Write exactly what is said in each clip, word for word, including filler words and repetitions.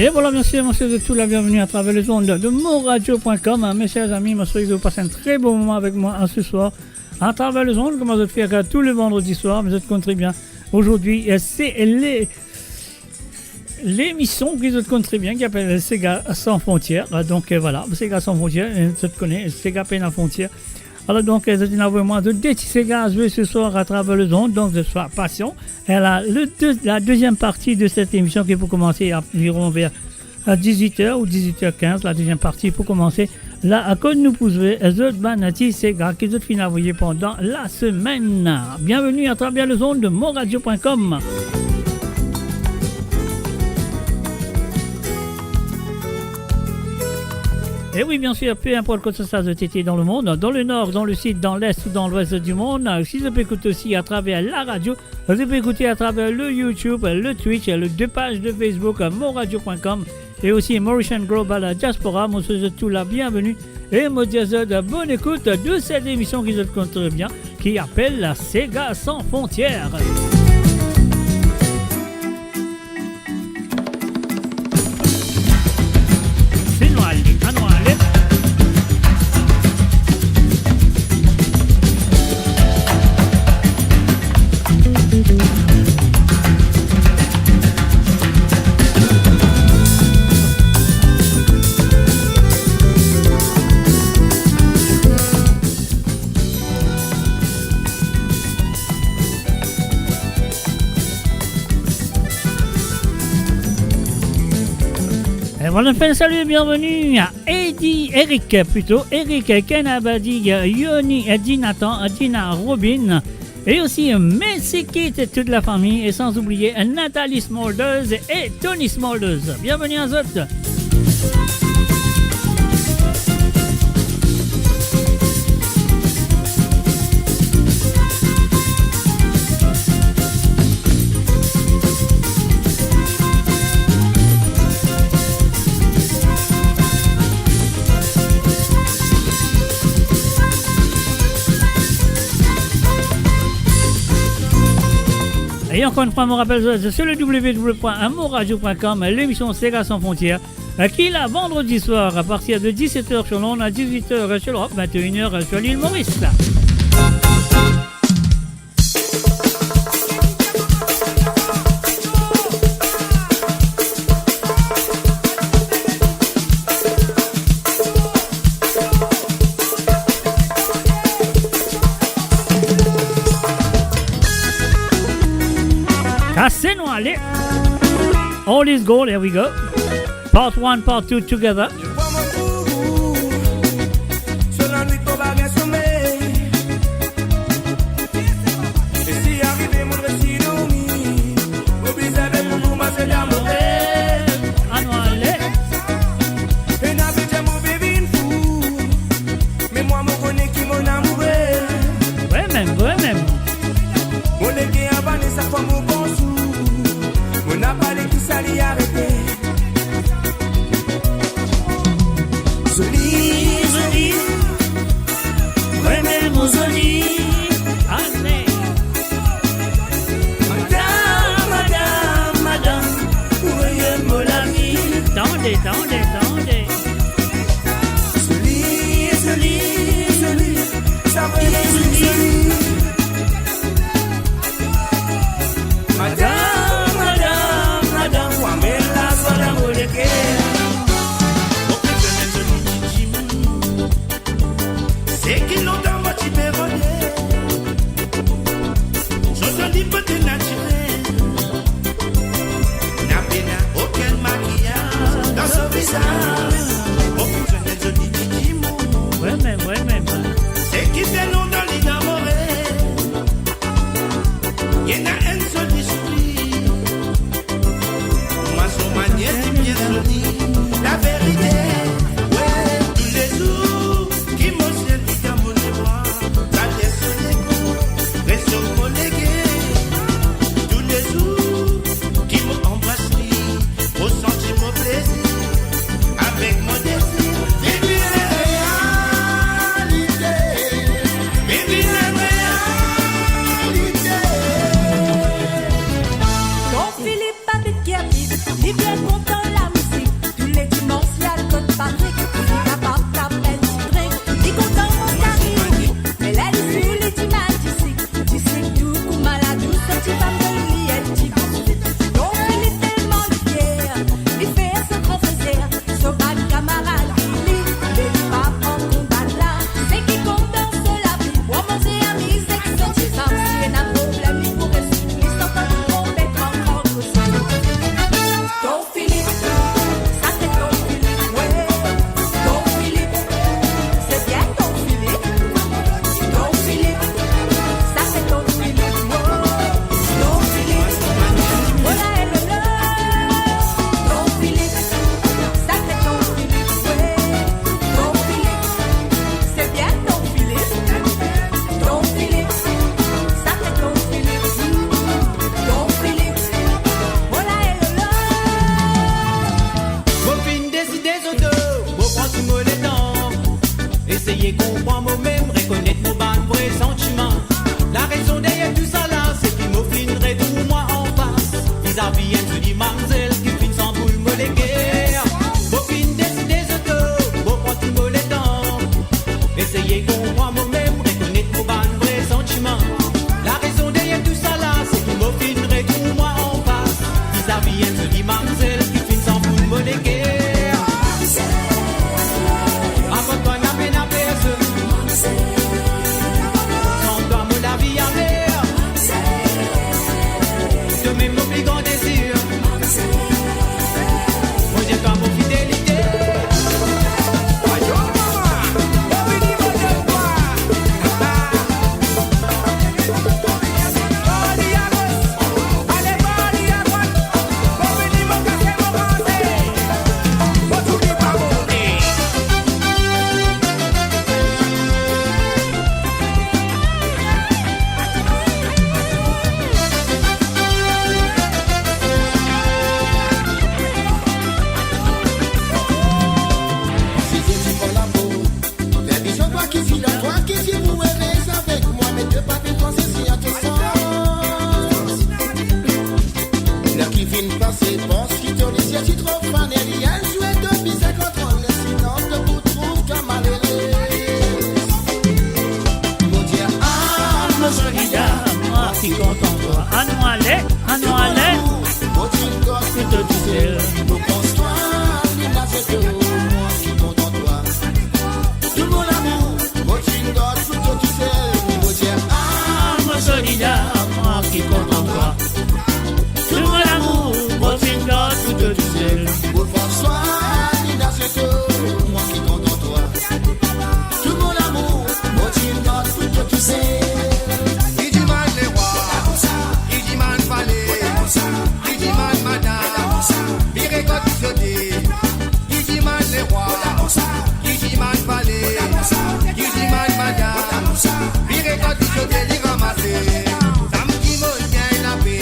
Et voilà, bien sûr, monsieur, vous êtes tous les bienvenus à travers les ondes de moradio point com. Mes chers amis, moi, je souhaite que vous passez un très bon moment avec moi, hein, ce soir. À travers les ondes, kouma zot fer tou le vandredi soir, zot konn tre bien. Aujourd'hui, euh, c'est les, l'émission ki zot konn tre bien, ki apel Sega Sans Frontières. Euh, donc, euh, voilà, Sega Sans Frontières, euh, zot kone, Sega pena frontière. Alors donc, euh, zot inn avoy mwa de, de ti sega a zwe ce soir à travers les ondes, donc zot swa pasian. Et la, le deux, la deuxième partie de cette émission ki pou koumanse environ vers, euh, dix-huit heures ou dix-huit heures quinze, la deuxième partie pou koumanse. La, akoz nou pou zwe, euh, zot bann ti sega ki zot finn avoye pandan la semaine. Bienvenue à travers les ondes de moradio point com. Et oui, bien sûr, peu importe que ce soit zot ete dans le monde, dans le nord, dans le sud, dans l'est ou dans l'ouest du monde, euh, si zot pe ekout osi à travers la radio, zot pe ekout à travers le YouTube, le Twitch, les deux pages de Facebook, euh, moradio point com, et aussi Mauritian Global Diaspora, mo swet zot tou la bienvenue. E mo dir zot bonn ekout de cette émission ki zot konn tre bien, ki apel Sega Sans Frontières. Anou ale, anou ale. Et voilà, on fait un salut et bienvenue à Eddie, Eric plutôt, Eric Kenabadi, Yoni, Dinatan, Dina, Robin, et aussi Messi Kit et toute la famille, et sans oublier Nathalie Smulders et Tony Smulders. Bienvenue à zot. E ankor enn fwa, mo rapel, se, se le w w w point moradio point com, l'émission Sega Sans Frontières, euh, qui est là vendredi soir à partir de dix-sept heures sur l'onde, à dix-huit heures sur l'Europe, vingt et une heures sur l'île Maurice. Kase nou ale. All is gold, here we go. Part one, part two together. Anou ale. Me mwa mo kone ki mo lamour. Wi mem, wi mem. Mo leke a Vanessa, fwa mo pans ou. Mo napa le ki sa li arete. Zoli, zoli. Wi mem mo zoli. Ale. Madam, madam, madam. Ou veye mo lavi. Tande, tande, tande. Zoli, zoli, zoli, sa vremem zoli. Madam, madam, madam, ou amenn lazwa dan mo leker. Mo pe zwenn zoli ti dimoun. Seki lontan mo ti pe rode. Zoli bote natirel. Na pena okenn makiyaz dan so vizaz. Mo pe zwenn zoli ti dimoun. Wi mem, wi mem. Seki fer lontan li dan Konpran mo mem, rekonet mo bann vre santiman. Larezon deryer tousala, se ki mo finn retrouv mwa anfas. Vizavi enn zoli mamzel ki finn sanm boul mo leker. Mo finn deside zot, mo pran tou mo letan. Eseye konpran mo mem, rekonet mo bann vre santiman. Larezon deryer tousala, se ki mo finn retrouv mwa anfas. Vizavi enn zoli mamzel ki finn sanm boul mo leker. Avan twa, napa ena personn. San twa, mo lavi amer. Twa mem mo pli gran dezir. Mo dir twa mo fidelite. Fer bizin twa ki si la twa ki si pou ere avek mwa, met de papi twa sesi a to sans. Ler ki finn pase, pans ki to lizie ti tro fane, li al zwe to bizin kontrol, sinon to pou trouv twa malere. Mo dir, ah, mo zoli dam, mwa ki kontan twa. Anou ale, anou ale. Mo dir, kot ki to tousel. Mo pans twa, li la zwe to, mwa ki kontan twa. Tou mo lamour, mo ti gard pou to tousel. Mo dir, ah, mo zoli dam, mwa ki kontan twa. Tou mo lamour, mo ti gard pou to tousel. Mo pans twa, li la zwe to, mwa ki kontan twa. Tou mo lamour, mo ti gard pou to tousel. Ki dimann lerwa, ki dimann vale, ki dimann madam, vire kot ki sote. Ki dimann lerwa, ki dimann vale, ki dimann madam, vire kot ki sote li ramase. Samdi mo gagn lape,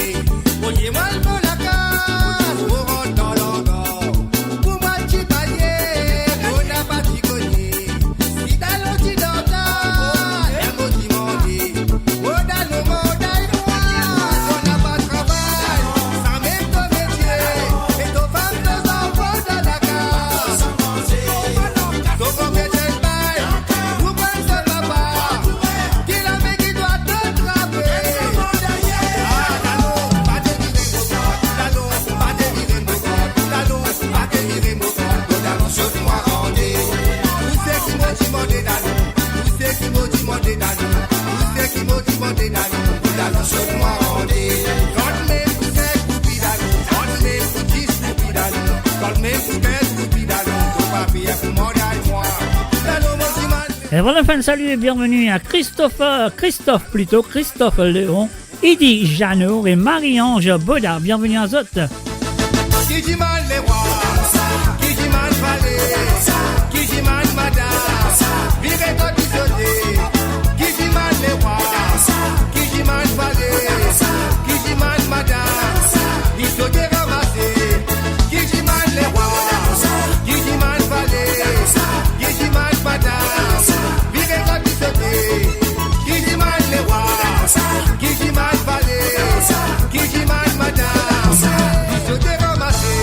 mo dir mo al mo lakaz, mo rant dan landrwa. Pou mwa ti baye, mo napa ti kone. Ki dalon ti danda, ler mo dimande. Mo dalon, mo dalon, to napa travay, samem to metie, e to fam, to zanfan dan lakaz. To konbien ti bay, ou pran so papa, ki lame ki twa to trape. Ah, dalon, pa devire mo, dalon, pa devire mo, dalon, pa devire mo. Mo dalon, sot mwa rande. Ou seki mo dimande dalon. Ou seki mo dimande dalon. Ou seki mo dimande dalon. Mo dalon, sot mwa rande. Kan mem pou senk roupi dalon. Kan mem pou dis roupi dalon. Kan mem pou kinz roupi dalon. To pa pe pou mwa dalon mwa. Dalon, mo dimande. Et voilà, enfin, salut et bienvenue à Christopher, Christophe plutôt, Christophe Léon. Idi Jeannot et Marie-Ange Baudard. Bienvenue à zot. Ki dimann lerwa, ki dimann vale, ki dimann madam, vire kot ki sote. Ki dimann lerwa, ki dimann vale, ki dimann madam, ki sote ramase. Ki dimann lerwa, ki dimann vale, ki dimann madam, vire kot ki sote. Ki dimann lerwa, ki dimann vale, ki dimann madam, ki sote ramase.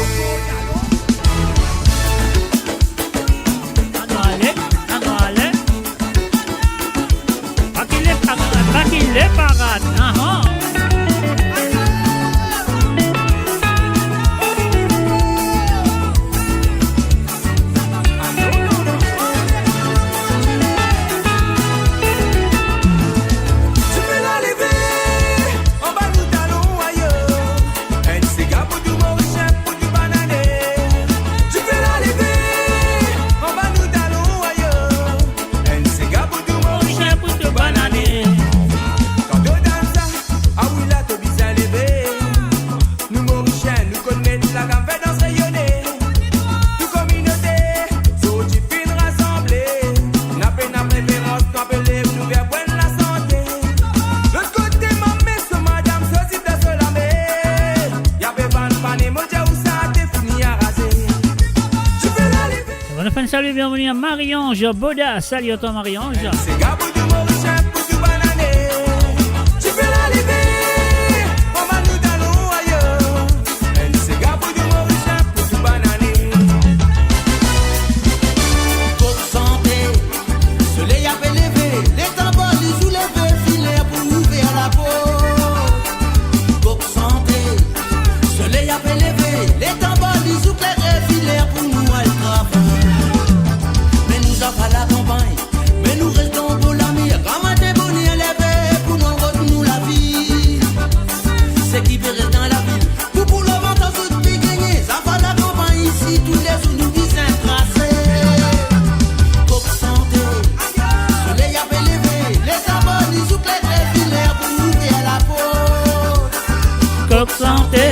Nou finn salye, bienveni a Marie-Ange Boda. Salut à toi, Marie-Ange. Sega pou tou Morisien, pou tou banane. Ti pe leve, anba nou dalon ayer. Enn sega pou tou Morisien, pou tou banane. Kok sante, soley ape leve, letan bor lizour leve, filer pou ouver laport. Kok sante, soley ape leve, letan bor lizour klere, filer pou nou al travay. Me nou zafer lakanpagn, me nou res dan bo lame, gramatin boner leve pou nou al rod nou lavi. Seki pe res dan lavil, pou, pou lavantan zot pe gagne, zafer lakanpagn isi, toulezour nou bizin trase. Kok sante, soley ape leve, letan bor lizour klere, filer pou nou ouver laport. Kok sante.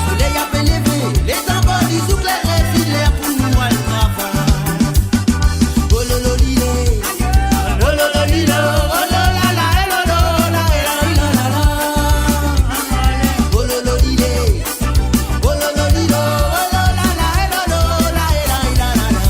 Soley ape leve, letan bor lizour klere, filer pou nou al travay. Oh lolo lile, oh lolo lilo, oh lo la la, eh lolo la, eh la, eh la la la. Oh lolo lile, oh lolo lilo, oh lo la la, eh lolo la, eh la, eh la la la.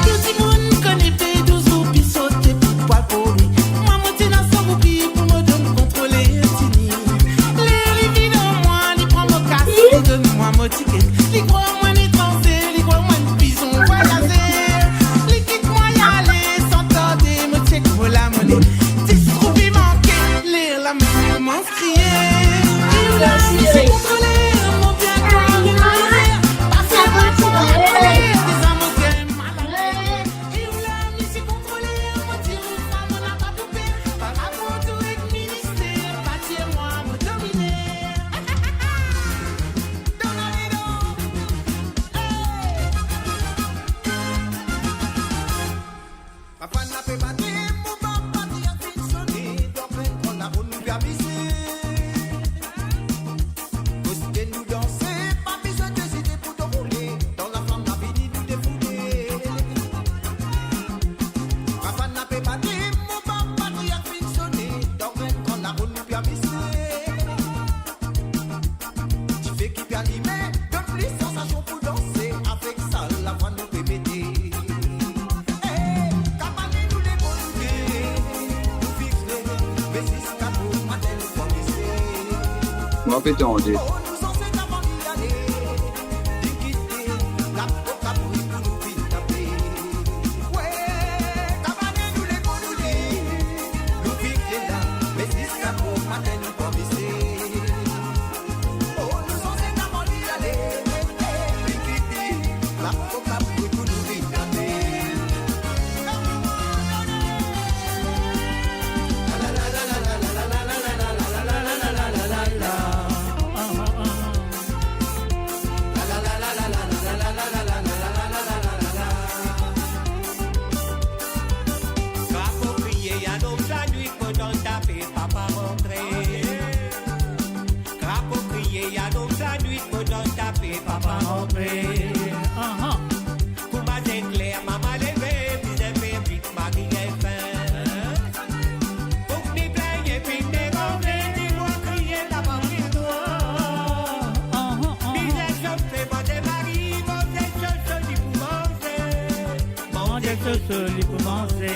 Tou dimoun kone pe touzour pe sote pou pwa pou li. Mwa, mo ti ena san roupi pou mo donn kontrole tini. Ler li vinn ar mwa, li pran mo kas, li donn mwa mo tiket. Li krwar mwa enn etranze, li krwar mwa enn pizon vwayazer. Li kit mwa ale san tarde, mo chek mo lamone. Dis roupi manke, lerla mo koumans kriye. Ou la, mizik kontroler, mo bien krwar ou koler. Pas mwa, mo bien koler, deza mo gagn mal ale. Ou la, mizik kontroler, mo dir ou sa, mo napa pou per. Pa rapor tou ek minister, pa dir mwa mo domine. Hey! Kapann la pe bate, mo bann pati a finn sone, donk enn gran laronn nou pe amize. Kote nou danse, pa bizin ezite pou to roule, dan laflam la vini nou defoude. Kapann la pe bate, mo bann pati a finn sone, donk enn gran laronn nou pe amize. Dife ki pe alime, donn plis sansasion pou danse, avek sa lavwa nou pe mete. Hey, kapann nou lemonn, nou fix le, me ziska bomatin nou komanse. Mwa pe tande. Oh, nou sanse kapann ale, li kite, la Kabri pou nou vinn tape. We, kabann nou lemonn nou li, nou vinn la, me ziska bomatin nou pa bese. Oh, nou sanse kabann li ale, eh, eh, li kite, la Kabri pou nou vinn tape. Krapo kriye, anou sa nwit mo dan tape, papa rantre. Krapo kriye, anou sa nwit mo dan tape, papa rantre. Ahan. Kouma zekler, mama leve, bizin fer vit, mari gagn fin. Pou ki ni plin epi ni ranve, ni mwa kriye, la pa pli tro. Bizin sofe, manze mari, manze soso, li pou manze. Manze soso, li pou manze.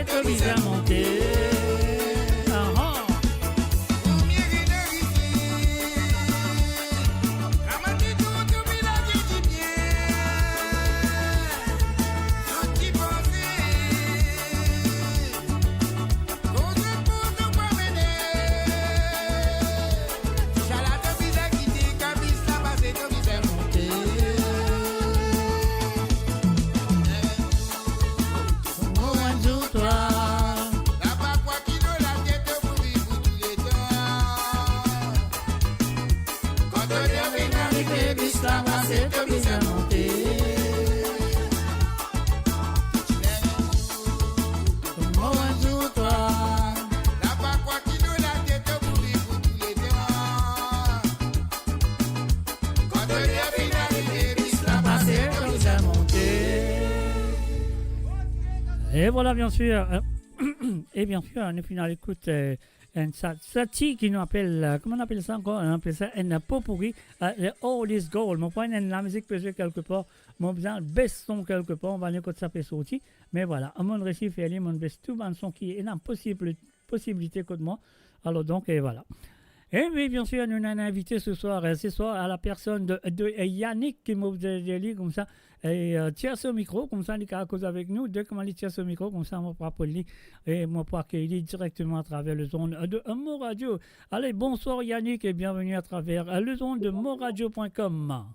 To bizin monte. Aha. Mo enn zour twa. Kan to ler finn arive, bis la pase, to bizin monte. Mo enn zour twa. Kan to ler finn arive, bis la pase, to bizin monte. E vwala, biensir, euh, e biensir, nou finn al ekout, euh, enn sa, sa ti ki nou apel, euh, kouma nou apel sa ankor? Nou apel sa enn potpourri, euh, le Old is Gold. Mo krwar enn lamizik pe zwe kelkepar. Mo bizin bes son kelkepar, mo pa kone kot sa pe sorti. Me vwala, mo'nn resi fer li, mo'nn bes tou bann son ki ena posib, posibilite kot mwa. Alor donk, e vwala. E wi, biensir, nou ena enn invite se swar, euh, se swar a la personn de, de, euh, Yannick, ki mo dir li koumsa, e, euh, tir so mikro, koumsa li kapav koz avek nou, de kouma li tir so mikro, koumsa mo pou apel li, e mo pou akeyir li direkteman atraver lezond de Mo Radio. Ale, bonswar Yannick e bienveni atraver, euh, lezond de moradio point com.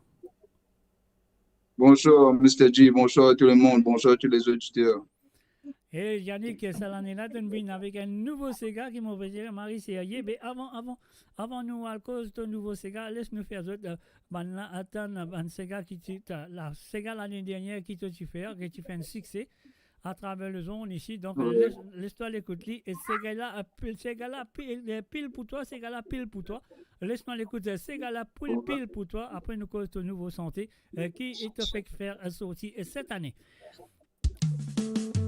Bonsoir, Mister G. Bonsoir tout le monde. Bonsoir tous les auditeurs. E Yannick, sa lane la, to'nn vinn avek enn nouvo sega ki mo pe dir, mari serye. Me avan, avan, avan nou al koz to nouvo sega, les nou fer zot, euh, bann la, atann, bann sega ki ti, ta, la, sega lane dernier ki to ti fer, ki ti fer enn sikse atraver lezond isi. Donk, les, les twa al ekout li. E sega la, euh, pil, sega la, pil, euh, pil pou twa, sega la, pil pou twa. Les nou al ekout, euh, sega la, pil, pil pou twa. Apre, nou koz to nouvo sante, euh, ki to fek fer, euh, sorti, euh, set ane.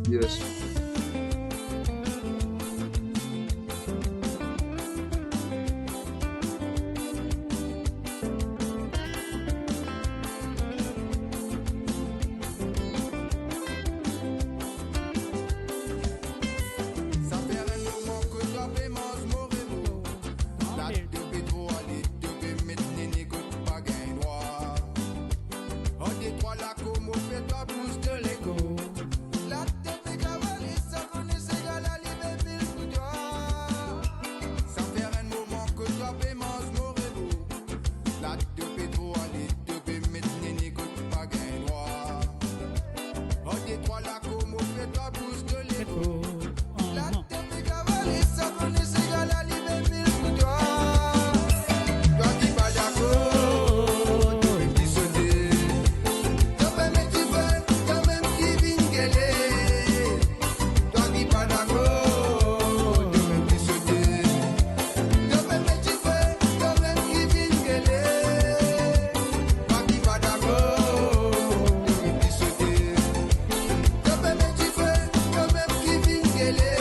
Yes. Sa fer enn moman ki to pe manz mo remo. La to pe tro ale, to pe met nene kot pa gagn drwa. An de trwa la, kouma fer twa bous to lego. La to pe kavale, sa kone sega la li pe pil pou twa. Sa fer enn moman ki to pe manz mo remo. La to pe tro ale, to pe met nene kot pa gagn drwa. An de trwa la, kouma fer twa bous to lego. La to pe kavale, sa kone sega la li pe pil pou twa. Twa ki pa dakor, to mem ki sote. To pe met dife, to mem ki vinn gele. Twa ki pa dakor, to mem ki sote. To pe met dife, to mem ki vinn gele. Twa ki pa dakor, to mem ki sote. To pe met dife, to mem ki vinn gele.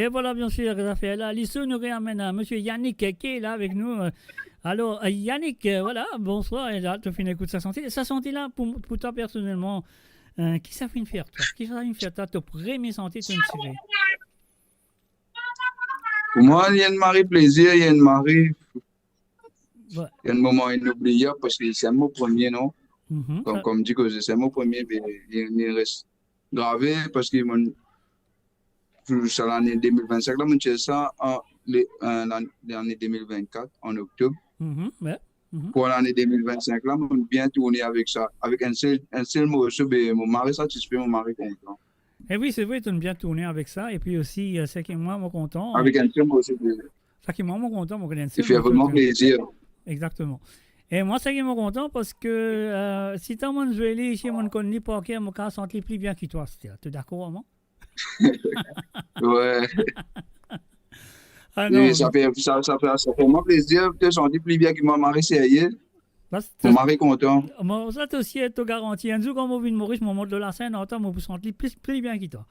E vwala, bien sir, zafer la, li so nou reamenn, euh, misie Yannick, euh, ki la avek nou, euh. Alor, euh, Yannick, euh, vwala, bonswar, e la, to finn ekout sa sante. Sa sante la, pou, pou twa personelman, euh, ki sa finn fer twa? Ki sa finn fer twa, to premie sante to tire? Pou mwa, li enn mari plezir, li enn mari, li enn moman inoubliab, parski se mo premie, non? Mhm. Kom, kom di koze, se mo premie, be, li, li res grave, parski mo, pou sa lane de mil vennsenk la, mo tir sa an, le, an, lane, lane de mil vennkat, an oktob. Mhm, wi. Mhm. Pou lane de mil vennsenk la, mo bien tourne avek sa, avek enn sel, enn sel morso, be, mo mari satisfe, mo mari kontan. E wi, se vre, to'nn bien tourne avek sa, epi osi, euh, seki mwa, mo kontan. Avek enn sel morso, be. Seki mwa, mo kontan, mo konn enn sel morso. Li fer vreman plezir. Egzakteman. E mwa, seki mo kontan, parski, euh, si tann mo'nn zwe li isi, mo'nn konn li par ker, mo kav sant li pli bien ki twa, setadir, to dakor avek mwa? Wi. Ah non. E sa fer, sa, sa fer, sa fer mwa plezir, to santi pli bien ki mwa, mari serye. Mo mari kontan. Mo, sa to sir to garanti. Enn zour kan mo vinn Moris, mo mont lor lasenn, atann mo pou sant li pli, pli bien ki twa.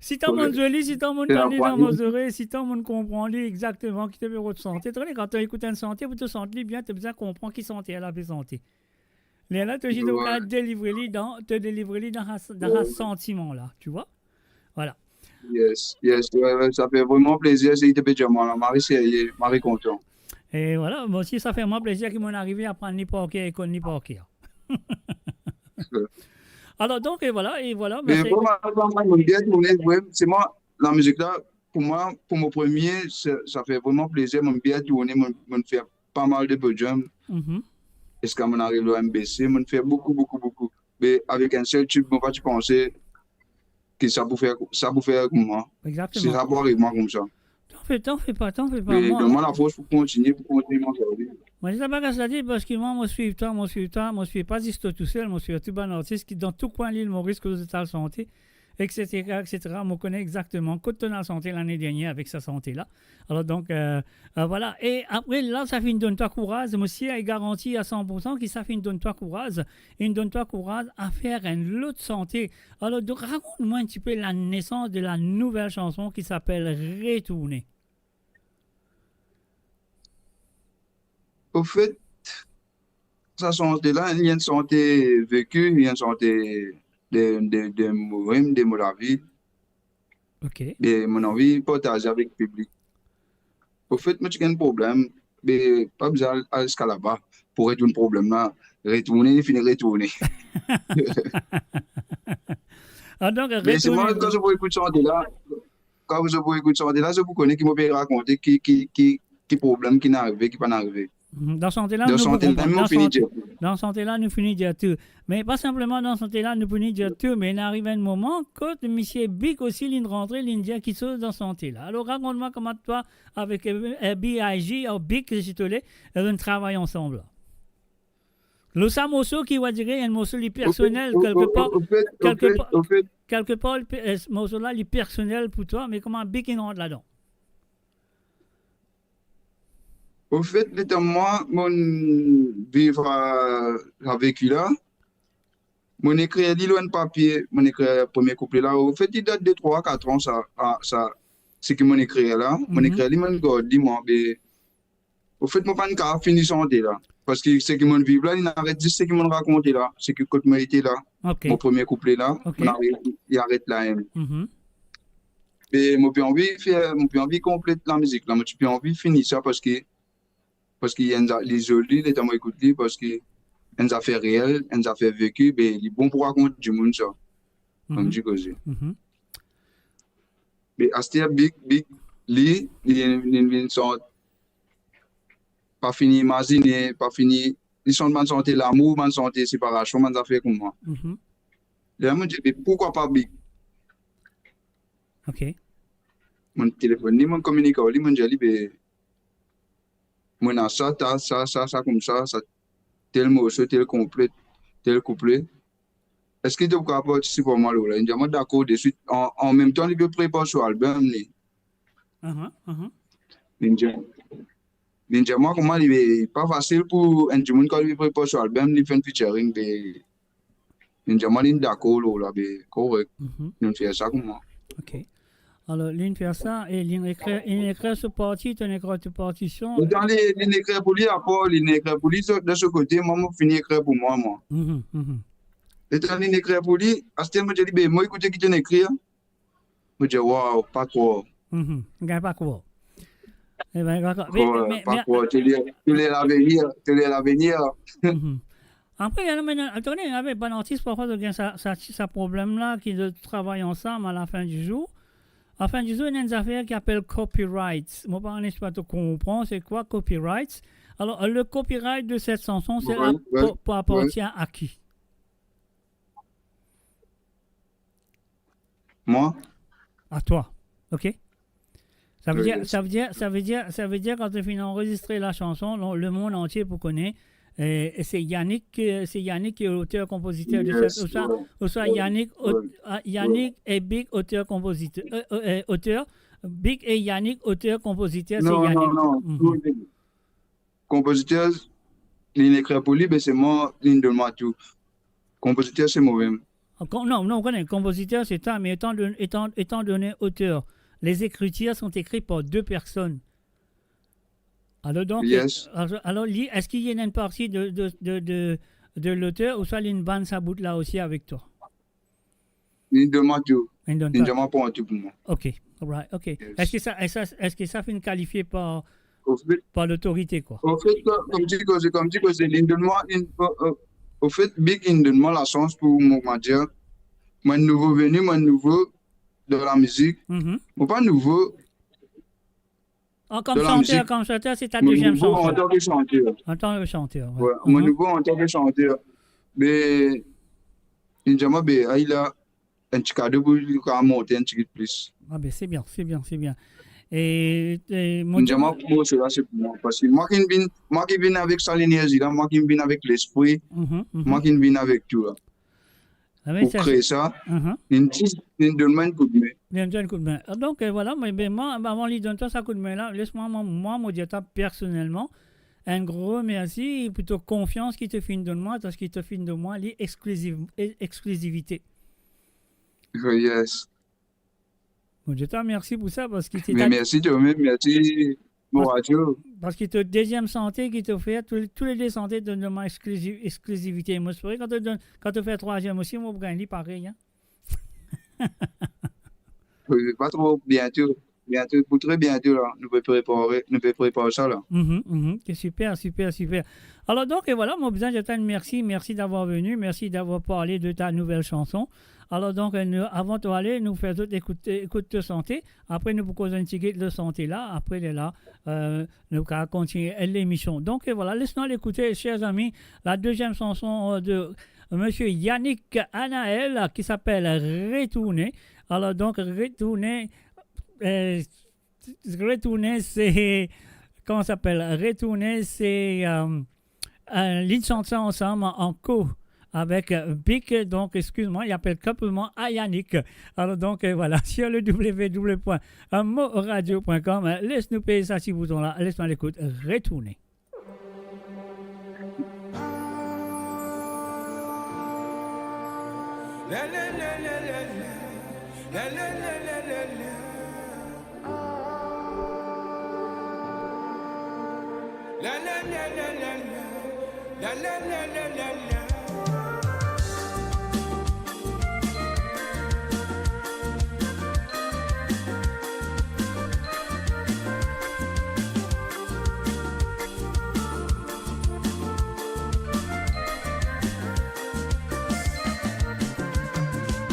Si tann mo'nn zwe li, si tann mo'nn tann li dan mo zorey, si tann mo'nn konpran li egzakteman ki to pe rod sante. Tande, kan to ekout enn sante, pou to sant li bien, to bizin konpran ki sante la pe sante. Lerla to, to kav delivre li dan, to delivre li dan sa, dan sa santiman la, tu vois? Vwala. Yes, yes, wi, wi, sa fer vreman plezir, seki to pe dir mwa la, mari serye, mari kontan. E vwala, mwa osi, sa fer mwa plezir ki mo'nn arive aprann li par ker e konn li par ker. Alor, donk, e vwala, e vwala, me bon, mwa, mwa, mwa, mo'nn bien tourne, wi, se mwa, lamizik la, pou mwa, pou mo premie, sa, sa fer vreman plezir, mo'nn bien tourne, mo'nn, mo'nn fer pa mal de podium. Mhm. Ziska mo'nn ariv lor M B C, mo'nn fer boukou, boukou, boukou. Me avek enn sel tib, mo pa ti panse ki sa pou fer, sa pou fer koumsa. Egzakteman. Si sa pou ariv mwa koumsa. To fer, to fer pa, to fer pa. Me donn mwa lafors pou kontinie, pou kontinie mwa servi. Mwa, se sa pa kas la di, parski mwa, mo swiv twa, mo swiv twa, mo swiv pa zis twa tousel, mo swiv tou bann artis ki dan tou kwin Lil Moris, kot zot al sante, et cetera, et cetera. Mo kone egzakteman kot to'nn al sante lane dernier avek sa sante la. Alor donk, euh, euh, vwala. E apre la, sa finn donn twa kouraz, mo sir e garanti a san pour san ki sa finn donn twa kouraz, e donn twa kouraz a fer enn lot sante. Alor donk, rakont mwa enn tipe lanesans de la nouvel sanson ki s'appelle Retourne. Ofet, sa sante la, li enn sante veki, li enn sante de, de, de mo, de mo lavi. Ok. E mo anvi partaze avek piblik. Ofet, mo ti gagn problem, be pa bizin al, al ziska laba pou retourn problem la. Retourne, li finn retourne. Ah, donk, me se mwa, retourne. Kan zot pou ekout sante la, kan zot pou ekout sante la, zot pou kone ki mo pe rakonte, ki, ki, ki, ki problem ki finn arive, ki pa'nn arive. Mhm. Dan sante la, dan nou sante la, nou fini dir tou. Dan sante la, nou fini dir tou. Me pa sinpleman dan sante la, nou fini dir tou, me inn ariv enn moman kot misie Big osi, li'nn rantre, li'nn dir kiksoz dan sante la. Alor, rakont mwa kouma twa avek, euh, euh, B I G, ou Big, si to le, euh, zot inn travay ansam la. Lor sa morso ki, on va dire, enn morso li personel, o, o, o, kelkepar, o, ofet, kelkepar, ofet, ofet, kelkepar, li pe-, euh, morso la, li personel pou twa, me kouma Big inn rant ladan? Ofet, letan mwa, mo'nn viv a, avek li la, mo'nn ekrir li lor enn papie, mo'nn ekrir premie kouple la. Ofet, li dat de trwa, kat an, sa, a, sa, seki mo'nn ekrir la. Mo'nn, mhm, ekrir li, mo'nn gard li, mwa, be, ofet, mo pa'nn kav fini sante la. Parski seki mo'nn viv la, li'nn aret zis seki mo'nn rakonte la, seki kot mo ete la. Ok. Mo premie kouple la, ok, mo'nn aret, li aret la mem. Mhm. Be mo pe anvi fer, mo pe anvi konplet lamizik la, mo ti pe anvi fini sa parski, parski enn za-, li zoli, letan mo ekout li, parski enn zafer reel, enn zafer veki, be li bon pou rakont dimoun sa. Kom, mhm, di koze. Mhm. Be aster Big, Big, li, li, li, li vinn sant, pa fini imazine, pa fini, li sant bann sante lamour, bann sante separasion, bann zafer kouma. Mhm. Lerla mo dir, be, pourquoi pas Big? Ok. Mo'nn telefonn li, mo'nn kominik ar li, mo'nn dir li, be, mo ena sa, ta, sa, sa, sa, koumsa, sa, tel morso, tel kouple, tel kouple. Eski to pou kav partisip ar mwa lor la? Li'nn dir mwa dakor deswit. An, an mem tan, li pe prepar so album li. Aha, aha. Li'nn dir, li'nn dir mwa kouma li, be, pa fasil pou enn dimoun kan li pe prepar so album, li fer enn featuring, be, li'nn dir mwa li'nn dakor lor la, be, korek. Mhm. Nou'nn fer sa kouma. Ok. Alor, linn fer sa, e linn ekrir, linn ekrir so parti, to ekrir to partision. Letan li, linn ekrir pou li, apre linn ekrir pou li, so, de so kote, mwa, mo fini ekrir pou mwa, mwa. Mhm, mhm. Letan linn ekrir pou li, aster mo dir li, "Be, mo ekoute ki to ekrir." Mo dir, "Waw, pa krwar." Mhm, gagn pa krwar. E ben, dakor. Me, Krwar, me, pa me, krwar, to ler, to ler lavenir, to ler lavenir. Mhm. Apre, ena, me, atann, ena bann artis, parfwa, zot gagn sa, sa, sa problem la, ki zot travay ansam, a la fin di zour. A la fin di zour, ena enn zafer ki apel copyright. Mo pa kone si to konpran, se kwa copyright? Alor, le copyright de cette chanson, c'est Ouais, à, ouais, pou, pou ouais. Apartien à qui? Mwa? À toi. OK? Sa ve Euh, dir, yes. Sa ve dir, sa ve dir, sa ve dir, kan to finn anrezistre la chanson, le, le monde entier pou kone, euh, e se Yannick, euh, se Yannick ki oter, konpoziter de Yes, cette, ou swa, ouais, ou swa ouais, Yannick, ot-, ouais, ah, Yannick ouais. E Big, oter, konpoziter, euh, euh, euh, oter, Big e Yannick, oter, konpoziter, se Non, Yannick. Non, non. Mhm. Konpoziter, linn ekrir pou li, be se mwa, linn donn mwa tou. Konpoziter, se mwa mem. Kon-, non, non, on connaît, compositeur, c'est toi, mais étant don-, étant, étant donné auteur, les écritures sont écrites par deux personnes. Alors donc, Yes. alors, alors, li, est-ce qu'il y a une partie de, de, de, de, de l'auteur ou soit il y a une bande sa bout là aussi avec toi? Linn donn mwa tou. Linn donn Linn twa. Donn mwa pou tou pou mwa. OK, alright, OK. Yes. Est-ce que ça, est-ce que ça, est-ce que ça fait une qualifiée par, Au fait, par l'autorité, quoi? Au fait, ko-, koumsi koze, koumsi koze, linn donn mwa, linn, o, o, au fait, Big, linn donn mwa lasans pou mo, kouma dir, mwa nouvo veni, mwa nouvo dan lamizik. Mhm. Mo pa nouvo Ah, comme dan chanteur, lamizik. Comme chanteur, c'est ta Mo deuxième nouvo chanson. Antan ke chanter. Antan ke chanter, ouais. Ouais, mo Mhm. nouvo antan ke chanter. Me, linn dir mwa, be, ay la, enn ti kado pou li kapav monte enn tigit plis. Ah ben, c'est bien, c'est bien, c'est bien. E, e, mo Linn dir mwa, pou mwa, sela se pou mwa. Parski mwa ki vinn, mwa ki vinn avek sa lenerzi la, mwa ki vinn avek lespri, Mhm, mhm. mwa ki vinn avek tou la. Ah, mais Pou ça, kree c'est sa, Mhm. linn ti, linn donn mwa enn koudme. Linn donn koudme. Ah, donc, euh, voilà, mais ben, moi, avant li donn twa sa koudme la, les mwa, mwa, mwa, mo dir twa personnellement, un gros merci pour ta confiance ki to finn donn mwa, parski to finn donn mwa li exclusive, e-, exclusivité. Oh, yes. Mo dir twa mersi pou sa, parski se Me ta mersi twa mem, mersi mo Pas-, radio. Parski to deuxième santé ki to fer, tou, tou le de santé to donn mwa exclusi-, exclusivité. Mo espere kan to donn, kan to fer trwaziem osi, mo pou gagn li parey, hein. Oui, pa tro biento. Biento, pou tre biento la, nou pe prepare, nou pe prepare sa la. Mhm, mhm. C'est super, super, super. Alors donc, et voilà, mo bizin dir twa mersi, merci d'avoir venu, merci d'avoir parlé de ta nouvelle chanson. Alors donc, euh, nou, avant to ale, nou fer zot ekout, ekout to santé. Apre, nou pou koz enn tigit de santé la. Apre, lerla, euh, nou pou kontinie lemision. Donc, et voilà, les nou al ekoute, chers amis, la deuxième chanson, euh, de monsieur Yannick Anaël, qui s'appelle Retourner. Alors donc, Retourner, euh, Retourner, c'est, comment ça s'appelle? Retourner, c'est, euh, euh, li ti shant sa ansam an ko avek, euh, Big, donc, excuse-moi, li apel Compliment à Yannick. Alors donc, euh, voilà, sur le w w w point moradio point com, euh, les nou pez sa ti bouton la, les nou al ekout Retourner.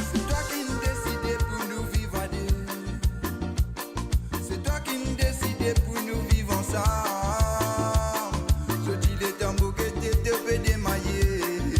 Se twa ki'nn deside pou nou viv a de. Se twa ki'nn deside pou nou viv ansam. Sorti letan mo gete to pe demaye.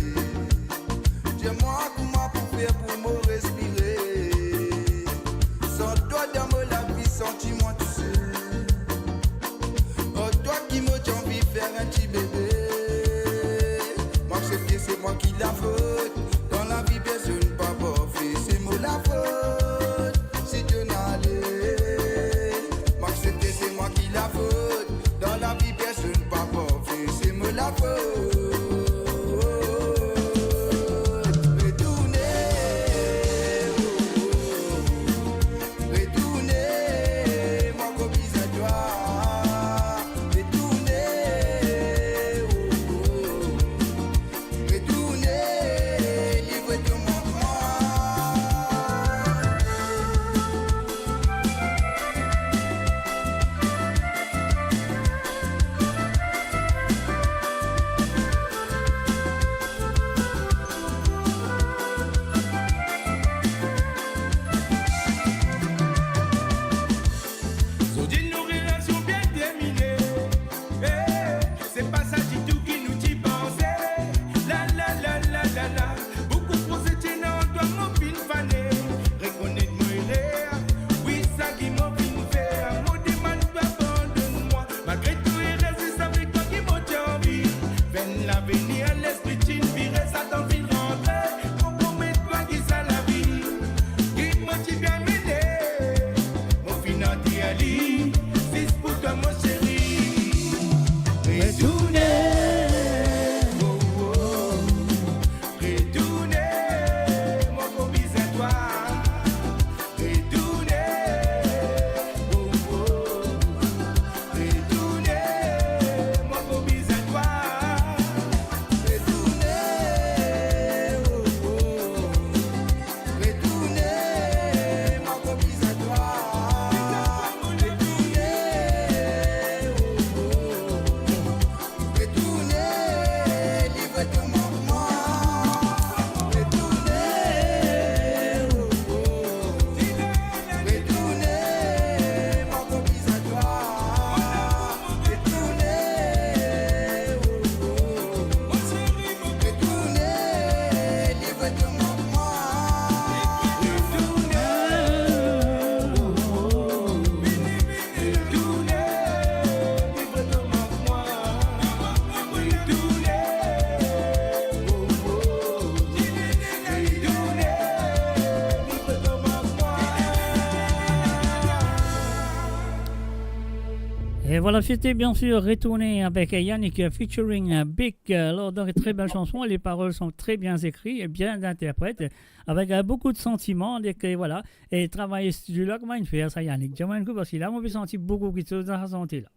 Voilà, c'était bien sûr Retourner avec Yannick, euh, featuring, euh, Big. Euh, alors, donc, très belle chanson, les paroles sont très bien écrites et bien interprétées, avec, euh, beaucoup de sentiments. Donc, euh, voilà. E travay studio la, kouma inn fer sa, Yannick? Dir mwa enn kou, parski la, mo pe santi boukou kiksoz dan sa sante la.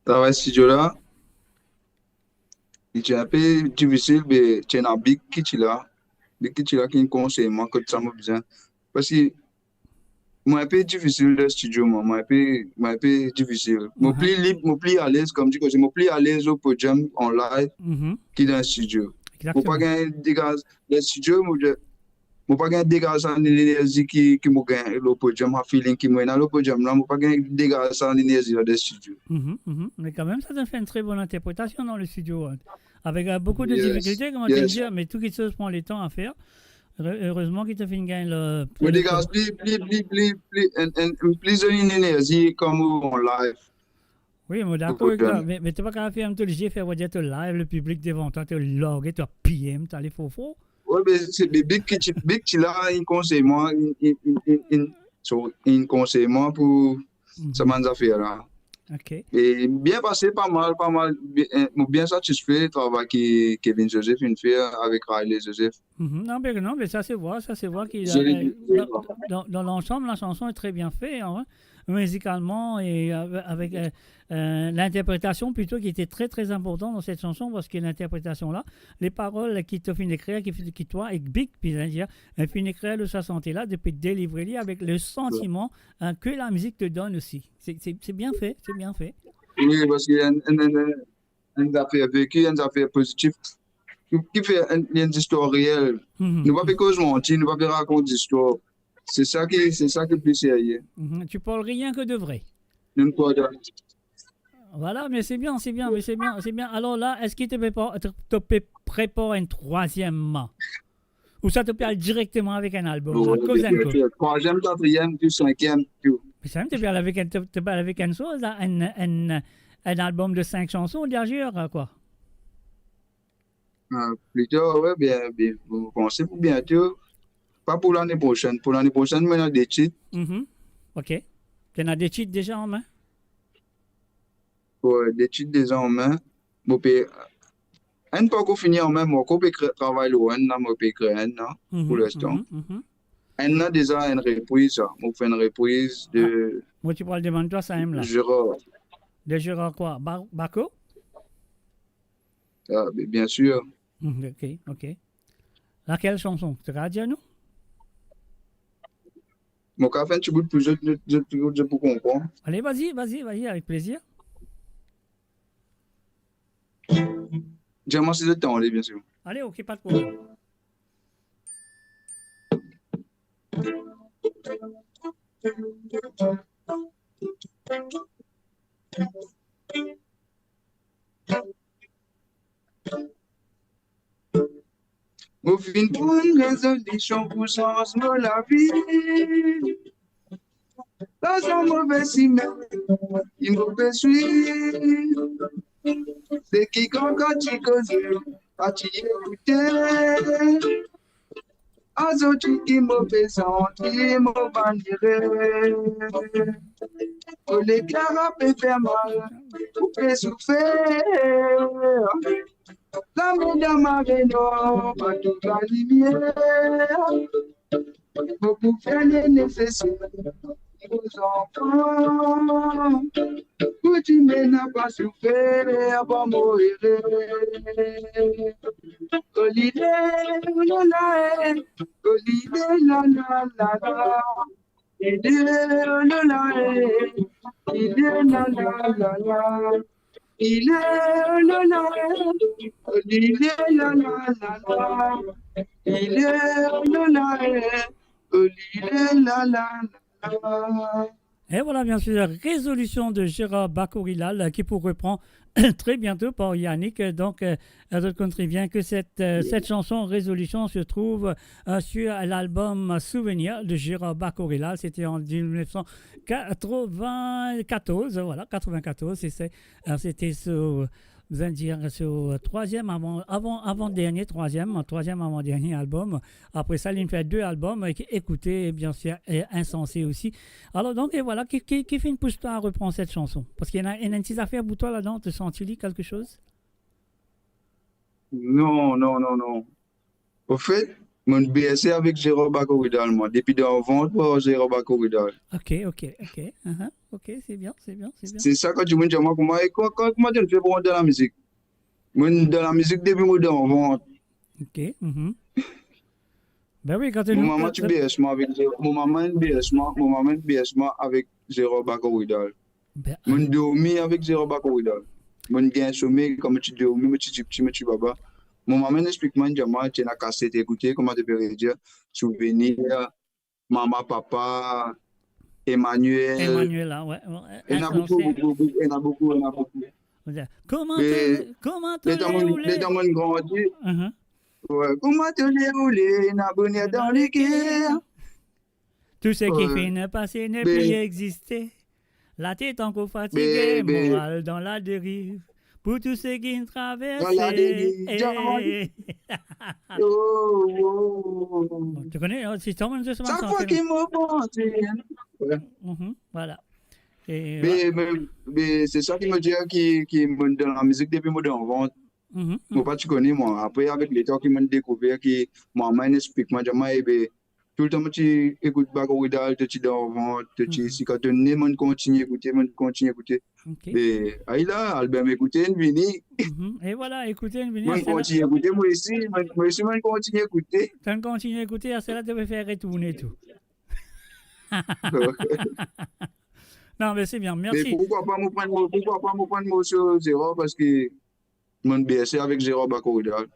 Travay studio la, li ti inpe difisil, be ti ena Big ki ti la. Big ki ti la ki konsey mwa kot sa mo bizin. Parski mo inpe difisil dan studio, mwa, mo inpe, mo inpe difisil. Mo pli lib, mo pli alez, kouma dir, mo pli alez lor podium, an live, ki dan studio. Mo pa gagn degaz dan studio, mo, mo pa gagn degaz sa lenerzi ki, ki mo gagn lor podium, sa feeling ki mo ena lor podium la, mo pa gagn degaz sa lenerzi la dan studio. Mhm, mhm. Mais quand même, ça te fait une très bonne interprétation dans le studio, hein. Avec, euh, beaucoup de difficultés, comme tu dis, mais tout quelque chose prend le temps à faire. Heureux-, heureusement que tu as fini gagner le, Mo degaz pli, pli, pli, pli, pli, enn, enn, pli zoli lenerzi kouma an live. Oui, mo dakor avek twa, me, me to pa kapav fer to lizie, fer, on va dire, to live, le piblik devan twa, to large, to piem, to ale for for. Wi, me se Big ki ti, Big ti la, inn konsey mwa, inn, inn, inn, inn, so, inn konsey mwa pou sa bann zafer la. Ok. E bien pase, pa mal, pa mal, bien, mo bien satisfe travay ki Kevin Joseph inn fer avek Riley Joseph. Mhm. Non, mais, non, mais ça se voit, ça se voit qu'il a, euh, dans, dans, dans l'ensemble, la chanson est très bien faite, hein. Musicalement et, euh, avec, euh, euh, l'interprétation plutôt qui était très, très importante dans cette chanson, parce que l'interprétation là, les paroles qui te font écrire, qui, qui toi, et Big, puis, hein, dire, euh, font écrire de sa santé là, depuis délivrer lui avec le sentiment, hein, que la musique te donne aussi. C'est, c'est, c'est bien fait, c'est bien fait. Wi, parski enn, enn, enn, enn zafer veki, enn zafer pozitif. Ki, ki fer enn, enn zistwar reel. Mhm. Nou pa pe koz manti, nou pa pe rakont zistwar. Se sa ki, se sa ki pli serye. Mhm. Tu parles rien que de vrai. Nou pa... Voilà, mais c'est bien, c'est bien, mais c'est bien, c'est bien. Alors là, est-ce que tu peux pas, tu, tu peux préparer un troisième mot? Ou sa to pe al direkteman avek enn albom, la, koz enn kou. Trwaziem, katriem, tou sinkiem, tou. Me sa mem, to pe al avek enn, to, to pe al avek enn soz la, enn, enn, enn albom de sink chanson, bien sûr, quoi. Ah, plito, wi, bien, bien, mo panse pou biento. Pa pou lane prosenn. Pou lane prosenn, mo ena de tit. Mhm. Ok. To ena de tit deza an min? Wi, de tit deza an min. Mo pe, enn pa ankor fini an min, mo ankor pe kre-, travay lor enn la, mo pe kre enn la, Mhm, pou linstan. Mhm, mhm. Enn la deza enn repriz, sa. Mo fer enn repriz de... Mo ti pou al demann twa sa mem la. Gérard. De Gérard quoi? Ba-, Bako? Ah, be, bien sûr. Mhm, ok, ok. Laquelle chanson? To kapav dir nou? Mo kapav fer enn ti bout pou zot, zot, zot, zot pou konpran. Allez, vas-y, vas-y, vas-y, avec plaisir. Dir mwa si zot tande, bien sûr. Allez, ok, pas de problème. Mo finn pran enn rezolision pou sanz mo lavi. Lans dan move simin ki mo pe swiv. Seki gran kan ti koze, pa ti ekoute. Azordi ki mo pe santi mo bann ere. Mo leker pe fer mal, mo pe soufer. Lame dan marenwar, pa trouv lalimier. Mo pou fer le neseser pou mo zanfan. Pou dimin pa soufer, bon mo ere. Olile, olala, eh. Olile, la, la, la, la. Olile, olala, eh. Olile, la, la, la, la. Olile, olala, eh. Olile, la, la, la, la. Olile, olala, eh. Olile, la, la, la, la. Et voilà, bien sûr, la résolution de Gérard Bakorilal, euh, qui pour reprend très bientôt par Yannick. Donc, euh, zot konn trè bien que cette, euh, cette chanson Résolution se trouve, euh, sur l'album Souvenir de Gérard Bakorilal. C'était en mille neuf cent quatre-vingt-quatorze, voilà, quatre-vingt-quatorze, et c'est, euh, c'était sur, Bizin dir so trwaziem avan, avan, avan dernie, trwaziem, trwaziem avan dernie albom. Apre sa, li finn fer de albom, eh, ki Écoutez, e bien sir, e Insensé osi. Alor, donk, e vwala, ki, ki, ki finn pous twa repran set sanson? Parski ena, ena enn ti zafer pou twa ladan, to santi li, kelke soz? Non, non, non, non. Anfet, mo'nn berse avek Gérard Bacoridal, mwa. Depi dan vant, par Gérard Bacoridal. Ok, ok, ok. Aha, ok, se bien, se bien, se bien. Se sa, kan dimoun dir mwa, kouma, e kouma, kouma, kouma to'nn fer pou rant dan lamizik? Mo'nn dan lamizik depi mo dan vant. Ok, mhm. Ben wi, kan to... Mo mama ti berse mwa avek, mo mama inn berse mwa, mo mama inn berse mwa avek Gérard Bacoridal. Ben, mo'nn dormi avek Gérard Bacoridal. Mo'nn gagn somey, kan mo ti dormi, mo ti tipti, mo ti baba. Mo mama inn explik mwa, inn dir mwa, ti ena kaset, ekoute, kouma to pe redir, Souvenir, Mama, Papa, Emmanuel. Emmanuel, la, wi, wi. Ena boukou, boukou, boukou, ena boukou, ena boukou. Kouma to, kouma to le oule? Letan mo'nn grandi. Wi, kouma to le oule, ena boner dan leker. Tou seki finn pase nepli existe. Latet ankor fatige, moral dan laderiv. Pou tou seki finn traverse. Dan laderiv, eh. Bon, to kone, si to mem, sak fwa ki mo panse, wi. Vwala. Me, me, me se sa ki mo dir ki, ki mo dan lamizik depi mo dan vant. Mo pa ti kone, mwa. Apre, avek letan ki mo'nn dekouver, ki mama inn explik mwa, dir mwa, ebe, toultan mo ti ekout Bacoridal, to ti dan vant, to ti, si kan to ne, mo'nn kontign ekoute, mo'nn kontign ekoute. Ok. E, ay la, albom Écoutez inn vini. E vwala, Écoutez inn vini, mo'nn kontign ekoute, mo osi, mo, mo osi, mo'nn kontign ekoute. To'nn kontign ekoute, a sela to pe fer retourne tou. Non, me se bien, mersi. Me poukwa pa mo pran mo, poukwa pa mo pran morso Gérard, parski mo'nn berse avek Gérard Bacoridal.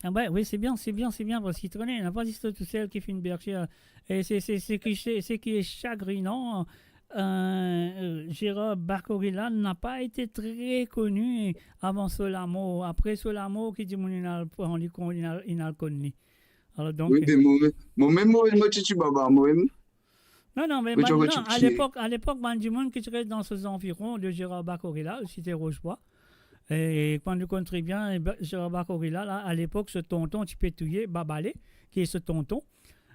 Ah ben, wi, se bien, se bien, se bien, parski to kone, napa zis to tousel ki finn berse, e se, se, se ki, se, se ki est chagrinant, euh, euh, Gérard Bacoridal n'a pas été très connu avant so lamor. Apre so lamor ki dimoun inn al pran li, inn al, inn al konn li. Alor, donk, wi, me mo, mo mem, mo, mo ti, ti baba, mo mem. Non, non, me bann, non, alepok, alepok, bann dimoun ki ti res dan so zanviron de Gérard Bacoridal, Site Rosebwa. E kan nou konn tre bien, e, Ba-, Gérard Bacoridal, la, alepok, so tonton ti pe touye, Babale, ki so tonton.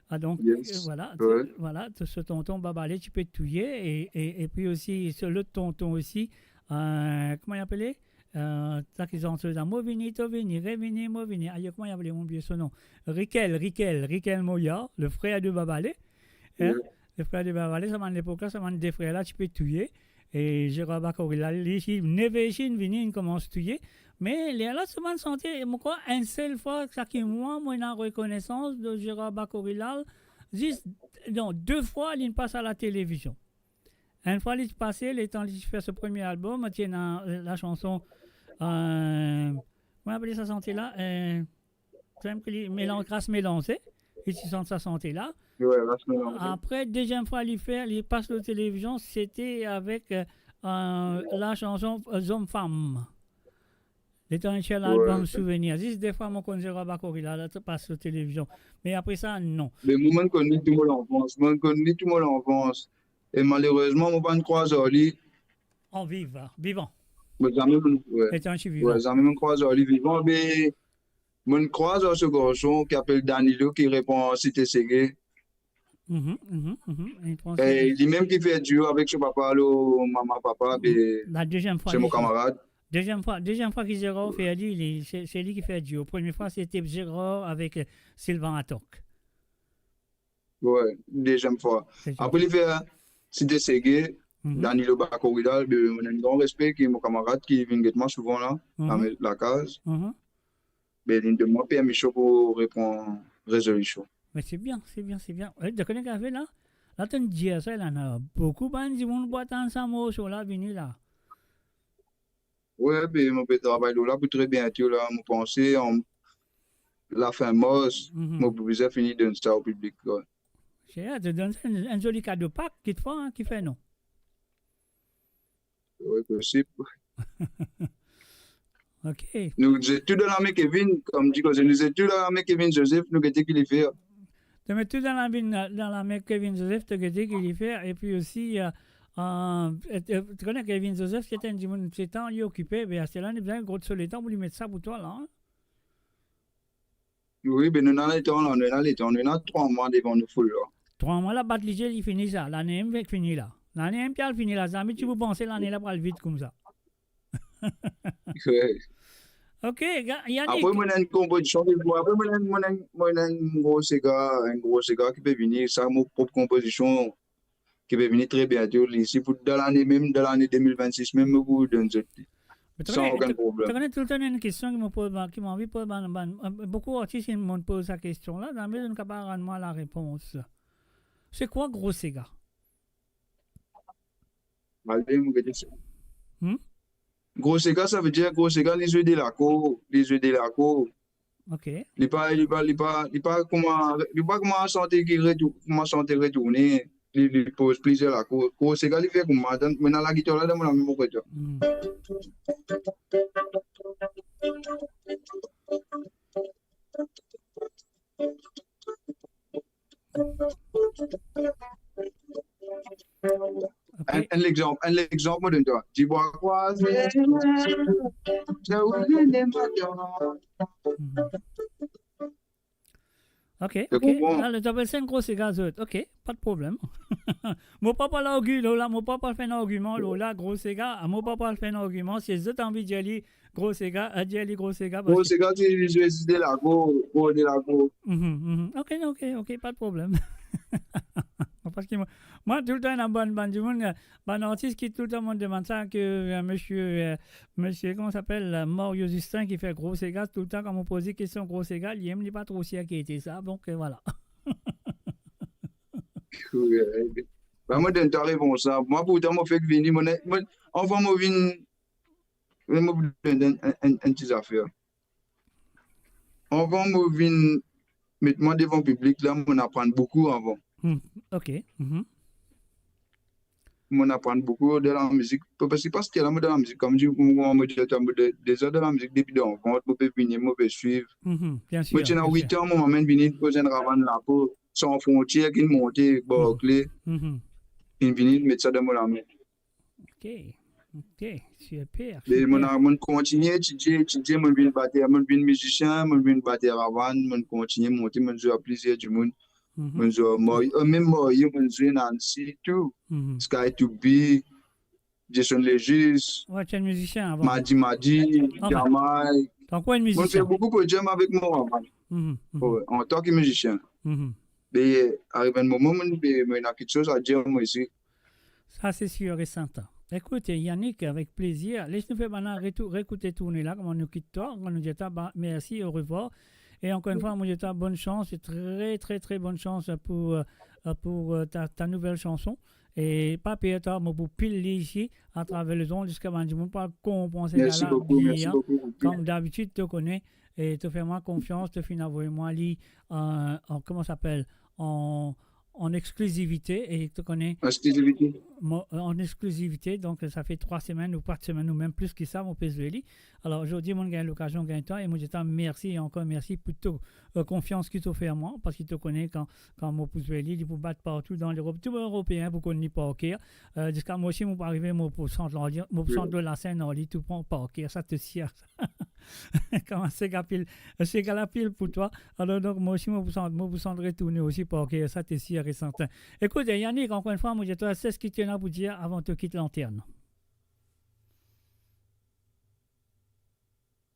Ah, donk, euh, vwala, vwala, so tonton Babale ti pe touye, e, e, epi osi, so lot tonton osi, euh, kouma li apele? Euh, sa ki zan so la, mo vini, to vini, revini, mo vini. Ayo, kouma li apele, mo bliye so nom. Riquel, Riquel, Riquel Moya, le frer de Babale. Hein? Wi. Le frer de Babale, sa bann lepok la, sa bann de frer la ti pe touye. E Gérard Bacoridal, li, li, neve isi inn vini, inn koumans touye. Me lerla so bann sante, mo krwar enn sel fwa, sa ki mwa, mo ena rekonesans de Gérard Bacoridal, zis, non, de fwa, li inn pas a latelevizion. Enn fwa li ti pase, letan li ti fer so premie albom, ti ena, euh, lasanson, euh, kouma apele sa sante la? Euh, samem ki li melanz, Ras Melanze, li ti sant sa sante la. Wi, Ras Melanze. Apre, deziem fwa li fer, li pas lor televizion, sete avek, euh, euh, lasanson, euh, Zom Fam. Letan li ti fer lalbom Souvenir. Zis de fwa mo konn Gérard Bacoridal la, la, pas lor televizion. Me apre sa, non. Me mo, mo'nn konn li tou mo lanfans. Mo'nn konn li tou mo lanfans. E malerezman, mo pa'nn krwaz ar li. An viv, vivan. Mo zame, wi. Letan li ti vivan. Wi, zame mo'nn krwaz ar li vivan, me mo'nn krwaz ar so garson ki apel Danilo ki repran Site Sege. Mhm, mhm, mhm. E limem ki fer dio avek so papa lor Mama Papa, be, se mo kamarad. Deziem fwa, deziem fwa ki Gérard fer li, li, se, se li ki fer dio. Premie fwa, sete Gérard avek, euh, Sylvain Atok. Wi, deziem fwa. Apre, li fer Site Sege, Danilo Bacoridal, be, mo ena enn gran respe, ki mo kamarad ki vinn get mwa souvan la, lame-, lakaz. Be, li donn mwa permision pou repran Rezolision. Me se bien, se bien, se bien. Wi, to kone ki arive la? La, to'nn dir sa, la, ena boukou bann dimoun pou atann sa morso la vini la. Wi, be, mo pe travay lor la pou tre biento la, mo panse an lafin mars, mo pou bizin fini donn sa o piblik, wi. Se, to donn sa enn, enn zoli kado Pak, kitfwa, hein, kifer non? Wi, posib. Ok. Nou zet tou dan lame Kevin, kouma dir koze, nou zet tou dan lame Kevin Joseph, nou gete ki li fer. To met tou dan lame, dan lame Kevin Joseph, to gete ki li fer, epi osi, euh, Ah, e, e, to kone Kevin Joseph, se enn dimoun, letan li okipe, be, aster la, li bizin gro so letan pou li met sa pou twa la, hein? Wi, be nou ena letan la, nou ena letan, nou ena trwa mwa devan nou foul la. Trwa mwa la, bat lizie, li fini sa. Lane mem fek fini la. Lane mem pe al fini la, zame ti pou panse lane la pral vit koumsa. Wi. Ok, ga-, Yannick. Apre, mo ena enn konpozision, apre, mo ena, mo ena, mo ena enn gro sega, enn gro sega ki pe vini, sa mo prop konpozision, ki pe vini tre biento, li, si pou dan lane mem, dan lane de mil vennsis mem, mo pou donn zot li. Me to kone, to kone toultan ena enn kestion ki mo poz, ki mo anvi poz bann, bann, boukou artis, inn poz sa kestion la, zame zot kapav rann mwa larepons. Se kwa gro sega? Ale, mo gete sa. Hmm? Gro sega, savedir gro sega, li zwe de lakour, li zwe de lakour. Ok. Li pa, li pa, li pa, li pa kouma, li pa kouma sante ki retou-, kouma sante retourne, li, li poz plizier lakour. Gro sega, li fer kouma, dan, mo ena lagitar la dan mo lame, mo kote. Hmm. Ok. Enn, enn lexanp, enn lexanp, mo donn twa. Dibwa krwaze, sa ou lene madan. Mhm. Ok, ok. Ou konpran? Ala, zot apel sa enn gro sega zot. Ok, pa de problem. Mo pa pou al argi lor la, mo pa pou al fer enn argiman lor la, gro sega, mo pa pou al fer enn argiman, si zot anvi dir li, gro sega, a, dir li gro sega, gro sega, ti zwe zis de lakour, gro de lakour. Mhm, mhm. Ok, ok, ok, pa de problem. Parski mwa, mwa, toultan, ena bann, bann dimoun, bann artis ki toultan mo demann sa, ke, euh, misie, euh, misie, kouma i apel, euh, Mario Justin ki fer gro sega, toultan, kan mo poz li kestion gro sega, li mem, li pa tro sir ki ete sa, donk, euh, vwala. Wi, wi. Ba, mo donn twa repons la. Mwa, pourtan, mo fek vini, mo ne-, mo, anvan mo vinn, mo pou donn enn, enn, enn, enn ti zafer. Anvan mo vinn met mwa devan piblik la, mo'nn aprann boukou anvan. Hmm, ok. Mhm. Mo'nn aprann boukou dan lamizik. Pa-, parski pa ster la mo dan lamizik, kouma dir, mo, mo, mo dir twa, mo de-, deza dan lamizik depi dan vant, mo pe vini, mo pe swiv. Mhm, bien sûr, bien sûr. Mo ti ena wit an, mo mama inn vini, mo zwenn Ravann Lapo, San Frontier, ki inn monte, Barclay. Mhm. Inn vini, met sa dan mo lame. Ok, ok, super, super. E mo'nn, mo'nn kontigne etidie, etidie, mo'nn vinn bater, mo'nn vinn mizisien, mo'nn vinn bater Ravann, mo'nn kontigne monte, mo'nn zwe ar plizier dimoun. Mhm. Mo'nn zwe ar Mario, euh, mem Mario, mo'nn zwe Nancy, tou. Mhm. Sky to Be, Jason Legis, wi, ti enn mizisien avan. Madi Madi, anfin, Jamay. Donk, wi, enn mizisien. Mo'nn fer boukou podium avek mo avan. Mhm, mhm. Wi, antan ki mizisien. Mhm. Me, euh, ariv enn moman, mo'nn, be, mo ena kiksoz a dir mwa osi. Sa, se sir e serten. Ekout, Yannick, avek plezir. Les nou fer bann retou-, rekoute tourne la, kouma nou kit twa, kouma nou dir twa, ba, mersi, orevwar. E ankor enn fwa, mo dir twa bonn sans, e tre, tre, tre bonn sans pou, euh, pou, euh, ta, ta nouvel sanson. E pa per twa, mo pou pil li isi, atraver lezond, ziska bann dimoun pou al konpran sega la bien. Mersi boukou, mersi boukou, Rocky. Kom dabitid, to kone, e to fer mwa konfians, to finn avoy mwa li, euh, an, kouma i apel, an, an exklizivite, e to kone, mo, an exklizivite, donk sa fer trwa semenn ou kat semenn ou mem plis ki sa, mo pe zwe li. Alor, zordi, mo'nn gagn lokazion, gagn tan, e mo dir twa mersi, e ankor mersi pou to, euh, konfians ki to fer mwa, parski to kone kan, kan mo pou zwe li, li pou bat partou dan Lerop, tou Eropeen pou konn li par ker. Euh, ziska mwa osi, mo pou arive, mo pou sant ar li, mo pou sant lor lasenn ar li, tou par ker, sa to sir. Kouma sega pil, sega la pil pou twa. Alor, donk, mwa osi, mo pou sant, mo pou sant retourne osi par ker, sa to sir e serten. Ekout, Yannick, ankor enn fwa, mo dir twa, seki to ena pou dir avan to kit lantern.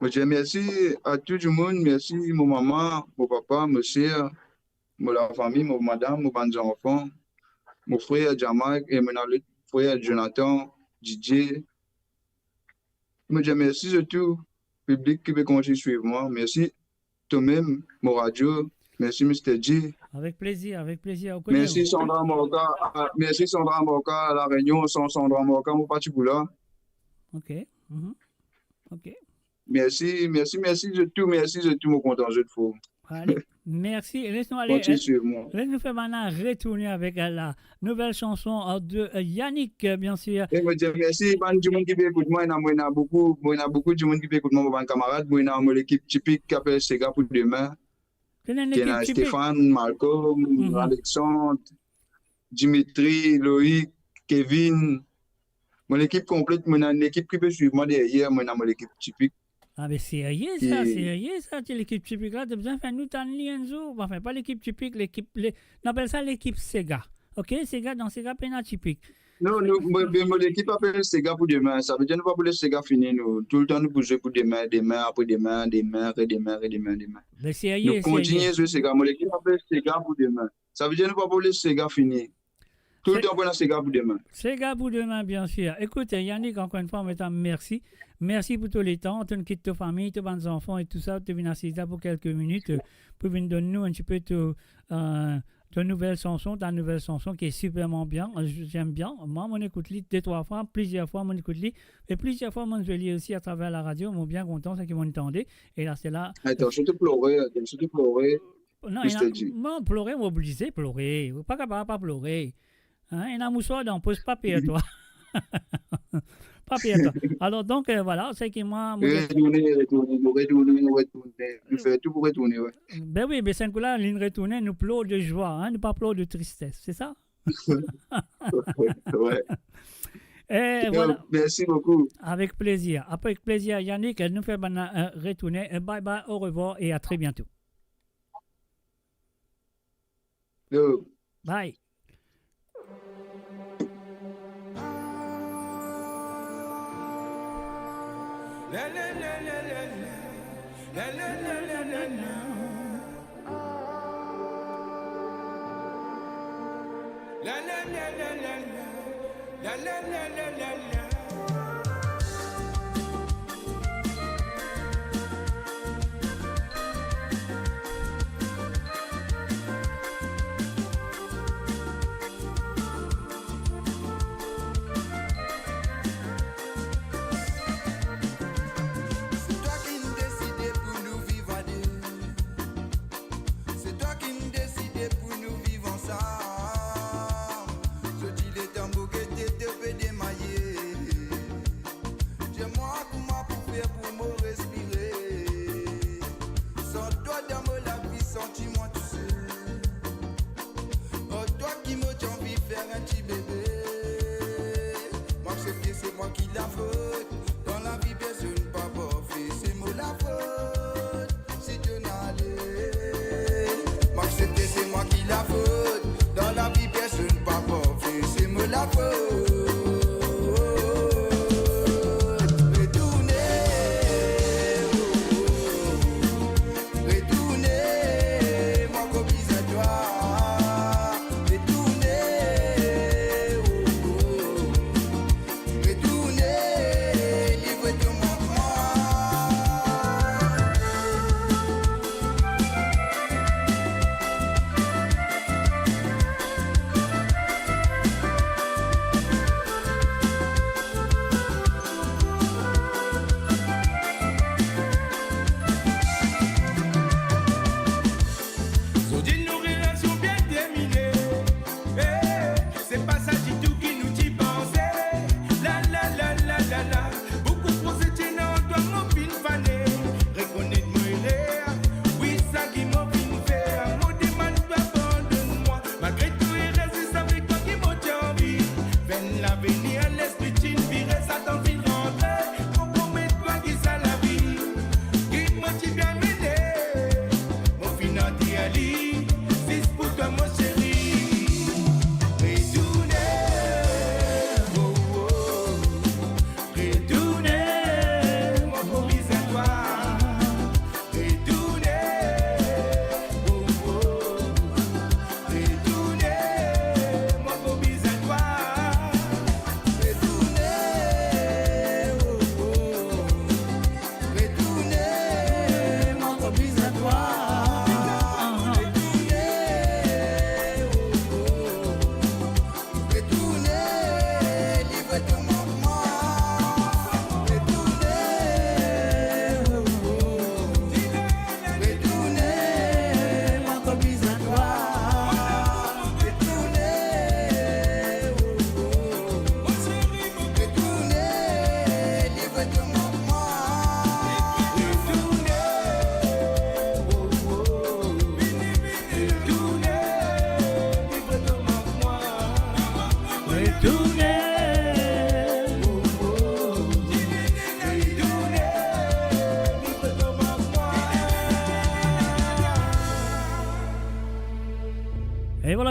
Mo dir mersi a tou dimoun, mersi mo mama, mo papa, mo ser, mo lafami, mo madam, mo bann zanfan, mo frer Jamal e mo ena lot frer Jonathan, Didier. Mo dir mersi zot tou, piblik ki pe kontign swiv mwa. Mersi tomem, mo radio. Mersi Mister G. Avek plezir, avek plezir. Ou kone, mersi Sandra Morga, ah, mersi Sandra Morga, La Réunion, san Sandra Morga, mo pa ti pou la. Ok. Mhm. Ok. Mersi, mersi, mersi zot tou, mersi zot tou, mo kontan zot fou. Ale, mersi. Les nou ale, kontign swiv mwa. Les nou fer bann retourne avek, euh, la nouvel sanson, euh, de, euh, Yannick, euh, bien sir. E mo dir mersi bann dimoun ki pe ekout mwa, ena, mo ena boukou, mo ena boukou dimoun ki pe ekout mwa, mo bann kamarad, mo ena mo lekip tipik ki apel Sega pou demin. Ki ena Stéphane, Malcolm, mhm, Alexandre, Dimitri, Loïc, Kevin. Mo lekip konplet, mo ena enn lekip ki pe swiv mwa deryer, mo ena mo lekip Tipik. Ah, be serye sa, ki serye sa, ti lekip Tipik la, to bizin fer nou tann li enn zour. Anfin, pa lekip Tipik, lekip, le, nou apel sa lekip Sega. Ok, Sega, dan Sega pena Tipik. Non, nou, mo, be, mo lekip apel Sega pou demin. Savedir nou pa pou les Sega fini, nou. Toultan nou pou zwe pou demin, demin, apre demin, demin, re demin, re demin, demin. Be serye, nou kontigne zwe Sega. Mo lekip apel Sega pou demin. Savedir nou pa pou les Sega fini. Toultan pou ena Sega pou demin. Sega pou demin, bien sir. Ekout, Yannick, ankor enn fwa, mo dir mersi. Mersi pou to letan. To kit to fami, to bann zanfan e tou sa, to vinn asiz la pou kelke minit, euh, pou vinn donn nou enn tipe to, euh, to nouvel sanson, ta nouvel sanson ki est superman bien. Euh, j'aime bien. Mwa, mo ekout li de trwa fwa, plizier fwa mo ekout li. E plizier fwa mo zwe li osi atraver laradio, mo bien kontan seki mo tande. E la, se la. Atann, sirtou plore, atann, sirtou plore. Non, ena, non, plore, mo oblize plore. Ou pa kapav pa plore. Hein, ena mouswar dan pos, pa per twa. Pa per twa. Alor, donk, euh, vwala, seki mwa, mo... Retourne, retourne, nou retourne, nou retourne. Nou fer tou pou retourne, wi. Ben wi, be sa kou la, linn retourne, nou plor de zwa, hein, nou pa plor de tristes, se sa? Wi. E vwala. Mersi boukou. Avek plezir. Avek plezir, Yannick, nou fer bann, euh, retourne. Euh, bye bye, au revoir et à très bientôt. Yo. Bye. Se twa ki'nn deside pou nou viv a de. Se twa ki'nn deside pou nou viv ansam. Sorti letan mo gete to pe demaye. Dir mwa kouma pou fer pou mo respire. San twa dan mo lavi, santi mwa tousel. Oh, twa ki mo ti anvi fer enn ti bebe. Mo aksepte se mwa ki lafot. Dan lavi personn pa parfe, se mo lafot. Si to inn ale, mo aksepte se mwa ki lafot. Dan lavi personn pa parfe, se mo lafot. Retourne, oh, oh, oh. Retourne, mo ankor bizin twa. Retourne, oh, oh. Retourne,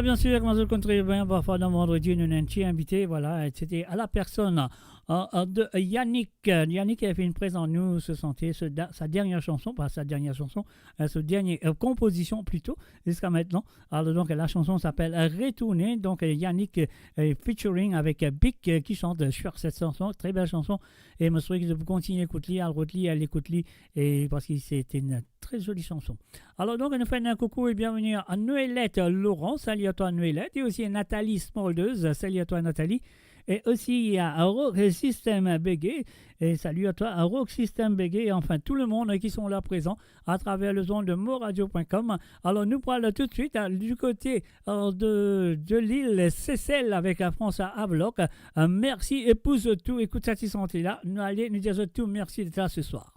Bien sûr, kouma zot konn tre bien, parfwa dan vandredi, nou ena enn ti invite, vwala, et cetera. A la personn, euh, euh, de Yannick. Euh, Yannick, li finn prezant nou so sante, so da-, sa dernie chanson, pa sa dernie chanson, euh, so dernie, euh, konpozision plito, ziska aster. Alor, donk, la chanson s'appelle, euh, Retourner. Donk, euh, Yannick, euh, featuring avek, euh, Bic, euh, ki sant, euh, sur set chanson. Tre bel chanson. E mo swete ke zot pou kontinie ekout li, al rod li, al ekout li, e parski se enn tre zoli chanson. Alor, donk, nou fer enn koukou e bienveni a Noëlette Laurent. Salut à toi, Noëlette. E osi Nathalie Smolders. Salut à toi, Nathalie. E osi a Rock System Bégué. E salut à toi, Rock System Bégué. Enfin, tout le monde qui sont là présents à travers les ondes de moradio point com. Alor, nou pou al toutswit, euh, du côté, euh, de, de l'île Seychelles avek, euh, François Avlok. Euh, mersi e pou zot tou. Ekout sa ti sante la. Nou ale, nou dir zot tou mersi d'être là ce soir.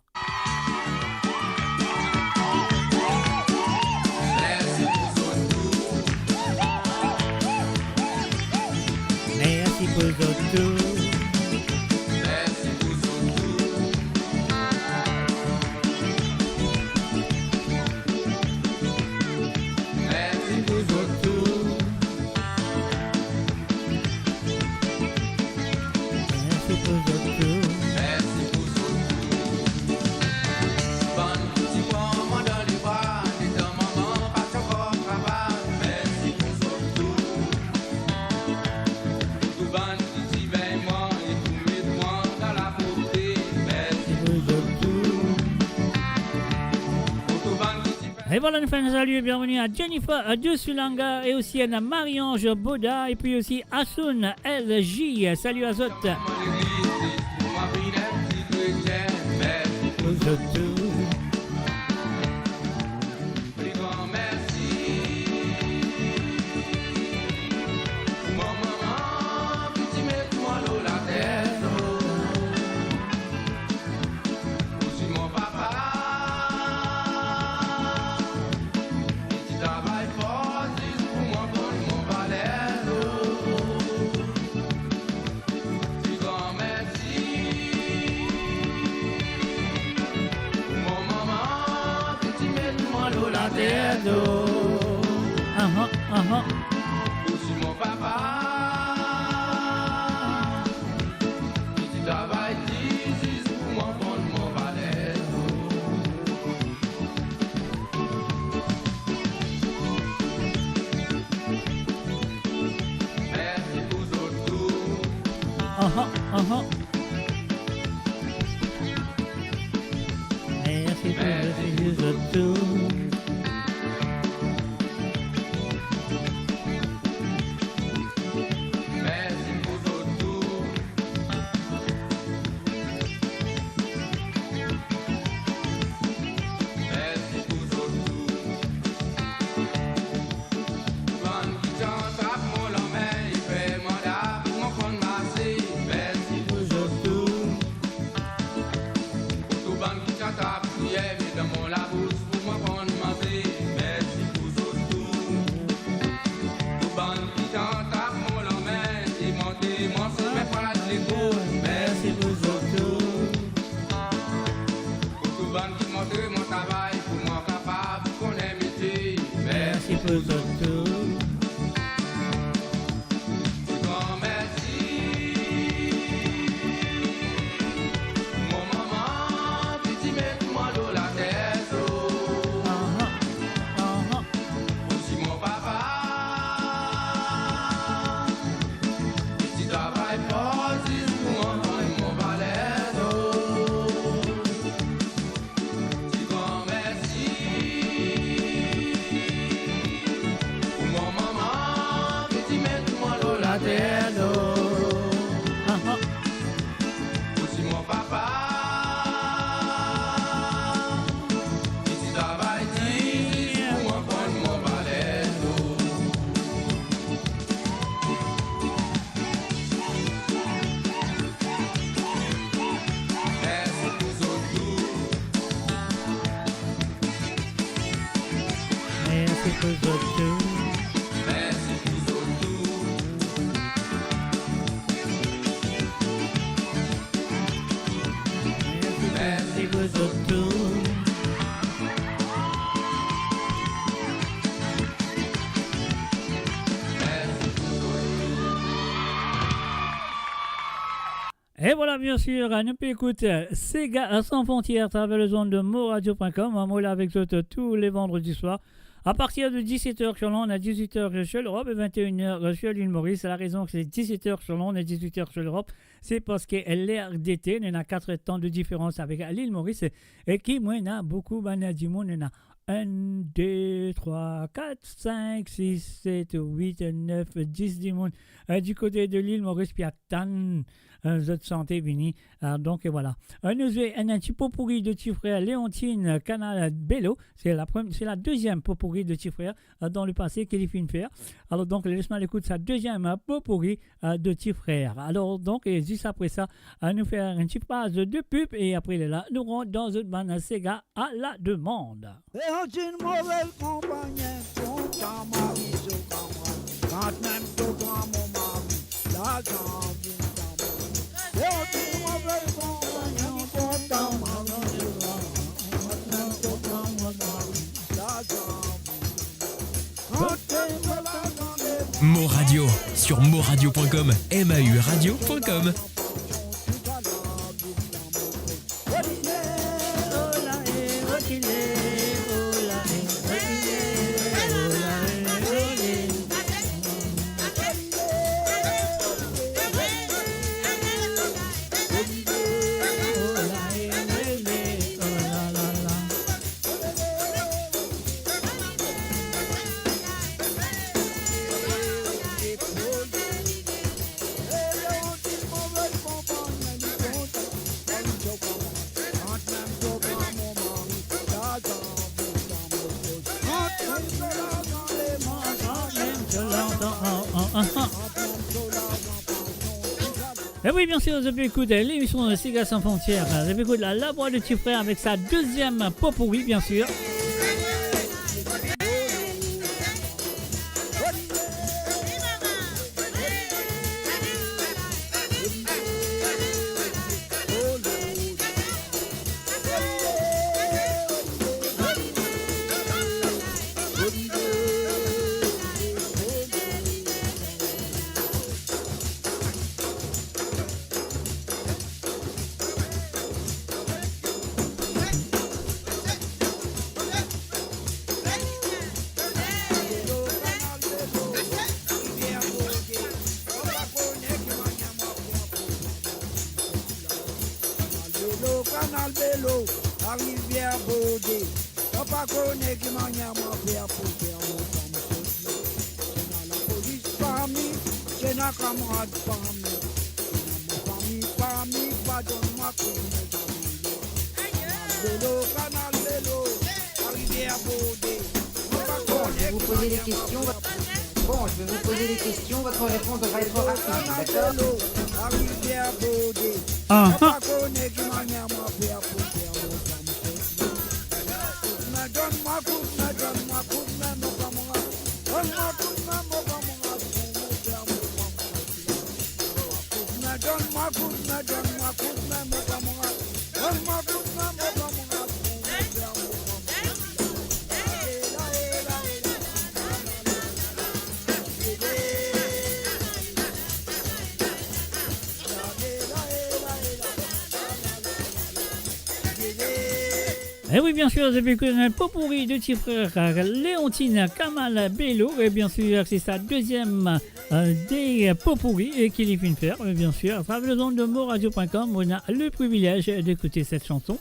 Mersi pou zot tou. Mersi pou zot tou. Mersi pou zot tou. Mersi pou zot tou. Bann ki ti pran mwa dan lebra, letan mama pa ti ankor travay. Mersi pou zot tou. Pou tou bann ki ti vey mwa e pou met mwa dan lapovrte. Mersi pou zot tou. Pou tou bann ki ti E vwala, nou fer enn salut e bienveni a Jennifer, a Josulanga e osi a Marie-Ange Boda e pi osi Asun L J. Salut à zot. Pou zot tou. Pou mwa mama ki ti met mwa lor later. Osi mo papa ki ti travay for zis pou mwa konn mo valer. Ti gran mersi pou mo mama ki ti met mwa lor later. Aha, aha. Osi mo papa ki ti travay dir zis pou mwa konn mo valer. Mersi pou zot tou. Aha, aha. Mersi pou zot tou. Mersi pou zot tou. Mersi pou zot tou. Bann ki ti atrap mo lanme, fer mwa la pou mo konn marse. Mersi pou zot tou. Pou tou bann ki ti atrap kwiyer, met dan mo labous pou mo konn manze. Mersi pou zot tou. Tou bann ki ti atrap mo lanme e montre mwa simin pou al lekol. Mersi pou zot tou. Pou tou bann ki montre mwa travay pou mwa kapav konnen metie. Mersi pou zot tou. Gran mersi pou mo mama ki ti met mwa lor later. Aha, aha. Osi mo papa ki ti travay for zis pou mwa konn mo valer. Ti gran mersi pou mo mama ki ti met mwa lor later. Aha, osi mo papa ki ti travay dir pou mwa konn mo valer. Mersi pou zot tou. Mersi pou zot tou. Mersi pou zot tou. Mersi pou zot tou. Et voilà, bien sûr, nou pe ekout, euh, Sega Sans Frontières à travers les ondes de moradio point com. Mo la avek zot, euh, tous les vendredis soirs, à partir de dix-sept heures sur l'onde, à dix-huit heures sur l'Europe et vingt et une heures sur l'île Maurice. La rezon ki se dix-sept heures sur l'onde et dix-huit heures sur l'Europe, se parski ler dete, nou ena quatre heures de temps de différence avec l'île Maurice, e ki mwa ena boukou bann dimoun, nou ena enn, de, trwa, kat, sink, sis, set, wit, nef, dis dimoun, euh, du côté de l'île Maurice, pe atann, euh, zot sante vini. Euh, donk, euh, voilà. Euh, nou zwe enn, enn ti potpourri de ti frer Léontine, euh, Kanal Belo. Se la prem-, se la deziem potpourri de ti frer, euh, dan le pase ki li finn fer. Alor, donk, les mwa ekout sa deziem, euh, potpourri, euh, de ti frer. Alor, donk, e zis apre sa, euh, nou fer enn ti paz de pub e apre lerla, nou rant dan zot bann sega à la demande. Léontine, move konpagn, kontan mari so kamrad. Kan mem to pran mo mari, larzan vinn kamrad. Léontine, move konpagn, kontan mari so kamrad. Kan mem to pran mo mari, larzan vinn kamrad. Mo Radio, sur moradio point com, M A U radio point com. E wi, bien sir, zot pe ekout lemision Sega Sans Frontières. Zot pe ekout la, La Voix de Ti Frer avek sa deziem potpourri, bien sir. Kanal Belo, Larivier Bode. Mo pa kone ki manier mo fer pou fer mo fam sot la. Ena lapolis parmi, ena kamarad parmi, ena mo fami parmi, pa donn mwa kout mo zami. Kanal Belo, Kanal Belo, Larivier Bode. Mo pa kone ki manier mo fer pou fer mo fam sot la. Bon, je vais vous poser des questions, votre réponse devra être rapide, d'accord ? Larivier Bode. Aha. Mo pa kone ki manier mo fer pou fer mo fam sot la. Donn mwa kout me, donn mwa kout me, mo kamarad. Donn mwa kout me, mo kamarad, pou mo fer mo fam sot la. Donn mwa kout me, donn mwa kout me, mo kamarad. Donn mwa kout me, mo kamarad, pou mo fer mo fam sot la. E wi, bien sir, zot pe ekout enn potpourri de ti frer, euh, Léontine Kamal Belo, e bien sir, se sa deziem, euh, de potpourri, e ki li finn fer, e bien sir, a traver les ondes de moradio point com, on a le privilège d'écouter cette chanson.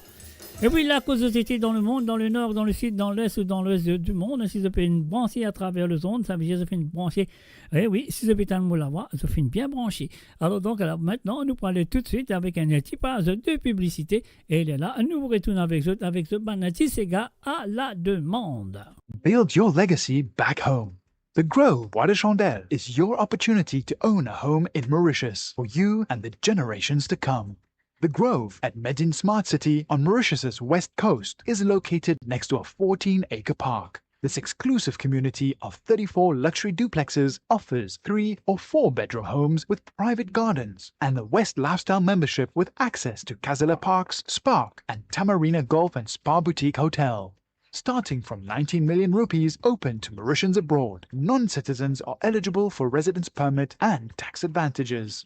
E wi, la kot zot ete dan lemond, dan lenor, dan lesid, dan les ou dan lwes de, du mond, si zot finn branse a traver les ondes, sa ve dir zot finn branse. E wi, si zot pe tann mo lavwa, zot finn bien branse. Alor donk, alor, aster, nou pou ale toutswit avek enn ti paz de piblisite, e lerla, nou retourn avek zot, avek zot bann ti sega à la demande. Build your legacy back home. The Grove Bois de Chandelle is your opportunity to own a home in Mauritius for you and the generations to come. The Grove at Medin Smart City on Mauritius's west coast is located next to a fourteen-acre park. This exclusive community of thirty-four luxury duplexes offers three or four-bedroom homes with private gardens and the West Lifestyle membership with access to Casella Parks, Spark, and Tamarina Golf and Spa Boutique Hotel. Starting from nineteen million rupees, open to Mauritians abroad. Non-citizens are eligible for residence permit and tax advantages.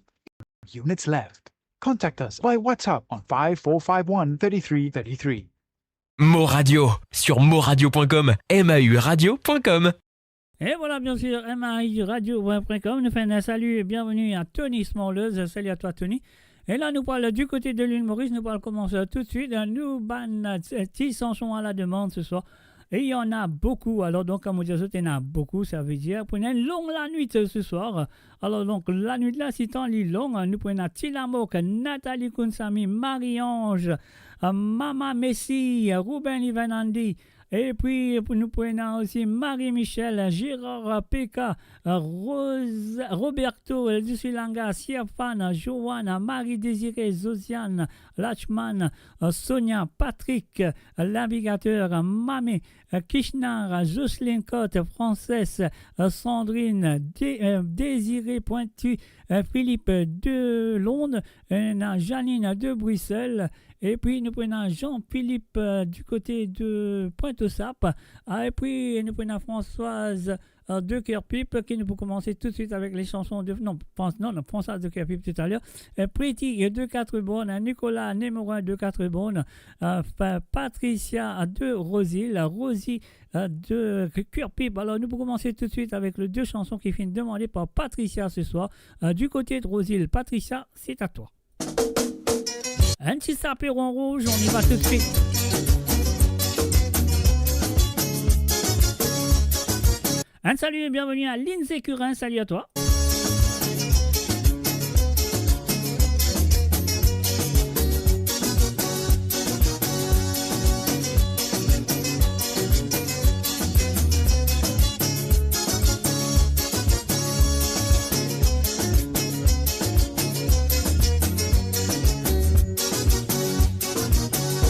Units left. Contact us by WhatsApp on five four five one thirty-three thirty-three. Mo Radio, sur moradio point com, M A U radio point com. Et voilà, bien sûr, M A U radio point com. Nous faisons un salut et bienvenue à Tony Smollers. Salut à toi, Tony. E la, nou pou al du côté de l'île Maurice, nou pou al koumans toutswit. Nou bann, euh, ti chanson à la demande ce soir. Et il y en a beaucoup. Alors donc, comme on dit, il y en a beaucoup, ça veut dire pou ena enn long lanwit, euh, ce soir. Alors donc, lanwit la, sitan li long, nou pou ena Ti Lamok, Nathalie Kounsamy, Marie-Ange, euh, Mama Messi, Ruben Ivanandi, epi pou nou pou ena osi Marie-Michel, Gérard Peka, Rose, Roberto, Lucy Langa, Siafana, Joanna, Marie-Désirée, Josiane, Lachman, Sonia, Patrick, Navigateur, Mame, Kishnar, Jocelyne Cotte, Frances, Sandrine, Dé-, euh, Désiré Pointu, euh, Philippe de Londres, euh, ena Janine de Bruxelles, epi nou pou ena Jean-Philippe, euh, du côté de Pointe-aux-Sapes, ah, epi nou pou ena Françoise, euh, de Kerpip, ki nou pou koumans toutswit avek les chansons de, non, Fran-, non, non, Françoise de Kerpip tout à l'heure, euh, Pretty, euh, de Quatre-Bornes, Nicolas Némorin de Quatre-Bornes, euh, Pa-, Patricia de Rosil, Rosie, euh, de Kerpip. Alors, nou pou koumans toutswit avek les deux chansons ki finn demande par Patricia ce soir, euh, du côté de Rosil. Patricia, c'est à toi. Un petit sapeur en rouge, on y va tout de suite. Un salut et bienvenue à Lindsay Curin, salut à toi.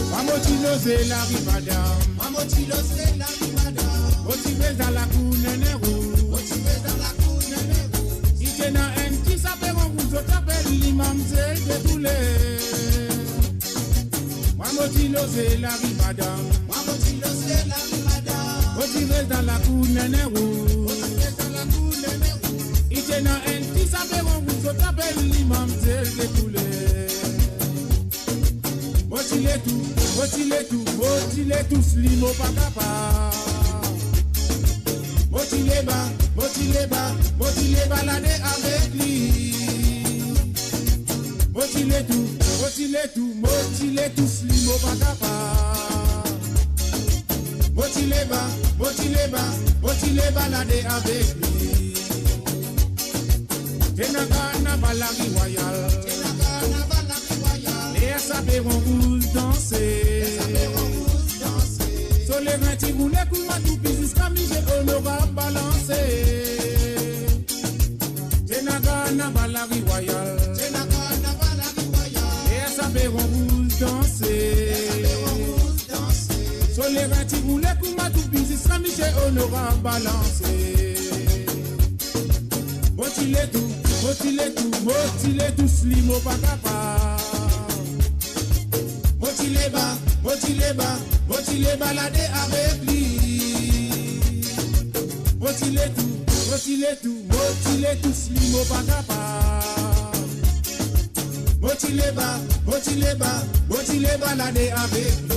Mwa mo ti loze lari madam. Mwa mo ti loze lari madam. Mo ti rez dan lakour nene rou. Mo ti rez dan lakour nene rou. Li ti ena enn ti saperon rouz, zot apel li Mamzel Deboule. Mwa mo ti loze lari madam. Mwa mo ti loze lari madam. Mo ti rez dan lakour nene rou. Mo ti rez dan lakour nene rou. Li ti ena enn ti saperon rouz, zot apel li Mamzel Deboule. Mo ti le tou, mo ti le tou, mo ti le tous li, mo pa kapav. Mo ti leba, mo ti leba, mo ti le balade avek li. Mo ti le tou, mo ti le tou, mo ti le tous li, mo pa kapav. Mo ti leba, mo ti leba, mo ti le balade avek li. Ti ena karnaval Lari Rwayal. Ti ena karnaval Lari Rwayal. Ler saperon rouz danse. Ler saperon rouz danse. So lerin ti roule kouma toupi ziska mize onorab balanse. Ti ena karnaval Lari Rwayal. Ti ena karnaval Lari Rwayal. Ler saperon rouz danse. Ler saperon rouz danse. So lerin ti roule kouma toupi ziska mize onorab balanse. Mo ti le tou, mo ti le tou, mo ti le tous li, mo pa kapav. Mo ti leba, mo ti leba, mo ti le balade avek li. Mo ti le tou, mo ti le tou, mo ti le tous li, mo pa kapav. Mo ti leba, mo ti leba, mo ti le balade avek li.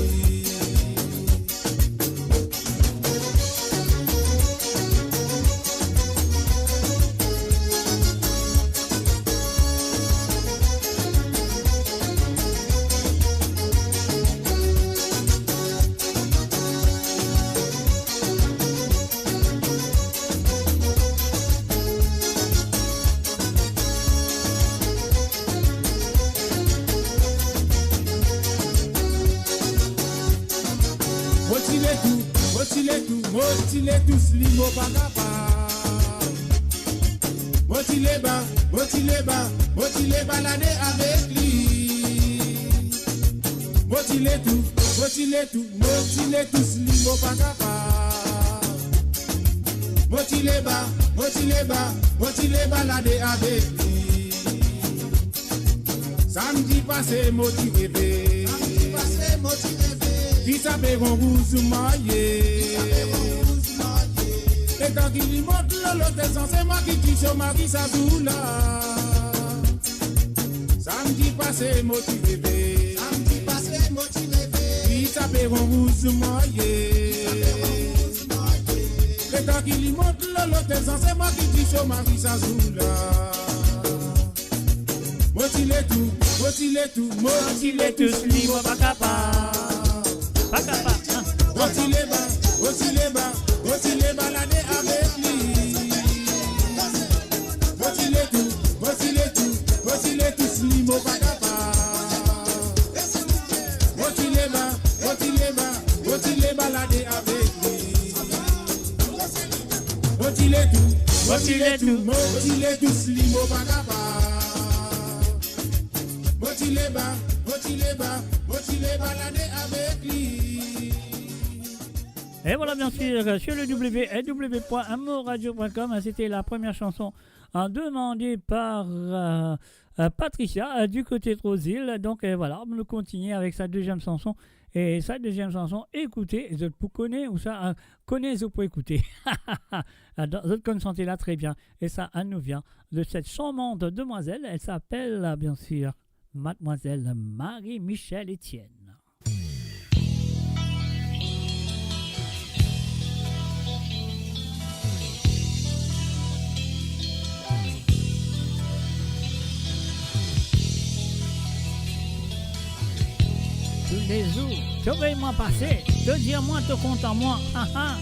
Mo ti le tou, mo ti le tou, mo ti le tous li, mo pa kapav. Mo ti leba, mo ti leba, mo ti le balade avek li. Mo ti le tou, mo ti le tou, mo ti le tous li, mo pa kapav. Mo ti leba, mo ti leba, mo ti le balade avek li. Samdi pase mo ti reve. Samdi pase mo ti reve. Ti saperon rouz marye. Ti saperon rouz marye. Letan ki li mont lor lotel, se mwa ki ti so mari sa zour la. Sa Samdi pase mo ti leve. Samdi pase mo ti leve. Li ti apel Ron Rouz mwa ye. Li ti apel Ron Rouz mwa ye. Letan ki li mont lor lotel, se mwa ki dir so mari sa zour la. Mo ti le tou, mo ti le tou, mo ti le tous li, mo pa kapav. Pa kapav, an. Mo ti leba, mo ti leba, mo ti leba lade avek li. Mo ti le tou, mo ti le tou, mo ti le tous li, mo pa kapav. Mo ti leba, mo ti leba, mo ti leba lade avek li. Mo ti le tou, mo ti le tou, mo ti le tous li, mo pa kapav. Mo ti leba, mo ti leba, mo ti leba lade avek li. Et voilà, bien sûr, sur le w w w point amourradio point com, c'était la première chanson, hein, demandée par, euh, euh, Patricia, euh, du côté de Rose-Hill. Donc, euh, voilà, nou kontini avek sa dezyem sanson. E sa dezyem sanson, ekoute, zot pou kone ou sa, euh, kone zot pou ekoute. Adan, zot konn sante la très bien. Et ça, elle nous vient de cette charmante demoiselle. Elle s'appelle, bien sûr, Mademoiselle Marie-Michèle Etienne. Toulezour to vey mwa pase, to dir mwa to kontan mwa. Ha, ha.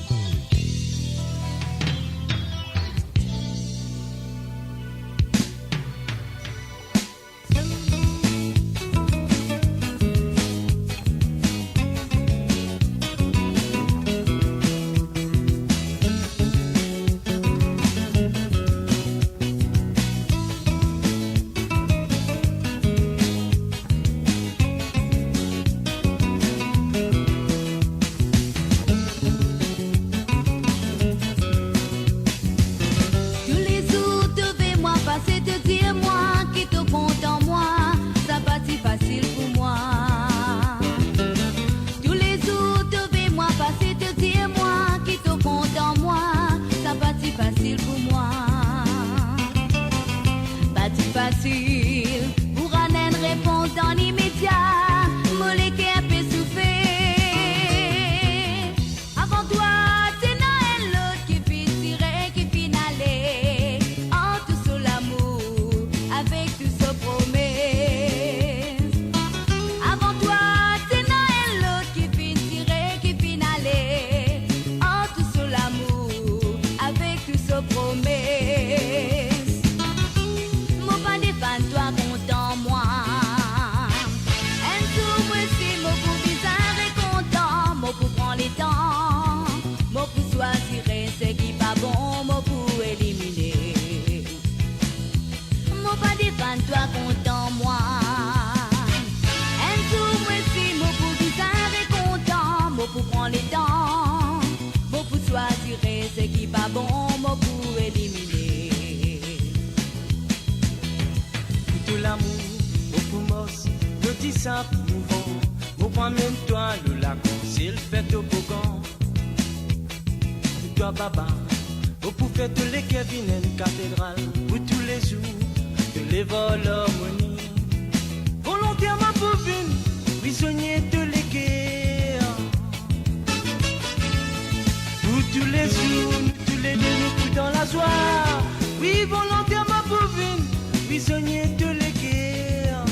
Toulezour to vey mwa pase, to dir mwa ki to kontan mwa, sa pa ti fasil pou mwa. Toulezour to vey mwa pase, to dir mwa ki to kontan mwa, sa pa ti fasil pou mwa. Pa ti fasil pou rann enn repons dan limedia, mo leker pe soufer. Avan twa, ti ena enn lot ki finn tire, ki finn ale, ar tou so lamour, avek tou so promes. Avan twa, ti ena enn lot ki finn tire, ki finn ale, ar tou so lamour, avek tou so promes. Mo pa defann twa kontan mwa. Enn zour mo osi mo pou bizin rekontan, mo pou pran letan, mo pou swazir seki pa bon, mo pou elimine. Mo pa defann twa kontan mwa. Enn zour mo osi mo pou bizin rekontan, mo pou pran letan, mo pou swazir seki pa bon, mo pou elimine. Pou to lamour, mo pou mars, mo ti sinp mouvan, mo pou amenn twa lor lakor, si li fer tobogan. Pou twa baba, mo pou fer to leker vinn enn katedral. Pou toulezour, to lev ar larmoni. Volonter mo pou vinn prizonie to leker. Pou toulezour, nou toulede nou pou dan lazwa. Wi, volonter mo pou vinn prizonie to leker.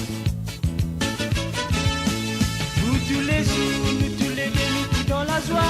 Pou toulezour, nou toulede nou pou dan lazwa.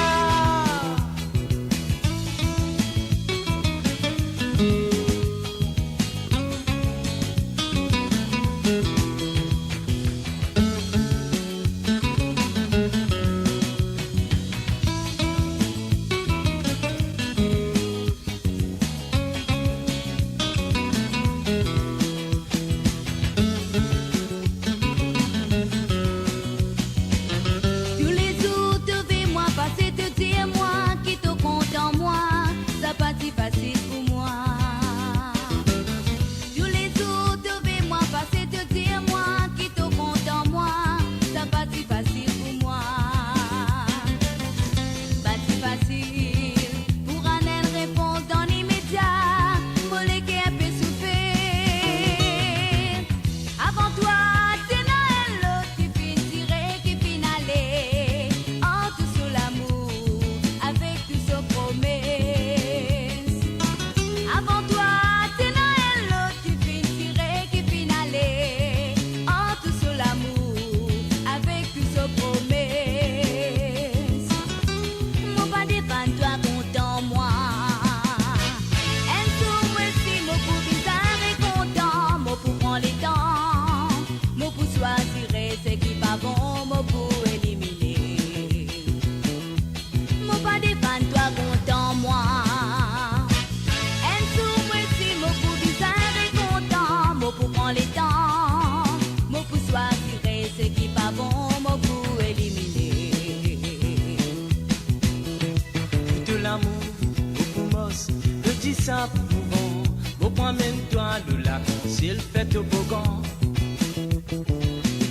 Sa pou van, mo pou amenn twa lor lak, sel fer tobogan.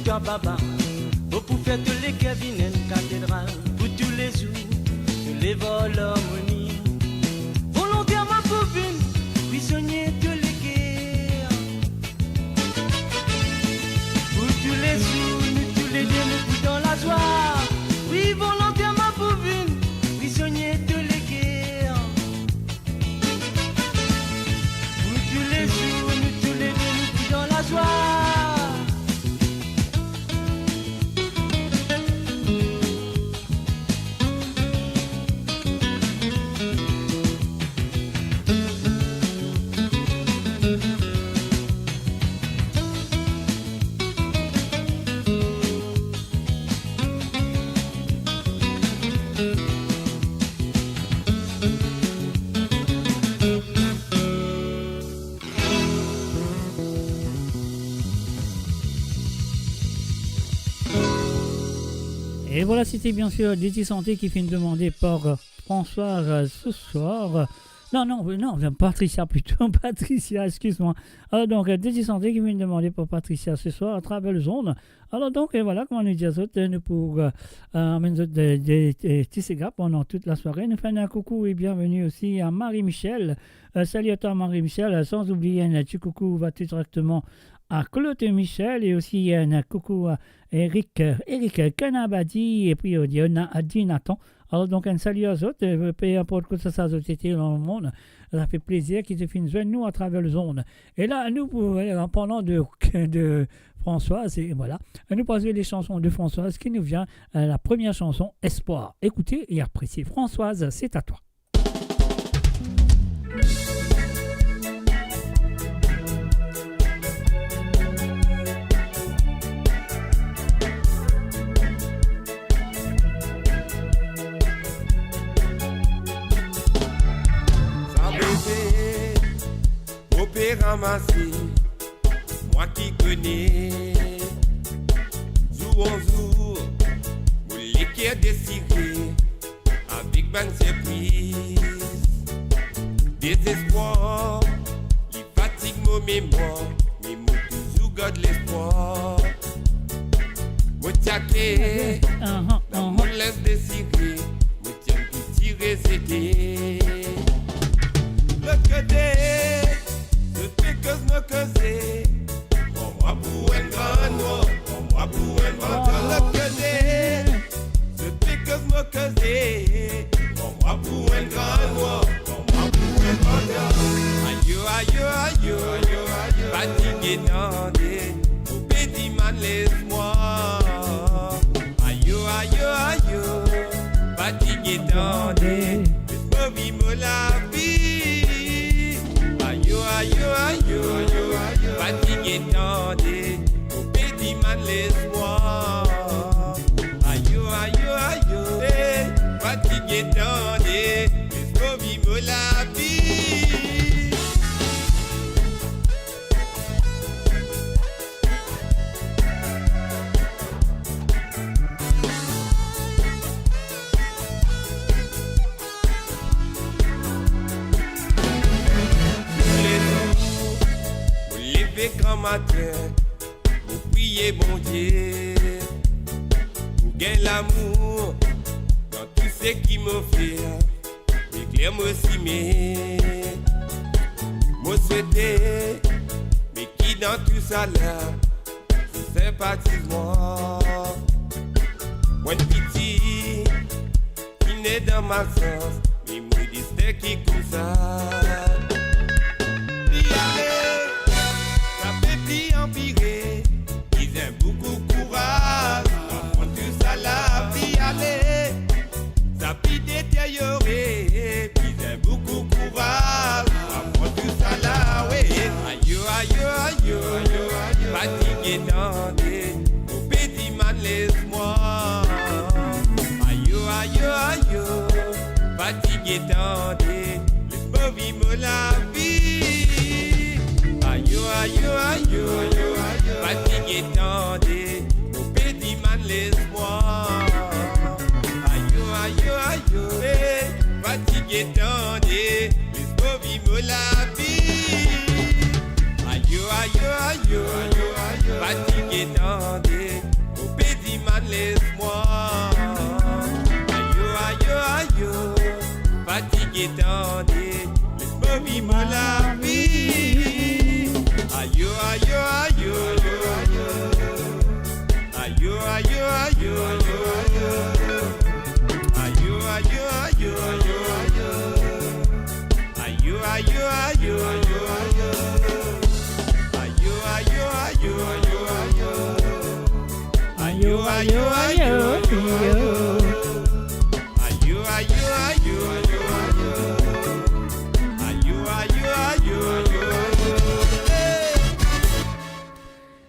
Twa baba, mo pou fer to leker vinn enn katedral pou toulezour, to lev ar larmoni. Volonterman pou vinn prizonie to leker. Pou toulezour, nou toulede, nou pou dan lazwa. Wi, volonterman pou vinn prizonie to leker. Pou toulezour, nou toulede, nou pou dan lazwa. E vwala, sete bien sir D J Santé ki finn demande par, euh, Françoise, euh, ce soir. Non, non, euh, non, Patricia plito. Patricia, excuse-moi. Alors donc, euh, D J Santé ki finn demande par Patricia ce soir à travers le zone. Alors donc, euh, vwala, kouma nou dir zot, euh, nou pou, euh, euh, amenn zot de, de, de ti sega pandan tout lasware. Nou fer enn koukou e bienveni osi a Marie-Michel. Euh, salut à toi, Marie-Michel. Euh, sans oublier un ti coucou va tout directement à Claude Michel et aussi un coucou à Eric, euh, Eric Kanabadi et puis, euh, Diana, à Dinatan. Alors donc, un salut à zot, euh, peu importe kote sa zot ete dan lemond, sa fer plezir ki zot finn zwenn nou à travers le zone. E la, nou pou, euh, en parlant de, de Françoise, et voilà, nou pou zwe les chansons de Françoise qui nous vient, euh, la première chanson, Espoir. Écoutez et appréciez. Françoise, c'est à toi. Sa bebe, mo pe ramase, mwa ki kone. Zour an zour, mo leker desire, avek bann sirpriz. Dezespwar, li fatig mo memwar, me mo touzour gard lespwar. Mo ti ake, dan mo lins desire, mo ti enn piti rezete. Lot kote, zot pe koz mo koze, pran mwa pou enn gran nwa, pran mwa pou enn vantan. Lot kote, zot pe koz mo koze, pran mwa pou enn gran nwa, pran mwa pou enn vantan. Ayo, ayo, ayo, ayo, ayo, fatige tande, mo pe dimann lespwar. Ayo, ayo, ayo, fatige tande, les mo viv mo lavi. Ayo, ayo, ayo, ayo, ayo, fatige tande, mo pe dimann lespwar. Ayo, ayo, ayo, eh, fatige tande, les mo viv mo lavi. Toulezour, mo leve gran matin, mo priye Bondie, mo gagn lamour dan tou seki mo fer. Ekler mo sime, mo swete, me ki dan tousala, zis sinpatiz mwa. Mo enn piti, ki ne dan malsans, me mo destin ki koumsa. Pli ale, sa pe pli anpire, bizin boukou kouraz, aprann tousala, pli ale. Sa pli deteryore, bizin boukou kouraz, aprann tousala, we. Ayo, ayo, ayo, ayo, ayo, fatige tande, mo pe dimann lespwar. Ayo, ayo, ayo, fatige tande, les mo viv mo lavi. Ayo, ayo, ayo, ayo, ayo, fatige tande, mo pe dimann lespwar. Ayo, ayo, ayo, eh, fatige tande, les mo viv mo Etande, mo viv mo lavi. Ayo, ayo, ayo. Ayo, ayo, ayo. Ayo, ayo, ayo. Ayo, ayo, ayo. Ayo, ayo, ayo. Ayo, ayo, ayo, ayo. Ayo, ayo, ayo, ayo, ayo. Ayo, ayo, ayo, ayo, ayo.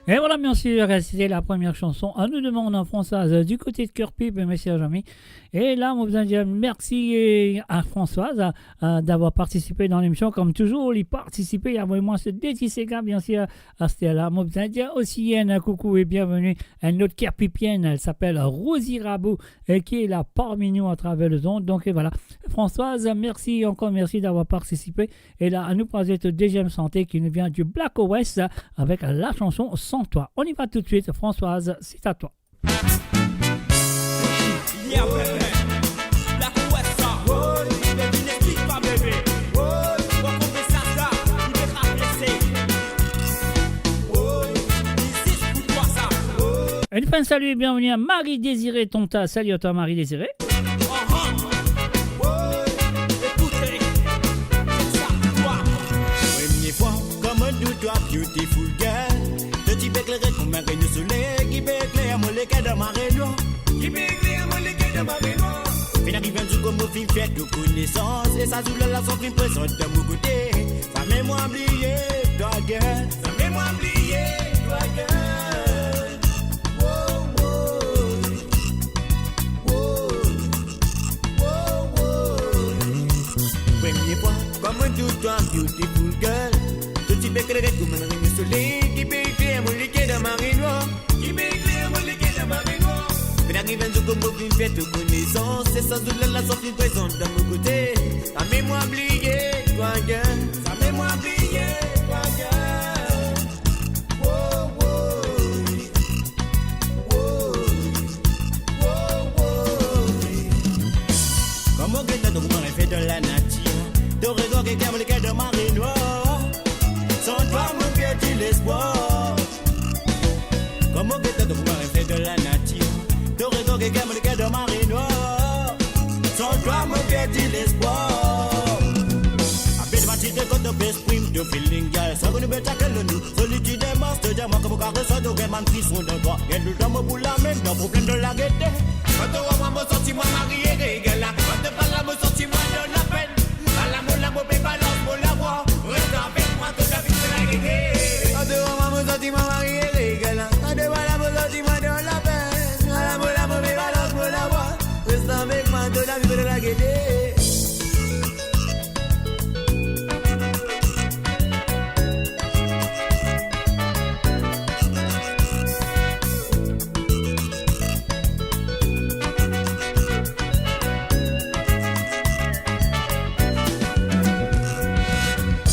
Hey! Et voilà, bien sûr, c'était la première chanson. On nous demande en français, euh, du côté de Kerpip, mes chers amis. Et là, mo bizin dir mersi, euh, à Françoise, euh, euh, d'avoir participé dans l'émission. Comme toujours, li partisipe, li avoy mwa so de ti sega, bien sûr, aster la. Mo bizin dir osi enn coucou et bienvenue à une autre Kerpipienne, elle s'appelle Rosie Rabou, et qui est là parmi nous à travers les ondes. Donc, et voilà. Françoise, merci encore, merci d'avoir participé. Et là, nou pou zet deuxième santé qui nous vient du Black West avec la chanson Sans toi. On y va tout de suite, Françoise, c'est à toi. Yeah, bebe. Black West, sa. Woy, bebe, vinn explik mwa, bebe. Woy, ou konpran sa, sa, li pe pa blese. Woy, li zis pou twa, sa. Woy. Une fois salut et bienvenue à Marie-Désirée Tonta. Salut à toi, Marie-Désirée. Aha. Woy, ekoute. Sa, twa. Premie fwa, kouma trouv twa, beautiful girl. To ti pe klere kouma enn soley ki pe ekler mo leker dan mare nwar. Ki pe ekler mo leker dan mare nwar. Finn ariv enn zour kot mo finn fer to konesans, e sa zour la, lasanti finn prezant dan mo kote. Zame mwa bliye twa, girl. Zame mwa bliye twa, girl. Wo, wo. Wo, wo, wo. Premie fwa, kouma trouv twa, beautiful girl. To ti pe klere kouma enn soley ki pe ekler mo leker dan mare nwar. Ki pe ekler mo leker dan mare nwar. Finn ariv enn zour kot mo finn fer to konesans, e sa zour la, lasanti finn prezant dan mo kote. Zame mwa bliye twa, girl. Zame mwa bliye twa, girl. Wo, wo. Wo, wo, wo. Kouma get twa, to kouma enn fer dan lanatir. To regard ki ekler mo leker dan mare nwar. San twa, mo perdi lespwar. Kouma get twa, to kouma enn fer dan lanatir. To regard ki ekler mo leker dan mare nwar. San twa, mo perdi lespwar. Apel matire kot to pe exprim to feeling, girl. Sa ki nou pe atake lor nou. Solitid e mars, to dir mwa kouma kares twa, to gagn bann frison dan twa. Gagn toultan mo pou lame, dan problem, dan lagete. Kan to war mwa, mo santi mwa marie, regal la. Kan to parl la, mo santi mwa dan lapenn. Ala mo la, mo pe balans mo lavwa. Res avek mwa, to lavi se lagete. Kan to war mwa, mo santi mwa marie, regal la. Kan to parl la, mo santi mwa dan lapenn. Ala mo la, mo pe balans mo lavwa. Res avek mwa, to lavi se lagete.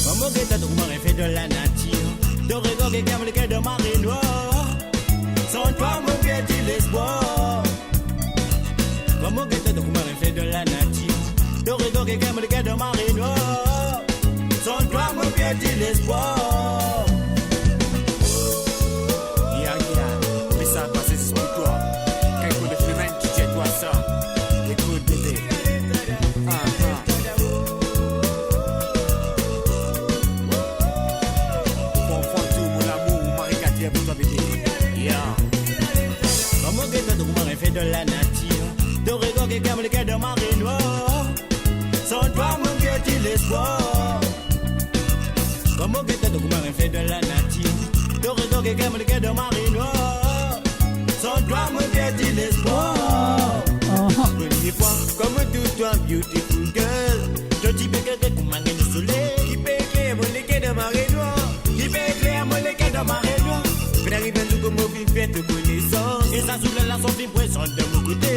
Kouma get twa, to kouma enn fer dan lanatir. To regard ki ekler mo leker dan mare nwar. San twa, mo perdi lespwar. Kouma get twa, to kouma enn fer dan lanatir. To regard ki ekler mo leker dan mare nwar. San twa, mo perdi lespwar. Ya, ya, me sa pase zis pou twa. Kan ekout le fenomenn, ti tir twa sa. Ekout, bebe. Ah, ah. Bon, Fantou, mon amour, Marie Cartier pou twa, bebe. Ya. Kouma get twa, to kouma enn fer dan lanatir. To regard ki ekler mo leker dan mare nwar. San twa, mo perdi lespwar. Kouma get twa, to kouma enn fer dan lanatir. To regard ki ekler mo leker dan mare nwar. San twa, mo perdi lespwar. Aha. Premie fwa, kouma trouv twa, beautiful girl. To ti pe klere kouma enn soley ki pe ekler mo leker dan mare nwar. Ki pe ekler mo leker dan mare nwar. Finn ariv enn zour kot mo finn fer to konesans. E sa zour la, lasanti finn prezant dan mo kote.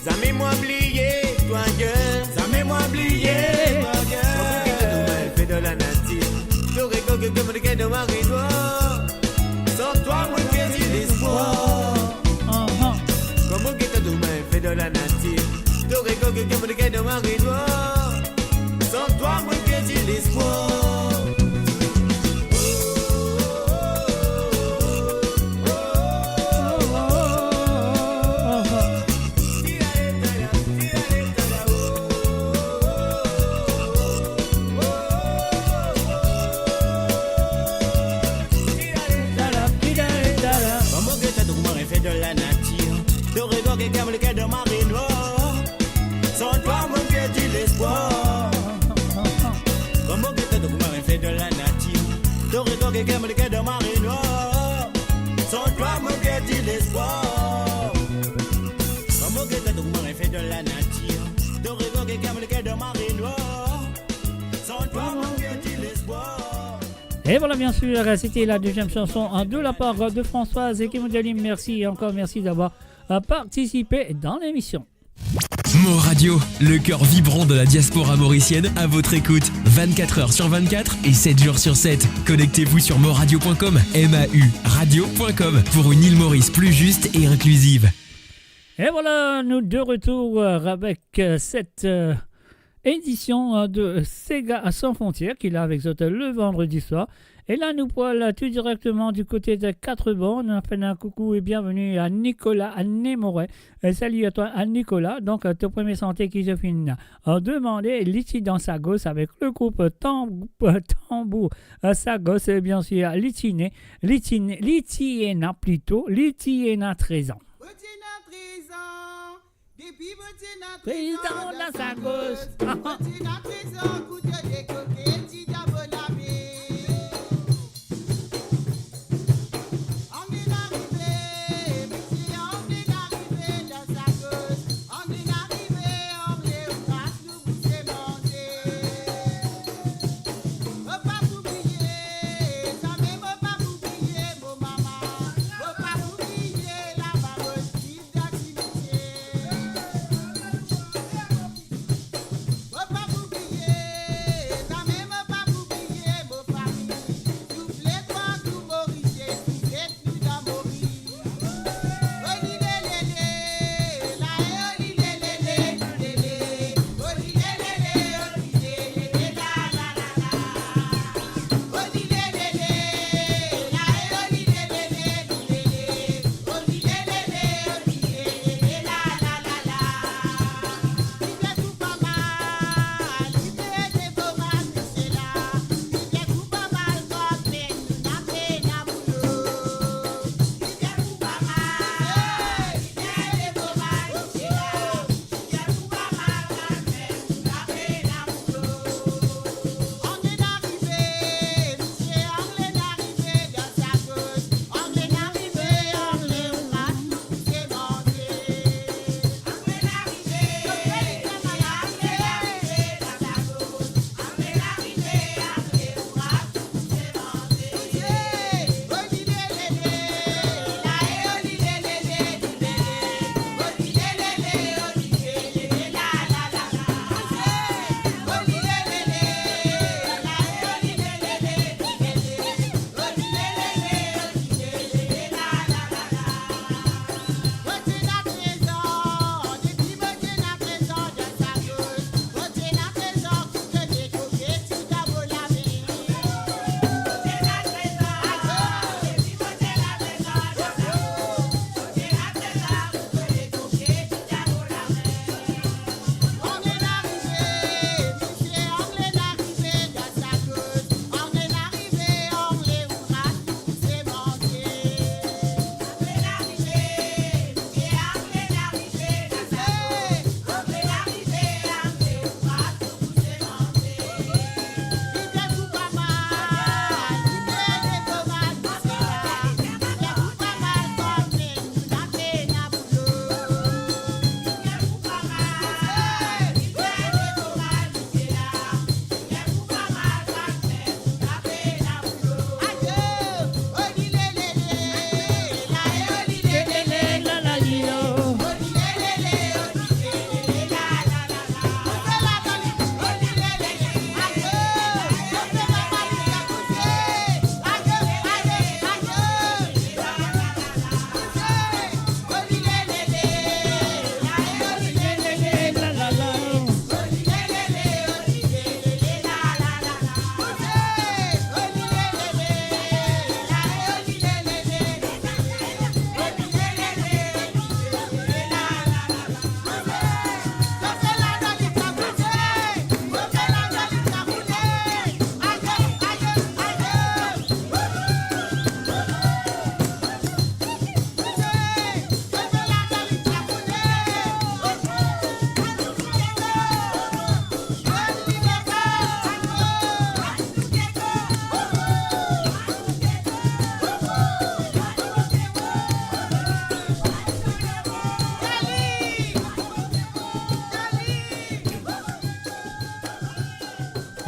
Zame mwa bliye twa, girl. Zame mwa bliye twa, girl. Kouma get twa, to kouma enn fer dan lanatir. To regard ki ekler mo leker dan mare nwar. San twa, mo perdi lespwar. Aha. Kouma get twa, to kouma enn fer dan lanatir. To regard ki ekler mo leker dan mare nwar. Sans toi, moi, que dit l'espoir. Kouma refle dan lanatir, to regard ki kalm leker dan mare nwar. Sans toi, moi, que dit l'espoir. Kouma refle dan lanatir, to regard ki kalm leker dan mare nwar. Sans toi, moi, que dit l'espoir. Kouma refle dan lanatir, to regard ki kalm leker dan mare nwar. Sans toi, moi, que dit l'espoir. Et voilà, bien sûr, c'était la deuxième chanson, hein, de la part de Françoise et qui vous dit merci et encore merci d'avoir, euh, participé dans l'émission. Mor Radio, le cœur vibrant de la diaspora mauricienne, à votre écoute, vingt-quatre heures sur vingt-quatre et sept jours sur sept. Connectez-vous sur morradio point com, M A U radio point com, pour une île Maurice plus juste et inclusive. Et voilà, nous de retour, euh, avec, euh, cette, euh, édition, euh, de Sega Sans Frontières, ki la avek zot le vandredi swar. E la, nou pou al tou direkteman du kote de Quatre Bornes. Nou fer enn koukou e bienveni a Nicolas, a Nemorin. E salut à toi, à Nicolas. Donk, euh, to premie sante ki to finn, euh, demande, li ti dan Sagos avek le group Tam-, Tanbou, euh, Sagos, e bien sûr, li ti ne, li ti ne, li ti ena plito, li ti ena trez an. Mo ti ena trez an. Depi mo ti ena trez an, dan Sagos. Mo ti ena trez an, kout yo dekoke, ti diab lame. Ann vinn arive, misie, ann vinn arive dan Sagos. Ann vinn arive, ann vinn arive, nou bouse manze. Mo pa pou bliye, zame mo pa pou bliye mo mama. Mo pa pou bliye laba mo ti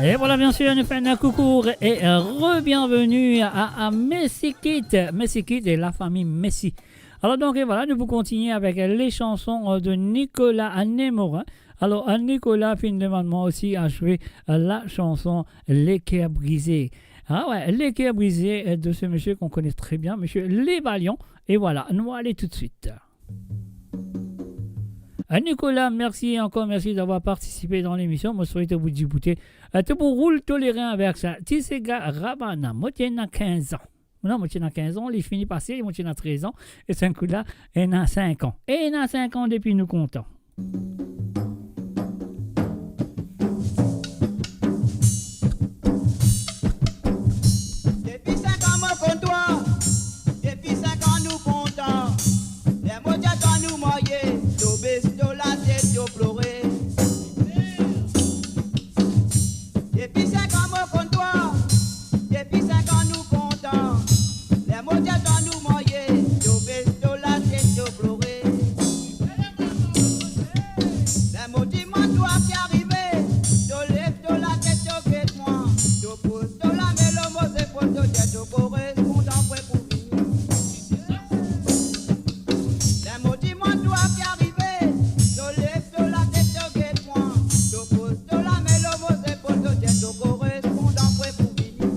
Et voilà, bien sûr, nous faisons un coucou et, euh, re-bienvenue à, à Messi Kit, Messi Kit et la famille Messi. Alors donc, et voilà, nous pouvons continuer avec les chansons, euh, de Nicolas Nemorin. Alors, euh, Nicolas, finalement, aussi a joué, euh, la chanson Les Cœurs Brisés. Ah ouais, Les Cœurs Brisés, euh, de ce monsieur qu'on connaît très bien, monsieur Les Valiants. Et voilà, nous allons tout de suite. Euh, Nicolas, merci encore, merci d'avoir participé dans l'émission. Mo swete ou dir boute, euh, to pou roul toleran avek sa. Ti sega Rabana, mo ti ena kinz an. Non, mo ti ena kinz an, li fini pase, mo ti ena trez an. E sa kou la, ena sink an. E ena sink an depi nou kontan. Depi sink an mo konn twa, depi sink an nou kontan. Ler mo dir twa nou marye, to bes to latet, to plore. Depi sink an mo konn twa, depi sink an nou kontan. Ler mo dir twa nou marye, to bes to latet, to plore. Ler mo dimann twa ki arive, to lev to latet, to get mwa, to poz to lame lor mo zepol, to dir to korespondan pre pou vini. Ler mo dimann twa ki arive, to lev to latet, to get mwa, to poz to lame lor mo zepol, to dir to korespondan pre pou vini.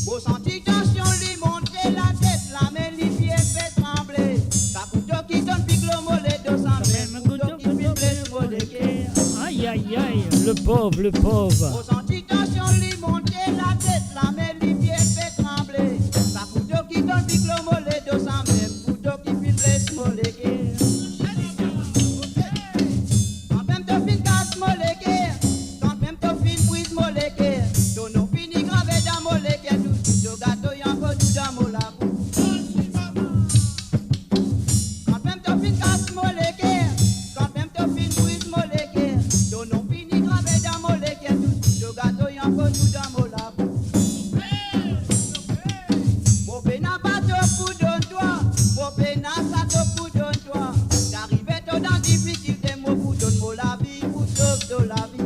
Mo santi tansion li monte, latet, lame, lipie pe tranble. Sa kouto ki donn pik lor mo ledo, samem kouto ki finn bles mo leker. Aïe, aïe, aïe, le pauvre, le pauvre. Mo santi tansion li monte, latet, lame, lipie pe tranble. Sa kouto ki donn pik lor mo ledo, samem kouto ki finn bles mo leker. Kanmem to finn kas mo leker, kanmem to finn briz mo leker, to nom fini grave dan mo leker, touzour to gard to ankor tou dan mo labous. Kanmem to finn kas mo leker, kanmem to finn briz mo leker, to nom fini grave dan mo leker, touzour to gard to ankor tou dan mo labous. Mo pena bato pou donn twa, mo pena sato pou donn twa. Si arive to dan difikilte, mo pou donn mo lavi pou sov to lavi.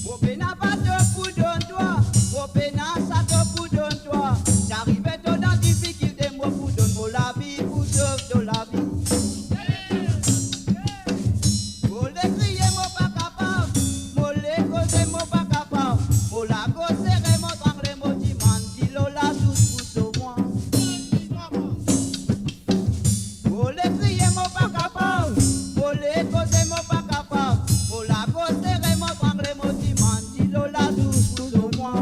Mo pena bato pou donn twa, mo pena sato pou donn twa. Si arive to dan difikilte, mo pou donn mo lavi pou sov to lavi. Mo le kriye, mo pa kapav. Mo le koze, mo pa kapav. Mo lagorz sere, mo trangle, mo dimann dilo lasous pou sov mwa. Mo le kriye, mo pa kapav. Mo le koze, mo pa kapav. Mo lagorz sere, mo trangle, mo dimann dilo lasous pou sov mwa.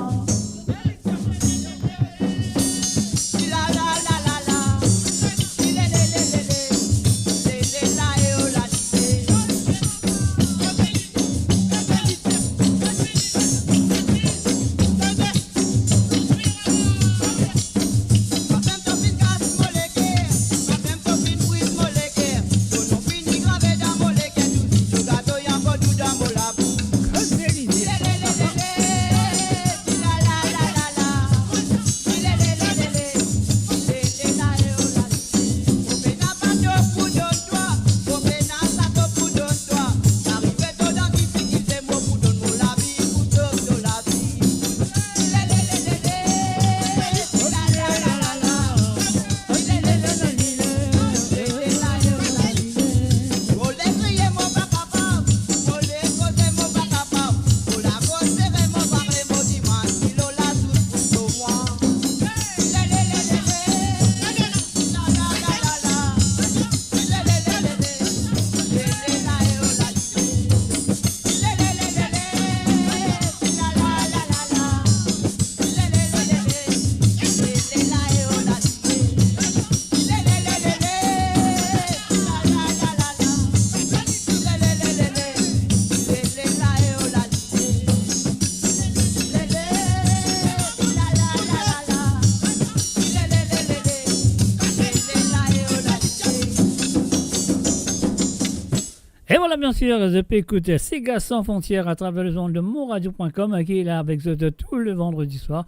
Et voilà, bien sûr, zot pe ekout Sega Sans Frontières à travers les ondes de Mon Radio point com, qui est là avec zot tous les vendredis soirs.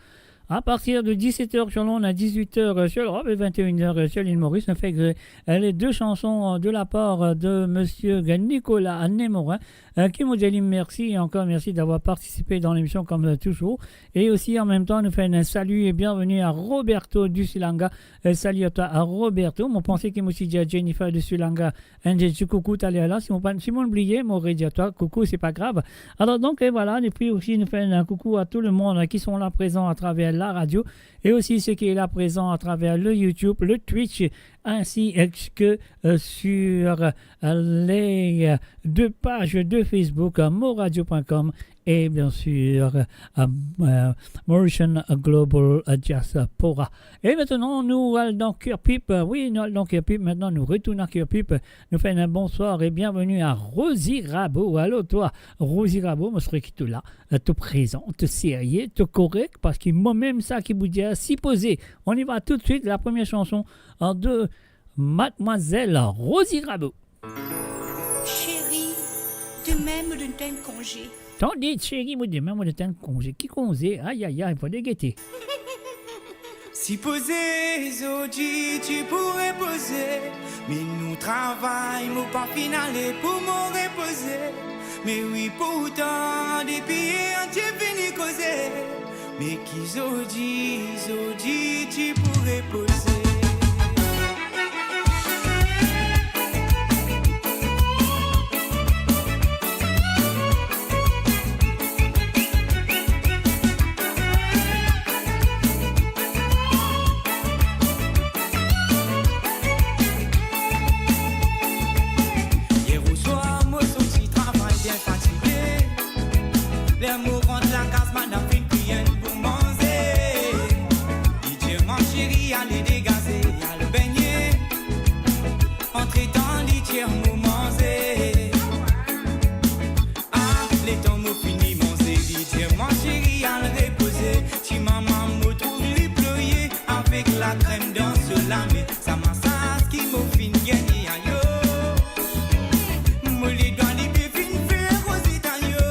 À partir de dix-sept heures sur l'onde, à dix-huit heures sur l'Europe et vingt et une heures sur l'île Maurice, nou fer, euh, les deux chansons, euh, de la part, euh, de monsieur Nicolas Némorin, euh, ki mo dir li mersi, e ankor mersi d'avoir partisipé dans l'émission comme, euh, toujours. Et aussi, en même temps, nou fer un salut et bienvenue à Roberto du Silanga. Euh, salut à toi, à Roberto. Mo panse ki mo ti dir Jennifer du Silanga, un ti coucou taler la, si mo pa, si mo bliye, mo redir twa coucou, c'est pas grave. Alors donc, et voilà, et puis aussi, nous faisons un coucou à tout le monde, hein, qui sont là présents à travers la radio, et aussi ceux qui sont là présents à travers le YouTube, le Twitch, ainsi que, euh, sur, euh, les, euh, deux pages de Facebook, euh, moradio point com et bien sûr, euh, euh, Mauritian Global Diaspora. E aster nou al dan Kerpip. Wi, nou al dan Kerpip. Aster nou retourn a Kerpip. Nou fer un bonsoir et bienvenue à Rosie Rabo. Alor twa, Rosie Rabo, mo swete ki to la, to prezan, to serye, to korek, parski mwa mem sa ki pou dir, sipoze. On y va tout de suite, la première chanson, euh, de Mademoiselle Rosie Rabo. Seri, demin mo donn twa enn konze. Tande, seri, mo demin mo donn twa enn konze. Ki konze? Ay, ay, ay, fode gete. Sipoze zordi ti pou repoze, me nou travay, mo pa finn ale pou mo repoze. Me wi, pourtan, depi yer ti fini koze. Me ki zordi, zordi ti pou repoze. Yer oswar, mo sorti travay bien fatige. Ler mo rant lakaz, madam finn kwi enn pou manze. Li dir mwa, "Seri, ale degaze, al begne." Antretan, li dir mo, "Manze." Ah, letan mo fini manze, li dir mwa, "Seri, al repoze." Ti mama mo trouv li plore avek lakrem dan so lame. Sa masaz ki mo finn gagne, ayo. Mo ledwa li pe finn fer roze, ayo.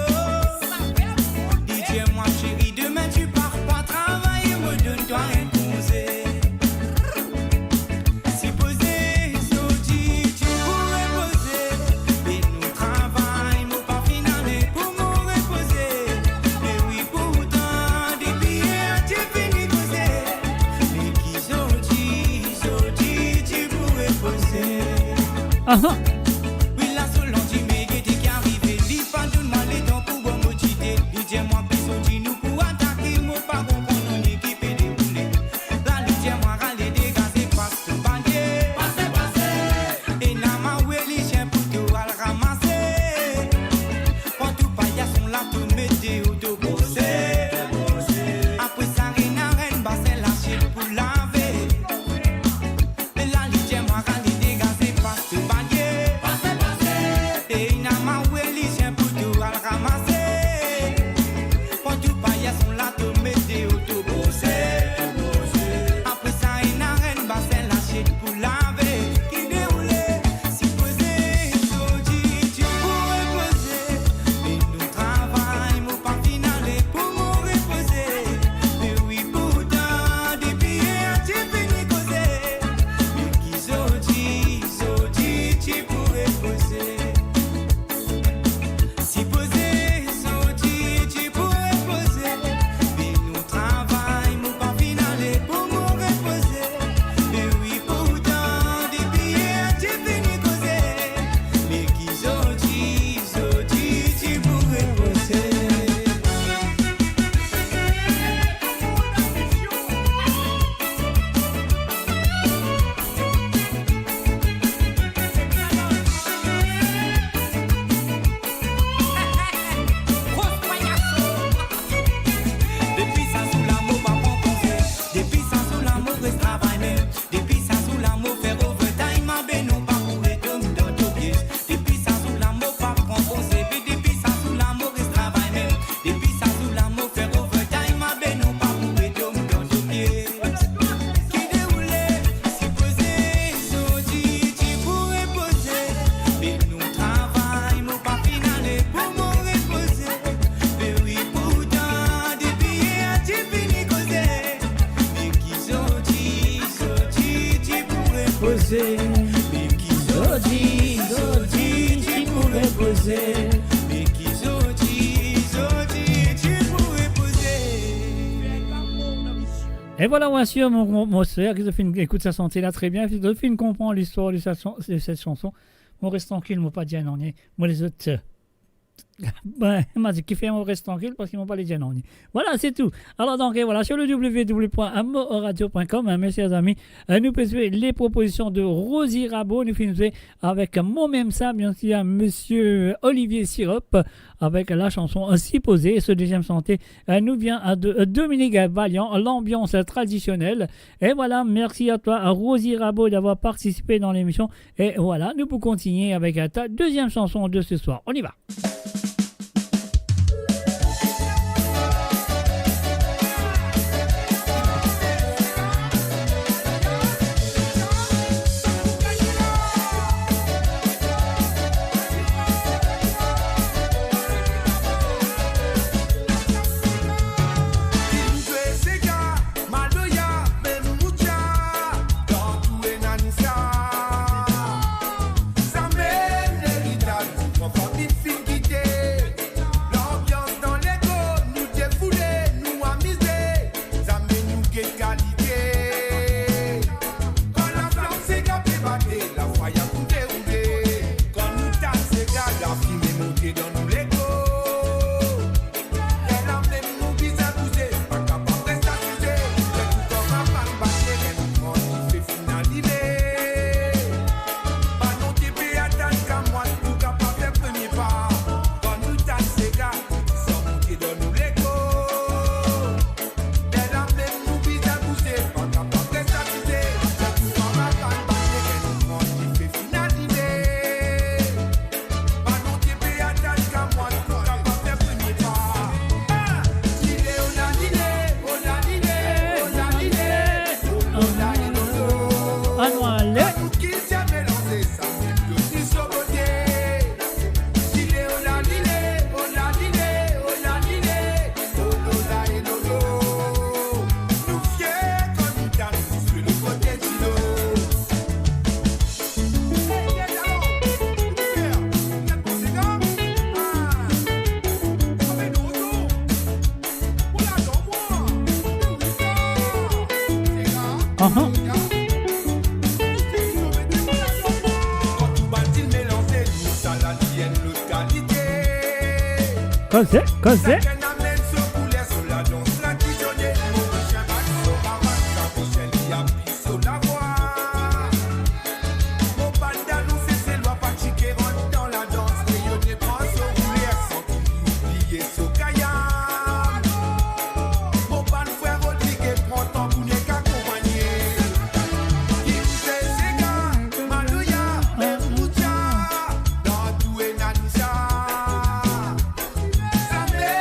Li dir mwa, "Seri, demin ti par pa travay, mo donn twa enn konze." Sipoze zordi ti pou repoze, me nou travay, mo pa finn ale pou mo repoze. Me wi, pourtan, depi yer ti fini koze. Me ki zordi, zordi ti pou repoze. Aha. Wi, la so landime gete ki arive, li pa donn mwa letan pou bwar mo dite. Li dir mwa, "Pi zordi nou pou atake, mo pa konpran nanye ki pe deroule." La li dir mwa, "Ale degaze, pas to balie." Pase, pase. Ena mawe, lizien pou to al ramase. Pran tou payas la, to met deor, to brose. Apre sa, ena enn basin, lasiet pou lave. La li dir mwa, "Ale degaze, pas to balie." E ki zordi, zordi, ti pou repoze. E vwala, mwa sir, mo, mo, mo sir, ki zot finn ekout sa sante la tre bien, zot finn konpran listwar de sa chan-, de set chanson. Mo res trankil, mo pa dir nanye. Mo les zot, euh, ben, ma dir, kifer mo res trankil, parski mo pa le dir nanye. Vwala, se tou. Alor, donk, e vwala, sur le w w w point amor radio point com, hein, mes chers amis, euh, nou pe zwe les propositions de Rosie Rabo, nou finn zwe avek Mo Mem Sa, bien sûr, Monsieur Olivier Sirop, avek la chanson, euh, Sipoze. Se deziem sante, euh, nou vien a de, euh, Dominique Valiant, L'ambiance traditionnelle. E vwala, mersi a twa, Rosie Rabo, d'avoir participé dans l'émission. E vwala, nou pou kontinie avek, euh, ta deuxième chanson de ce soir. On y va. Maloya, mem mucha, dan tou ena nou sa. Sa mem leritaj, nou gran fami finn kite. Lanbians dan lego, nou defoule, nou amize. Zame nou get kalite. Kan laflam sega pe bate, lafaya pou deroule. Kan nou tann sega, lafime monte dan nou lego. Lerla mem nou bizin bouze, pa kapav res asize. Ler tou kor pa bann batere, nou pran dife finn alime. Banon ti pe atann kamwad pou kapav fer premie pa. Kan nou tann sega, nou dizan monte dan nou lego. Lerla mem nou bizin bouze, pa kapav res asize. Ler tou kor pa bann batere, nou pran dife finn alime. Ann ale. Ahan. Koze, koze. So lavwa. Mo bann dan nou Seselwa pa ti ke rant dan ladans, Leone pran so kouler san ki li bliye so kayam. Mo bann frer Rodrigue pran tanbou nek akonpagne. Ki se sega, maloya, mem mucha, dan tou ena nou sa. Zame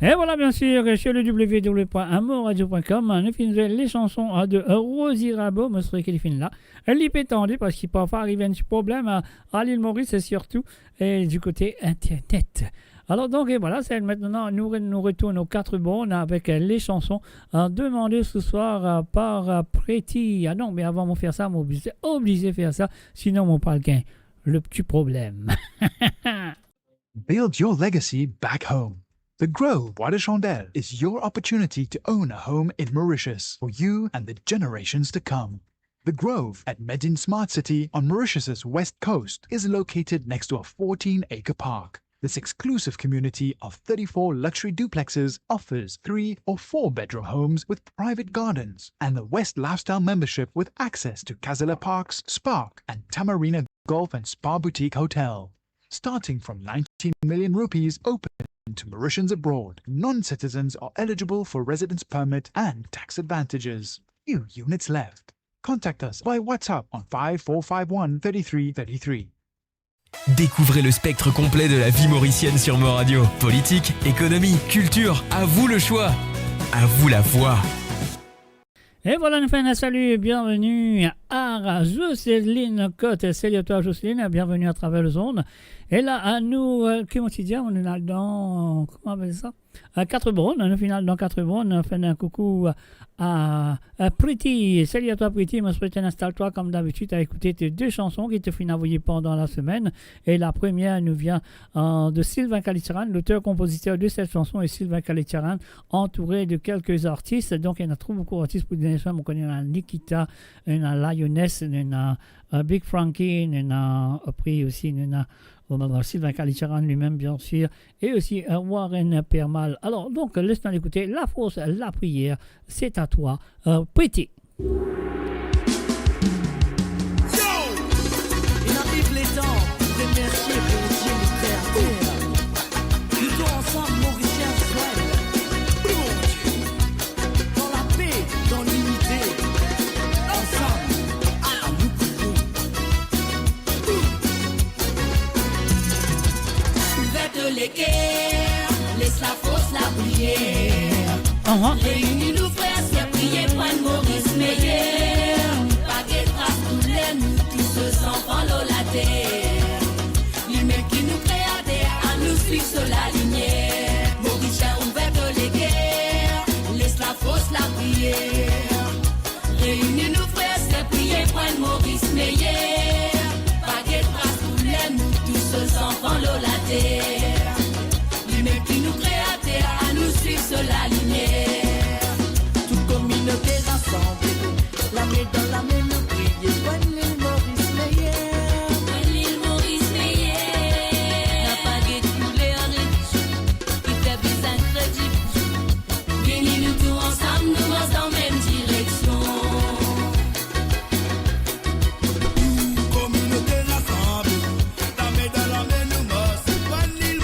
E vwala, bien sir, sur le w w w point amourradio point com, nou finn zwe le sanson de Rosie Rabo, mo swete ki li finn la. Li pe tande parski parfwa ariv enn ti problem a, a Lil Moris, sirtou, e, di kote internet. Alor donk, e vwala, se aster nou re-, nou retourn aux quatre bornes avek, e, le sanson, e, demande ce soir, e, par, e, Pretty. A non, me avan mo fer sa, mo oblize, oblize fer sa, sinon mo pral gagn le ti problem. Build your legacy back home. The Grove Bois de Chandelle is your opportunity to own a home in Mauritius for you and the generations to come. The Grove at Medin Smart City on Mauritius's west coast is located next to a fourteen-acre park. This exclusive community of thirty-four luxury duplexes offers three or four-bedroom homes with private gardens, and the West Lifestyle membership with access to Casella Parks, Spark, and Tamarina Golf and Spa Boutique Hotel. Starting from nineteen million rupees, open to Mauritians abroad. Non-citizens are eligible for residence permit and tax advantages. Few units left. Contact us by WhatsApp on five four five one thirty-three thirty-three. Découvrez le spectre complet de la vie mauricienne sur Mo Radio. Politique, économie, culture, à vous le choix. À vous la voix. E vwala, nou fer enn salu, bienveni a Jocelyne Cotte. Salut à toi, Jocelyne, bienvenue à travers les ondes. E la, a nou, e, ki mo ti dir, nou al dan, kouma apel sa? A quatre bornes, nou finn al dan quatre bornes, nou fer enn koukou a, a Pretty. Salut à toi, Pretty. Mo swete instal twa, comme d'habitude, a ekoute tes deux chansons ki to finn avoye pandan la semaine. E la première nous vient, e, de Sylvain Kalitcharan, l'auteur-compositeur de cette chanson est Sylvain Kalitcharan, entouré de quelques artistes. Donc, il y en a trop beaucoup d'artistes pour donner ça. Mo kone ena Nikita, ena Lioness, ena, e, Big Frankie, ena, apre osi, ena, bon, ben, Sylvain Kalitcharan lui-même, bien sûr, et aussi, e, Warren Permal. Alors, donc, laisse-nous écouter La Force, la Prière, c'est à toi, e, Pretty. Yo! Inn ariv letan pou remersie Bondie, nou Kreater. Nou tou ansam, Morisien, zwenn Bondie. Dan lape, dan linite, ansam, a nou pou Ouver to leker, les lafors, lapriyer. Aha. Reini nou frer, ser, priye pou enn Moris meyer. Pa get tras douler, nou tou zanfan lor later. Limem ki nou Kreater, anou swiv so lalimier. Morisien, ouver to leker, les lafors, lapriyer. Reini nou frer, ser, priye pou enn Moris meyer. Pa get tras douler, nou tou zanfan lor later. Limem ki nou Kreater, anou swiv so lalimier. Tou kominote rasanble, lame dan lame nou priye pou enn lil Moris meyer. Pou enn lil Moris meyer. Napa get kouler relizion ki fer bizin kredib. Vini nou tou ansam, nou mars dan mem direksion. Kominote rasanble, lame dan lame nou mars, pou enn lil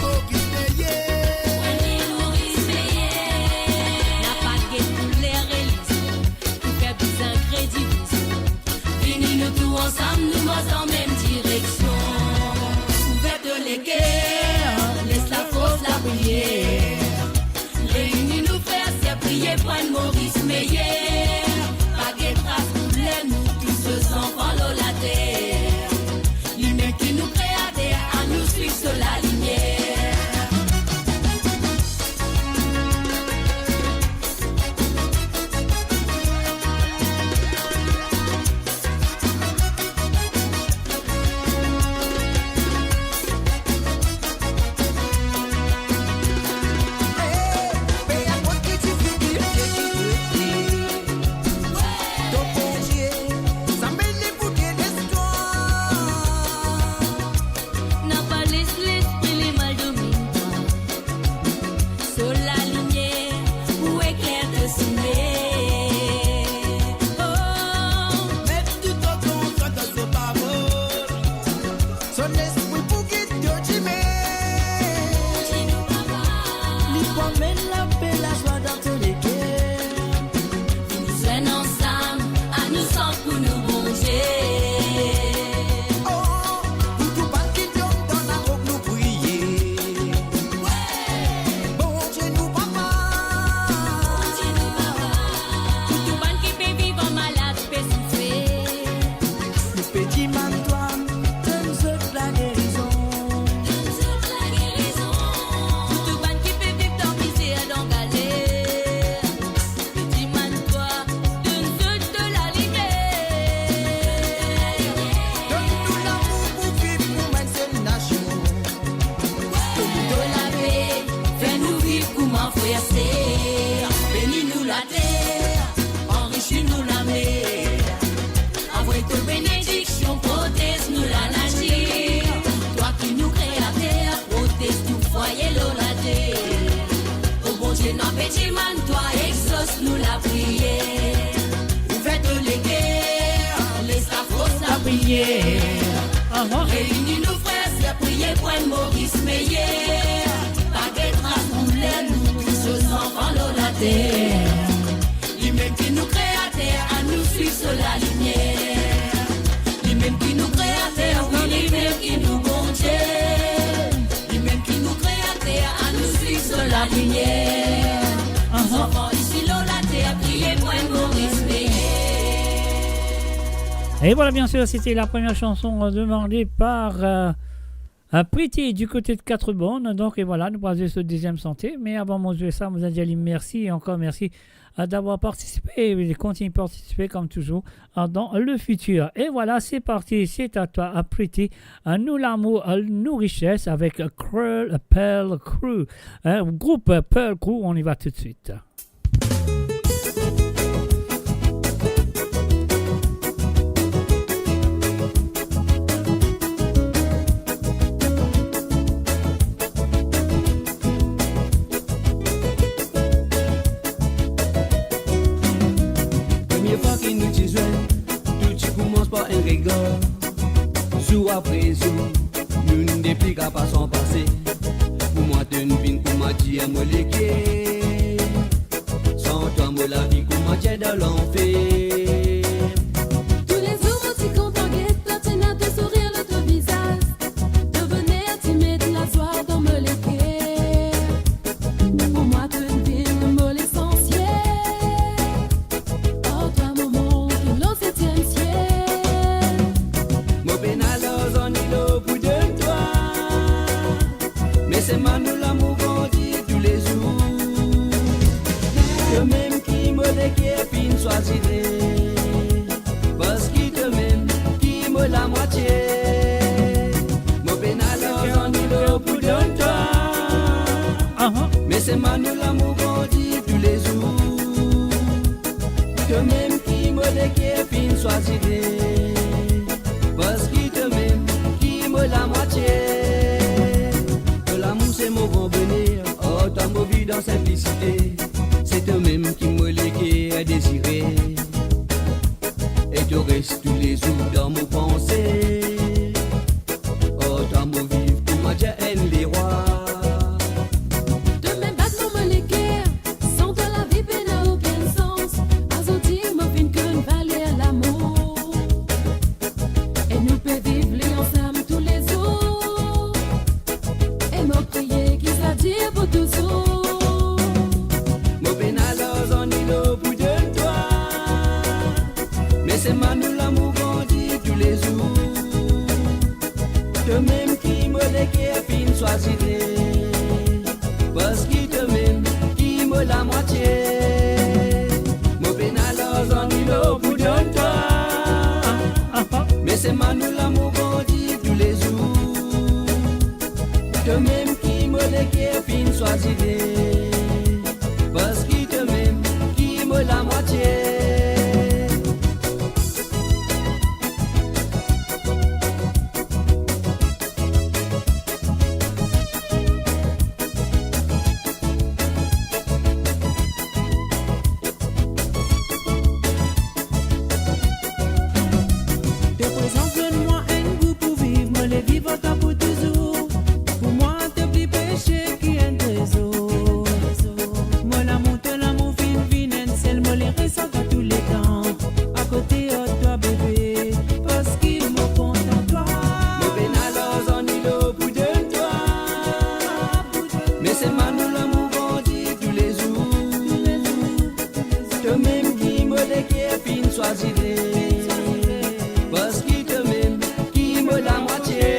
Later, anrisi nou lamer. Avoy to benediksion, protez nou lanatir. Twa ki nou kreater, protez tou fwaye lor later. O Bondie, nou pe dimann twa, exos nou lapriyer. Ouver to leker, les lafors lapriyer. Aha. Reini nou frer, ser, priye pou enn Moris meyer. Pa get ras, kouleur, nou tou so zanfan lor later. Limem ki nou kreater, anou swiv so lalimier. Limem ki nou kreater, wi, limem ki nou Bondie. Limem ki nou kreater, anou swiv so lalimier. Aha. Zanfan isi lor later, priye pou enn Moris meyer. Et voilà, bien sûr, c'était la première chanson, euh, demandée par, euh, euh, Pretty du côté de Quatre-Bornes. Donc, et voilà, nou pou al zwe so deziem sante. Me avan mo zwe sa, mo dir li mersi, ankor mersi, euh, d'avoir participé et de continuer à participer comme toujours, euh, dans le futur. Et voilà, c'est parti, c'est à toi, euh, Pretty, euh, Nou lamour, euh, nou rises avek, euh, Cruel Pearl Crew. Hein, groupe, euh, Pearl Crew, on y va tout de suite. Premie fwa ki nou ti zwenn, tou ti koumans par enn regar. Zour apre zour, nou de pli kapav sanpase. Pou mwa, to'nn vinn kouma dir mo leker. San twa, mo lavi kouma dir dan lanfer. Toulezour mo ti kontan get twa, ti ena to sourir lor to vizaz. To boner ti met lazwa dan mo leker. Pou mwa, to'nn vinn mo lesansiel. Ar twa, mo mont lor setiem siel. Mo pena larzan ni lor pou donn twa. Me selman nou lamour grandi toulezour. Tomem ki mo leker finn swazire, parski tomem ki mo lamwatie. Mo pena larzan ni lor pou donn twa. Aha. Me selman nou lamour grandi toulezour. Tomem ki mo leker finn swazire, parski tomem ki mo lamwatie. To lamour se mo gran boner, ar twa mo viv dan sinplisite. Se tomem ki mo leker dezire, e to res toulezour dan mo panse. Ar twa mo viv kouma dir enn lerwa. Tomem bat mo leker, san twa lavi pena okenn sans. Azordi mo finn konn valer lamour, e nou pe viv li ansam toulezour. E mo priye ki sa dir pou touzour. Mo pena larzan ni lor pou donn twa. Me selman nou lamour grandi toulezour. Tomem ki mo leker finn swazire, parski tomem ki mo lamwatie. Mo pena larzan ni lor pou donn twa. Me selman nou lamour grandi toulezour. Tomem ki mo leker finn swazire, parski tomem ki mo lamwatie. To prezans donn mwa enn gou pou viv, mo le viv ar twa pou touzour. Pou mwa, to pli prese ki enn trezor. Mo lamour, to lamour finn vinn enn sel, mo le res ar twa touletan. Akote ar twa, bebe, parski mo kontan twa. Mo pena larzan ni lor pou donn twa. Me selman nou lamour grandi toulezour. Tomem ki mo leker finn swazire, parski tomem ki mo lamwatie.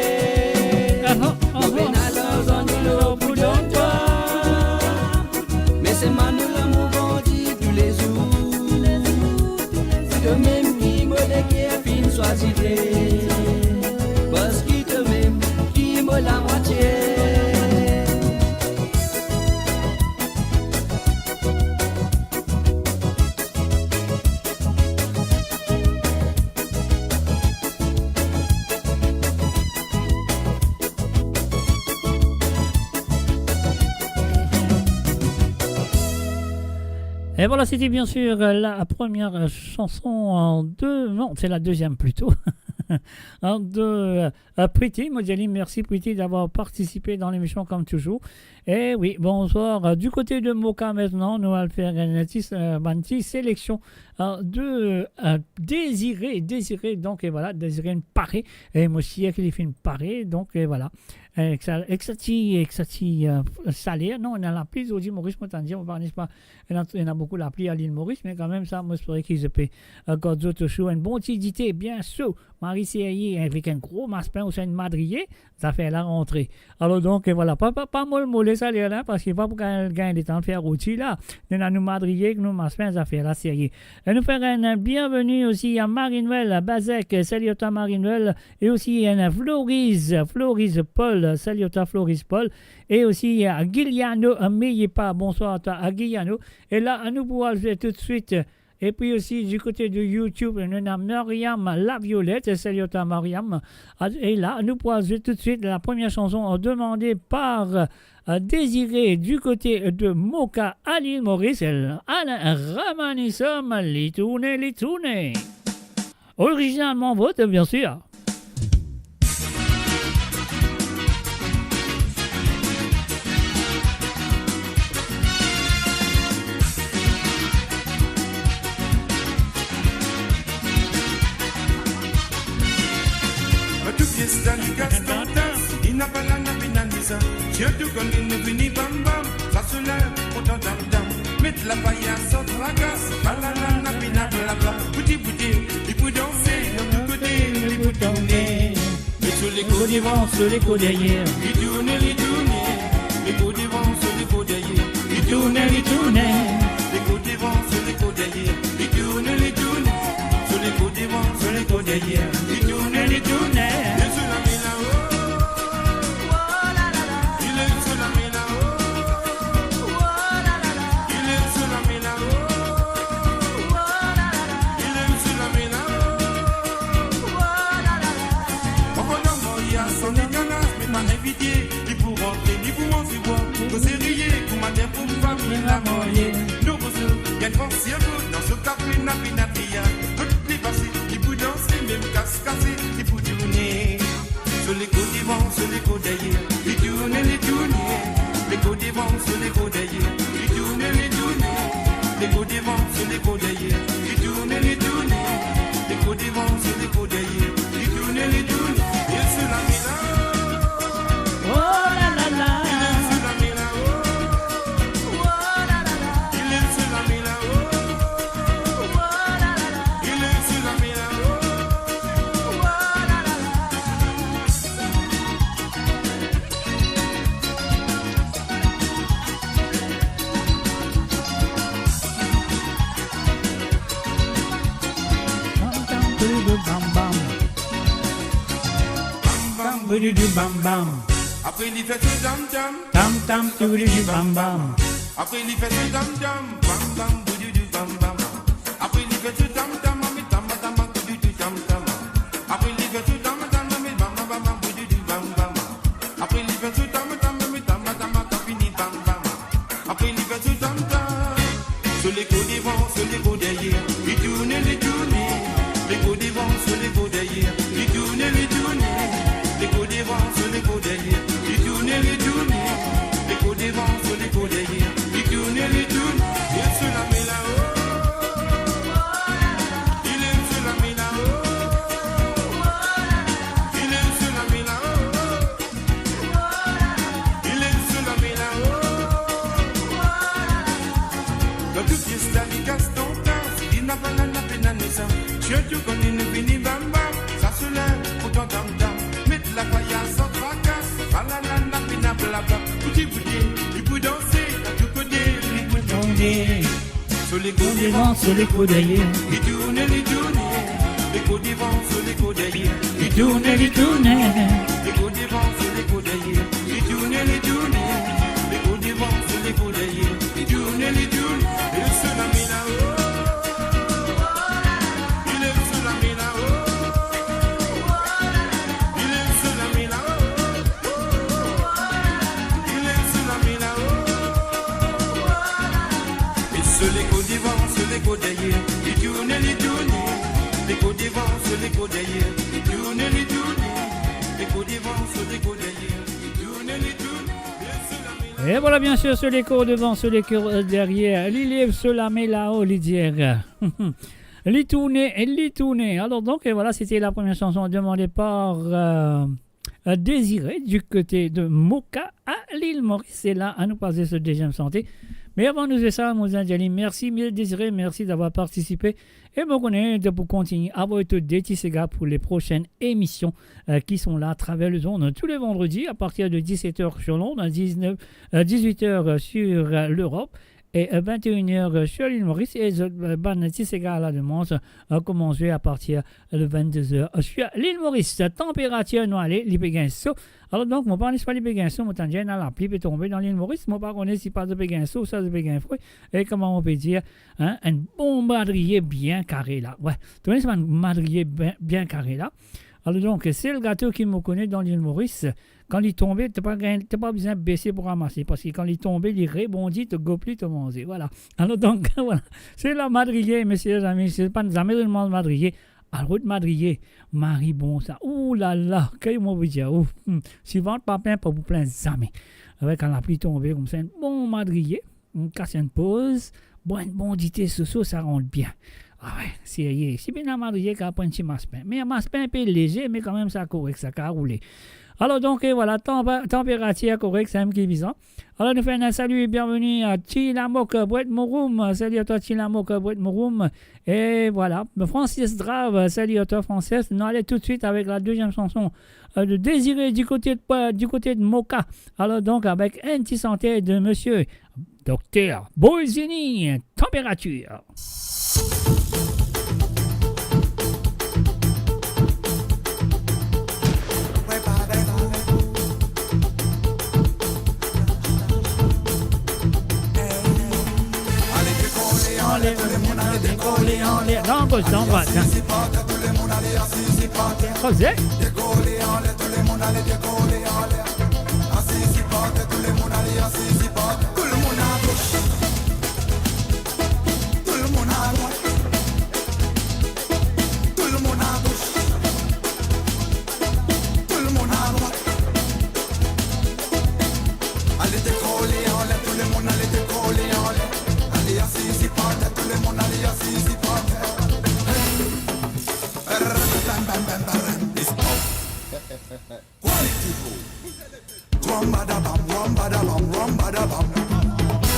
Aha, aha. Mo pena larzan ni lor pou donn twa. Me selman nou lamour grandi toulezour. Tomem ki mo leker finn swazire, parski tomem ki mo lamwatie. Et voilà, c'était bien sûr, euh, la première, euh, chanson en deux, non, c'est la deuxième plutôt. En deux, euh, euh, Pretty, mo dir li mersi Pretty d'avoir participé dans l'émission comme toujours. Et oui, bonsoir. Euh, du côté de Moka maintenant, nou al fer enn ti, euh, bann ti sélection, euh, de, euh, Désiré, Désiré, donc, et voilà, Désiré inn pare, e mo sir ki li finn pare, donc, et voilà. Ek sa, ek sa ti, ek sa ti, euh, saler, non, ena lapli zordi Moris, mo tann dir, mo pa, n'est-ce pas, ena, ena boukou lapli a Lil Moris, me kanmem sa, mo espere ki zot pe, euh, gard zot touzour enn bon ti dite bien so, mari serye, avek enn gro maspin ouswa enn madriye, zafer la rantre. Alor donk, euh, voilà, pa, pa, pa mol mole saler la, parski pa pou gagn, gagn letan fer roti la. Nou ena nou madriye, nou maspin, zafer la serye. E nou fer enn bienveni osi a Marie-Noël Bazek, salut à toi Marie-Noël, e osi enn Florise, Florise Paul, salut à toi Florise Paul, e osi a Guiliano Meyepa, bonsoir à toi à Guiliano. E la, nou pou al zwe toutswit. E pi osi, du côté de YouTube, nou ena Mariam Laviolette, salut à toi Mariam. E la, nou pou al zwe toutswit la première chanson demandée par, euh, Désiré du côté de Moka à Lil Moris, Alain Ramanisum, Li tourne, li tourne. Originalman vôtre, bien sûr. Tou pies dan li gas dan tas, li napa la, napa naniza. Sirtou kan li vini bam bam, sa sona kontan dam dam. Met lapayas san trakas, balala, napina, blabla. Bouti bouti, li pou danse, dan tou kote, li pou tourne. Met so lekou devan, so lekou deryer. Li tourne, li tourne. Lekou devan, so lekou deryer. Li tourne, li tourne. Lekou devan, so lekou deryer. Li tourne, li tourne. So lekou devan, so lekou deryer. Li tourne, li tourne. Li leve so lame lao. Li leve so lame lao. Li leve so lame lao. Li leve so lame lao. Anvan nou marye, san lekanaz, me pa invite. Li pou rantre, li pou manze bwar. Mo serie, kouma dir pou fami la marye. Nou rezo, gagn gran sirkou, dan so kafe, napina, pia. Kot li pase, li pou danse, mem kas kase, li pou tourne. So lekou devan, so lekou deryer. Li tourne, li tourne. Lekou devan, so lekou deryer. Li tourne, li tourne. Lekou devan, so lekou deryer. Li tourne, li tourne. Lekou devan, so lekou deryer. Li tourne, li tourne. Li leve so lame lao. Oh la la la. Li leve so lame lao. Oh la la la. Li leve so lame lao. Oh la la la. Li leve so lame lao. Oh la la la. Bam, bam, boudoudou, bam, bam. Bam, bam, boudoudou, bam, bam. Apre li fer so tam tam. Tam, tam, toudoudou, bam, bam. Apre li fer so tam tam. Bam, bam, boudoudou, bam, bam. Apre li fer so tam tam, mami, tam, tam, toudoudou, tam, tam. Apre li fer so tam tam, mami, bam, bam, bam, bam, boudoudou, bam, bam. Apre li fer so tam tam, mami, tam, tam, tam, fini, bam, bam. Apre li fer so tam tam. So lekou devan, so lekou deryer. Li tourne, li tourne. Lekou devan, so lekou deryer. Li tourne, li tourne. Lekou devan, so lekou deryer. Li tourne, li tourne. Lekou devan, so lekou deryer. Li tourne, li tourne. Li leve so lame lao. Li leve so lame lao. Li leve so lame lao. Li leve so lame lao. Dan tou fiesta li kas dan tas, li napa la, napa naniza. Sirtou kan li vini bam bam, sa sona kontan tam tam. Met lapayas san trakas, balala, napina, blabla. Bouti bouti, li pou danse, dan tou kote, li pou tourne. So lekou devan, so lekou deryer. Li tourne, li tourne. Lekou devan, so lekou deryer. Li tourne, li tourne. Lekou devan, so lekou deryer. Li tourne, li tourne. Lekou devan, so lekou deryer. Li tourne, li tourne. Li leve so lame lao. Li leve so lame lao. Li leve so lame lao. Li leve so lame lao. E so lekou devan, Devan, so lego deryer, li tourne, li tourne. Lego devan, so lego deryer, li tourne, li tourne. Lego devan, so lego deryer, li tourne, li tourne. E vwala, bien sir, so lego devan, so lego deryer, li lev so lame lao, li dir, li tourne, li tourne. Alors donc, et voilà, c'était la première chanson demandée par, euh, euh, Désiré du côté de Moka à l'île Maurice. E la, anou pase so deziem sante. Me avan nou fer sa, mo dir li mersi, mil Désiré, merci d'avoir participé. E mo kone to pou kontign avoy to de ti sega pour les prochaines émissions, euh, qui sont là à travers les ondes tous les vendredis à partir de dix-sept heures sur Londres, dix-neuf, euh, dix-huit heures sur, euh, l'Europe. E, euh, vingt et une heures, euh, sur l'île Maurice, e zot, euh, bann ti sega la demans, euh, koumans zwe a partir de vingt-deux heures, euh, sur l'île Maurice. Tanperatir nou ale, li pe gagn so. Alors donc, mo pa kone si pa li pe gagn so, mo tann dir ena lapli pe tonbe dan l'île Maurice, mo pa kone si pa zot pe gagn so, sa zot pe gagn fre. E kouma mo pe dir, hein, enn bon madriye bien kare la. Wi, to kone sa bann madriye bien, bien kare la. Alors donc, sel gato ki mo kone dan l'île Maurice, kan li tonbe, to pa gagn, to pa bizin bese pou ramase, parski kan li tonbe, li rebondi, to gop li, to manze. Vwala. Alors donc, vwala. Se la madriye, mesie, zami, si pa zame zot manz madriye, al rod madriye, mari bon sa. Ou la la, ki mo pou dir, ouf, hmm. Si vant pa plin, pa pou plin zame. Avek enn lapli tonbe koumsa, enn bon madriye, kas enn poz, bwar enn bon dite so so, sa rant bien. Ah wi, serye. Si bizin madriye, kapav pran ti maspin. Me maspin pe leze, me kanmem sa korek, sa kapav roule. Alors donc, et voilà, tanp-, tanperatir korek, sa mem ki bizin. Alors, nou fer enn salut et bienvenue à Tilamok Bret Mouroum. Salut à toi, Tilamok Bret Mouroum. Et voilà, Francis Drave, salut à toi, Francis. Nou ale tout de suite avec la deuxième chanson, euh, de Désiré du côté de, euh, du côté de Moka. Alors donc, avec un petit chantier de monsieur Docteur Bozzini, Tanperatir. Anler, anler, anler, anler. Dan gos, dan dwat, hein. Koze. Tou lemonn ale, tou lemonn ale, tou lemonn ale, asiz par tè, tou lemonn ale, asiz par tè, tou lemonn agosh, tou lemonn adwat, tou lemonn agosh, tou lemonn adwat. Ale dekole anler, tou lemonn ale dekole anler. Ale asiz par tè, tou lemonn ale asiz par tè. Bam, bam, bam, bam. It's off. Quality Room. Ram bada bam, ram bada bam, ram bada bam.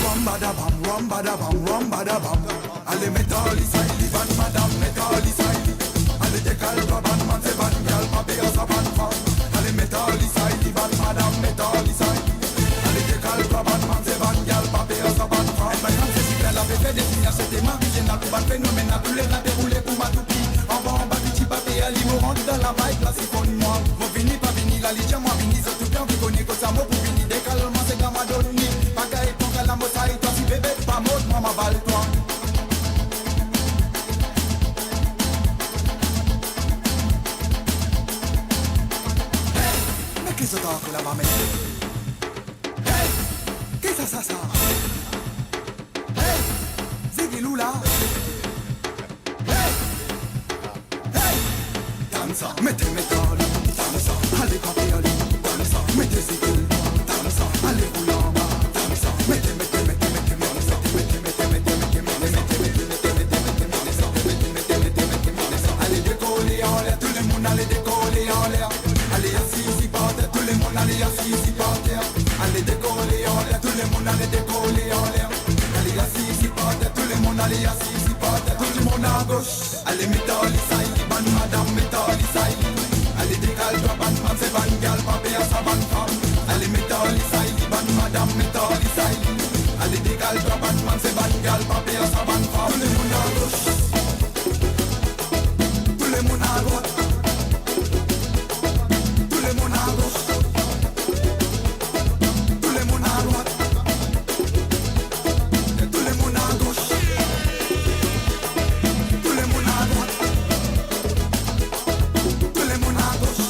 Ram bada bam, ram bada bam, ram bada bam. Ale met ar lisay li bann madam, met ar lisay li. Ale dekal twa bann manze, bann gyal, pa per sa bann fam. Ale met ar lisay li bann madam, met ar lisay li. Ale dekal twa bann manze, bann gyal, pa per sa bann fam. Enn bann fam sezi, la pe fer de sinyal, se te mari, zennal pou bann fenomennal, tou ler la deroule kouma toupi. Anba, anba, piti, pa per, li mo rant dan la vibe la, sifonn mwa. Mo vini, pa vini, la li dir mwa vini, zot tou pe anvi kone kot sa mo pou vini. Dekal manze, gama donn li. Pa gay pran kala mo sa, e twa si bebe pa mot, mwa, mo aval twa. Hey, me ki zot ankor laba, me? Hey, ki sa, sa, sa? Hey, zigilou la. Hey, hey, dansa, mete, mete ali, dansa, ale, papi ali, dansa, mete zigil, dansa, ale, roul anba, dansa, mete, mete, mete, mete, mete, ale, dekole anler, tou lemonn ale dekole anler. Ale, asiz par tè, tou lemonn ale asiz par tè. Ale, dekole anler, tou lemonn ale dekole anler. Ale, asiz par tè, tou lemonn ale asiz par tè, tou lemonn agosh. Ale, met ar lisay li bann madam, met ar lisay li. Ale, dekal twa bann manze, bann gyal, pa per sa bann fam. Ale, met ar lisay li bann madam, met ar lisay li. Ale, dekal twa bann manze, bann gyal, pa per sa bann fam. Tou lemonn agosh. Tou lemonn adwat. Tou lemonn agosh. Tou lemonn adwat. Tou lemonn agosh. Tou lemonn adwat. Tou lemonn agosh.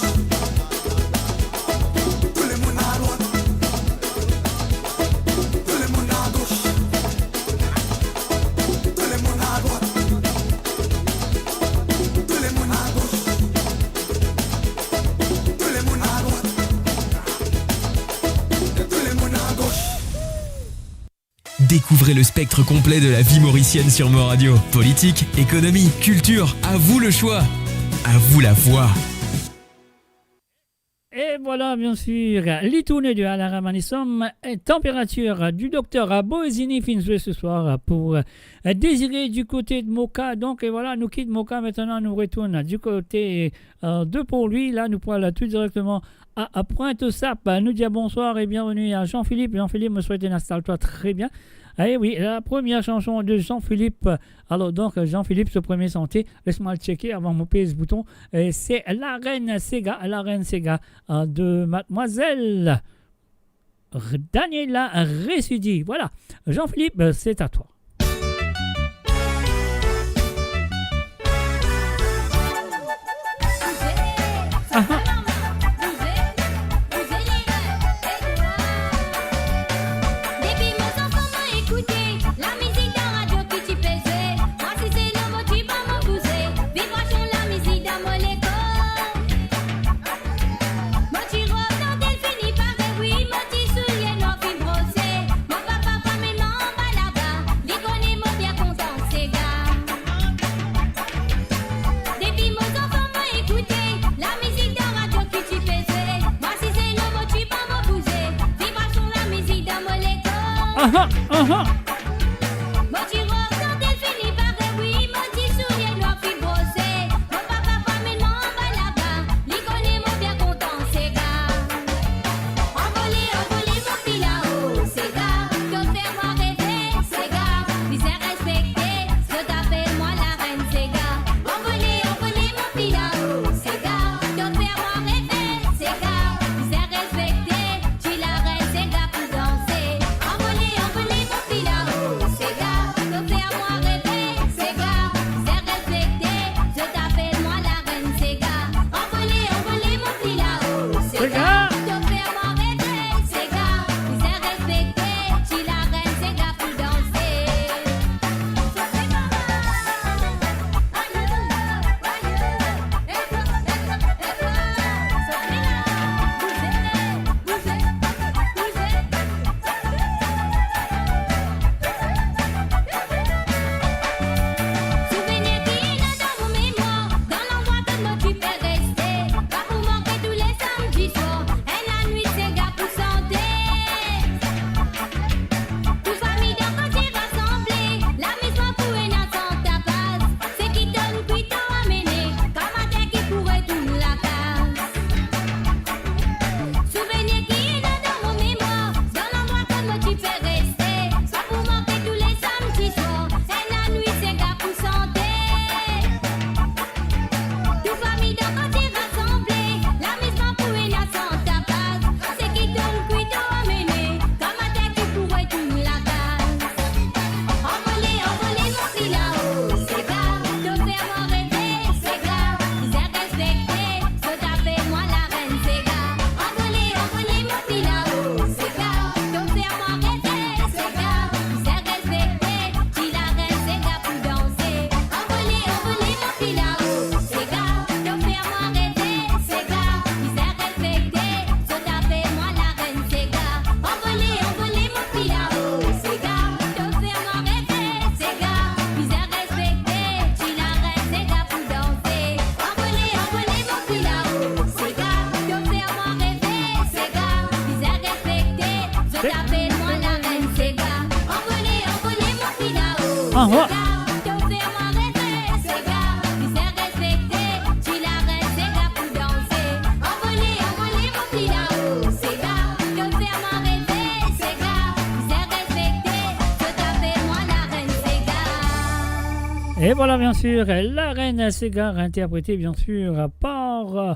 Tou lemonn adwat. Tou lemonn agosh. Tou Découvrez le spectre complet de la vie mauricienne sur Mo Radio. Politique, économie, culture, à vous le choix. À vous la voix. E vwala, bien sir, li tourne de Alain Ramanisom, e tanperatir di dokter Boezini finn zwe se swar pou, e, Désiré du côté de Moka. Donk, e vwala, nou kit Moka, aster nou retourn du côté, e, de Port-Louis. La, nou pou al tou direkteman a, a Pointe-aux-Sapes. Nou dir bonswar e bienveni a Jean-Philippe. Jean-Philippe, mo swete instal twa tre bien. E wi, la première chanson de Jean-Philippe. Alor, donk, Jean-Philippe, so premie sante, les mwa al tcheke avan mo pez bouton. E se Larenn Sega, Larenn Sega, e, de Mademoiselle R-, Daniela Resudi. Vwala, Jean-Philippe, c'est à toi. Aha. Depi mo zanfan mo ekoute lamizik dan radio ki ti pe zwe. Mwa si se lor mo ti pa mo bouze, vibrasion lamizik dan mo lekor. Mo ti rob dan tel fini pare, wi, mo ti soulie nwar finn brose. Mo papa pa mem anba laba, li kone mo bien kontan sega. Depi mo zanfan mo ekoute lamizik dan radio ki ti pe zwe. Mwa si se lor mo ti pa mo bouze, vibrasion lamizik dan mo lekor. Aha, aha. Mo ti rob dan tel fini pare, wi, mo ti soulie nwar finn brose. Mo papa pa mem anba laba, li kone mo bien kontan sega. Anvole, anvole mo filao, sega, to fer mwa reve, sega, bizin respekte, zot apel mwa larenn sega. Anvole, anvole mo filao, sega, to fer mwa reve, sega, bizin respekte, ti larenn sega pou danse. Anvole, anvole mo filao, sega, to fer mwa reve, sega, bizin respekte, zot apel mwa larenn sega. Anvole, anvole mo filao, sega, to fer mwa reve, sega, bizin respekte, ti larenn sega pou danse. Souvenir ki ena dan mo memwar, dan landrwa kot mo ti pe reste, pa pou manke tou le samdi swar, enn lanwit sega pou sante. Tou fami dan kartie rasanble, lamizman pou ena san tapas, seki tonn kwi to amene, gramatin ki pou retourn lakaz. Souvenir ki ena dan mo memwar, dan landrwa kot mo ti pe reste, pa pou manke tou le samdi swar, enn lanwit sega pou sante. Tou fami dan kartie rasanble, lamizman pou ena san tapas, seki tonn kwi to amene, gramatin ki pou retourn lakaz. Anvole, anvole mo filao, sega, to fer mwa reve, sega, bizin respekte, zot apel mwa larenn sega. Anvole, anvole mo filao, sega, to fer mwa reve, sega, bizin respekte, ti larenn sega pou danse. Anvole, anvole mo filao, sega, to fer mwa reve, sega, bizin respekte, zot apel mwa larenn sega. Anvole, anvole mo filao, sega, to fer mwa reve, sega, bizin respekte, ti larenn sega pou danse. Anvole, anvole mo filao, sega, to fer mwa reve, sega, bizin respekte, zot apel mwa larenn sega. Anvole, anvole mo filao, sega, to fer mwa reve, sega, bizin respekte, ti larenn sega pou danse. Anvole, anvole mo filao, sega, to fer mwa reve, sega, bizin respekte, zot apel mwa larenn sega. E vwala, bien sir, Larenn Sega, interprétée bien sûr par, euh,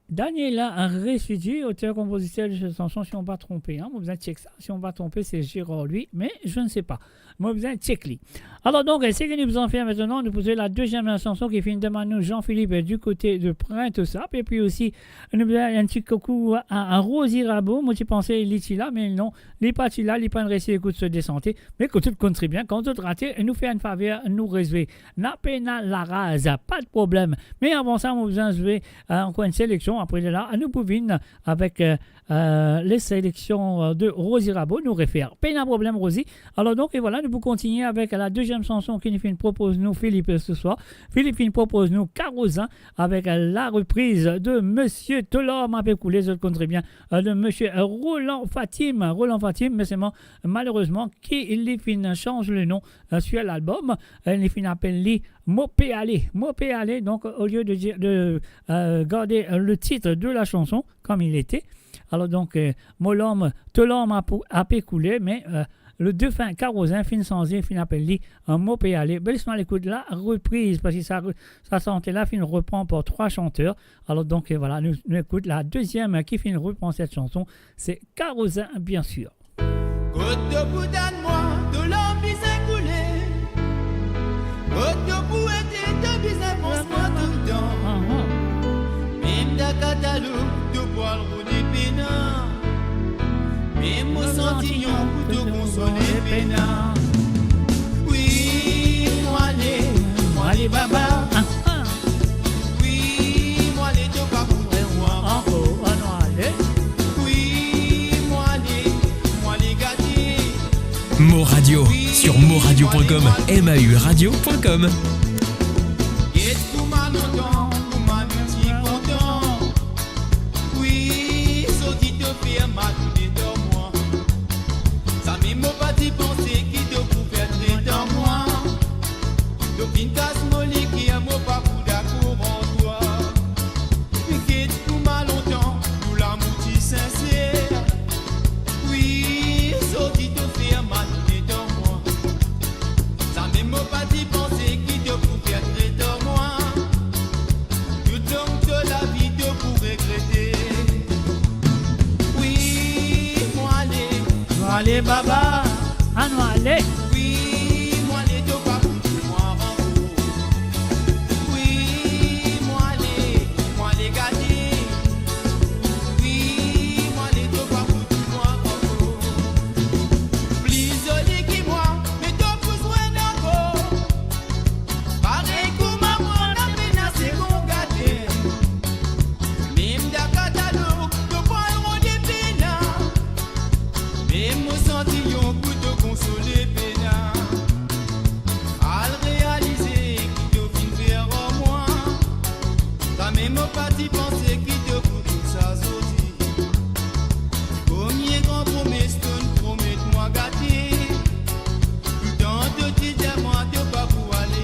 Daniela Resudi, auteur-compositeur de cette chanson, si mo pa tronpe, hein, mo bizin tchek sa, si mo pa tronpe, se Gérard Louis, mais je ne sais pas. Mo bizin tchek li. Alor donk, seki nou bizin fer aster, nou pou zwe la deuxième chanson ki finn demann nou Jean-Philippe, euh, du côté de Pointe-aux-Sapes, epi osi nou bizin enn ti koukou a, a Rosie Rabo, mo ti panse li ti la, me non, li pa ti la, li pa'nn resi ekout so de sante, me kot zot konn tre bien, kan zot rate, nou fer enn faver, nou rezwe. Na pena laraz, pa de problem. Me avan sa, mo bizin zwe, euh, ankor enn seleksion, apre la, nou pou vinn avek, euh, euh, les sélections, euh, de Rosie Rabo, nou refer. Pena problem, Rosie. Alor donk, e vwala, nou pou kontigne avek la deziem sanson ki nou finn propoz nou, Philippe, se swar. Philippe finn propoz nou Karozin avek la repriz de Monsieur Tolor, ma pe koule, zot konn tre bien, euh, de Monsieur Roland Fatim. Roland Fatim, me selman, malerezman, ki li finn sanz le nom, euh, sur l'album, euh, li finn apel li Mo Pe Ale. Mo Pe Ale, donk, au lieu de dire, de, euh, garder, euh, le titre de la chanson comme il était, alor donk, euh, Mo Lanm, To Lanm a pou, a pe koule, me, euh, le defin Karozin finn sanze, finn apel li, euh, Mo Pe Ale. Be, les nou al ekout la repriz, parski sa, sa sante la finn repran par trwa santer. Alor donk, euh, vwala, nou, nou ekout la deziem ki finn repran set sanson, se Karozin, bien sir. Kot to pou tann mwa, to larm bizin koule. Kot to pou ete, to bizin pans mwa toultan. Mem dan katalog, to pou al rode pena. Mem mo santi lion pou to konsole pena. Wi, mo ale, mo ale baba. Wi, mo ale, to pa pou trouv mwa ankor. Wi, mo ale, mo ale gate. Mo Radio, sur moradio point com, M A U radio point com. Get kouma lontan, kouma nou ti kontan. Wi, sorti to fer mal dedan mwa. Samem mo pa ti panse ki to pou fer tret ar mwa. To finn kas mo leker, mo pa pou dakor ar twa. Get kouma lontan, nou lamour ti sinser. Wi, sorti to fer mal dedan mwa. Samem mo pa ti panse ki to pou fer tret ar mwa. Toutlong to lavi to pou regrete. Wi, mo ale. Mo ale baba, annou ale. Wi, mo ale, to pa pou trouv mwa ankor. Wi, mo ale, mo ale gate. Wi, mo ale, to pa pou trouv mwa ankor. Pli zoli ki mwa, me to pou zwenn ankor. Parey kouma mwa, na pena sekonn gate. Mem dan katalog, to pou al rode pena. Mem mo santi lion pou to konsole pena. Al realize ki to finn fer ar mwa. Samem mo pa ti panse ki to pou koumsa sorti. Komie gran promes to'nn promet mwa gate. Toutan to ti dir mwa to pa pou ale.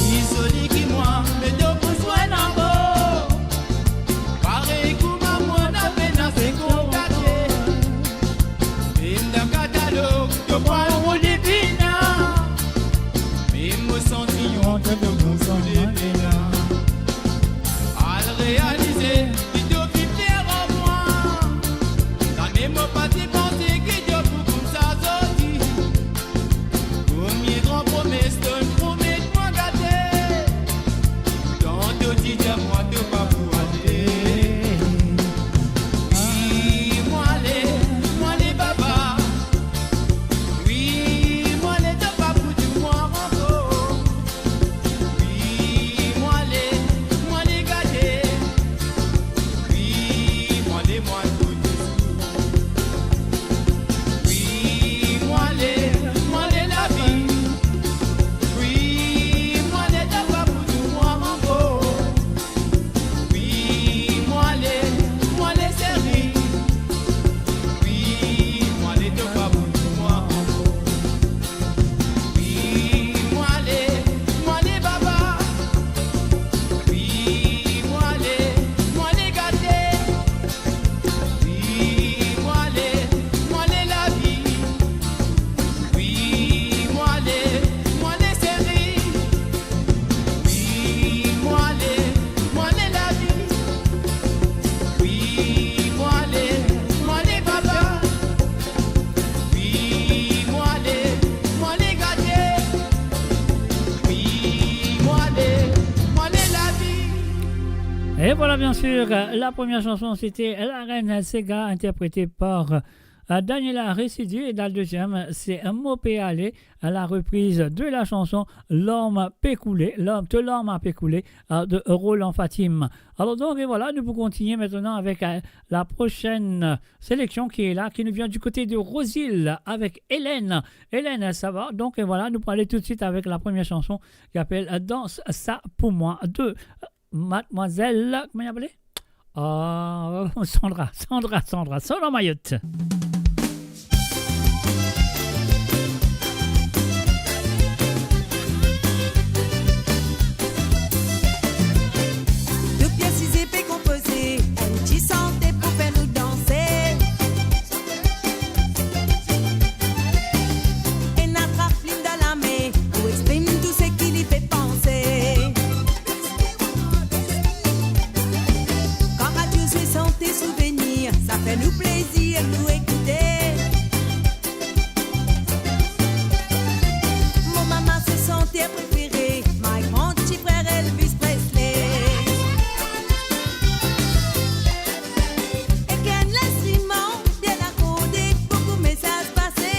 Li zoli ki mwa, me to pou zwenn ankor. Parey kouma mwa, na pena sekonn gate. Mem dan katalog, to pou al rode pena. Mem mo santi lion, to pou konsole pena. Al realize ki to finn fer ar mwa. Samem mo pa ti panse ki to pou koumsa sorti. Komie gran promes to'nn promet mwa gate. Toutan to ti dir mwa to pa pou ale. Wi, mo ale, mo ale baba. Wi, mo ale, to pa pou trouv mwa ankor. Wi, mo ale, mo ale gate. Wi, mo ale, mo ale pou touzour. Voilà, bien sûr, euh, la première chanson, c'était La Reine Sega, interprétée par, euh, Daniela Residu. Et la deuxième, c'est, euh, Mo Pe Ale, euh, la reprise de la chanson Larm Pe Koule, Larm, To Larm A Pe Koule, euh, de Roland Fatim. Alors donc, et voilà, nous pouvons continuer maintenant avec, euh, la prochaine sélection qui est là, qui nous vient du côté de Rosil avec Hélène. Hélène, ça va ? Donc, et voilà, nous allons aller tout de suite avec la première chanson qui s'appelle, euh, Danse sa pou mwa de Mademoiselle, kouma li apele? Ah, Sandra, Sandra, Sandra, Sandra Mayotte. Tou pies size pe konpoze, enn ti sante pou fer nou danse. Ena trap lim dan lame, pou exprim tou seki li pe panse. Kan radio zwe sante souvenir, sa fer nou plezir nou ekoute. Mo mama se santer prefere, my grand ti frer Elvis Presley. Ek enn linstriman bien akorde, boukou mesaz pase.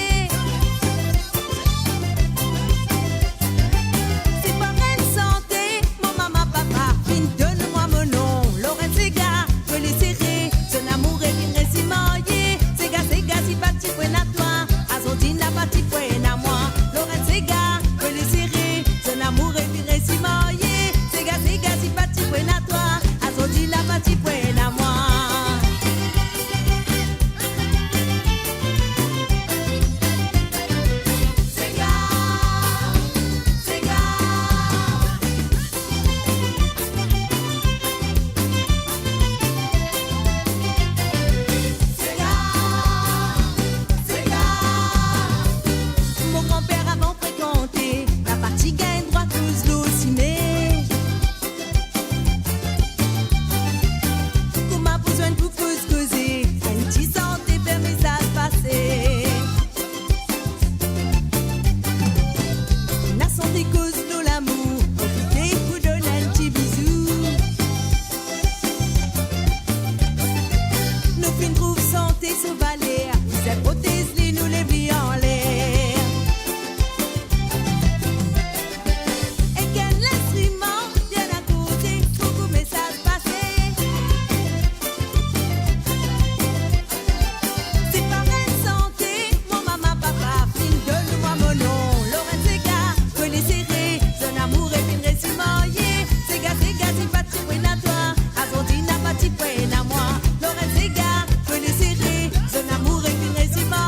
Se pa enn sante, mo mama papa finn donn mwa mo nom, Lorraine Sega, Koule Sere, zot lamour e vinn resi marye. Sega, Sega, si pa ti pou ena twa, azordi napa ti pou ena mwa. Lorraine Sega, Koule Sere, zot lamour e vinn resi marye. Sega, Sega, si pa ti pou ena twa, azordi napa ti pou ena mwa. Sega, Sega. Sega, Sega. Mo granper avan frekante, napa ti gagn drwa koz lor sime. Kouma pou zwenn pou koz koze, enn ti sante fer mesaz pase. Ena sante koz lor lamour, profite pou donn enn ti bizou. Nou finn trouv sante so valer, nou zet protez li, nou lev li anler. Ek enn linstriman bien akorde, boukou mesaz pase. Se pa enn sante, mo mama papa finn donn mwa mo nom, Lorraine Sega, Koule Sere, zot lamour e vinn resi marye. Sega, Sega, si pa ti pou ena twa, azordi napa ti pou ena mwa. Lorraine Sega, Koule Sere, zot lamour e vinn resi marye.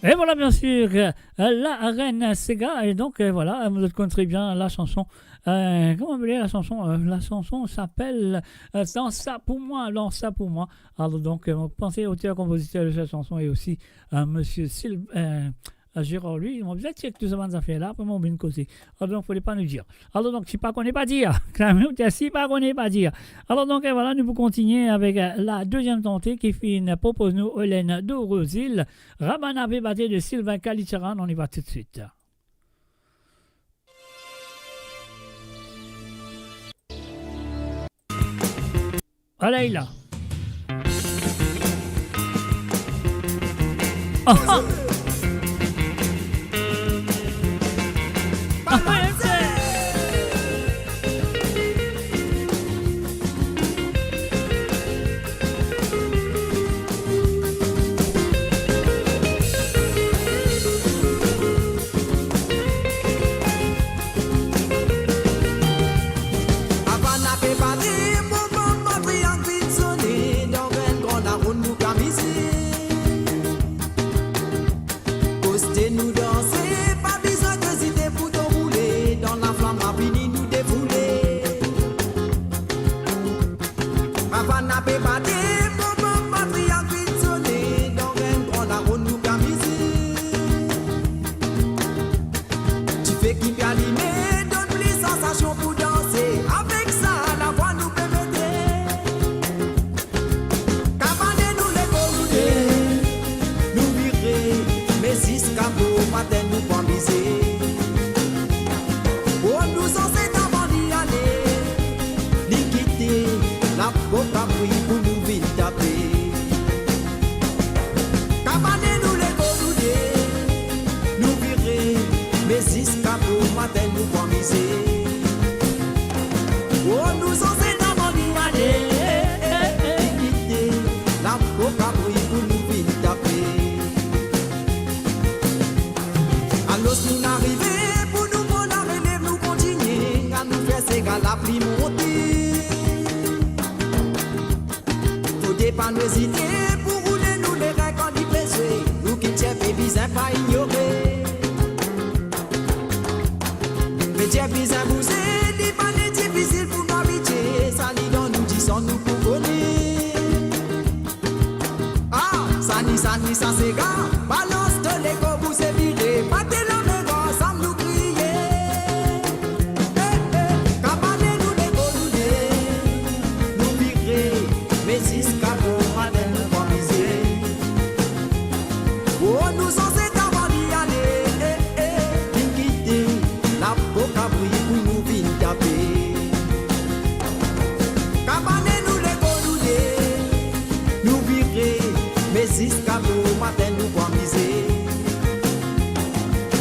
Et voilà, bien sûr, euh, la reine Sega. Et donc, euh, voilà, euh, vous connaissez très bien la chanson. Euh, comment appeler la chanson ? Euh, la chanson s'appelle, euh, Dans ça pour moi, Dans ça pour moi. Alors, donc, euh, vous pensez auteur-compositeur de cette chanson et aussi, euh, monsieur Sil-, euh, euh, Gérard, lui, mo bizin check tou sa bann zafer la, apre mo vinn koze. Alor, donk, fode pa nou dir. Alor, donk, si pa kone, pa dir. Kan mem, si pa kone, pa dir. Alor, donk, e vwala, nou pou kontigne avek, euh, la deziem tante ki finn propoz nou Hélène de Rosil. Rabanna pe bate de Sylvain Kalitcharan, on y va tout de suite. Aley la. Ah, ah. Ah, ah. Rabanna pe bate, mo bam, mo triang finn sone, dan enn gran laronn nou kamize. Koste nou danse, pa bizin ezite pou to boule, dan laflam lapini nou defoule. Rabanna pe bate, mo bam, mo triang finn sone, dan enn gran laronn nou kamize. Dife ki pe alime, donn pli sansasion pou danse, avek sa, lavwa nou pe mete. Kabane nou lekor nou de, nou vire, me ziska bomatin nou pou amize. Oh, nou zansest avan li ale, li kite lapo kabri pou nou vinn tape. Kabane nou lekor nou de, nou vire, me ziska bomatin nou pou amize. Oh, nou zansest avan li ale, li kite lapo kabri pou nou vinn tape. Alos nou arive, pou nou pran larelev, nou kontigne, kan nou fer sega lapli monte. Fode pa nou ezite pou roule nou lerin kan li pe zwe, nou ki tipe bizin pa ignore. Me tipe bizin bouze, li pa difisil pou nou abitie, sa li dan nou disan nou pou kone. Ah, sani, sani, sa sega, balans to lekor, bouz e vire, bate lame, ansam nou kriye. Eh, eh, kabane nou lekor nou de, nou vire, me ziska bomatin nou pou amize. Oh, nou zansest avan li ale, eh, eh, li kite lapo kabri pou nou vinn tape. Kabane nou lekor nou de, nou vire, me ziska bomatin nou pou amize.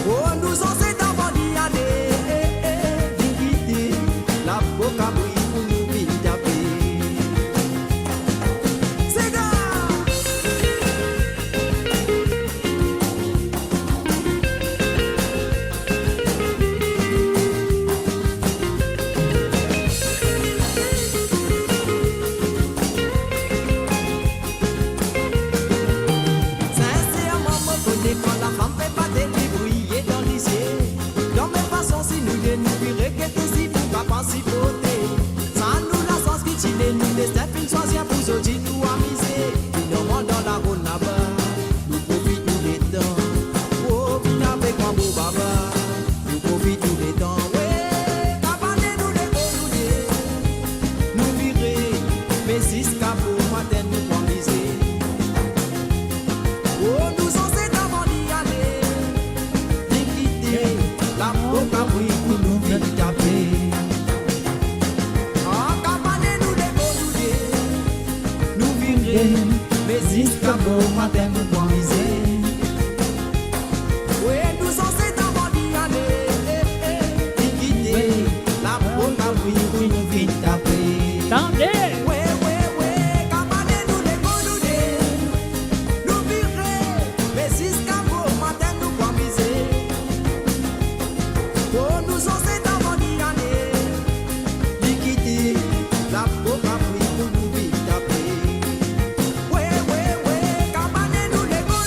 Oh, nou zansest avan li ale, eh, eh, li kite lapo kabri pou nou vinn tape. Sega! Sinserman, mo kone kan lafam pe bate, li briye dan lizie. Dan mem fason, si nou de nou vire, gete si pou kapav siporte. Sa nou lasans ki ti le nou destin finn swazir pou zordi nou amize. Finalman dan laronn laba, nou profit nou letan. Oh, vinn avek mwa mo baba, nou profit nou letan. We, kabane nou lekor nou de, nou vire, me ziska bomatin nou pou amize. Oh, nou zansest avan li ale, li kite lapo kabri pou nou vinn tape. Ah, kabane nou lekor nou de, nou vire, me ziska bomatin nou pou amize. We, nou zansest avan li ale, eh, eh, li kite lapo kabri pou nou vinn tape. Tande! We, we, we, kabane nou lekor nou de, nou vire, me ziska bomatin nou pou amize. Oh, nou zansest avan li ale, li kite lapo kabri pou nou vinn tape. We, we, we, kabane nou lekor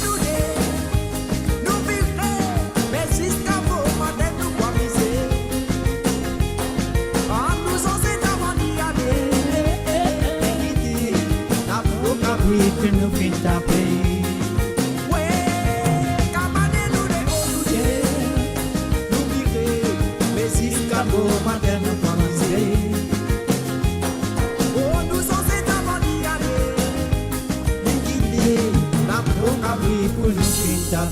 Tape.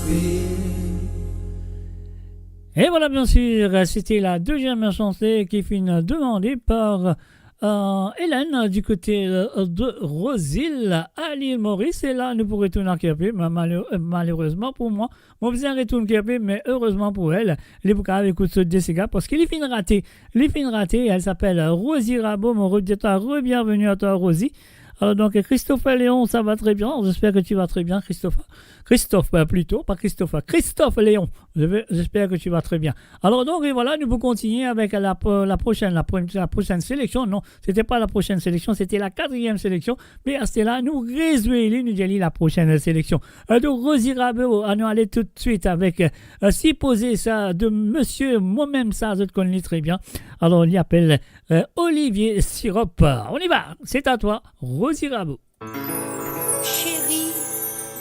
Et voilà, bien sûr, c'était la deuxième chanson qui fut demandée par, euh, Hélène du côté, euh, de Rose-Île à l'île Maurice. E la, nou pou retourn Kerpé, me malere-, malerezman pou mwa, mo bizin retourn Kerpé, me erezman pou li, li pou kapav ekout so de sega, parski li finn rate, li finn rate, elle s'appelle Rosie Rabault, mo redir twa, re-bienvenue à toi, Rosie. Alors donc, Christophe Léon, ça va très bien. J'espère que tu vas très bien, Christophe. Christophe, euh, plutôt, pas Christophe, Christophe Léon. Je vais, j'espère que tu vas très bien. Alors donc, et voilà, nous pouvons continuer avec la, la prochaine, la pro-, la prochaine sélection. Non, c'était pas la prochaine sélection, c'était la quatrième sélection. Mais à ce là, nou rezwe li, nou dir li la prochaine sélection. Euh, donc, Rosie Rabault, nou ale tout de suite avec, euh, Sipoze sa de monsieur, mwa mem sa, zot konn li tre bien. Alors, li apel, euh, Olivier Sirop. On y va, c'est à toi, Rosie Rabault. Seri,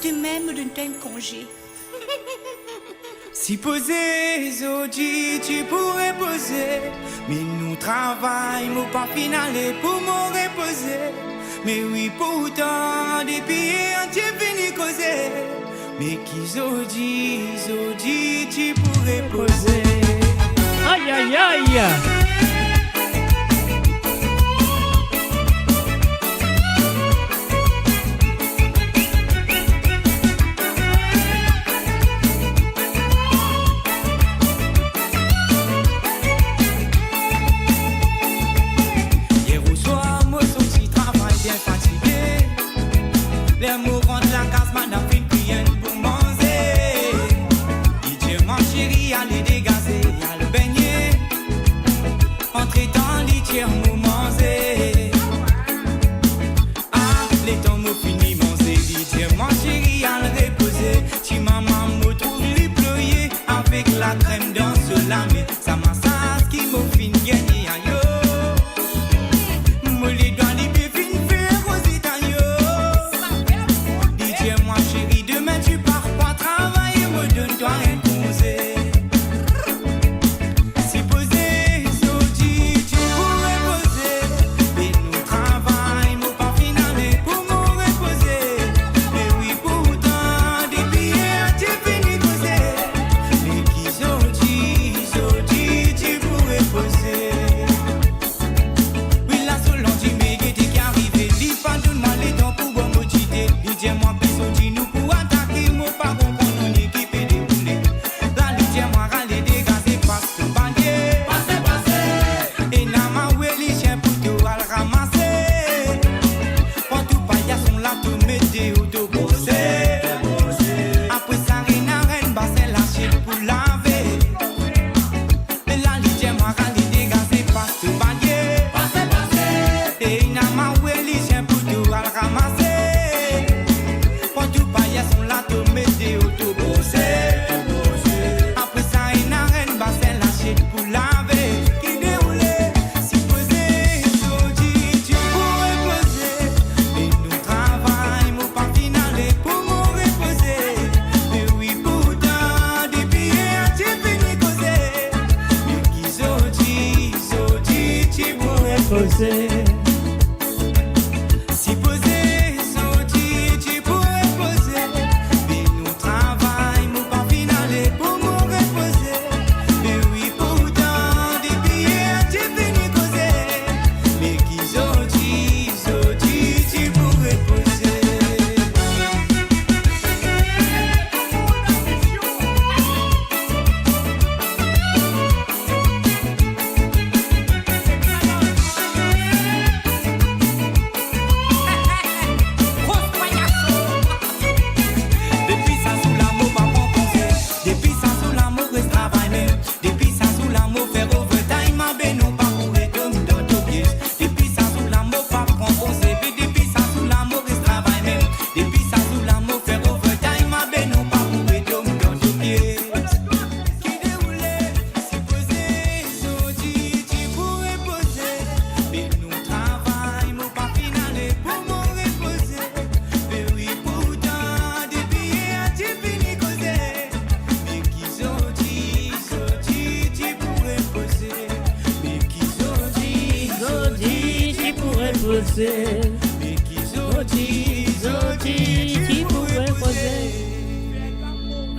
demin mo donn twa enn konze. Sipoze zordi ti pou repoze, me nou travay, mo pa finn ale pou mo repoze. Me wi, pourtan, depi yer ti fini koze. Me ki zordi, zordi ti pou repoze. Ay, ay, ay. Yer oswar, mo sorti travay bien fatige. Ler mo rant lakaz, madam finn kwi enn bon manze. Li dir mwa, "Seri, ale degaze, al begne." Antretan, li dir mo manze. Ah, letan mo fini manze, li dir mwa, "Seri, al repoze." Ti mama, mo trouv li ploye avek lakrem dan so lame. Sa masaz ki mo finn gagne, ayo. Mo ledwa li pe finn fer ozet, ayo. Li dir mwa, "Seri, demin ti par pa travay, mo donn twa enn konze." Sipoze zordi ti pou repoze, me nou travay, mo pa finn ale pou mo repoze. Me wi, pourtan, depi yer ti fini koze. Me ki zordi, zordi ti pou repoze. Wi, la so landime gete ki arive, li pa donn mwa letan pou bwar mo dite. Li dir mwa, "Ki zordi nou pou atake, mo pa konpran nanye ki pe deroule." La li dir mwa, "Rale degaze, pas to balie." Pase, pase. Ena mawe, lizien pou to al ramase. Pran tou payas, son la to met deor to brose. Apre sa, ena enn basin, lasiet pou lave. E la li dir mwa, "Rale degaze, pas to balie." Pase, pase. Ena mawe, lizien pou to al ramase. Pran tou payas, son la to met deor to brose. Apre sa, ena enn basin, lasiet pou lave. Ki deroule, sipoze zordi ti pou repoze. Me nou travay, mo pa finn ale pou mo repoze. Me wi, pourtan, depi yer ti fini koze. Me ki zordi, zordi ti pou repoze. Sipoze zordi ti pou repoze. Me nou travay, mo pa finn ale pou mo repoze. Me wi, pourtan, depi yer ti fini koze. Me ki zordi, zordi ti pou repoze. Depi sa zour la mo pa pran konze. Depi sa zour la mo res travay mem. Depi sa zour la mo fer overtime, ma be nou pa pou retonn dan to pies. Depi sa zour la mo pa pran konze. Depi sa zour la mo res travay mem. Depi sa zour la mo fer overtime, ma be nou pa pou retonn dan to pies. Ki deroule, sipoze zordi ti pou repoze. Me nou travay, mo pa finn ale pou mo repoze. Me wi, pourtan, depi yer ti fini koze. Me ki zordi, zordi ti pou repoze. Me ki zordi, zordi ti pou repoze. Me ki zordi, zordi ti pou repoze.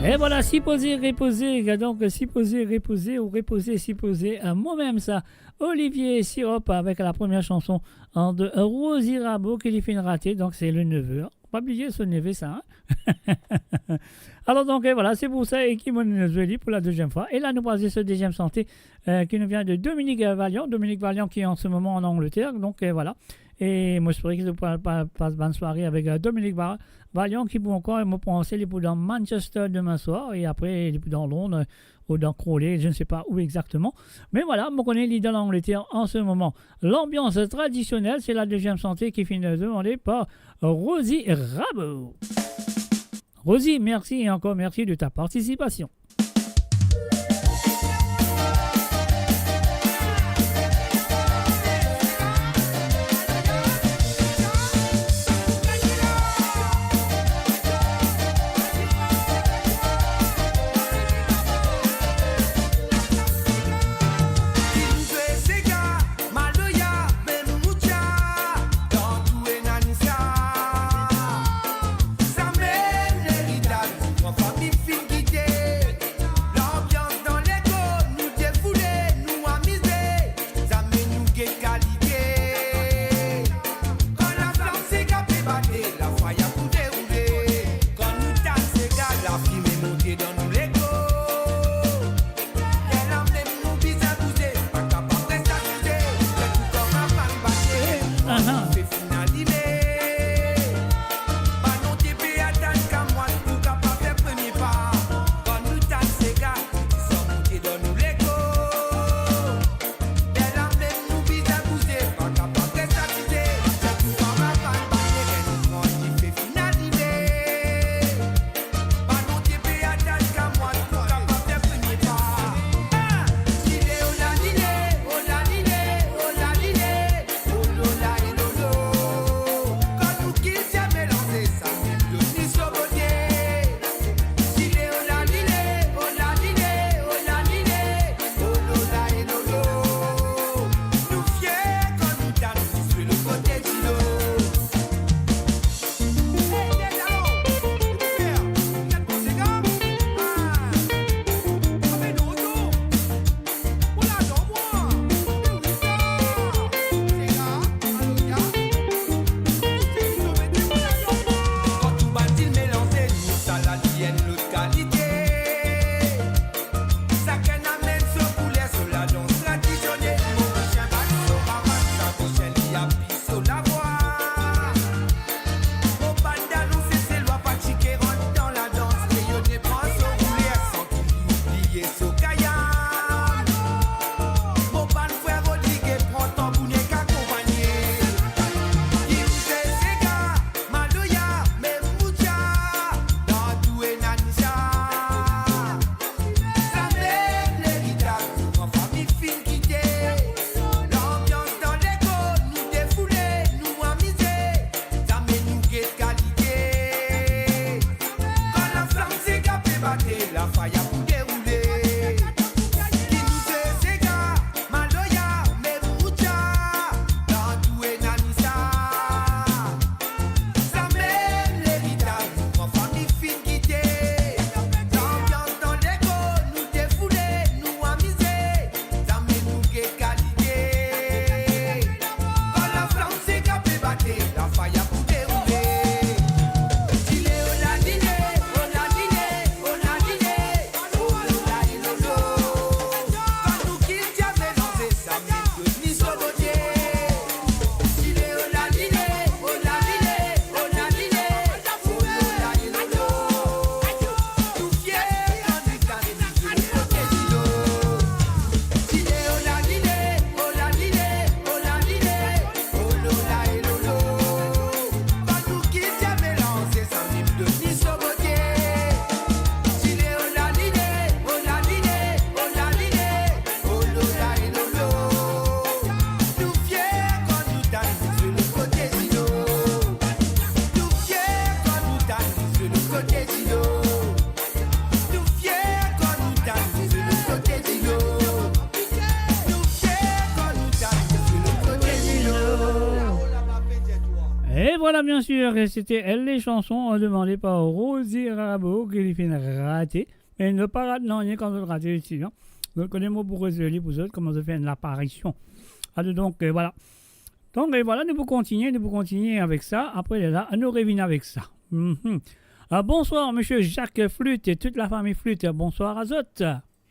E vwala, Sipoze Repoze, donk Sipoze Repoze ou Repoze Sipoze, euh, mwa mem sa, Olivier Sirop avek la premie sanson, hein, de Rosie Rabault ki li finn rate, donk se le neve. Pa bliye so neve sa, hein. Alor donk, e vwala, se pou sa e ki mo zwe li pou la deziem fwa. E la nou pase so deziem sante, euh, ki nou vien de Dominique, euh, Valiant. Dominique Valiant ki an se moman an Angleter, donk, e vwala. E mo espere ki zot pou al pa-, pas bann sware avek, euh, Dominique Va-, Valiant ki pou ankor, mo panse li pou dan Manchester demin swar e apre li pou dan Lond, euh, ou dan Crawley, je ne sais pas où exactement. Me vwala, mo kone li dan Langleter an se moman. Lanbians tradisionel, se la deziem sante ki finn demande par Rosie Rabault. Rosie, mersi e ankor mersi de ta partisipasion. Voilà, bien sûr, c'était les chansons, euh, demandées par Rosie Rabo, ki li finn rate. Me nou pa rat nanye kan zot rate isi, hein. Zot kone mo pou rezoli pou zot, kouma zot fer enn laparision. Alors, donc, euh, voilà. Donc, euh, voilà, nou pou kontinie, nou pou kontinie avek sa. Apre la, nou revinn avek sa. Mhm. Ah, bonsoir, monsieur Jacques Flûte et toute la famille Flûte. Bonsoir à zot.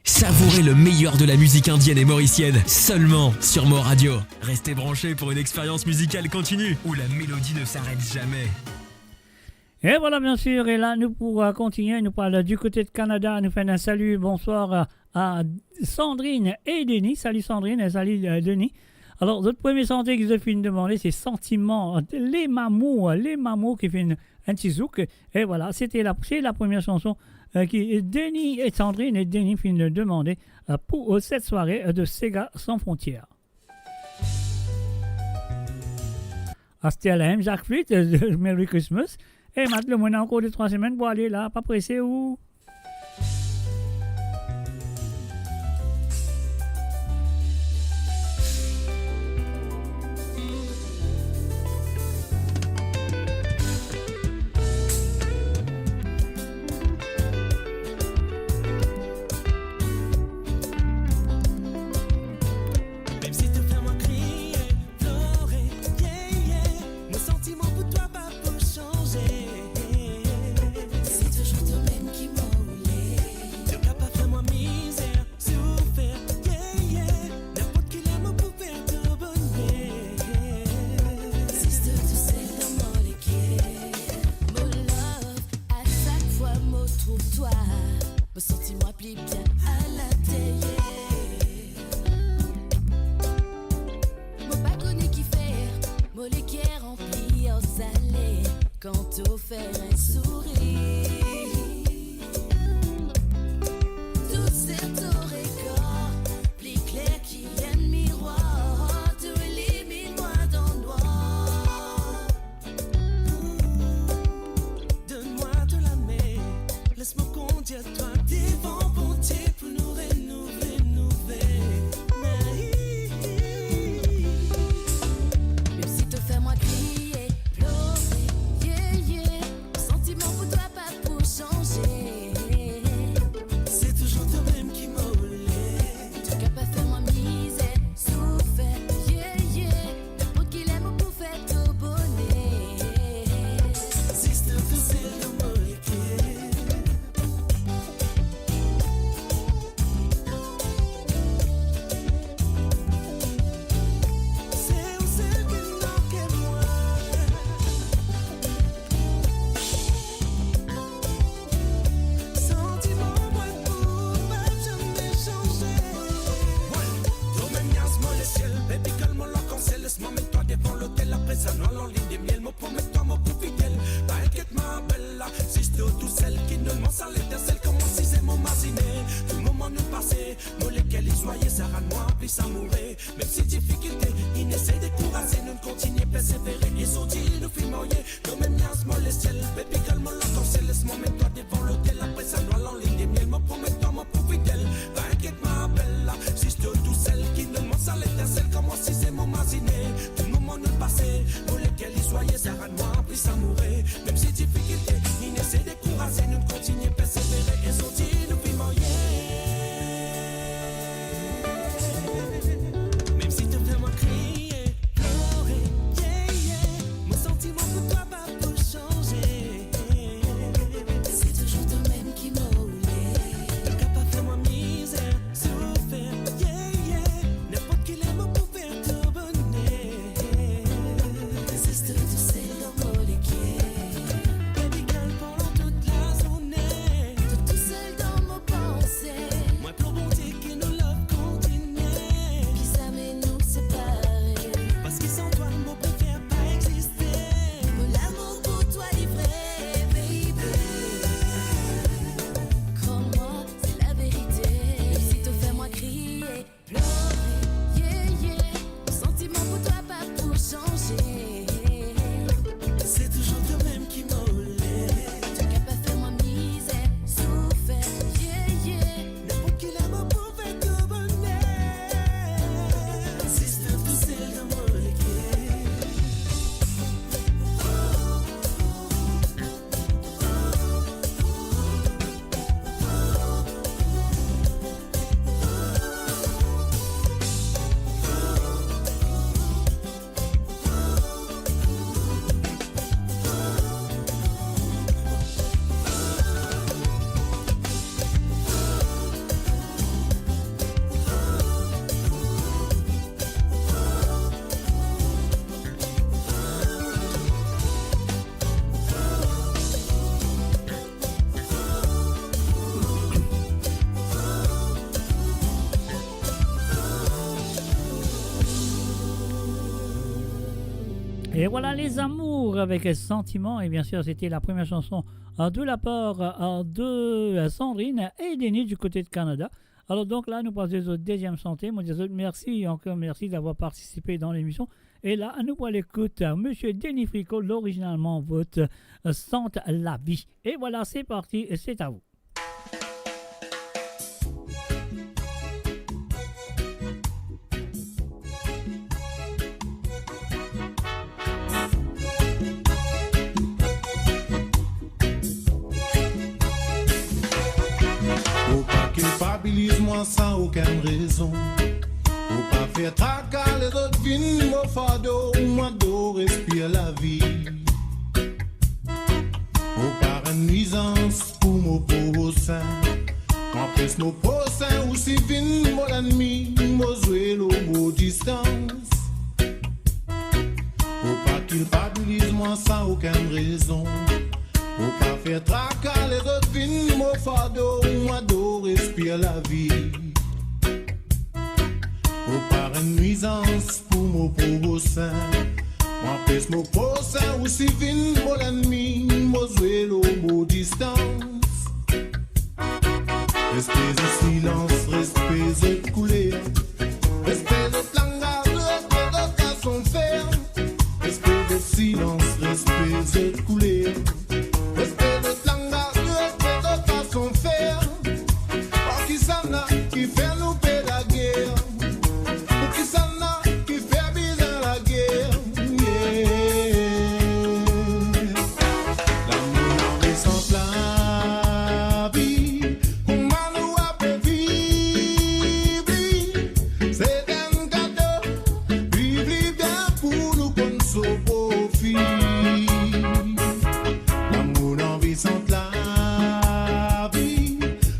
Savourez le meilleur de la musique indienne et mauricienne, seulement sur Mo Radio. Restez branchés pour une expérience musicale continue où la mélodie ne s'arrête jamais. Et voilà, bien sûr, et là, nous pourrons continuer, nous parlons du côté de Canada, nous faisons un salut, bonsoir à, à Sandrine et Denis. Salut Sandrine et salut, euh, Denis. Alors, notre premier santé ki zot finn demande, c'est Sentiment, les Mamours, les Mamours ki finn enn ti zouk. Et voilà, c'était la, c'est la première chanson, euh, ki Denis et Sandrine et Denis finn demande, euh, pour, euh, cette soirée, euh, de Sega Sans Frontières. Aster la, hein, Jacques Flûte, euh, Merry Christmas. E matlo, mo ena ankor de trwa semenn pou ale la, pa prese ou. Mem si to fer mwa kriye, plore, yeah, yeah, mo santiman pou twa pa pou sanze. Se touzour twa mem ki mo le. To kapav fer mwa mizer, soufer, yeah, yeah. Ninport ki ler mo pou fer to boner. Zis to tousel dan mo leker. Mo love, a sak fwa mo trouv twa, mo santi mwa pli bien a linteryer. Mo pa kone ki fer, mo leker ranpli ar sale kan to fer enn sourir. Tou se to regard, pli kler ki enn mirwar, to iliminn mwa dan nwar. Donn mwa to lame, les mwa kondir twa devan Bondie pou nou renouvle nou ve. Mem si to fer mwa kriye, plore, yeah, yeah, mo santiman pou twa pa pou sanze. Se touzour twa mem ki mo le. To kapav fer mwa mizer, soufer, yeah, yeah. Ninport ki ler mo pou fer to boner. Zis to tousel dan mo leker. Se ou sel ki mank mwa. Santiman mwa pou pa zame sanze. Wi, to mem niaz mo lesiel, baby girl mo larkansiel, les mwa met twa devan lotel, apre sa nou al an linn de miel, mo promet twa mo pou fidel. Pa inkiet ma bella, zis to tousel ki donn mwa sa letinsel, kouma size mo mazine. Tou moman nou pase, mo leker li zwaye, sa rann mwa plis amoure. Mem si difikilte inn esey dekouraze nou, nou kontinie persevere, e zordi nou finn marye. To mem niaz mo lesiel, baby girl mo larkansiel, les mwa met twa devan lotel, apre sa nou al an linn de miel, mo promet twa mo pou fidel. Pa inkiet ma bella, zis to tousel ki donn mwa sa letinsel, kouma size mo mazine. Tou moman nou pase, mo leker li zwaye, sa rann mwa plis amoure. Mem si difikilte inn esey dekouraze nou, nou kontinie persevere, e zordi nou finn marye. Mem si to fer mwa kriye, plore, yeah, yeah, mo santiman pou twa pa pou sanze. Se touzour twa mem ki mo le. To kapav fer mwa mizer, soufer, yeah, yeah. Ninport ki ler mo pou fer to boner. Zis to tousel dan mo leker. Et voilà les amours avec Sentiment. Et bien sûr, c'était la première chanson, euh, de la part, euh, de, euh, Sandrine et Denis du côté de Canada. Alors donc là, nou pase zot dezyem sante. Mo dir zot mersi, ankor mersi d'avoir participe dan lemision. E la, nou pou al ekout, euh, Monsieur Denis Fricot, l'original Mon Vote, euh, Sante Lavi. Et voilà, c'est parti, et c'est à vous. Ou pa kilpabiliz mwa san okenn rezon. Ou pa fer traka lezot vinn mo fardo, mwa do respir lavi. Ou pa rann nwizans pou mo prosin. Anpes mo prosin osi vinn mo lennmi, mo zwe lor mo distans. Ou pa kilpabiliz mwa san okenn rezon. Ou pa fer traka lezot vinn mo fardo, mwa do respir lavi. Ou pa rann nwizans pou mo prosin. Anpes mo prosin osi vinn mo lennmi, mo zwe lor mo distans. Respe zot silans, respe zot kouler. Respe zot langaz, respe zot fason fer. Respe zot silans, respe zot kouler. Respe zot langaz, respe zot fason fer. Par kisannla ki fer nou pe lager? Pou kisannla ki fer bizin lager? Yeah. Lamour, lavi, sant lavi. Kouma nou ape viv li? Se enn kado. Viv li bien pou nou konn so profi. Lamour, lavi, sant lavi.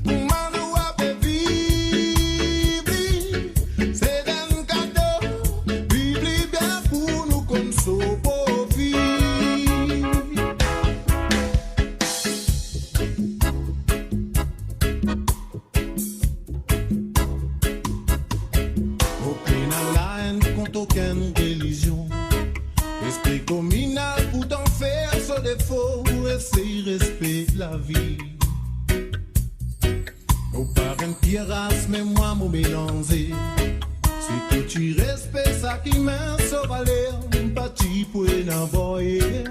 Kouma nou ape viv li? Se enn kado. Viv li bien pou nou konn so profi. Mo pena laenn kont okenn relizion. Lespri kominal pou tann fer so defo, esey respe lavi. Mo pa enn pie ras, me mwa mo melanze. Si tou ti respe sa ki mem so valer, pa ti pou ena baryer.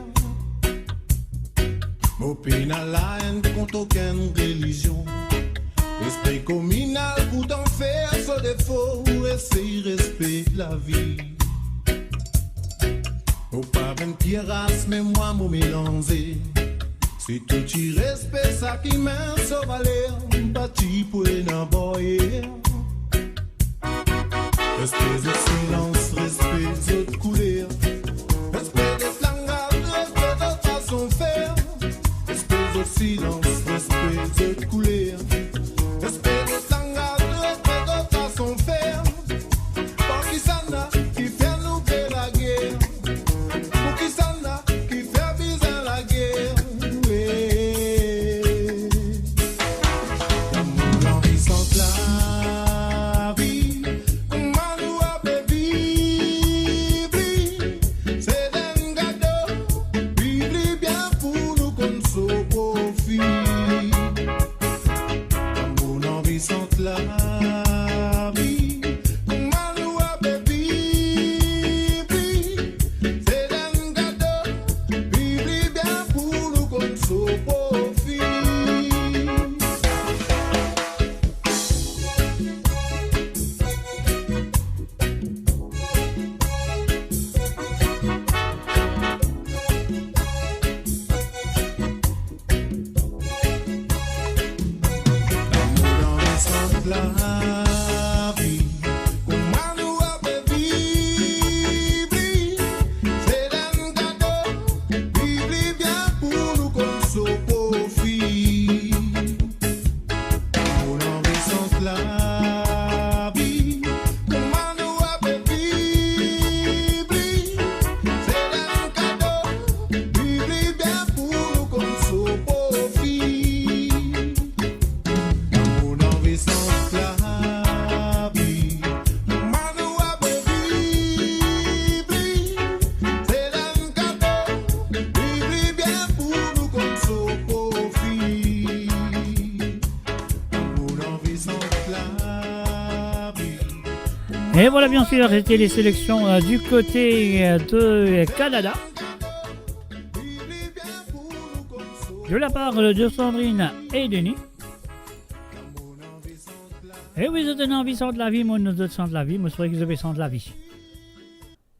Mo pena laenn kont okenn relizion. Lespri kominal pou tann fer so defo, esey respe lavi. Mo pa enn pie ras, me mwa mo melanze. Si tou ti respe sa ki mem so valer, pa ti pou ena baryer. Respe zot silans, respe zot kouler. Respe zot langaz, respe zot fason fer. Respe zot silans, respe zot kouler. Respe zot langaz, respe zot fason fer. Par kisannla ki fer nou pe lager? Pou kisannla ki fer bizin lager? Lamour, lavi, sant lavi. Kouma nou ape viv li? Et voilà, bien sûr, c'était les sélections, euh, du côté, euh, de Canada. De la part, euh, de Sandrine et Denis. E wi, zot ena anvi sant lavi, mo, nou zot sant lavi, mo swete ki zot pe sant lavi.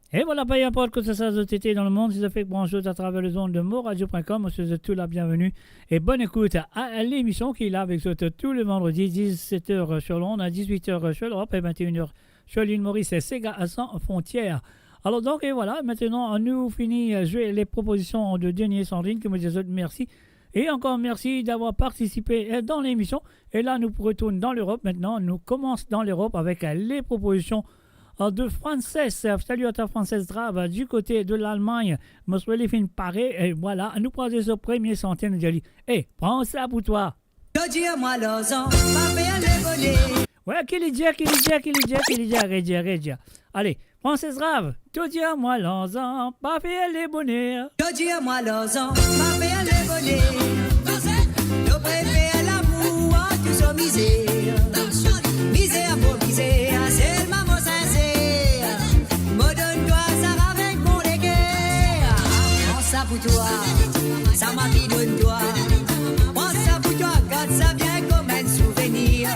E voilà, pe inport kot sa zot ete dan lemond, si zot fek branch zot atraver lezond de moradio point com, mo swete zot tou la bienveni e bonn ekout a, a lemision ki la avek zot tou le vandredi, diset er sur l'onde, dizuit er sur l'Europe e vinte et une heures sur l'île Maurice, Sega sans frontières. Alors donc, et voilà, maintenant, nou fini, euh, zwe les propositions de Denis et Sandrine, ki mo dir zot mersi. E ankor mersi d'avoir participe, euh, dans l'émission. E la, nou pou retourn dan Lerop aster. Nou koumans dan Lerop avek, euh, les propositions, euh, de Frances. Euh, salut à toi, Frances Drave, euh, du côté de l'Allemagne. Mo swete li finn pare, e voilà, nou pou al zwe so premie sante, nou dir li, "E, pran sa pou twa." To dir mwa larzan pa fer lebone. Wey, ki li dir, ki li dir, ki li dir, ki li dir, aret dir, aret dir. Ale, Frances Drave, to dir mwa larzan pa fer lebone. To dir mwa larzan pa fer lebone. To prefer lamour ar tou so mizer. Mizer mo mizer, selman mo sinser. Mo donn twa sa avek mo leker. Pran sa pou twa, sa mwa ki donn twa. Pran sa pou twa, gard sa bien kouma enn souvenir.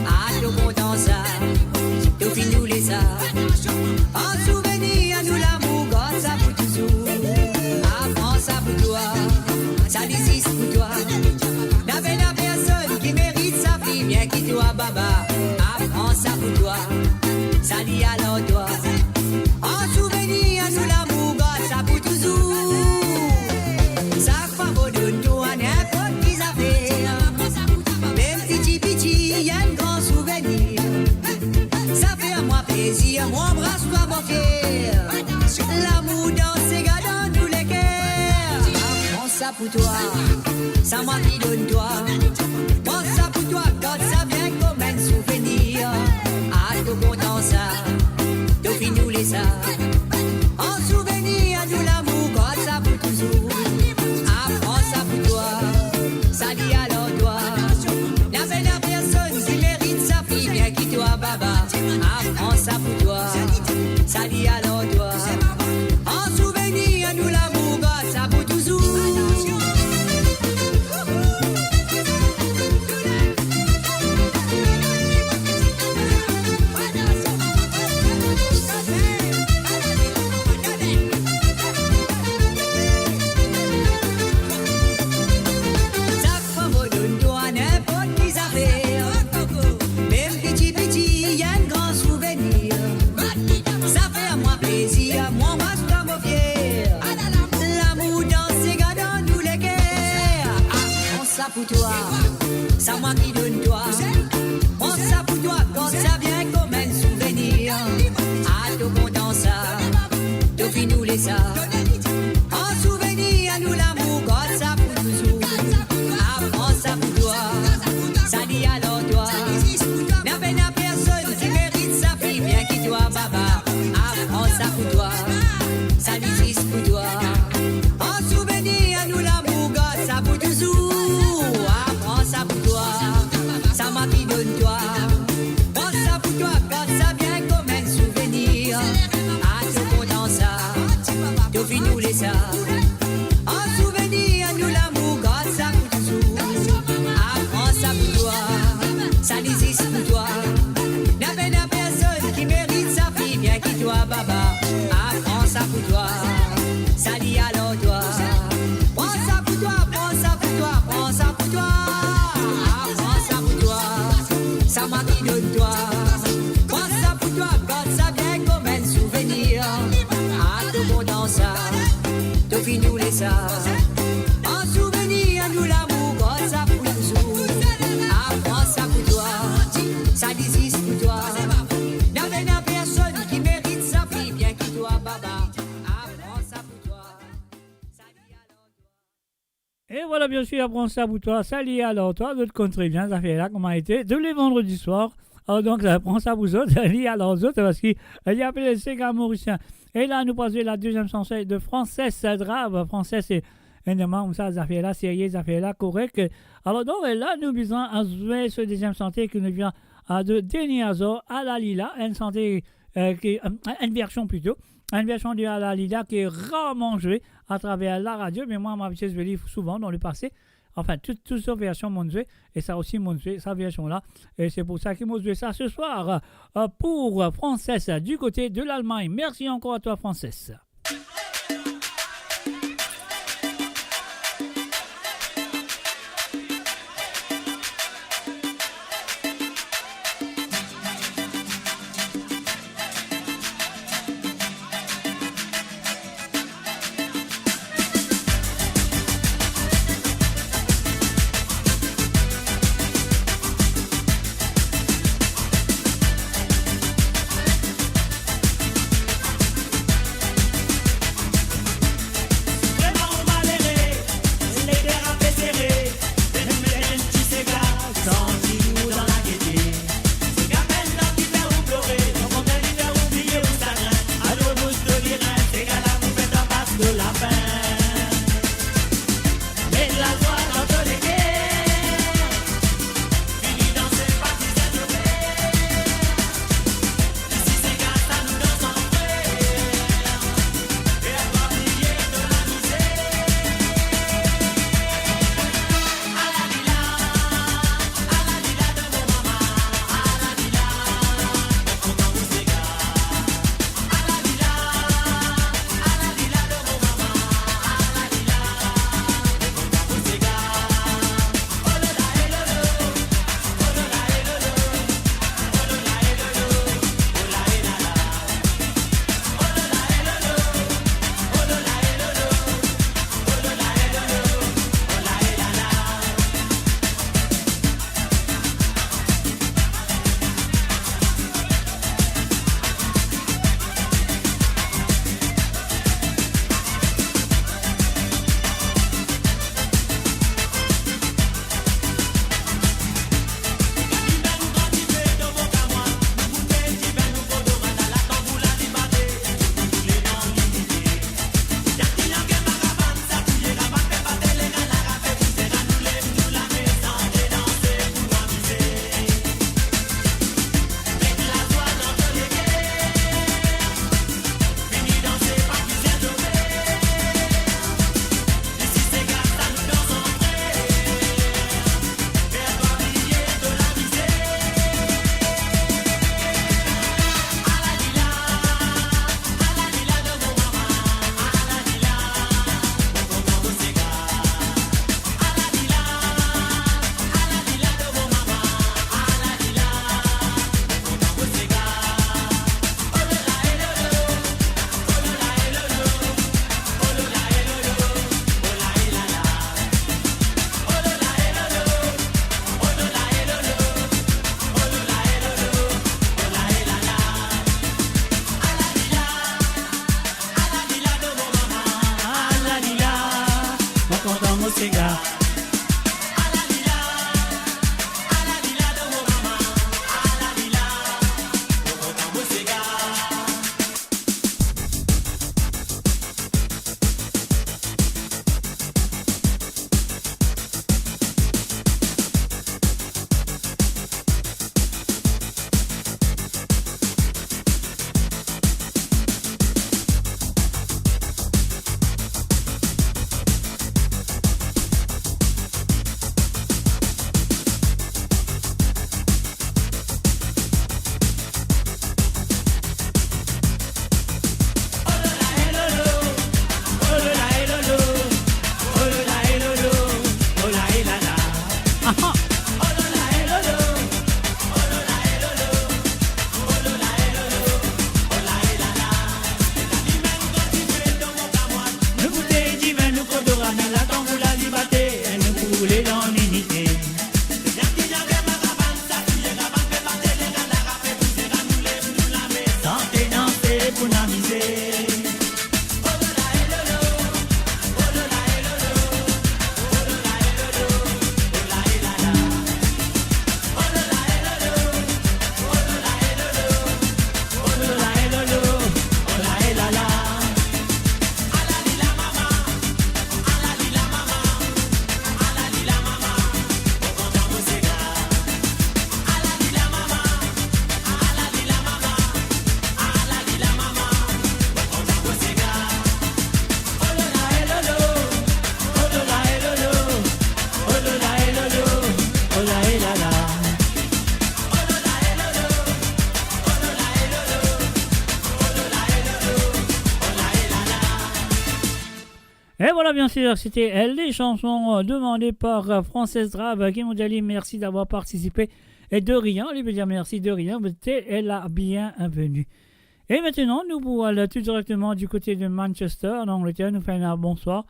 A to kontan sa, to finn oule sa. An souvenir nou lamour, gard sa pou touzour. A pran sa pou twa, sa li zis pou twa. Napa ena personn ki merit sa fim bien ki twa, baba. A pran sa pou twa, sa li al ar twa. An souvenir nou lamour, gard sa pou touzour. Sak fwa mo donn twa ninport ki zafer, mem piti piti, enn gran souvenir. Sa fer mwa plezir, mo anbras twa, mo fier. Lamour dan sega dan nou leker. Pran sa pou twa, sa mwa ki donn twa. Pran sa pou twa, gard sa bien kouma enn souvenir. A to kontan sa, to finn oule sa. An souvenir nou lamour, gard sa pou touzour. A pran sa pou twa, sa li al ar twa. Napa ena personn ki merit sa fim bien ki twa, baba. A pran sa pou twa, sa li al ar twa. An souvenir nou lamour, gard sa pou touzour. Sak fwa mo donn twa ninport ki zafer, mem piti piti, enn gran souvenir. Sa fer mwa plezir, mo anbras twa, mo fier. Lamour dan sega dan nou leker. A pran sa pou twa, sa mwa ki donn twa. Pran sa pou twa, gard sa bien kouma enn souvenir. A to kontan sa, to finn oule sa. An souvenir nou lamour, gard sa pou touzour. A pran sa pou twa, sa li al ar twa. Napa ena personn ki merit sa fim bien ki twa, baba. A pran sa pou twa, sa li zis pou twa. An souvenir nou lamour, gard sa pou touzour. A pran sa pou twa, sa mwa ki donn twa. Pran sa pou twa, gard sa bien kouma enn souvenir. A to kontan sa, to finn oule sa. An souvenir nou lamour, gard sa pou touzour. A pran sa pou twa, sa li zis pou twa. Napa ena personn ki merit sa fim bien ki twa, baba. A pran sa pou twa, sa li al ar twa. Pran sa pou twa, pran sa pou twa, pran sa pou twa. A pran sa pou twa, sa mwa ki donn twa. Pran sa pou twa, gard sa bien kouma enn souvenir. A to kontan sa, to finn oule sa. An souvenir nou lamour, gard sa pou touzour. A pran sa pou twa, sa li zis pou twa. Napa ena personn ki merit sa fim bien ki twa, baba. A pran sa pou twa, sa li al ar twa. E voilà, bien sûr, a pran sa pou twa, sa li al ar twa, zot konn tre bien zafer la kouma ete, tou le vandredi swar. Alor donk, a pran sa pou zot, sa li al ar zot, parski, euh, li apel sega morisien. E la, nou pou zwe la deziem sanson de Frances Drave. Frances, se enn dimoun koumsa, zafer la serye, zafer la korek. Alor donk, la, nou bizin zwe so deziem sanson ki nou vinn a de Denis Azor, Alalila, enn sante, euh, ki, euh, enn version plito, enn version de Alalila ki rarman zwe atraver laradio, me mwa, mo abitie zwe li souvan dan lepase. Anfin, tou, tou so version mo'nn zwe, e sa osi mo'nn zwe, sa version la. E se pou sa ki mo zwe sa se swar, euh, pou Frances du kote de Lalmagn. Mersi ankor a twa, Frances. Et voilà, bien sûr, c'était, euh, les chansons, euh, demandées par, euh, Francis Drab, euh, qui nous dit merci d'avoir participé. Et de rien, lui veut dire merci de rien, mais t'es, elle a bienvenue. Et maintenant, nous allons tout directement du côté de Manchester, en Angleterre. Nous faisons un bonsoir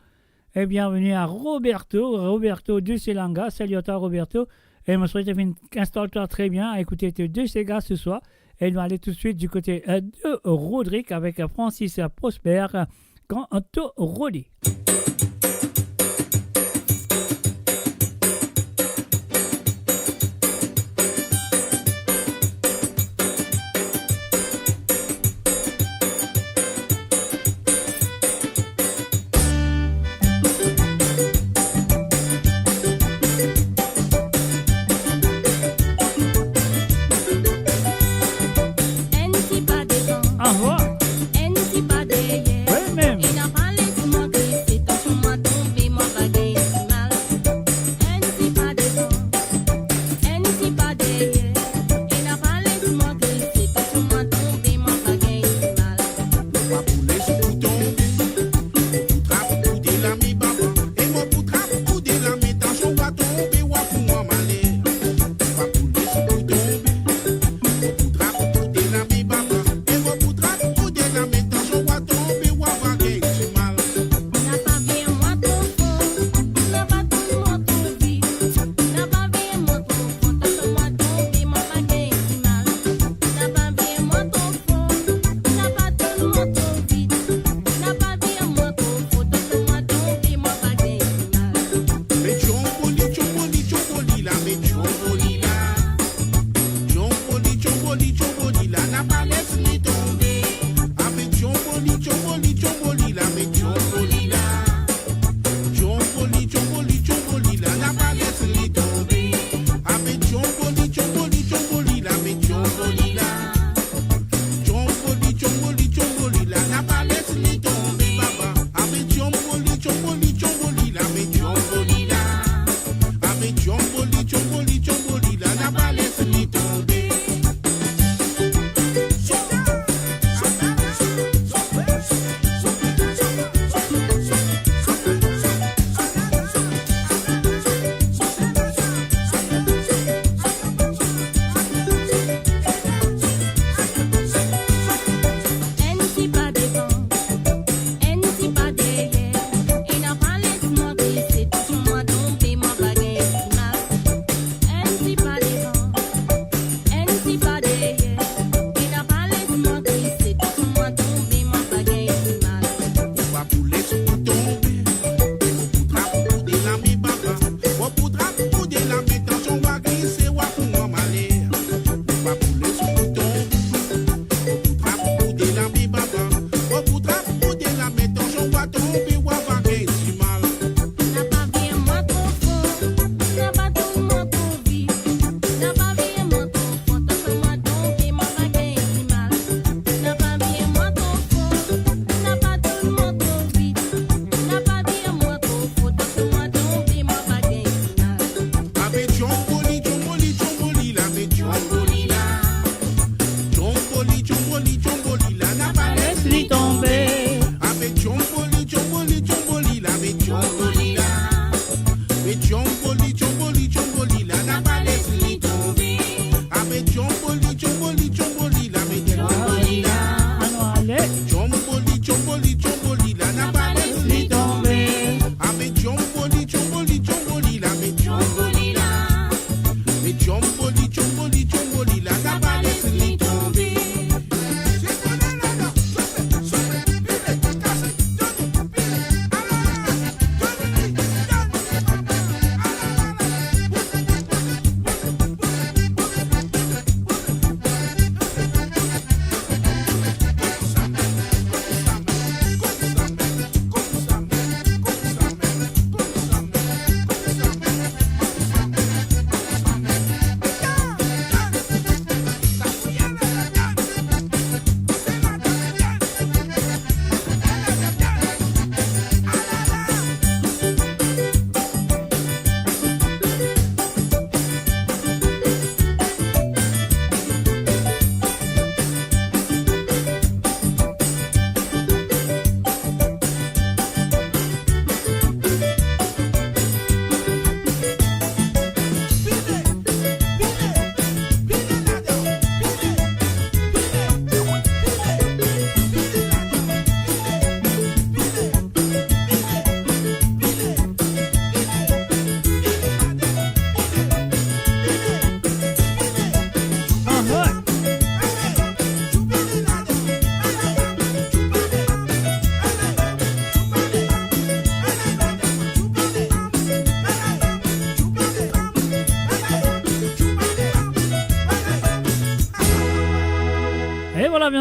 et bienvenue à Roberto, Roberto de Selanga. Salut à toi, Roberto. Et je me souhaite que tu installes-toi très bien à écouter tes deux ségas ce soir. Et nous allons tout de suite du côté, euh, de Rodrigue avec, euh, Francis Prosper, euh, Quand to rode. Enn ti pa devan, ah ouais, enn ti pa deryer. Wi mem. Ena pa le koumante, se tansion mwa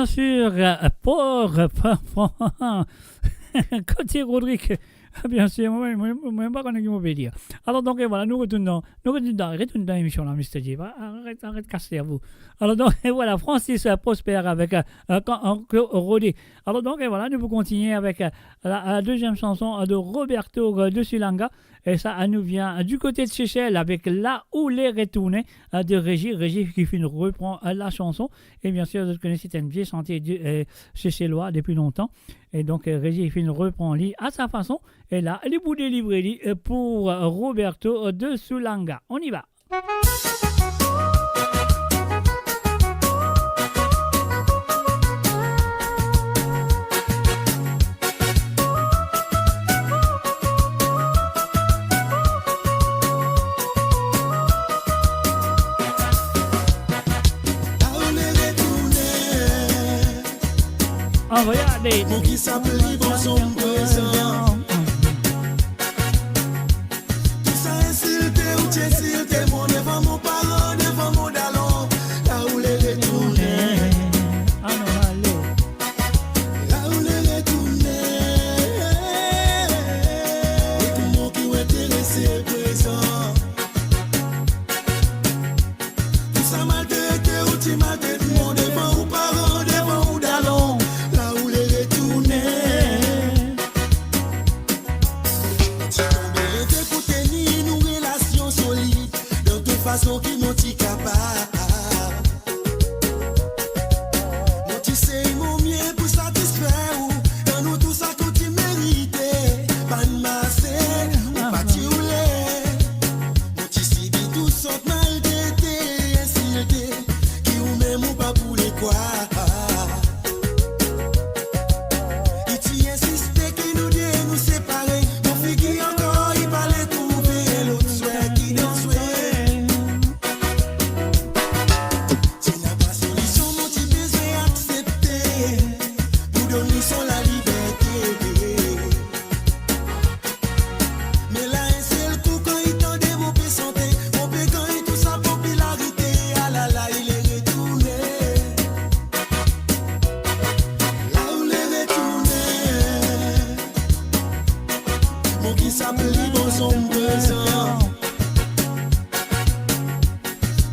Sur, euh, port, euh, kote Rodrig. Bien sir, mwa, mwa, mwa, mwa pa kone ki mo pe dir. Alor, donk, e vwala, nou retourn dan, nou retourn dan, retourn dan lemision la, Mister J. Aret, aret kas lerv ou. Alor, donk, e vwala, Francis, euh, Prosper avek, euh, euh, kan, euh, Claude Rodé. Alor, donk, e vwala, nou pou kontigne avek, euh, la, la deziem sanson, euh, de Roberto, euh, de Sulanga. E sa, euh, nou vien, euh, du kote de Sesel avek La ou le retourne, euh, de Regi. Regi ki finn repran, euh, la sanson. E bien sir, zot kone, se enn vie sante de, euh, Seselwa depi lontan. E donk, euh, Regi finn repran li a sa fason. E la, li pou delivre li, euh, pou, euh, Roberto, euh, de Sulanga. On y va. Anvoy ale. Mo ki sa pli bon son prezan. Tou sa insilte ou ti insilte mwa devan mo paran, devan mo dalon. La ou le retourne. Anon ale. La ou le retourne. E kouma ki ou interese prezan? Tou sa maltrete ou ti maltret mwa devan ou paran, devan ou dalon. La ou le retourne. Ti tonbe leve pou tenir nou relasion solid dan tou fason ki mo ti kapav. Mo ti sey mo mie pou satisfer ou, dan nou tou sa ki ou ti merite. Bann mase, ou pa ti oule. Mo ti sibi tou sort maltrete, insilte, ki ou mem ou pa pou le krwar. Li ti insiste ki nou de nou separe, mo figi ankor li pa le trouve lot swer ki dan swer. Si napa solision, mo ti bizin aksepte pou donn li son laliberte. Me la, enn sel kou, kan li tande mo pe sante, mo pe gagn tou sa popilarite, alala, li le retourne. La ou le retourne. Mo ki sa pli bon son prezan.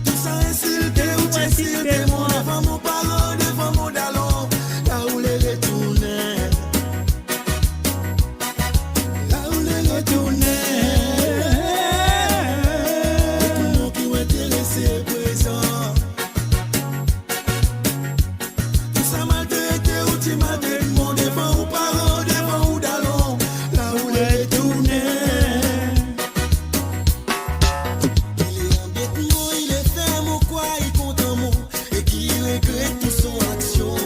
Tou sa insilte ou ti insilte mwa devan mo paran, devan mo dalon. La ou le retourne. La ou le retourne. E kouma ki ou interese prezan? Tou sa maltrete ou ti maltret mwa devan ou paran, devan ou dalon. La ou le retourne. Ki le anbet mwa, li le fer mwa krwar li kontan mwa e ki li regret tou son aksion.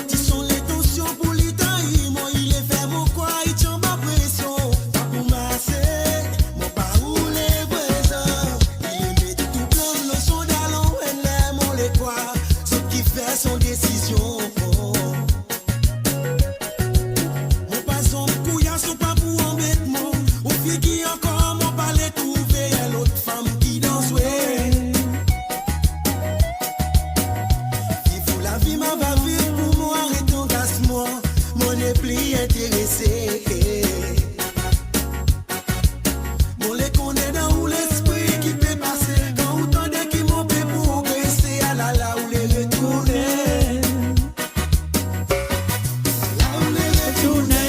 Ti son lentansion pou li trair mwa, li le fer mwa krwar li ti anba presion. Pa pou mase, mo pa oule prezan. Li le met tou plan lor son dalon, enn ler mo le krwar, zot ki fer son desizion. Mo pa zom kouyas, ou pa pou anbet mwa. Ou figi ankor, mo pa le trouve enn lot fam ki dan swer. Viv ou lavi, ma va viv pou mwa, aret angas mwa. Mo nepli interese. Mo le kone dan ou lespri ki pe pase, kan ou tande ki mo pe progrese, alala, ou le retourne. La ou le retourne.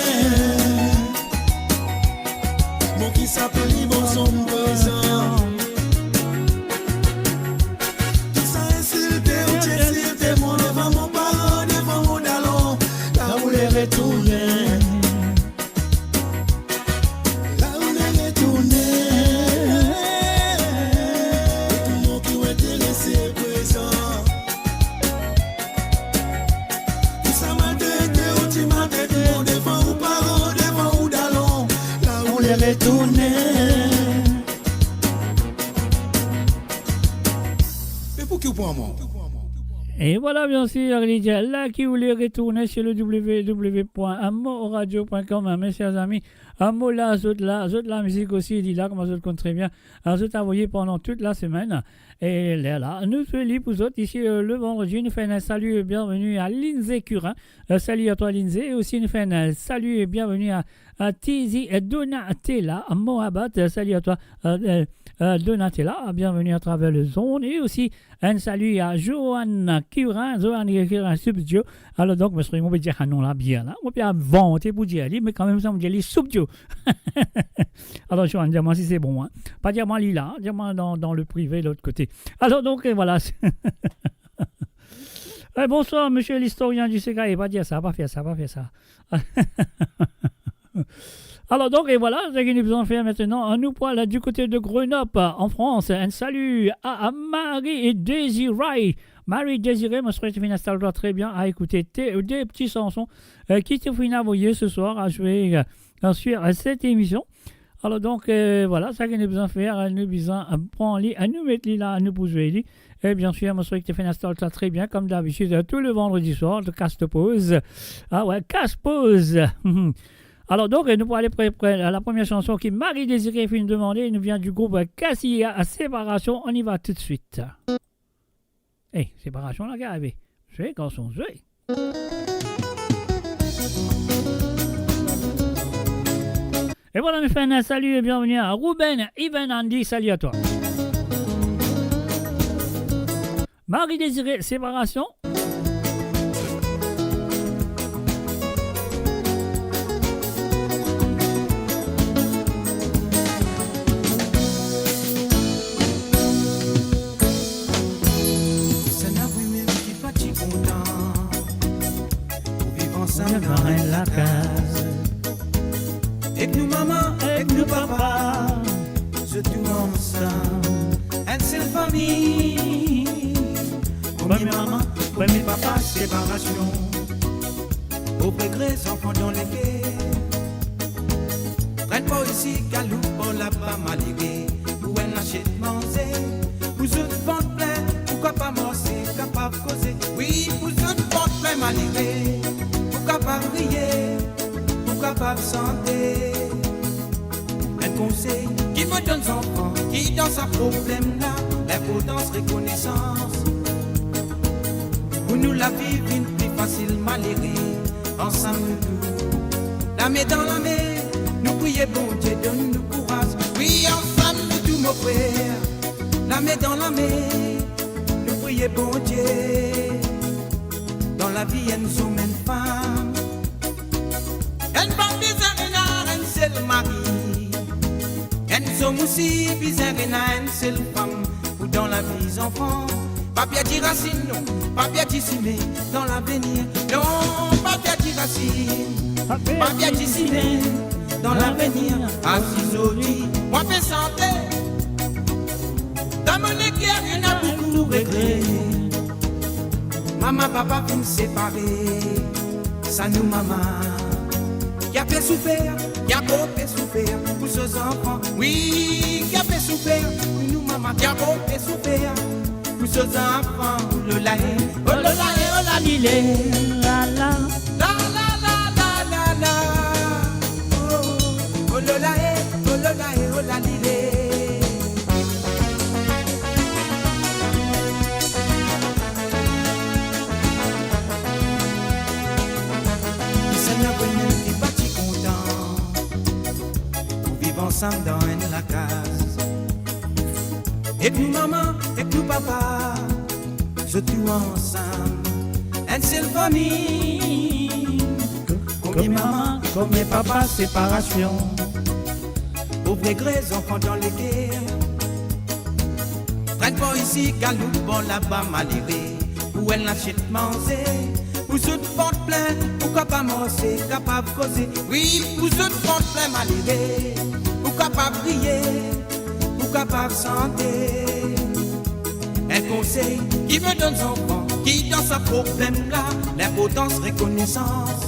Mo ki sa pli bon son prezan. Tou sa insilte ou ti insilte mwa devan mo paran, devan mo dalon. La ou le retourne. La ou le retourne. E kouma ki ou interese prezan? Tou sa maltrete ou ti maltret mwa devan ou paran, devan ou dalon. La ou le retourne. Me pou ki ou pran mwa? E vwala, bien sir, li dir la ki oule retourne sur le w w w point amoradio point com, hein, mes chers amis. Amour la, zot la, zot la, mizik osi, li la, kouma zot konn tre bien. Ah, zot avoye pandan tout la semenn. E lerla, nou fer li pou zot isi, euh, le vandredi, nou fer enn salut et bienvenue à Lindsay Curin. Euh, salut à toi, Lindsay. E osi, nou fer enn, euh, salut et bienvenue à, à Tizi et Donatella, à Mohabat. Euh, salut à toi, euh, euh, euh, Donatella. Bienvenue à travers le zone. E osi, enn salut à Joanne Curin, Joanne Curin Subdio. Alor donk, mo pe dir sa non la bien la. Mo pe invante pou dir li, me kanmem sa, mo dir li Subdio. Alor, Joanne, dir mwa si se bon, hein. Pa dir mwa li la, hein. Dir mwa dan, dan le prive, lot kote. Alor donk, euh, vwala. Eh, bonsoir, monsieur l'historien du Séga. E pa dir sa, pa fer sa, pa fer sa. Alor donk, e vwala, seki nou bizin fer aster, nou pou al du kote de Grenoble, an Frans. Enn salut à, à Marie et Désiré. Marie Désiré, mo swete to finn instal twa tre bien a ekoute tes deux petites chansons, euh, ki to finn avoye ce soir a zwe, euh, sur, euh, cette émission. Alor donk, euh, vwala, seki nou bizin fer, nou bizin, euh, pran li, nou met li la, nou pou zwe li. E bien sir, mo swete to finn instal twa tre bien, comme d'habitude, euh, tous les vendredis soirs, to kas to poz. Ah ouais, kas poz. Alor donk, nou pou ale pre-, pre-, la première chanson ki Marie Désiré finn demande, nou vien du groupe Cassia, Séparation. On y va tout de suite. Eh, Séparation la ki arive. Zwe, garson, zwe. E vwala, nou fer enn salut et bienvenue à Ruben, Ivan, Andy, salut à toi. Marie Désiré, Séparation. Sa na vremem ki pa ti kontan pou viv ansam dan enn lakaz. Ek nou mama, ek nou papa, zot tou ansam, enn sel fami. Premie mama, premie papa, separasion. Pov regre, zanfan dan leker. Trenn bor isi, galoup bor laba, malere pou enn lasiet manze. Pou zot vant plin, pou kapav marse, kapav koze. Wi, pou zot vant plin, malere pou kapav riye, pou kapav sante. Enn konsey ki mo donn zanfan ki dan sa problem la, linportans rekonesans. Pou nou lavi vinn pli fasil, malere, ansam nou tou, lame dan lame, nou priye Bondie donn nou kouraz. Wi, ansam nou tou, mo frer, lame dan lame, nou priye Bondie. Dan lavi, enn zom, enn fam, enn fam bizin ena enn sel mari. Enn zom osi bizin ena enn sel fam. Pou dan lavi, zanfan, pa perdi rasinn, non, pa perdi sime dan lavenir. Non, pa perdi rasinn, pa perdi sime dan lavenir. Aster zordi, mwa pe sante. Dan mo leker ena boukou regre. Mama, papa finn separe. Sa nou mama ki ape soufer, ki ankor pe soufer pou so zanfan. Wi, ki ape soufer. Pou nou mama ki ankor pe soufer pou so zanfan. Ololae, ololae, olalile, lala. La, la, la, la, la, la. Oh, ololae, ololae, olalile. Kisannla vremem ki pa ti kontan pou viv ansam dan enn lakaz. Ek nou mama, ek nou papa, zot tou ansam, enn sel fami. Kouma mama, kouma papa, separasion. Pov regre, zanfan dan leker. Trenn bor isi, galoup bor laba, malere pou enn lasiet manze. Pou zot vant plin, pou kapav marse, kapav koze. Wi, pou zot vant plin, malere pou kapav riye, pou kapav sante. Enn konsey ki mo donn zanfan ki dan sa problem la, linportans rekonesans.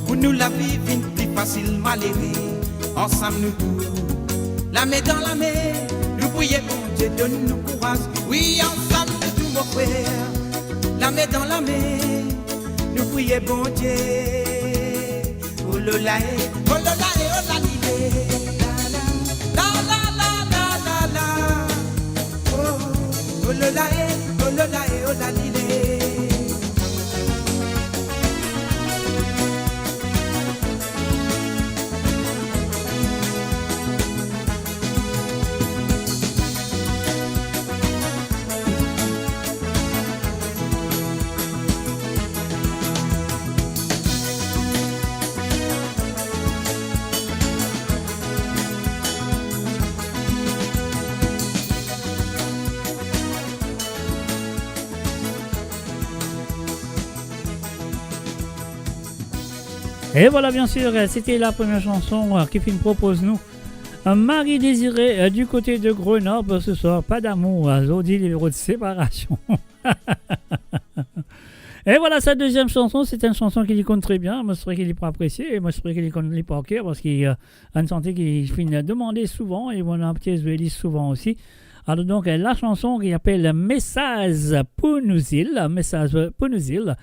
Pou nou lavi vinn pli fasil, malere, ansam nou tou, lame dan lame, nou priye Bondie donn nou kouraz. Wi, ansam nou tou, Mo frer, lame dan lame, nou priye Bondie. Oh lolae, oh lolae, oh lalile. La, la, la, la, la, la. Oh, oh lolae, oh lolae, oh lalile. E vwala, bien sir, sete la premie sanson, eh, ki finn propoz nou, eh, Marie Désirée, eh, du kote de Grenoble, se swar, pa damour, eh, zordi li rod separasion. E vwala, sa deziem sanson, se enn sanson ki li konn tre bien, mo espere ki li pou apresie, e mo espere ki li konn li par ker, parski, eh, enn sanson ki finn demande souvan, e nou ena ti zwe li souvan osi. Alor donk, eh, la sanson ki apel Mesaz pou nou zil, Mesaz pou nou zil,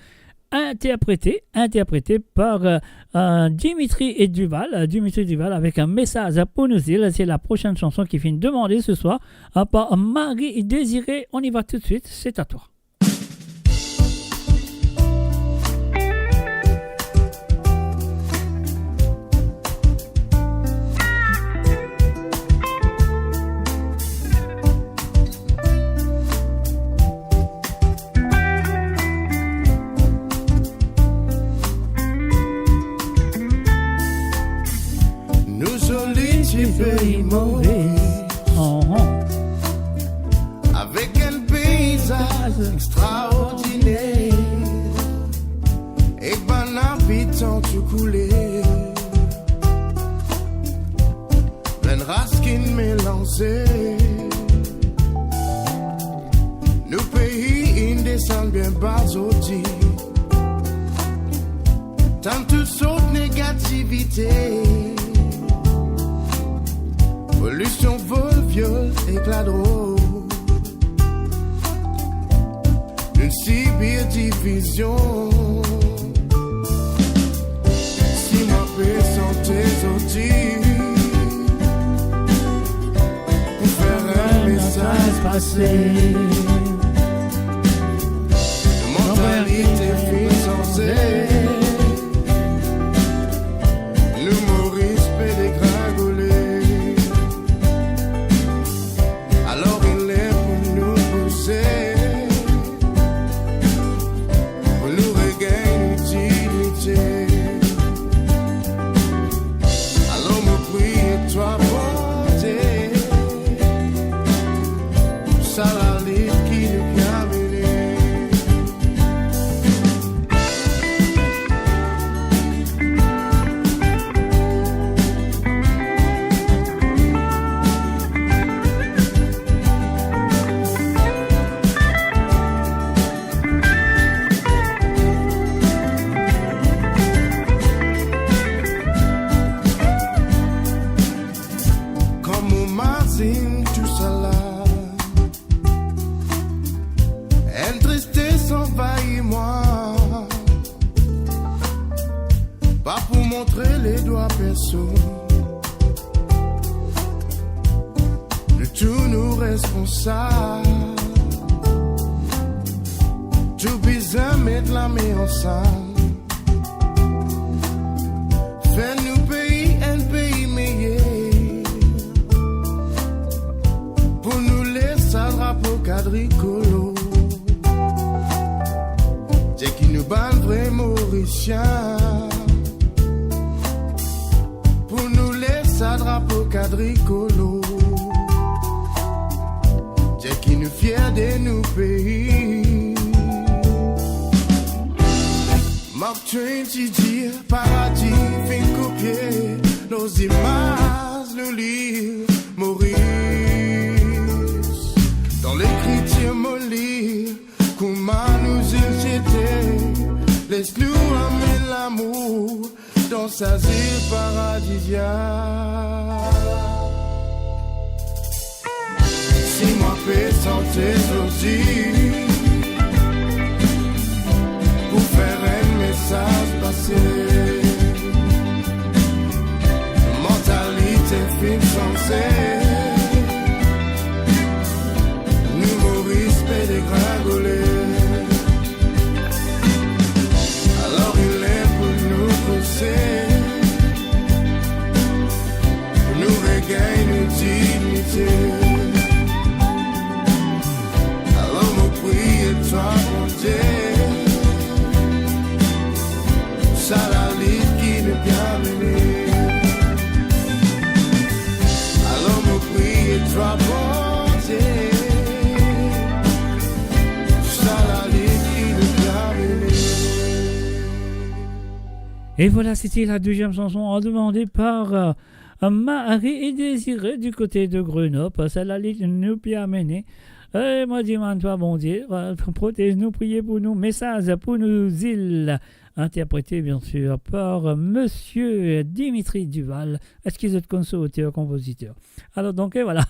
interprété, interprété par, euh, euh, Dimitri et Duval, euh, Dimitri Duval avec un message pour nous. Et c'est la prochaine chanson qui finn demande ce soir, euh, par Marie Désirée. On y va tout de suite, c'est à toi. Nou zoli ti pei Moris, oh, oh, avek enn peizaz extraordiner, ek bann abitan tou koulé. Bann ras ki melanze. Nou pei inn desann bien ba zordi. Tann tou sort negativite. Polision, vol, viol ek ladrog. Nou'nn sibir divizion. Si mwa pe sante zordi pou fer enn mesaz pase, nou mantalite finn sanze. Nou Moris pe degringole. Alor, li ler pou nou bouse pou nou regagn nou dignite. Alor, mo priye twa, Bondie, pou sa lalit ki nou pe mene. Kan mo mazinn tousala, enn tristes anvahir mwa. Pa pou montre ledwa personn. Nou tou nou responsab. Tou bizin met lame ansam. Fer nou pei enn pei meyer. Pou nou les sa drapo kadrikolo. Dir ki nou bann vre Morisien. Pou nou les sa drapo kadrikolo. Dir ki nou fier de nou pei. Mark Twain ti dir, paradi finn kopie, lor zimaz nou lir Moris. Dan Lekritir mo lir kouma nou zil ti ete, les nou amenn lamour dan sa zil paradiziak. Si mwa pe sante zordi Mantalite finn sanze, nou Moris pe degringole. Alor li ler pou nou pouse, pou nou regagn nou dignite. Alor mo priye twa, Bondie, sa lalit ki nou pe mene. Alor mo priye twa, Bondie, sa lalit ki nou pe mene. Et voilà, c'était la deuxième chanson demandée par, euh, Marie et Désiré du côté de Grenoble. Sa lalit nou pe mene. Eh, mo dimann twa, Bondie, euh, protez nou, priye pou nou. Message pour nos îles, interprété bien sûr par, euh, Monsieur Dimitri Duval. Eski zot konn so oter, konpoziter? Alor donk, eh, voilà.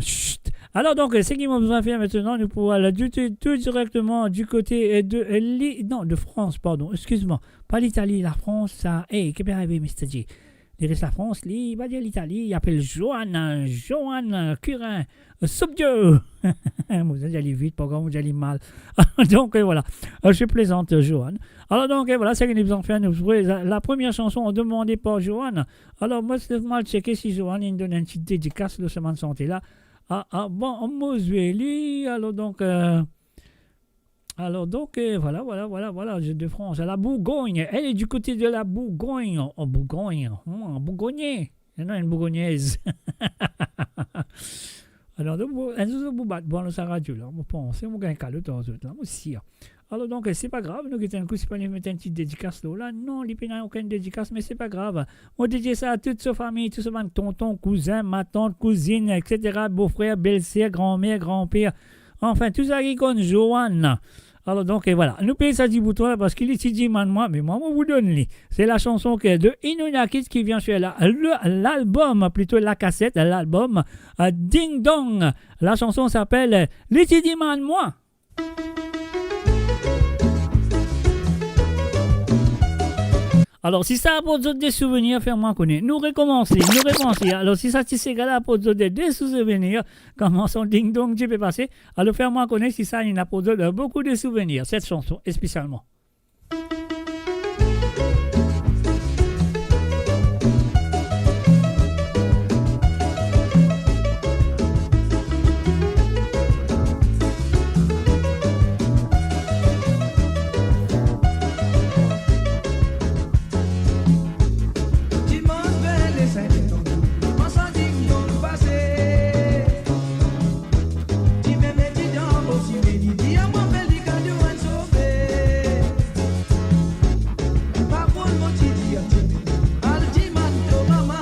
Chut. Alor donk, eh, seki mo bizin fer aster, nou pou al di tou, tou direkteman du côté, eh, de, eh, li-, non, de France, pardon, excuse-moi. Pa Litali, la France, sa, eh, ki pe arive, Mister J? Li res la France, li, pa dir Litali, li apel Joanne, Joanne Curin, euh, Subdio. Mo dir li vit, parski mo dir li mal. Donc, euh, voilà. Euh, je plaisante, Joanne. Alors donc, euh, voilà, seki nou bizin fer, nou zwe la, la première chanson demandée par Joanne. Alors, mo, mo al tcheke si Joanne, li donn enn ti dedikas lor sa bann sante la. Ah, ah, bon, mo zwe li, alors donc, euh, Alors donc, euh, voilà, voilà, voilà, voilà, je, de France, la Bourgogne. Elle est du côté de la Bourgogne. En Bourgogne. Hmm, en Bourgogne. Non, une Bourgognaise. Alors, donc, bon, enn zour, bon, bat, bon, sa radio la, mo panse, mo gagn kado ar zot la, mo sir. Alors donc, euh, c'est pas grave, nou get enn kou, si pa nou met enn ti dedikas la, la. Non, li pena okenn dedikas, mais c'est pas grave. Mo dedie sa a tout so fami, tou so bann tonton, kouzin, matant, kouzinn, et cetera, bofrer, belser, granmer, granper, anfin, tou seki konn Joanne. Alors donc, et voilà. Nou pey sa dibout la, parski li ti dimann mwa, me mwa, mo pou donn li. C'est la chanson que de Inonakis qui vient sur la, le, l'album, plutôt la cassette, l'album, euh, Ding Dong. La chanson s'appelle, euh, Li ti dimann mwa. Alors, si sa aport zot de souvenir, fer mwa kone. Nou rekomans li, nou rekomans li. Alors, si sa ti sega la aport zot de, de souvenir, kouma so Ding Dong ti pe pase, alors fer mwa kone si sa inn aport zot, euh, beaucoup de souvenirs, cette chanson spécialement. Dimans ver le sink er tanto, mo santi mo pase. Dime me ti dan mo sime, li dir mwa fer li kado enn sove. Parol mo ti dir, ti al dimann to mama.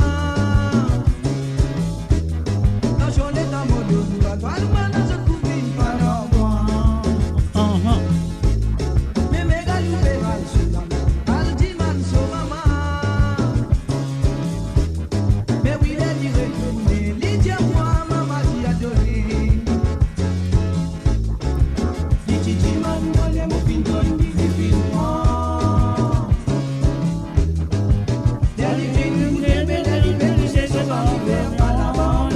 Kan zole kan mo donn twa twa, nou bann zot pou vinn pran ar mwa. Aha. Me me galoupe al so lame, al dimann so mama. Me wi, ler li retourne, li dir mwa mama ti al done. Li ti dimann mwa ler mo finn donn li, li finn pran. Ler li finn goute, me ler li pe touse, so fami fer pa labann.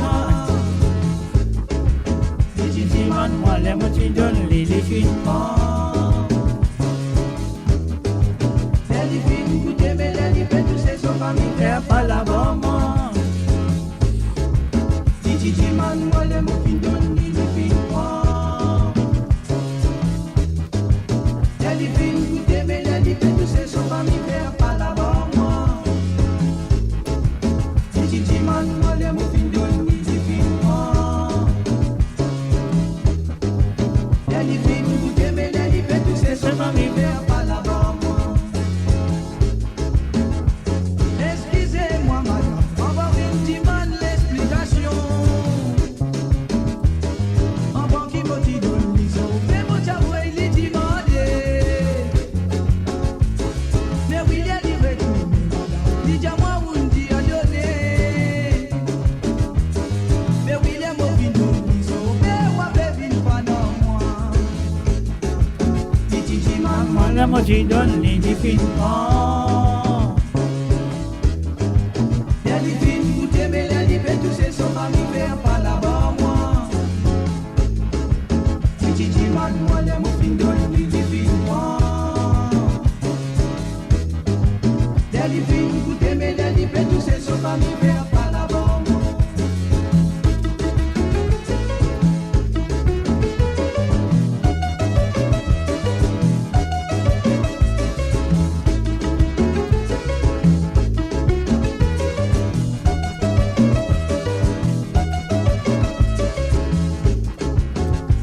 Li ti dimann mwa ler mo ti donn li, li finn pran. Ler li finn goute, me ler li pe touse, so fami fer pa labann. Li ti dimann mwa ler mo finn donn li, li finn pran. Ler li finn goute, me ler li pe touse, so fami fer pa labann. Li ti dimann mwa ler mo finn donn li, li finn pran. Ler li finn goute, me ler li pe touse, so fami fer pa labann. Eskize Ti donn li, li finn pran. Ler li finn goute, me ler li pe touse so mami fer, pa labar mwa. Li ti dimann mwa, ler mo finn donn li, li finn pran. Ler li finn goute, me ler li pe touse so mami fer, pa labar mwa.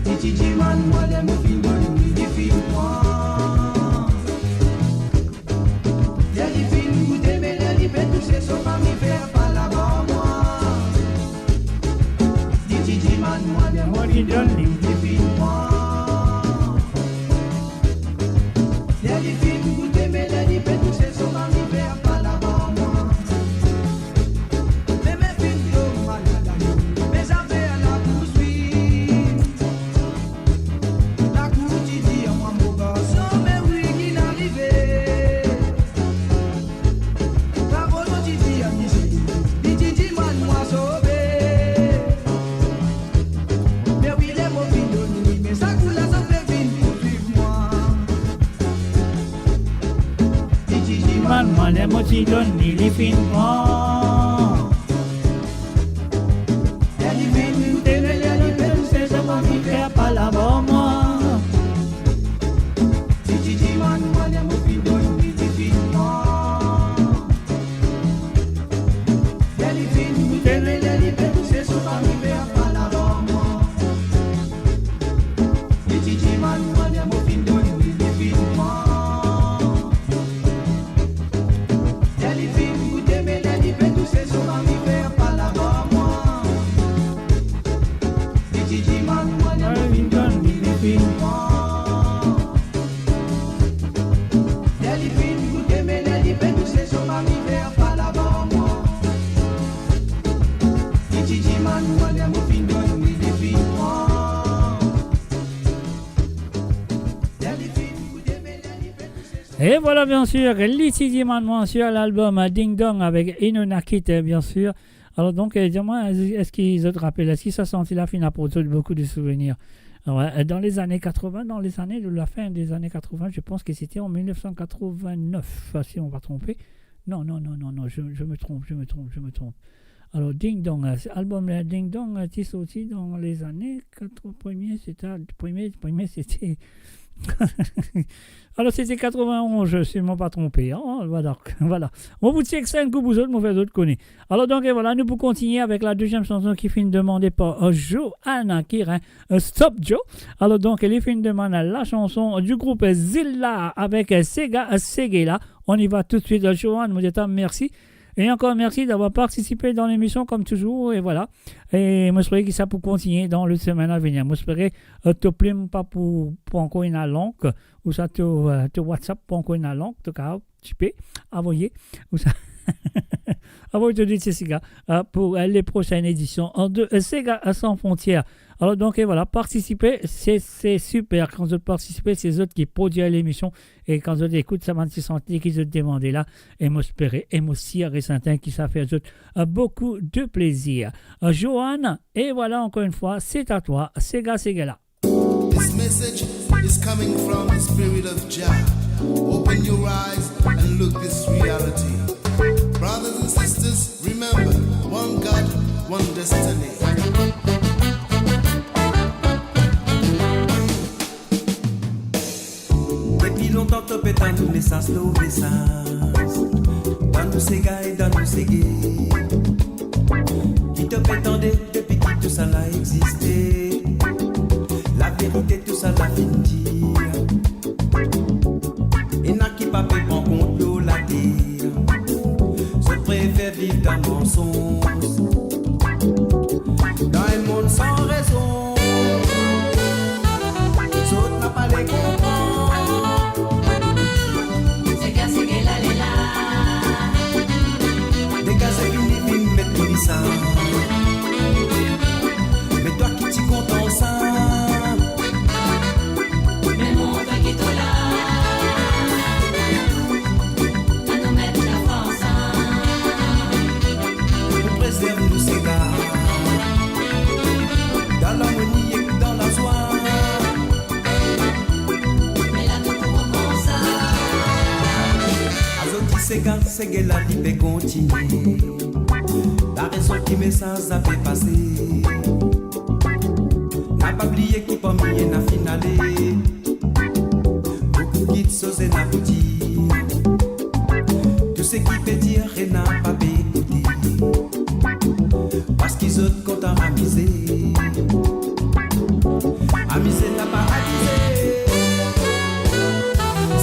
Li ti dimann mwa, ler mo finn donn li, li finn pran. Ler li finn goute, me ler li pe touse so mami fer, pa labar mwa. Li ti dimann mwa, ler mo finn donn li, li finn pran. Ler li finn goute, me ler li pe touse so mami fer, pa labar mwa. Me, me finn tom malad, me zafer la pou swiv. Lakour ti dir mwa, mo garson, me wi ki'nn arive. Bravo, nou ti dir misie, li ti dimann mwa sove. Me wi, ler mo finn donn li, me sa kou la zot pe vinn pou swiv mwa. Li ti dimann mwa, ler mo ti donn li, li finn pran. Ler li finn goute, me ler li pe touse so mami fer, pa labar mwa. Li ti dimann mwa, ler mo finn donn li, li finn pran. Ler li finn goute, me ler li pe touse so mami fer, pa labar mwa. Li ti dimann mwa, ler mo finn donn li, li finn pran. Ler li finn goute, me ler li pe touse so mami fer, pa labar mwa. Li ti dimann mwa, ler mo finn donn li, li finn pran. Ler li finn goute, me ler li pe touse so mami fer, pa labar mwa. Li ti dimann mwa, ler mo finn donn li, li finn pran. Ler li finn goute, me ler li pe touse so... Et voilà, bien sûr, li ti dimann mwa sur l'album Ding Dong avec Inonakit, bien sûr. Alors donc, euh, dis-moi, est-ce que zot rapel, est-ce que sa santi la finn aport zot beaucoup de souvenirs? Ouais, euh, dans les années quatre-vingts, dans les années de la fin des années quatre-vingts, je pense que c'était en mille neuf cent quatre-vingt-neuf, si on va tromper. Non, non, non, non, non, je, je me trompe, je me trompe, je me trompe. Alors, Ding Dong, euh, album la, Ding Dong, euh, ti sorti dans les années quatre-vingts, première, c'était, première, première, c'était Alors, c'était quatre-vingt-onze, si mo pa tronpe, hein, voilà, voilà. Mo pou tir sa enn kou pou zot, mo fer zot kone. Alors, donc, et voilà, nou pou kontigne avek la deuxième chanson ki finn demande par, euh, Johanna Kirin, euh, Stop Joe. Alors, donc, li finn demann la chanson du groupe Zilla avec, euh, Sega, euh, Segela. On y va tout de suite, euh, Johanna, mo dir twa mersi. Et encore merci d'avoir participé dans l'émission comme toujours, et voilà. E mo espere ki sa pou kontigne dan le semaine à venir. Mo espere, euh, to plim pa pou, pou ankor ena lank, ou sa to, euh, to WhatsApp pa ankor ena lank, to kapav tipe, avoye, ou sa, avoye to de Sega, euh, pour, euh, les prochaines éditions, euh, de, euh, Sega, euh, Sans Frontières. Alors donc, et voilà, participer, c'est, c'est super. Kan zot participe, se zot ki prodwir lemision. E kan zot ekout sa bann ti santi ki zot demande la, e mo espere, e mo sir e serten ki sa fer zot, euh, beaucoup de plaisir. Euh, Johanna, et voilà encore une fois, c'est à toi, Sega Segela. This message is coming from the Spirit of Jah. Open your eyes and look this reality. Brothers and sisters, remember, one God, one destiny. Depi lontan to pe tann nou mesaz, to mesaz. Dan nou sega e dan nou sege. Ki to pe tande depi ki tousala existe. Laverite tousala finn dir. Ena ki pa pe pran kont lor later. Zot prefer viv dan mansonz. Dan enn monn san rezon. Zot napa le konpran. Sega Segela, lela. Degaze vini, vinn met nou lisa. Me twa ki ti kontan sa. Me mo Sega, sega la, li pe kontinie. La rezon ki mesaz la pe pase. Na pa bliye ki parmi ena finn ale. Boukou kit so zot ena pou dir. Tou seki pe dir, ena pa pe ekoute. Paski zot kontan amize. Amize, na pa abize.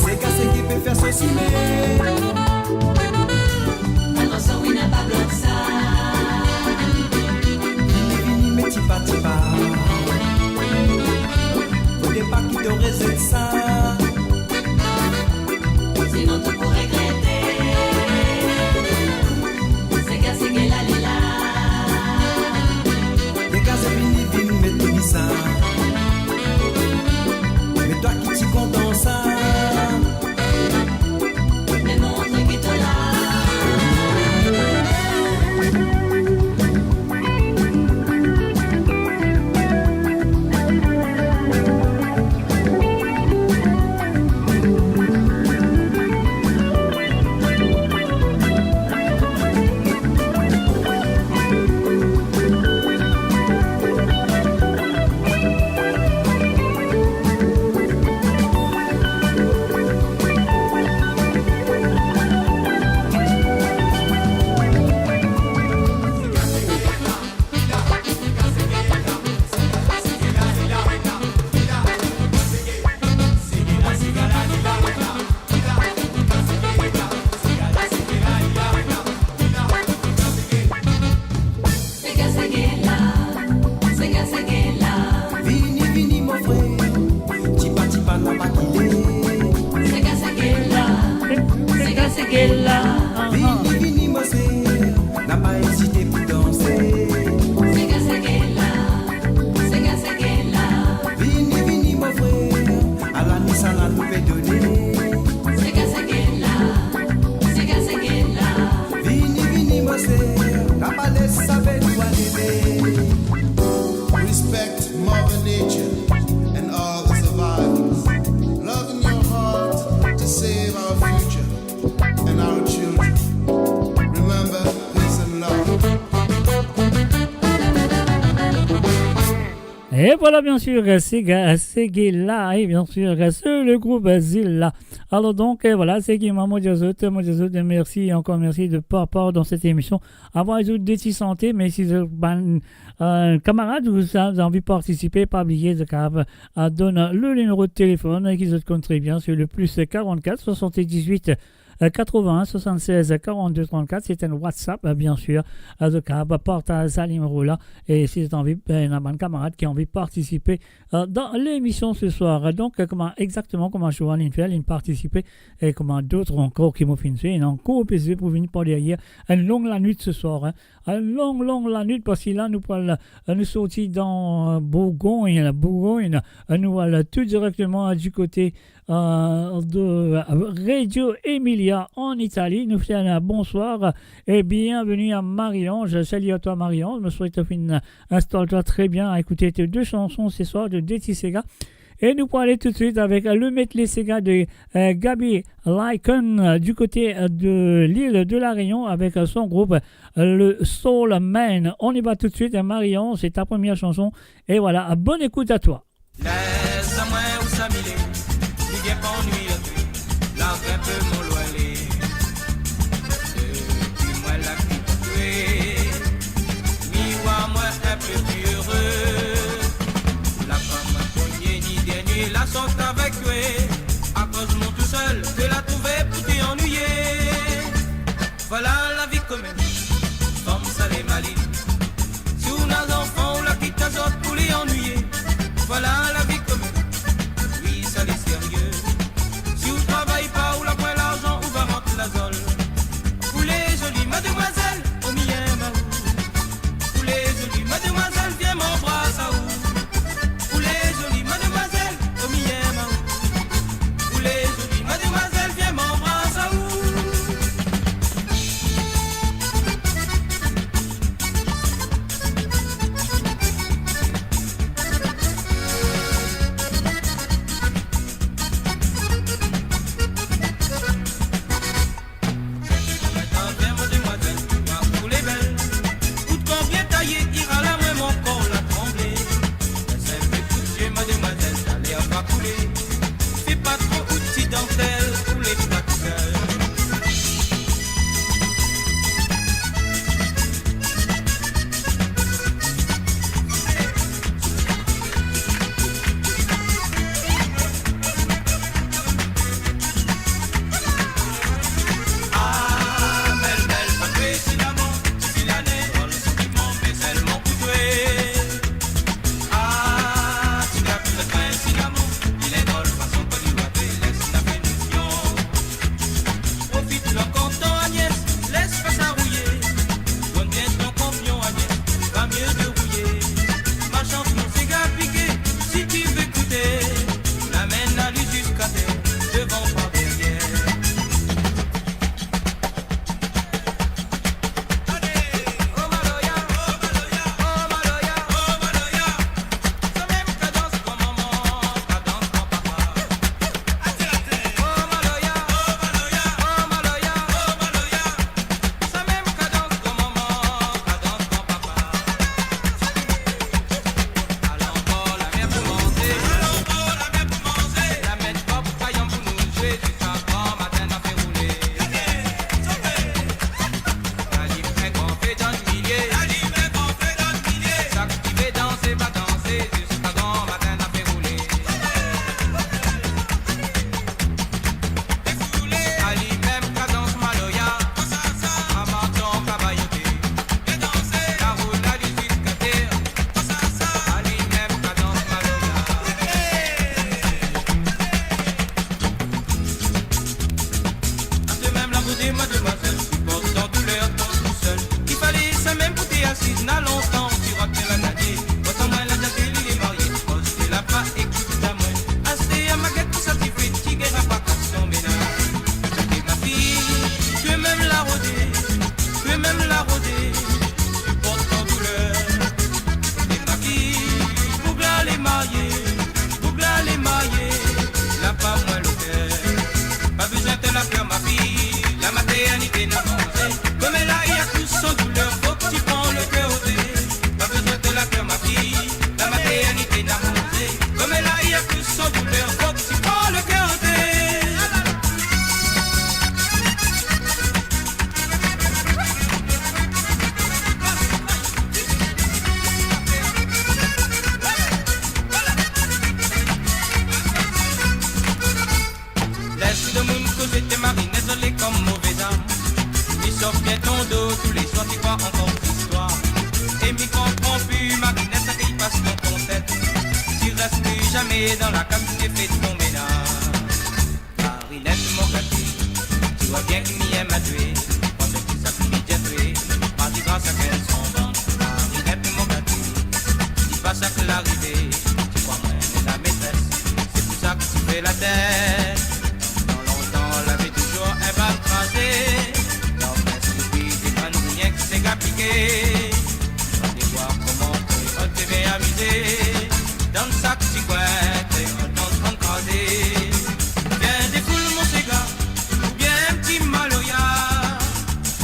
Sega, sega pe fer so sime. Alor sa wi, na pa blok sa. Vini, vini, me tipa, tipa. Fode pa ki to rezet sa. Sinon to pou regrete. Sega, sega la, li la. Degaz, vini, vini, me tou li sa. Me twa ki ti kontan sa. Me montre ki to la. Sega, sega la, sega, sega la. Vini, vini, mo frer, tipa, tipa, na pa kile. Sega, sega la, sega, sega la. Vini, vini, mo ser, na pa ezite pou danse. Sega, sega la, sega, sega la. Vini, vini, mo frer, ala ni sa la nou pe done. Sega, sega la, sega, sega la. Vini, vini, mo ser, na pa les save nou ale. Respect Mother Nature and all the survivors. Love in your heart to save our future and our children. Remember, peace and love. Et voilà, bien sûr, sega, sega la, et bien sûr, c'est le groupe Zila. Alors donc, euh, voilà, seki mwa, mo dir zot, mo dir zot mersi, ankor mersi de par par dan set emision. Avan, zot de ti sante, me si zot bann, euh, kamarad ou sa, zot anvi partisipe, pa bliye, zot kapav, euh, donn le nimero de telefon ki zot konn tre bien, se le plus quarante-quatre soixante-dix-huit, euh, quatre-vingts soixante-seize quarante-deux trente-quatre, se enn WhatsApp, euh, bien sûr. Euh, zot kapav partaz sa nimero la. E si zot anvi, euh, ena bann kamarad ki anvi partisipe, euh, dan lemision se swar. Donk, euh, kouma, exakteman kouma Joanne inn fer, linn partisipe, e kouma dot ankor ki mo finn swiv, ena ankor plis pou vini par deryer. Enn long lanwit se swar, hein. Enn long, long lanwit, paski la, nou pou al, euh, nou sorti dan, euh, Bourgogne, la Bourgogne, euh, nou al tou direkteman, euh, du kote, euh, de, euh, Radio Emilia an Itali. Nou fer enn bonswar e bienveni a Marie-Ange. Salut à toi, Marie-Ange. Mo swet to finn, euh, instal twa tre bien, a ekoute tes deux chansons ce soir de Deti Sega. E nou pou ale toutswit avek le medley sega de, euh, Gaby Lycon, euh, du kote, euh, de l'île de la Réunion avek, euh, son group, euh, le Soul Man. On y va tout de suite, euh, Marie-Ange, c'est ta première chanson. Et voilà, bonne écoute à toi. Les amours, ça, mi lé, mi bien pa annuiy, la, un peu mon loyer. Depi mwa la kit twa, mi war mwa inpe pli ere. La pa mwa premie ni dernie, la sort avek twa. Akoz mwa tousel, to la trouve pou to annuiye. Vwala lavi komem, fanm sa le malin. Si ou ena zanfan, ou la kit zot pou li annuiye. Vwala lavi Demwazel, siport dan douler, dan tousel. Li fale samem pou te asiz, na lontan ti rwar ki la gagne. Bwat amwin, la date li le marye, koz ki la pa ekout amwin. Aster a maget pou satisfet, ki gagn pa kas son menaz. Ete ma fille, to mem la rode, to mem la rode, siport dan douler. Ete ma fille, boug la le marye, boug la le marye, la pa mwin leker. Pa bizin to laper, ma fille, la maternite ena manze. Kouma la i akous son douler, fok ti pran leker oze. Pa bizin to laper, ma fille, la maternite ena manze. Kouma la i akous son douler, fok ti pran leker oze. Les demoun koze, to mari ena zole kom move zam. Li sof bien to do touleswar, ti krwar ankor zistwar. E mi konpran pli, Marinette, seki pas dan to tet. Ti res pli zame dan lakaz, ti fer to menaz. Marinette, mo gate, ti wa bien ki mi enn matwe. Panse ki sa ki mi dir twe, pa dir sa ki sanblan. Marinette, mo gate, ti pa sa ki arive. Ti krwar mwa ena metres, se pou sa ki ti fer latet. Lontan, lontan, lavi touzour enn bal kraze. Lorkes li pli, li bann rien ki sega pike. Vinn vwar kouma kreol ti pe amize. Dan sak ti kwin, kreol dan, dan kraze. Vinn defoul mo sega, oubien enn ti maloya.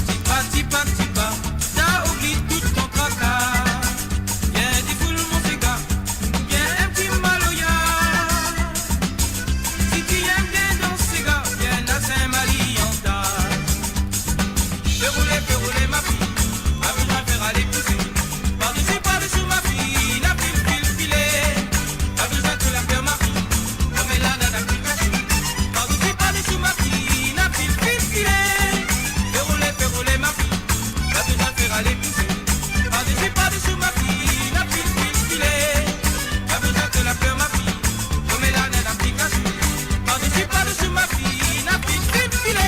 Tipa, tipa, tipa, sa oubli tou to traka. Vinn defoul mo sega, oubien enn ti maloya. Si ti enn bien dans sega, vinn a Saint-Maloya. Fer roule, fer roule, ma fille, pa bizin fer ale pouse. Par desi, par desou, ma fille, na fil, fil, file. Pa bizin to laper, ma fille, kouma la, na, na aplikasyon. Par desi, par desou, ma fille, na fil, fil, file. Fer roule, fer roule, ma fille, pa bizin fer ale pouse. Par desi, par desou, ma fille, na fil, fil, file. Pa bizin to laper, ma fille, kouma la, na, na aplikasyon. Par desi, par desou, ma fille, na fil, fil, file.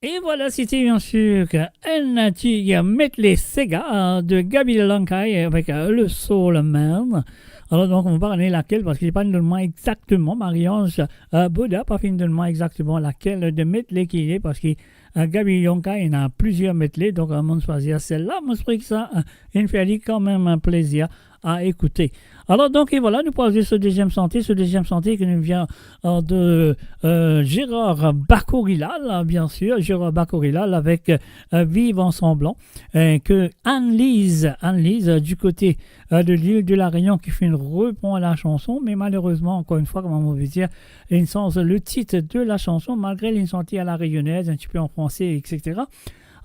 Et voilà, c'était bien sûr un petit medley sega de Gaby Lankay avec, euh, le Soul Man. Alors donc, on va pas donner laquelle parce qu'il n'a pas donné exactement, Marie-Ange, euh, Baudat, pas fini donner exactement laquelle de medley qu'il est parce que, euh, Gaby Lankay, il a plusieurs medley, donc, euh, on choisit celle-là, moi, je trouvais que ça, euh, il fait quand même un plaisir à écouter. Alors donc, et voilà, nou pou al zis so deziem sante, so deziem sante ki nou vinn, euh, de, euh, Gérard Bacorilal, hein, bien sûr, Gérard Bacorilal avec, euh, Vivre en semblant, euh, ke Anne-Lise, Anne-Lise, euh, du côté, euh, de l'île de la Réunion, ki finn repran la chanson, mais malheureusement, encore une fois, comme on veut dire, il change le titre de la chanson, malgré li sorti à la réunionnaise, un petit peu en français, et cetera.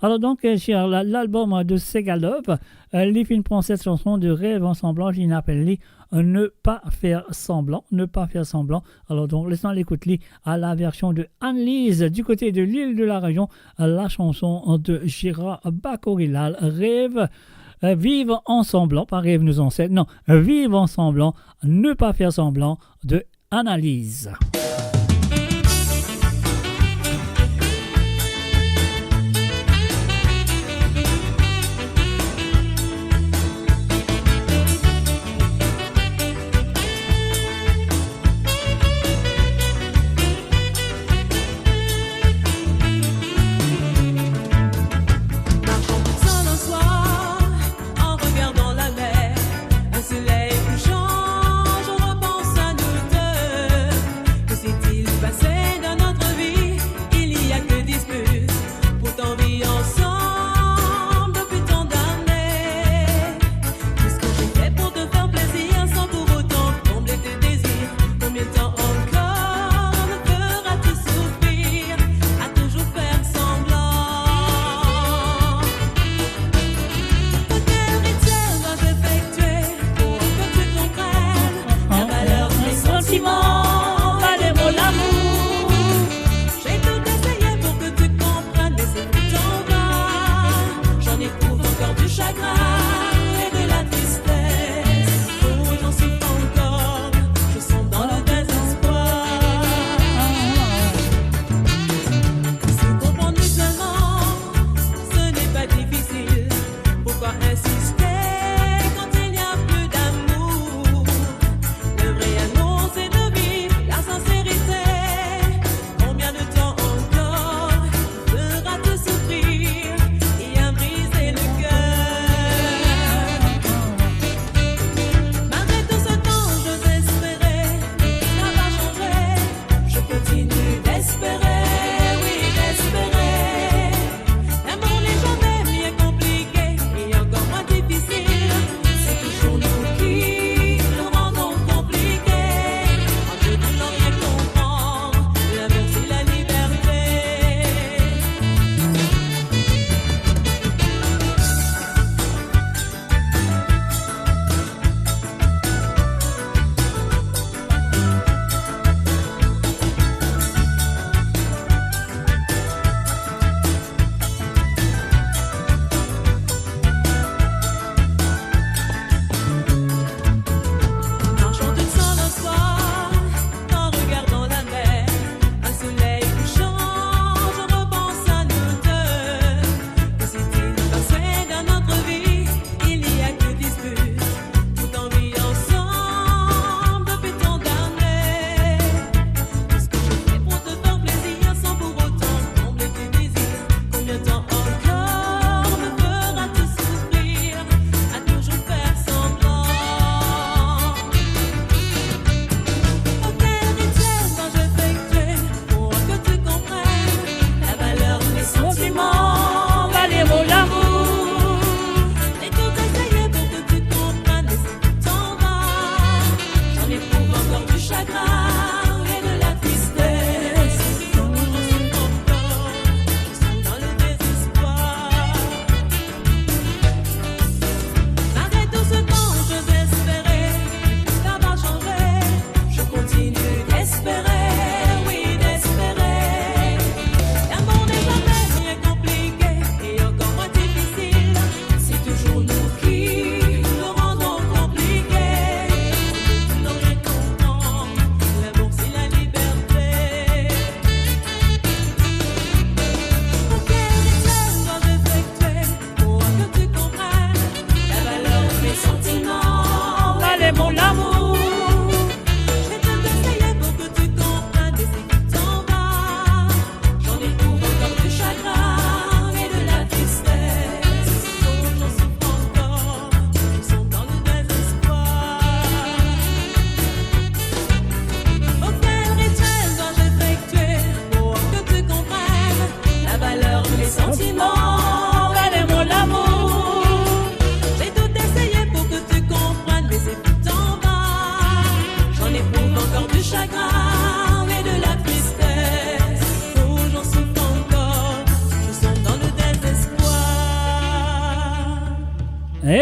Alors donc, euh, sur la, l'album de Sega Love, euh, li finn pran cette chanson de Rêve en semblant, li apel li, euh, Ne pas faire semblant, Ne pas faire semblant. Alors donc, laissons l'écoute li à la version de Anne-Lise du côté de l'île de la Réunion, euh, la chanson de Gérard Bacorilal, Rêve, euh, Vivre en semblant, pas Rêve nos ancêtres, non, euh, Vivre en semblant, Ne pas faire semblant de Anne-Lise. Marchant tout seul un soir, en regardant la mer, un soleil couchant, je repense à nous deux. Que si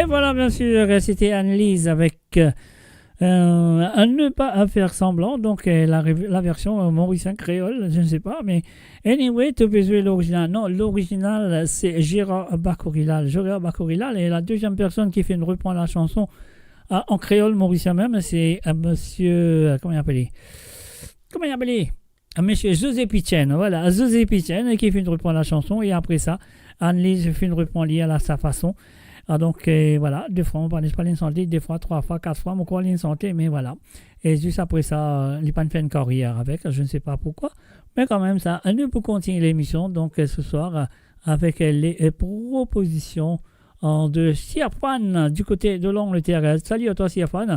Voilà, bien sûr, c'était Anne-Lise avec, euh, euh, Ne pas faire semblant, donc, euh, la rév-, la version, euh, mauricienne créole, je ne sais pas, mais anyway, to pe zwe l'original. Non, l'original, c'est Gérard Bacourilal. Gérard Bacourilal, et la deuxième personne qui fait une reprise de la chanson, euh, en créole mauricien même, c'est, euh, monsieur, euh, comment il appelle? Comment il appelle? Ah, monsieur José Pichen, voilà, José Pichen ki finn repran la chanson, e apre sa, Anne-Lise finn repran li a la, sa fason. Ah, donk, euh, voilà, de fwa, mo pa, pa linn sante, de fwa, trwa fwa, kat fwa, mo krwar linn sante, me voilà. E zis apre sa, li pa finn fer enn karyer avek, je ne sais pas pourquoi. Me kanmem sa, nou pou kontign lemision, donk, euh, ce soir, euh, avec, euh, les, euh, propositions, euh, de Siafan du côté de l'Angleterre. Salut à toi, Siafan.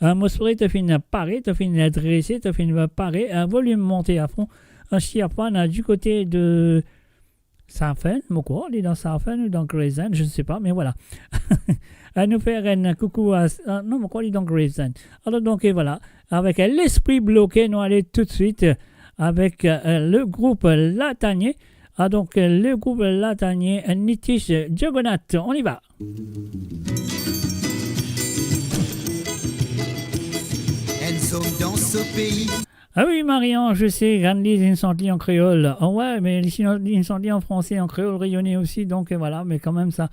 Euh, mo espere to finn pare, to finn drese, to finn pare, euh, volim monte a fon. Euh, Siafan, euh, du côté de Southend, mo krwar, li dan Southend ou dan Gravesend, je ne sais pas, mais voilà. Euh, nou fer enn coucou à, euh, non, mo krwar li dan Gravesend. Alors, donc, et voilà. Avec, euh, L'Esprit Bloqué, nou ale tout de suite, euh, avec, euh, le groupe Latanier. Ah, donc, euh, le groupe Latanier, euh, Nitish Juggernaut. On y va. Enn zom dan so pei. Ah oui, Marie-Ange, je sais, Anne-Lise, inn sant li an kreol. Ah ouais, mais sinon, inn sant li an français, en créole réunionnais aussi, donc, euh, voilà, mais quand même, ça,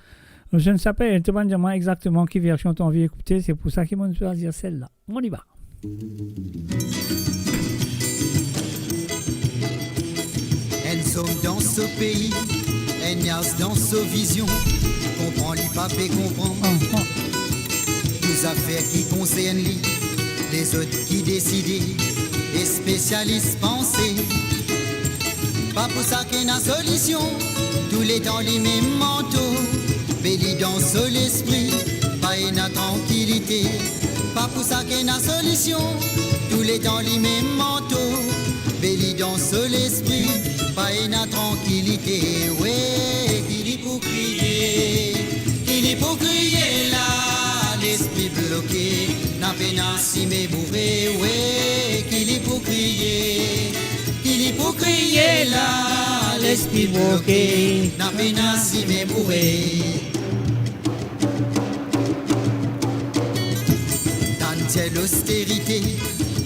je ne sais pas, to pa dir mwa exactement ki version to anvi ekoute, c'est pour ça ki mo'nn swazir sel-la. On y va. Enn zom dan so pei, enn niaz dan so vizion, li konpran, li pa pe konpran. Tou zafer ki konsern li, lezot ki deside, e spesialis panse. Pa pou sa ki ena solision, touletan li mem manto, be li dan so lespri, pa ena trankilite. Pa pou sa ki ena solision, touletan li mem manto, be li dan so lespri, pa ena trankilite. We, ki li pou kriye, ki li pou kriye la, lespri bloke, na pena sime boure. We, ki li pou kriye, ki li pou kriye la, lespri bloke, na pena sime boure. Tann tir losterite,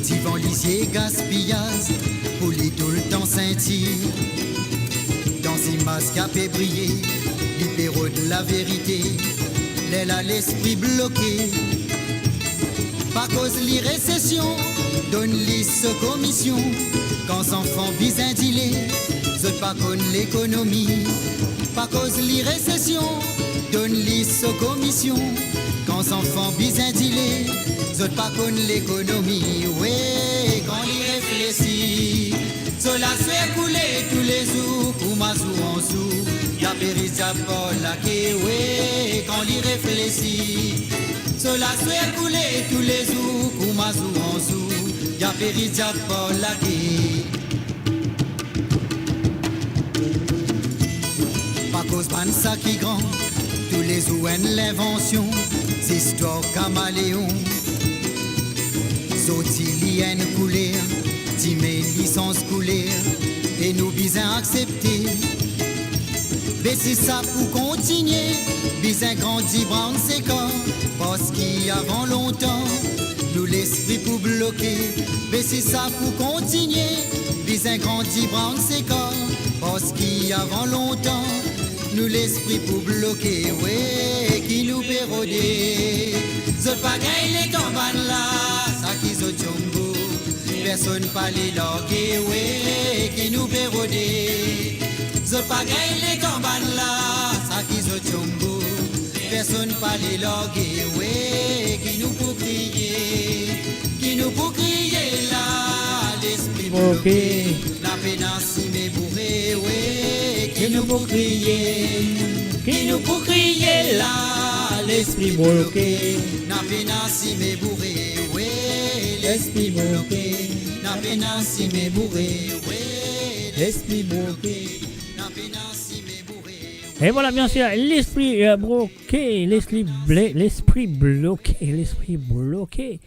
divan lizie gaspiyaz, pou li toultan sentir. Dan zimaz ki ape briye, li pe rod laverite, lerla lespri bloke. Pa koz li resesion, donn li so komisyon. Kan zanfan bizin dile, zot pa konn lekonomi. Pa koz li resesion, donn li so komisyon. Kan zanfan bizin dile, zot pa konn lekonomi. We, kan li reflesi, so laswer koule toulezour kouma zour an zour, li ape ris diab par lake. We, kan li reflesi, so laswer koule toulezour kouma zour an zour, li ape ris diab par lake. Pa koz bann sa ki gran, toulezour enn linvansyon, zistwar kamaleon. Zordi li enn kouler, dime li sanz kouler, e nou bizin aksepte. Be si sa pou kontinie, bizin grandi brann se kar, parski avan lontan, nou lespri pou bloke. Be si sa pou kontinie, bizin grandi brann se kar, parski avan lontan, nou lespri pou bloke. We, ki nou pe rode, zot pa gagn letan bann la, sa ki zot tiombo, personn pa le large. We, ki nou pe rode, zot pa gagn letan bann la, sa ki zot tiombo, personn pa le large. We, ki nou pou kriye, ki nou pou kriye la, lespri bloke, na pena sime boure. We, ki nou pou kriye, ki nou pou kriye la, lespri bloke, na pena sime boure. We, lespri bloke, na pena sime boure. We, lespri bloke, na pena sime boure. Et voilà, bien sûr, l'esprit, euh, bloqué, l'esprit blé-, l'esprit bloqué, l'esprit bloqué.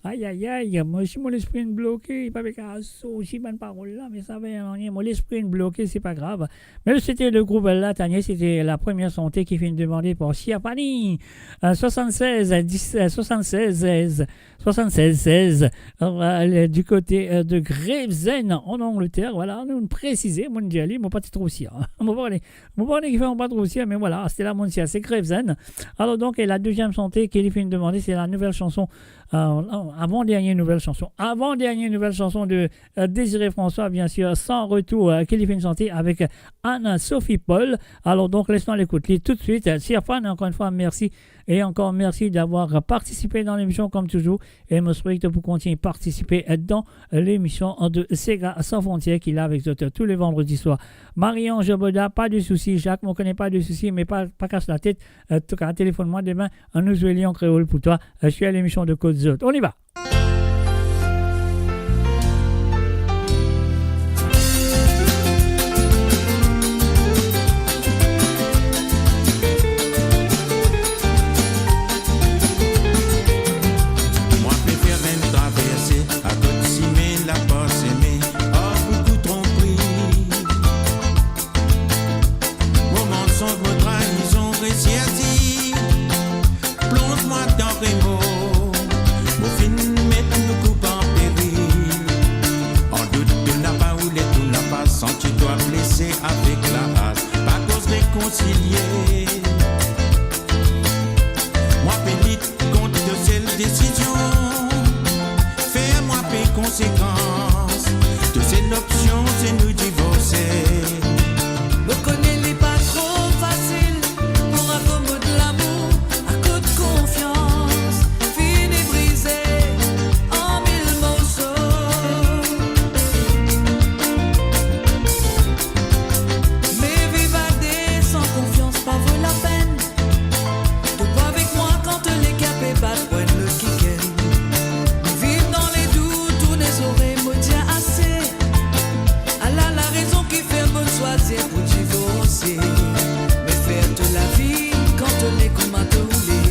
Aïe, aïe, aïe, moi aussi, mon esprit est bloqué, il pas qu'à sortir bonne parole là, mais ça va, hein, mon esprit est bloqué, c'est pas grave. Mais c'était le groupe La Tanière, c'était la première santé qui vient de demander pour Siapani. Euh, soixante-seize, euh, dix, euh, soixante-seize, seize, soixante-seize, seize, euh, du côté, euh, de Gravesend, en Angleterre. Voilà, nou présize, mon Dieu, li, mo pa ti trouv sir. Mo pa kone, mo pa kone ki fer mo pa trouv sir, mais voilà, c'était la, mon Dieu, c'est Gravesend. Alors donc, et la deuxième santé qui vient de demander, c'est la nouvelle chanson, euh, avant-dernière nouvelle chanson, avant-dernière nouvelle chanson de euh, Désiré François, bien sûr, Sans retour, euh, ki li finn sante avek Anne-Sophie Paul. Alors donc, laisse-nous l'écouter tout de suite. Euh, Siapani, encore une fois, merci. Et encore merci d'avoir participé dans l'émission comme toujours. Et je souhaite que vous continuez à participer dans l'émission de Sega Sans Frontières qui est là avec vous tous les vendredis soirs. Marie-Ange Boda, pas de souci. Jacques, on connaît pas de souci, mais pas, pas casse la tête. En tout cas, téléphone-moi demain. On nous joue en créole pour toi, euh, sur l'émission de Côte Zot. On y va. Mwa pe fer enn traverse, akot sime la pa seme, ar boukou tronpri. Mo mansonz, mo trayizon, reserti. Plonz mwa dan remor, mo finn met nou koup an peril. An dout, to napa oule, to napa santi twa blese avek laras, pa koz rekonsilie. Mwa pe lit kont to sel desizion, fer mwa pe konsekans, to sel opsion se nou divorse. Mo kone li pa tro fasil, pou akomod lamour, akot konfians fini brize an mil morso. Me viv a de san konfians pa vo lapenn. To pa avek mwa kan to leker pe bat pou enn lot kikenn. Viv dan ledout, tourn zore, mo dir ase. Ala larezon ki fer mo swazir pou divorse. Me fer to lavi kan to le, kouma to oule.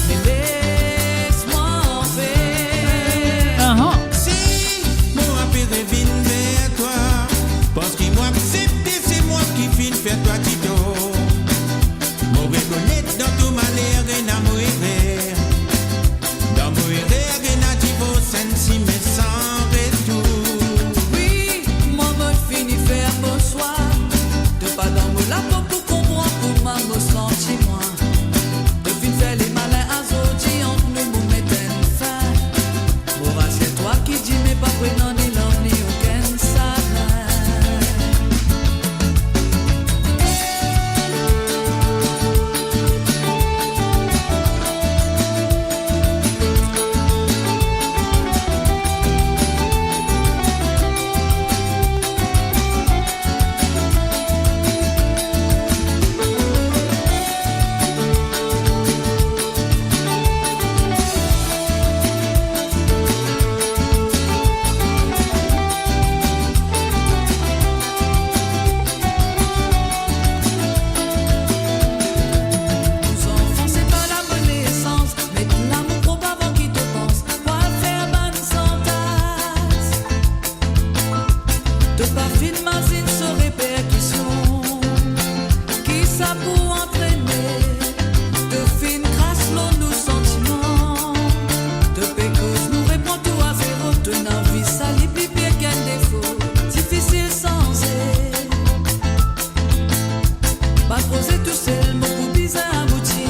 Me les mwa anpe. Ahan. Si mo ape revinn ver twa, parski mo aksepte se mwa ki finn fer twa ditor. Mo rekonet dan to maler ena mo erer. Dan mo erer ena divors, enn simin san retour. Wi, mwa mo fini fer mo swa. To pa dan mo lapo pou konpran kouma mo santi mwa. To finn fer lemalin azordi, ant nou mo met enn fin. Mo rasir twa ki dime pa pou ena ni larm ni okenn sagrin. Zanfan, se pa lakonesans, met lamour prop avan ki to pans, pou al fer bann santas. To pa finn mazinn so reperkision, ki sa pou antrene. To finn kras lor nou santiman. To pe koz nou repran tou a zero. To ena vi, sa li pli pir ki enn defo. Difisil sanze. Pa koze tousel, mo pou bizin abouti.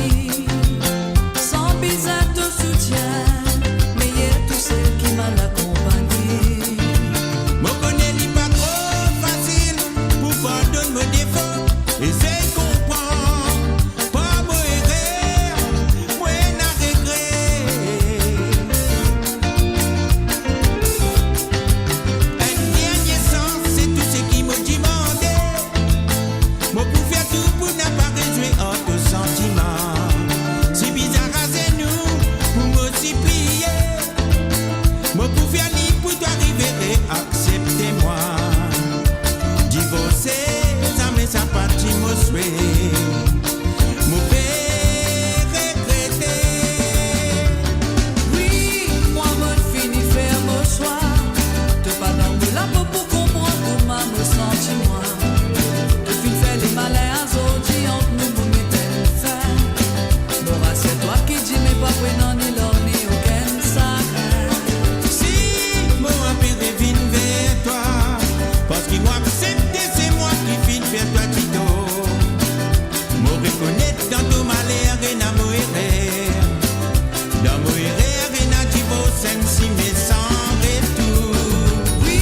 San bizin to soutien, meyer tousel ki mal akonpagne. Mo kone li pa tro fasil pou pardonn mo defo. Esey konpran Si mo aksepte, se mwa ki finn fer twa ditor. Mo rekonet dan to maler ena mo erer. Dan mo erer ena divors, enn simin san retour. Wi,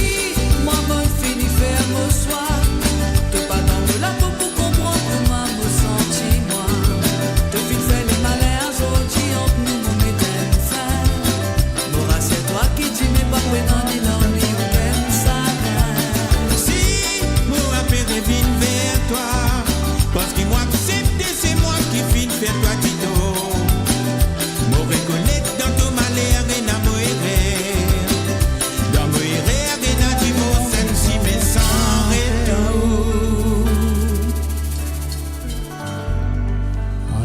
mwa mo fini fer mo swa. To pa dan mo lapo pou konpran kouma mo santi mwa. To finn fer lemalin azordi ant nou, mo met enn fin. Mo rasier twa ki dime pa pou ena ni larmi okenn sagrin. Si mo apel revinn ver twa, parski mo aksepte se mwa ki finn fer twa ditor. Mo rekonet dan to maler ena mo erer. Dan mo erer ena divors, enn simin san retour.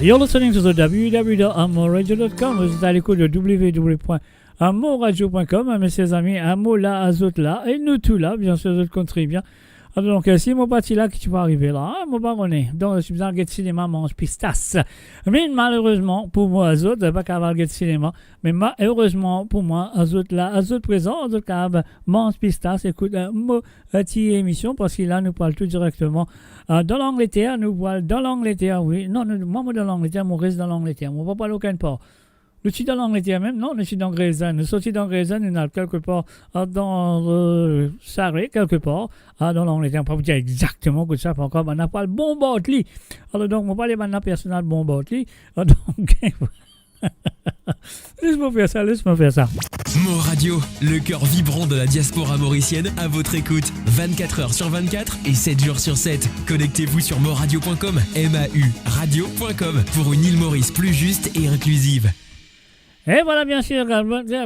You're listening to the w w w dot amor radio dot com. Vous êtes à l'écoute de w w w point amor radio point com. Mes chers amis, Amor la, azot la, e nou tou la, bien sûr, zot konn tre bien. Donk, eh, si mo pa ti la, ki ti pou arive la, ah, mo pa kone. Donk, zot ti bizin al get sinema, manz pistas. Me malerezman pou mwa, zot pa kapav al get sinema. Me malerezman pou mwa, zot la, zot prezan, zot kapav manz pistas, ekout, eh, mo, eh, ti emision, parski la, nou pou al tou direkteman, eh, dan Langleter, nou pou al dan Langleter, wi. Non, nou, mwa, mo dan Langleter, mo res dan Langleter. Mo pa pou al okenn par. Nou ti dan Langleter mem? Non, nou ti dan Gray's Inn. Nou sorti dan Gray's Inn, nou al kelke par, eh, dan, eh, Surrey, kelke par, eh, dan Langleter. Mo pa pou dir exakteman kot sa, pankor, bann la pou al bonbard li. Alor, donk, mo pa le bann la personal bonbard li. Eh, donk, les mo fer sa, les mo fer sa. Mor Radio, le cœur vibrant de la diaspora mauricienne, à votre écoute vingt-quatre heures sur vingt-quatre et sept jours sur sept. Connectez-vous sur mor radio point com, M A U radio point com, pour une île Maurice plus juste et inclusive. E vwala, bien sûr,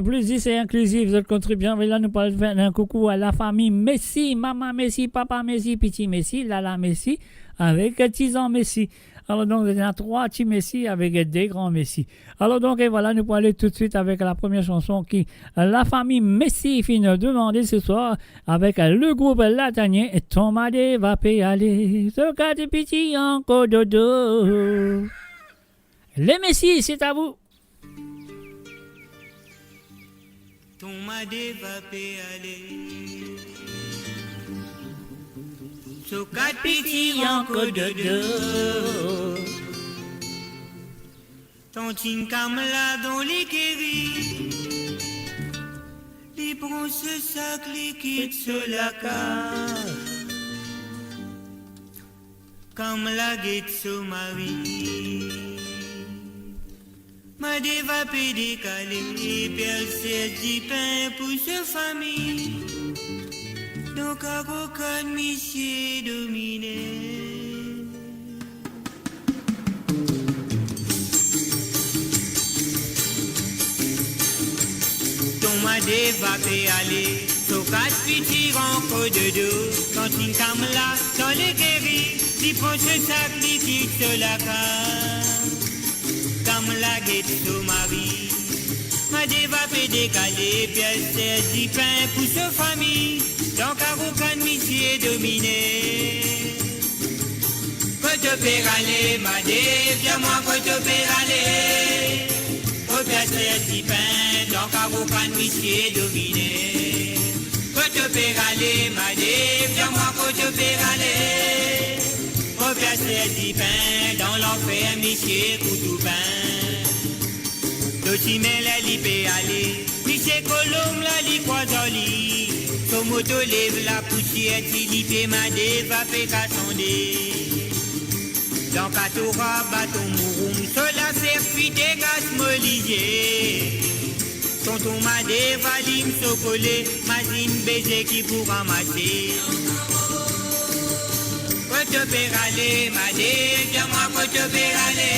pli zis e inkliziv, zot kontribie. Me la, nou pou al fer enn koukou a lafami Messi, mama Messi, papa Messi, piti Messi, lala Messi, avek tizan Messi. Alor donk, ena trwa ti Messi avek de gran Messi. Alor donk, e vwala, nou pou ale toutswit avek la premie sanson ki lafami Messi finn demande se swar avek le group Latanie, Ton Madeva pe ale. So kat piti ankor dodo. Les Messi, c'est à vous. Ton Madeva pe ale. So kat piti ankor dodo. Tantin Kamla dan lekeri. Li pran so sak, li kit so lakaz. Kamla get so mari. Madeva pe dekale, pe al sers dipin pou so fami. Dan karo kann misie domine. Ton Madeva pe ale, so kat piti ankor dodo. Tantin Kamla dan lekeri, li pran so sak, li kit so lakaz. Kamla get so mari. Madeva pe dekale, pe al sers dipin pou so fami. Dan karo kann misie domine. Kot to pe ale, Madev, dir mwa kot to pe ale. Mo pe al sers dipin dan karo kann misie domine. Kot to pe ale, Madev, dir mwa kot to pe ale. Mo pe al sers dipin dan lanfer, misie kout ou pin. Lor simin la li pe ale, misie kolonb la li krwaz ar li. So moto lev lapousier, ti lipe Madeva pe kasande. Dan katora baton mouroum, so laser fite kas mo lizie. Tonton Madeva lim so kole, mazinn beze ki pou ramase. Kot to pe ale, Madev, dir mwa kot to pe ale.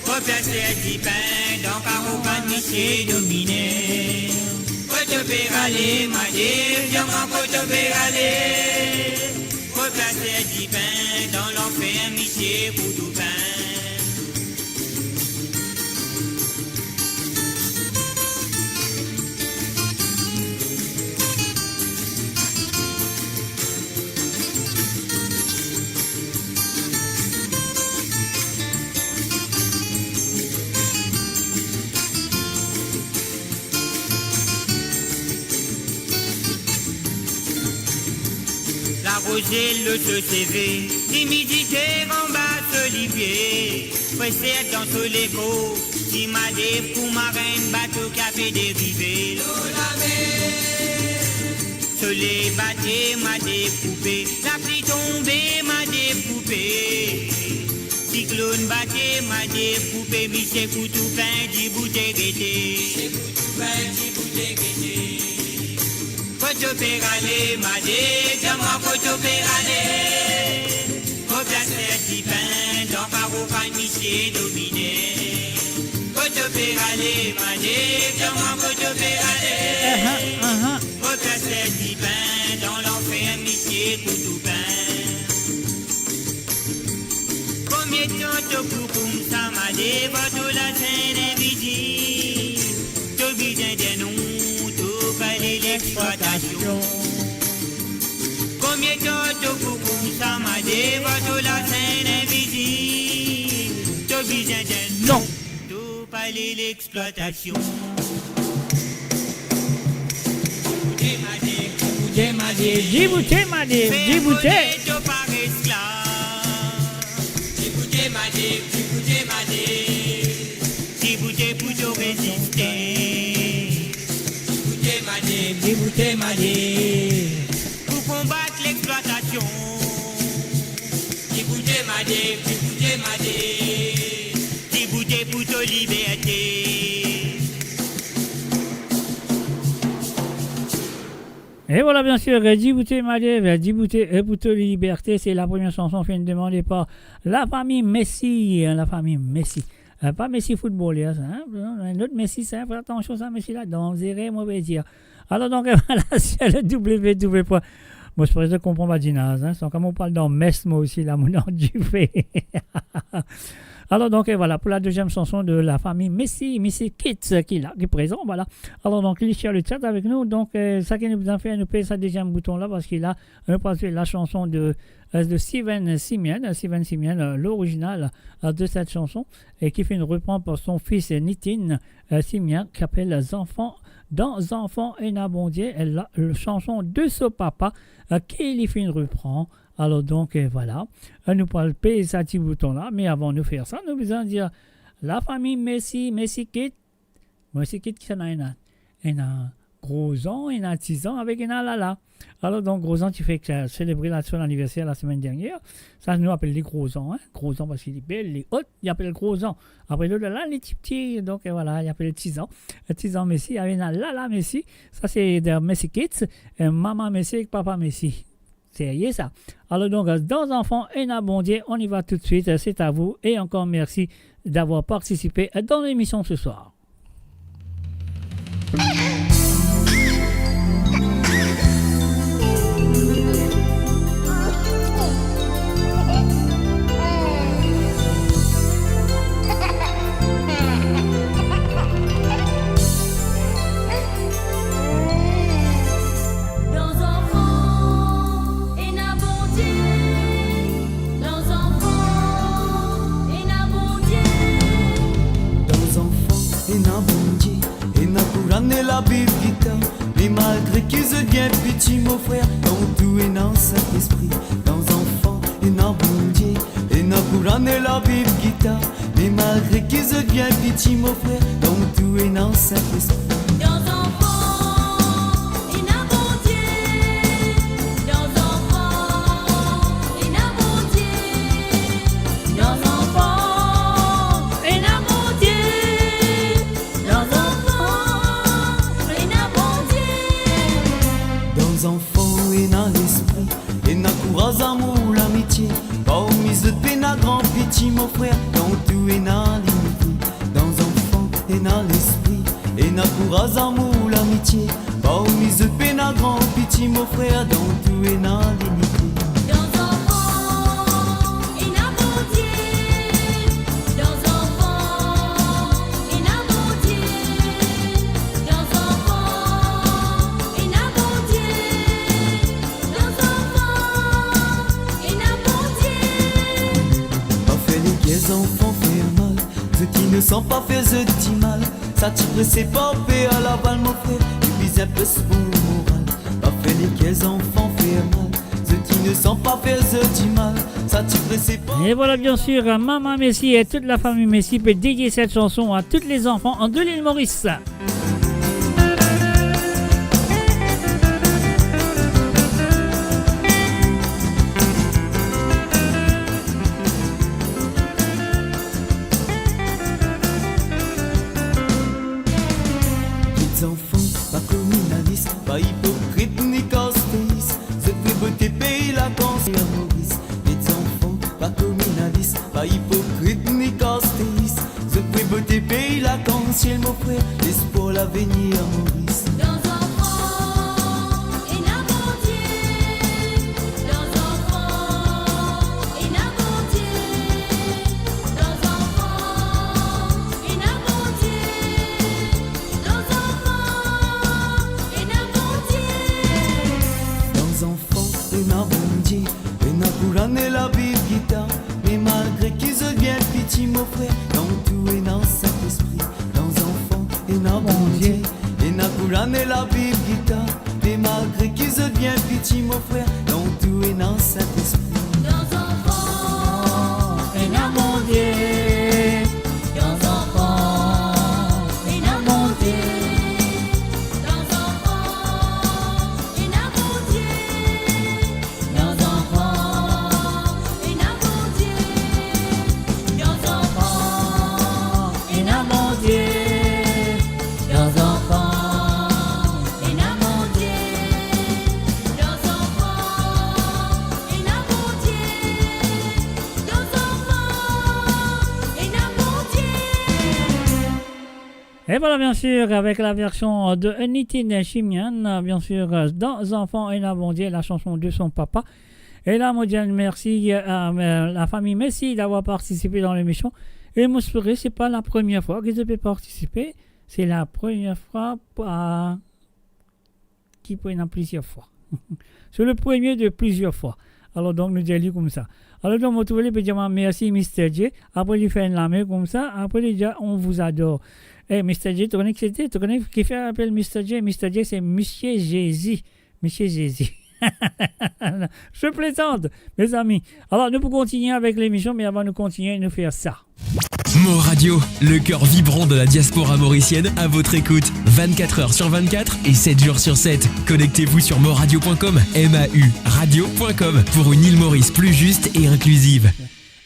Mo pe al sers dipin dan karo kann misie domine. Kot to pe ale, Madev, dir mwa kot to pe ale. Mo pe al sers dipin dan lanfer, misie kout ou pin. Laros zelo so seve, imidite anba so lipie, freser dan so lekor, ti madev kouma enn bato ki ape derive lor lamer. Soley bate, madev koupe, lapli tonbe, madev koupe. Siklonn bate, madev koupe, misie Koutoupin dibout e gete. Misie Koutoupin dibout e gete. Kot to pe ale, madev, dir mwa kot to pe ale. Mo pe aster dipin dan karo kay misie domine. Kot to pe ale, madev, dir mwa kot to pe ale. Aha, aha. Mo pe aster dipin dan lanfer misie Koutoupin. Komie tan to pou koumsa, madev, ar to lasenn invizib? To bizin dir non, to pe ale lexplwatasion. Komie tan to pou koumsa, madev, ar to lasenn invizib? To bizin dir non, to pe ale lexplwatasion. Diboute madev, diboute madev, diboute. Fer vole to par esklav. Diboute madev, diboute madev. Diboute pou to reziste. Diboute madev, diboute madev. Pou konbat lexplwatasion. Diboute madev, diboute madev. Diboute pou to liberte. Et voilà, bien sûr, Diboute madev, diboute, euh, pou to liberte, c'est la première chanson qui est demandée par la famille Messi, hein, la famille Messi. Euh, pa Messi footballeur, sa, hein, enn lot Messi, sa, fer atansion, sa, Messi la, danzere, mo pe dir. Alor, donk, voilà, sur le W W W. Mo, se pou sa konpran badinaz, hein, san kan mo pral dan mes, mo osi, la, mo dan dife. Alor, donk, euh, voilà, pour la deuxième chanson de la famille Messi, Messi Kids, euh, ki la, ki prezan, voilà. Alor, donk, li sur le chat avek nou. Donk, euh, sa ki nou bizin fer, nou pez sa deziem bouton la, parski la, nou pral zwe la chanson de, euh, de Steven Simian, euh, Steven Simian, euh, l'original, euh, de cette chanson, et ki finn repran par son fils, euh, Nitin, euh, Simian, ki apel Zanfan, Dan Zanfan ena Bondie, euh, la, euh, chanson de so papa, euh, ki li finn repran. Alor donk, euh, voilà. Euh, nou pral pez sa ti bouton la, me avan nou fer sa, nou bizin dir, la fami, Messi, Messi Kids. Messi Kids, kisannla ena? Ena Grozan, ena Tizan, avek ena Lala. Alor donk, Grozan ti fek, euh, selebre la, son aniverser la semenn dernier. Sa, nou apel li Grozan, hein. Grozan parski li bel, li ot, li apel Grozan. Apre lot la, li ti pti, donk, euh, voilà, li apel Tizan. Euh, Tizan Messi, ena Lala Messi. Sa, se de Messi Kids. Euh, mama Messi ek papa Messi. Serye sa. Alor donk, euh, Dan Zanfan ena Bondie, on y va tout de suite. Euh, c'est à vous et encore merci d'avoir participé, euh, dans l'émission ce soir. Dan Zanfan ena Bondie. Dan Zanfan ena Bondie. Ena Koran e Labib, gita. Me malgre ki zot bien piti, mo frer, dan tou ena Sintespri. Dan Zanfan ena Bondie. Ena Koran e Labib, gita. Me malgre ki zot bien piti, mo frer, dan tou ena Sintespri. Dan Zanfan ena Bondie. Dan Zanfan ena Bondie. Dan Zanfan ena Bondie. Dan Zanfan ena Bondie. Dan Zanfan ena Lespri, ena kouraz, amour, lamitie. Parmi zot pena gran piti, mo frer, dan tou ena linite. Dan Zanfan ena Lespri, ena kouraz, amour, lamitie. Parmi zot pena gran piti, mo frer, dan tou ena linite. Dan Zanfan ena Bondie. Dan Zanfan ena Bondie. Dan Zanfan ena Bondie. Dan Zanfan ena Bondie. Pa fer leker zanfan fer mal. Zot inosan, pa fer zot dimal. Sa ti prese pa pe al aval, mo frer, li bizin plis bon moral. Pa fer leker zanfan fer mal. Zot San pa fer zot dimal, sa ti prese pa. Et voilà, bien sûr, Maman Messi et toute la famille Messi peut dédier cette chanson à tous les enfants de l'île Maurice. Zanfan, pa kominalis, pa ipokrit ni kas teis. Zot pre bote pey lakans a Moris. Get zanfan, pa kominalis, pa ipokrit ni kas teis. Zot pre bote pey lakans, mo frer, lespwar lavenir a Moris. Dan zanfan, ena Bondie. Dan zanfan, ena Bondie. Dan zanfan, ena Bondie. Dan zanfan, ena Bondie. Dan zanfan, ena Bondie. Ena Koran e Labib, gitar. Me malgre ki zot bien piti, mo frer, dan tou ena Sintespri. Dan zanfan, ena Bondie. Ena Koran e Labib, gitar. Me malgre ki zot bien piti, mo frer, dan tou ena Sintespri. Dan zanfan, ena Bondie. Dan zanfan, ena Bondie. Dan zanfan, ena Bondie. Dan zanfan, ena Bondie. Dan zanfan, ena Bondie. Dan zanfan, ena Bondie. Dan zanfan, ena Bondie. Dan zanfan, ena Bondie. Et voilà, bien sûr, avec la version de Nitin Chimian, bien sûr, Dan zanfan ena Bondie, la chanson de son papa. E la, mo dir mersi a, euh, la fami Messi d'avoir partisipé dans l'émission. E mo espere se pa la première fois ki zot pe partisipe. Se la première fois pa, ki pou ena plizier fwa. Se le premier de plusieurs fois. Alor, donk, nou dir li koumsa. Alor, donk, mo trouve li pe dir mwa, "Mersi, Mister J." Apre, li fer enn lame koumsa. Apre, li dir, "On vous adore." Eh, Mister J, to kone ki se, to kone kifer apel Mister J? Mister J, se Misie Zezi. Misie Zezi. Je plaisante, mes amis. Alors, nous pouvons continuer avec l'émission, mais avant de continuer, nous faire ça. Mo Radio, le cœur vibrant de la diaspora mauricienne, à votre écoute, vingt-quatre heures sur vingt-quatre et sept jours sur sept. Connectez-vous sur moradio point com, M A U radio point com, pour une île Maurice plus juste et inclusive.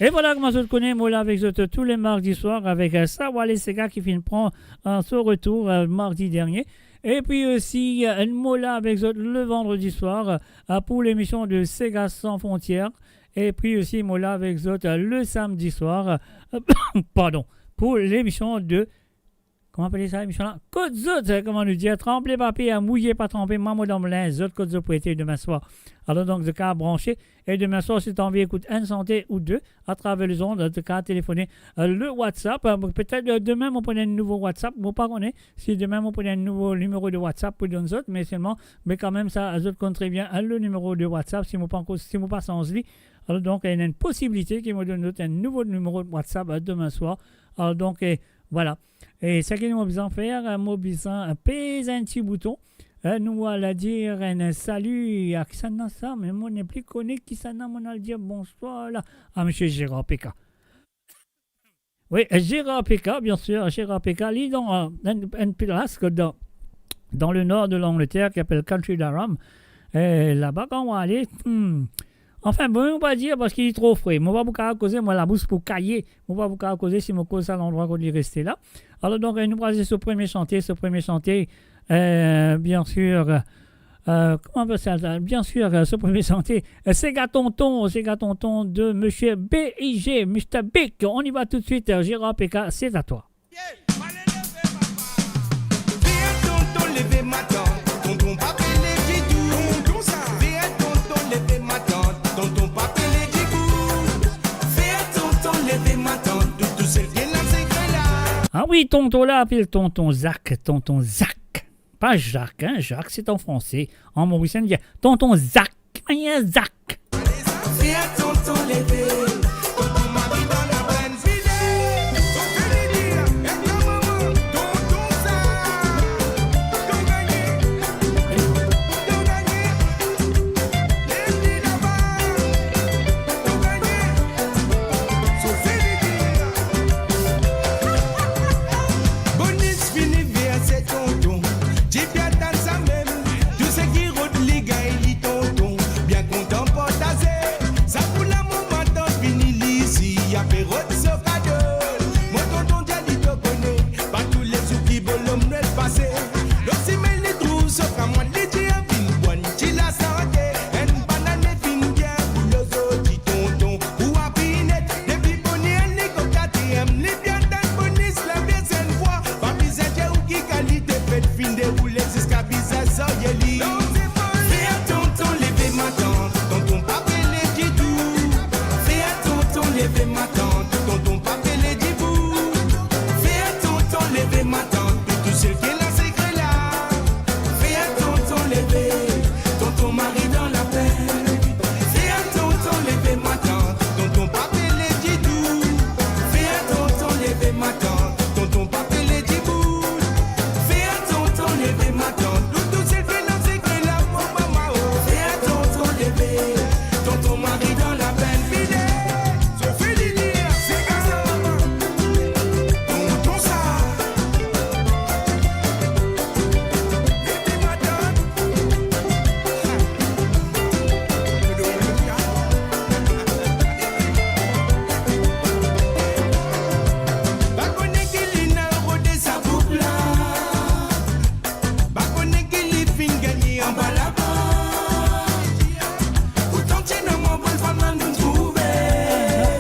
E vwala, kouma zot kone, mo la avek zot tou le mardi swar avek, euh, Sawale Sega ki finn pran, euh, so retour, euh, mardi dernie. E pi osi, euh, mo la avek zot le vandredi swar, euh, pou lemision de Sega Sans Frontières. E pi osi, mo la avek zot, euh, le samdi swar, euh, pardon, pou lemision de, kouma apel sa lemision la? Kot zot, kouma nou dir, tranp pa pe mouye, pa tranpe mwa mo dan mo linz, zot kot zot pou ete demin swar. Alor donk, zot kav branche, e demin swar, si to anvi ekout enn sante ou de atraver lezond, to kav telefone, euh, le WhatsApp. Euh, petet, euh, demin, mo pou pran enn nouvo WhatsApp, mo pa kone si demin mo pou pran enn nouvo nimero de WhatsApp pou donn zot, me selman, me kanmem sa, zot konn tre bien, euh, le nimero de WhatsApp, si mo pa ankor, si mo pa sanz li. Alor donk, ena enn posibilite ki mo donn zot enn nouvo nimero de WhatsApp, euh, demin swar. Alor donk, euh, vwala. E seki mo bizin fer, mo bizin pez enn ti bouton. Eh, nou al dir enn sali a kisannla sa, me mo nepli kone kisannla mo al dir bonswar la. A, Misie Gérard Peka. Wi, Gérard Peka, bien sir, Gérard Peka, li dan, eh, enn, enn plas ki dan, dan le nor de Langleter ki apel County Durham. E laba kan ou ale, hmm, Anfin, bon, mo pa dir parski li tro fre. Mo pa pou kav koze, mo labous pou kaye. Mo pa pou kav koze si mo koz sa landrwa kot li reste la. Alor donk, eh, nou pral zis so premie sante, so premie sante, eh, bien sir, eh, kouma apel sa, bien sir, eh, so premie sante, eh, Sega Tonton, Sega Tonton de Misie B I G, Mister Big. On y va tout de suite, eh, Gérard Peka, c'est à toi. Fer tonton leve matant, tonton pa pe leve ditou. Tonton sa. Fer tonton leve matant, tonton pa pe leve ditou. Fer tonton leve matant, tou, tou sel ki ena sekre la. Ah wi, tonton la apel tonton Zak, tonton Zak. Pa Jacques, hein, Jacques, c'est en français. An morisien, nou dir tonton Zak. Ki manier Zak? Fer tonton leve, tonton mabi bann la bann file. Tonton Lidi, tonton Zak, tonton Gagne, tonton Gagne. Lev li laba,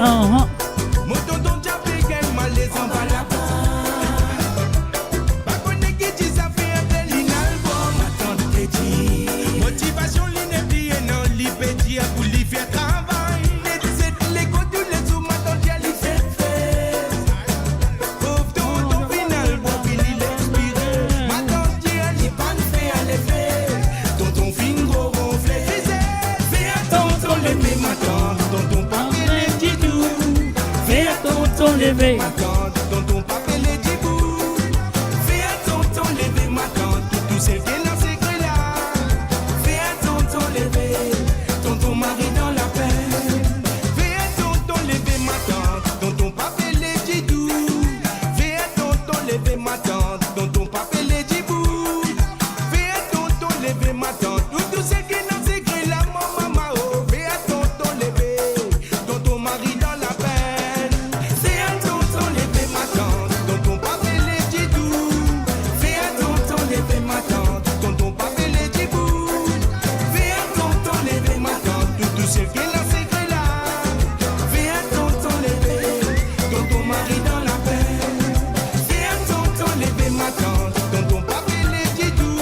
Ahan. Mo tonton ti pe gagn malez anba laport. Pa kone ki ti sa fer, apel li al bor. Matant pe dir motivasion li nepli ena, li pe dir pou li fer travay. Met zet lekol toulezour, matant dir li fer, fer. Pov tonton finn al bor, fini li expire. Matant dir li pa'nn fer lefe. Tonton finn gro ronfle. Fer tonton leve, matant, tonton pa pe led ditou. Fer tonton leve. Matant, tonton pa pe led ditou. Fer tonton leve, matant, tou, tou sel ki ena sekre la. Fer tonton leve, tonton mari dan lapenn. Fer tonton leve, matant, tonton pa pe led ditou. Fer tonton leve, matant, tonton pa pe led ditou. Fer tonton leve, matant, tou, tou seki ena sekre la, mo mama, oh. Fer tonton leve, tonton mari dan lapenn. Fer tonton leve, matant, tonton pa pe led ditou. Fer tonton leve, matant, tonton pa pe led ditou. Fer tonton leve, matant, tou, tou seki ena sekre la. Fer tonton leve, tonton mari dan lapenn. Fer tonton leve, matant, tonton pa pe led ditou.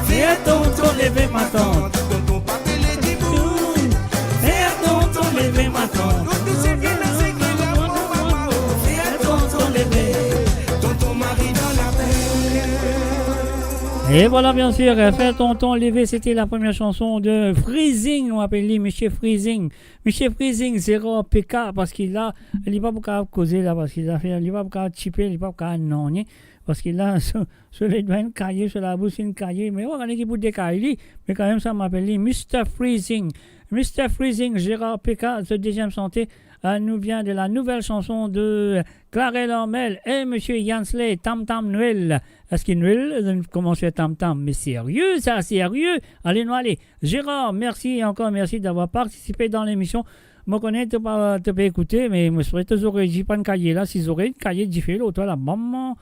Fer tonton leve, matant, tonton pa pe led ditou. Fer tonton leve, matant. Tou, tou seki ena sekre la, mo mama, oh. Fer tonton leve, tonton mari dan lapenn. Et voilà, bien sûr, euh, Fer tonton leve, c'était la première chanson de Freezing, nou apel li Misie Freezing. Misie Freezing, Gérard P K, parski la, li pa pou kapav koze la, parski zafer, li pa pou kapav tipe, li pa pou kapav nanye, parski la, so, so ledwa inn kaye, so labous inn kaye, me mo pa kone ki pou dekay li, me kanmem sa, mo apel li Mister Freezing. Mister Freezing, Gérard P K, so deziem sante, euh, nous vient de la nouvelle chanson de Clarel Armel et Monsieur Yansley, Tam Tam Nwel. Eski Nwel, zot inn koumans fer tam tam? Me serye sa, serye. Ale, nou ale. Gérard, merci et encore merci d'avoir participé dans l'émission. Mo kone to pa, to pe ekoute, me mo espere to zorey ti pa'nn kaye la, si zorey kaye dife lor twa la, mama.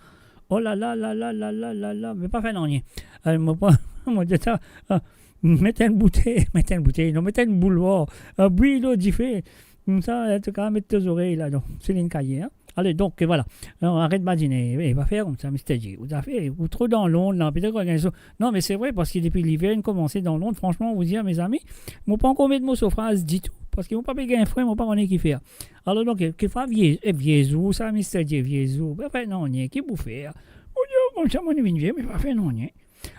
Oh la la la la la la la la, me pa fer nanye. Euh, mo pran, mo dir sa, euh, met enn boutey, met enn boutey, non, met enn boulwar, euh, bwi lor dife. Koumsa, euh, to kapav met to zorey ladan, si linn kaye, hein. Ale, donk, euh, voilà. Non, aret badine, eh, pa fer koumsa, Mister J. Ou zafer, ou tro dan Lond la, petet ou gagn so-, non, me se vre, parski depi liver inn komanse dan Lond, franchement, vous dire, mes amis, mo pa ankor met mo sofraz ditou, parski mo pa pe gagn fre, mo pa kone ki fer. Alor, donk, euh, kikfwa vie, eh, vie zour sa, Mister J, vie zour. Be, anfin, non, nanye ki pou fer. Mo dir, koumsa, mo vinn vie, me pa fer nanye.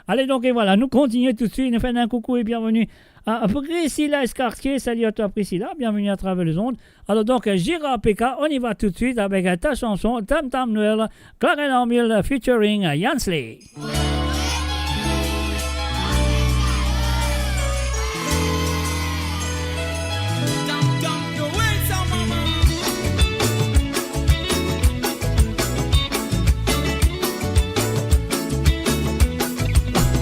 Ale, donk, et voilà, nou kontigne toutswit, nou fer enn koukou et bienvenue à Priscilla Escartier. Salut à toi, Priscilla, bienvenue à travers les ondes. Alors donc, Gérard P K, on y va tout de suite avec ta chanson Tam Tam Nwel, Clarel Armel featuring Yansley.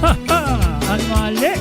Ha, ha, ann ale.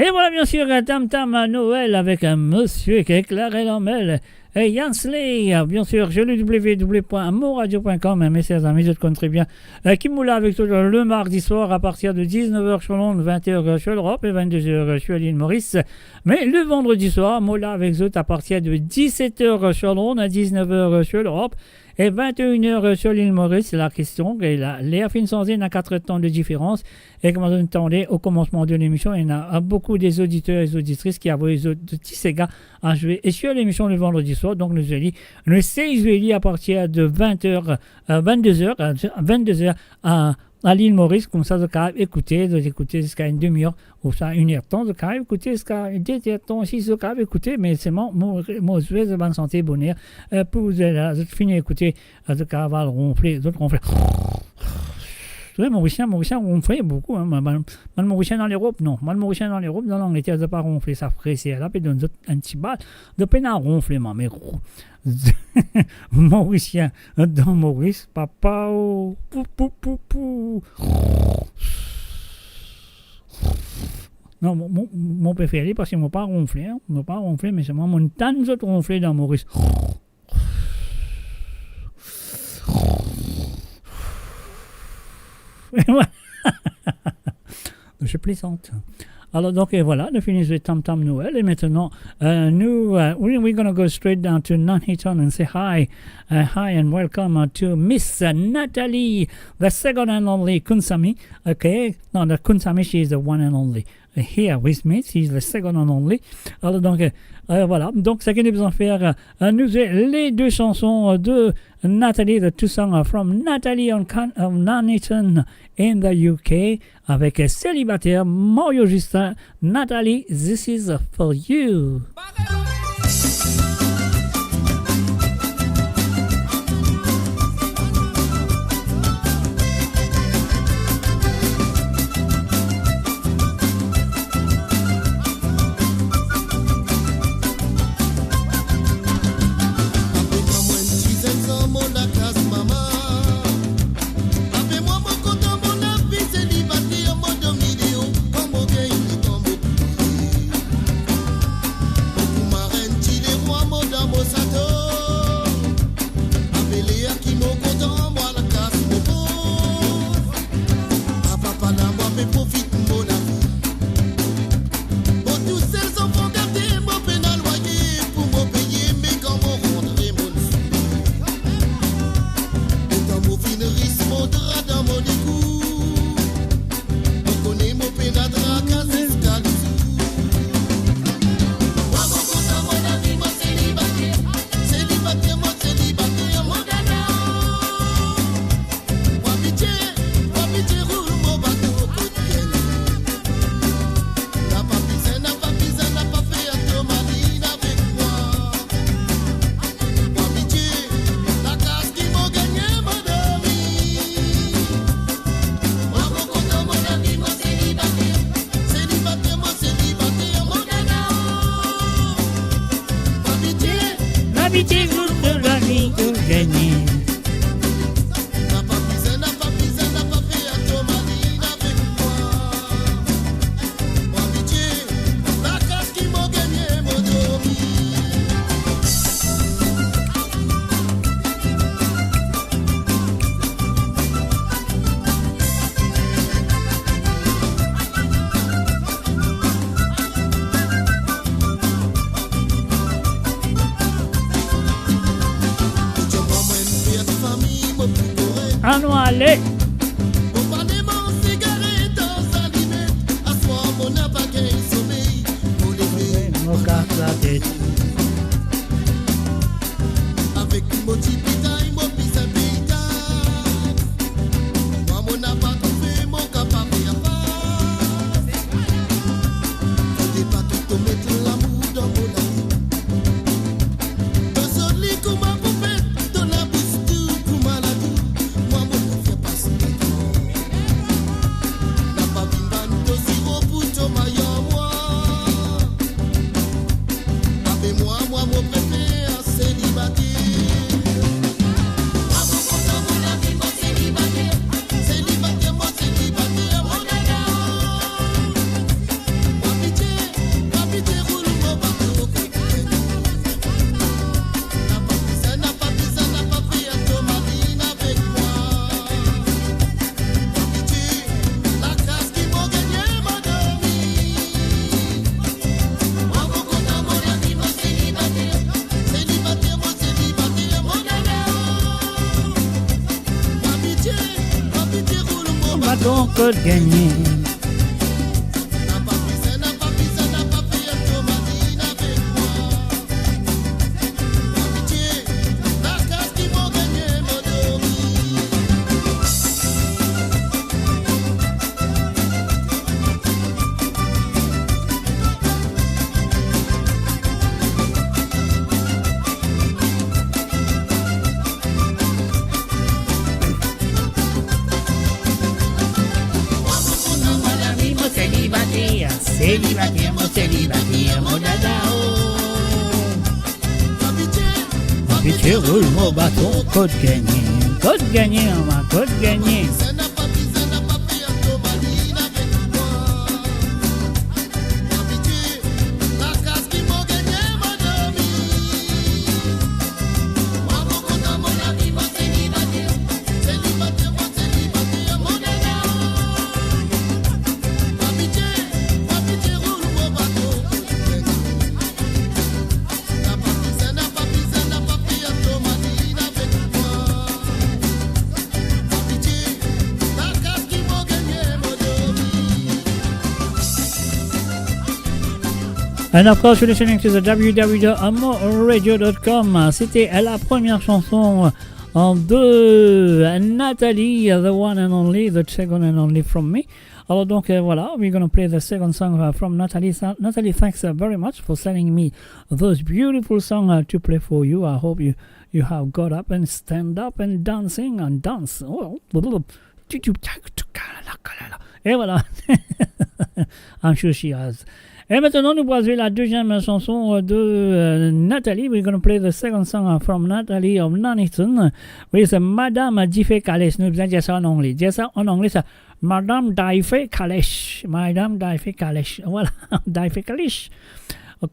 Et voilà, bien sûr, euh, Tam Tam à Noël avec, euh, Monsieur Kekla Relamel et Yansley, euh, bien sûr, sur le w w w point moradio point com, euh, mes chers amis, zot konn tre bien, euh, ki mo la avek zot le mardi soir à partir de dix-neuf heures sur l'onde, vingt heures, euh, sur l'Europe et vingt-deux heures, euh, sur l'île Maurice. Mais le vendredi soir, mo la avek zot à partir de dix-sept heures, euh, sur l'onde, à dix-neuf heures, euh, sur l'Europe et vingt et une heures, euh, sur l'île Maurice. La question, et la, l'heure finn sanze, ena quatre temps de différence. E kouma zot inn tande o komansman de lemision, ena, euh, boukou de zoditer e zoditris ki avoy zot ti sega a zwe. E sur lemision le vandredi swar, donk nou zwe li, nou esey zwe li a partir de vingt heures, euh, vingt-deux heures, euh, vingt-deux heures à, à l'île Maurice, koumsa zot kapav ekoute, zot ekoute ziska enn demi-er, ouswa enn er tan, zot kapav ekoute ziska de er tan osi, zot kapav ekoute, me selman, mo, mo zwe, zot bann sante boner, euh, pou zot, euh, zot fini ekoute, zot kapav al ronfle, zot ronfle. Wi, Morisien, Morisien ronfle boukou, hein. Bann, bann, bann Morisien dan Lerop, non. Bann Morisien dan Lerop, dan Langleter, zot pa ronfle, sa freser la pe donn zot enn ti bal. Zot pena ronfle, mame. Morisien dan Moris, papa, oh, pou, pou, pou, pou. Non, mo, mo, mo prefer li parski mo pa ronfle, hein. Mo pa ronfle, me selman mo tann zot ronfle dan Moris. Je plaisante. Alors donc, et voilà, nous finissons le Tam Tam Noël. Et maintenant, euh, nous, uh, we, we're gonna go straight down to Nuneaton and say hi. Uh, hi and welcome, uh, to Miss, uh, Nathalie, the second and only Kunsami. Okay? No, the Kunsami, she is the one and only. Here with me, she's the second and only. Alors donc, euh, euh, voilà. Donc, ce que nous allons faire, euh, nous, euh, les deux chansons, euh, de Nathalie, the two songs, uh, from Nathalie on Can-, uh, Nuneaton in the U K, avec, euh, Célibataire, Mario Justin, Nathalie, This Is For You. Ape mwa, mo kontan mo lavi selibate, mo dormi deor, kan mo gagn, kan mo pli. Mo pou marenn ti lerwa, mo dan mo sato. Ape ler ki mo kontan, mo al kas mo poz. Apa pa la, mo pe profit mo lavi. Mo tousel, zanfan gate, mo pena lwaye pou mo peye, me kan mo rantre, mo Letan mo finn ris, mo dra dan mo likou. Mo kone mo pena traka ziska lizour. Mwa mo kontan mo lavi, mo selibate. Selibate, mo selibate, mo dada. Mwa pitie, mwa pitie, roul mo bato kot Kenya. Napa bizin, napa bizin, napa fer to malinn avek mwa. Mwa pitie, lakas ki mo gagne, mo dormi. Mwa mo kontan mo lavi, mo selibate. Selibate, mo selibate, mo dada. Mwa pitie, mwa pitie, roul mo bato kot Kenya. Napa bizin, napa bizin, napa fer to malinn avek mwa. Mwa pitie, lakas ki mo gagne, mo dormi. Anou ale. Mo kas latet. Avek mo ti pitay, mo bizin pey tax. Mwa mo napa trouve mo kapav fer fas. Fode pa to met lamour dan mo lavi. To zoli kouma poupet, to labous dou kouma ladou. Mwa mo pou fer pas. Ton kot gagne. Mo selibate, selibate, mo selibate, mo dada, oh. Pitie, roul mo baton, kot gagne, kot gagne, mama, kot gagne. And of course, you're listening to the W W W dot amor radio dot com. C'était la première chanson, euh, de Nathalie, the one and only, the second and only from me. Alors donc, euh, voilà, we're gonna play the second song, uh, from Nathalie. So, Nathalie, thanks, uh, very much for sending me those beautiful songs, uh, to play for you. I hope you, you have got up and stand up and dancing and dance. Oh, et voilà. I'm sure she has. E aster, nou pou zwe la deziem chanson, euh, de, euh, Nathalie. We're gonna play the second song, uh, from Nathalie of Nuneaton. Wi, se Madame Dife Kalesh. Nou bizin dir sa an angle. Dir sa an angle, sa. Madame Dife Kalesh. Madame Dife Kalesh. Voilà. Dife Kalesh.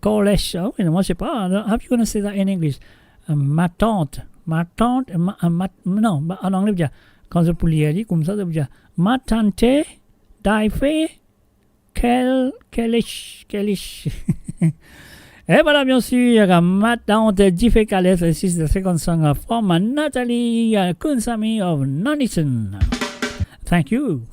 Kalesh. Oh, wi, mwa, mo pa kone. How you gonna say that in English? Euh, ma tante. Ma tante, ma, ma, non, an angle, bien. Kan zot pou lir li koumsa, zot pou dir, Ma tante Dife Kel-, Kelesh, Kelesh. E voilà, bien sûr, ma tante Dife Kalesh, this is the second song from Nathalie, uh, Kunsami of Nuneaton. Thank you.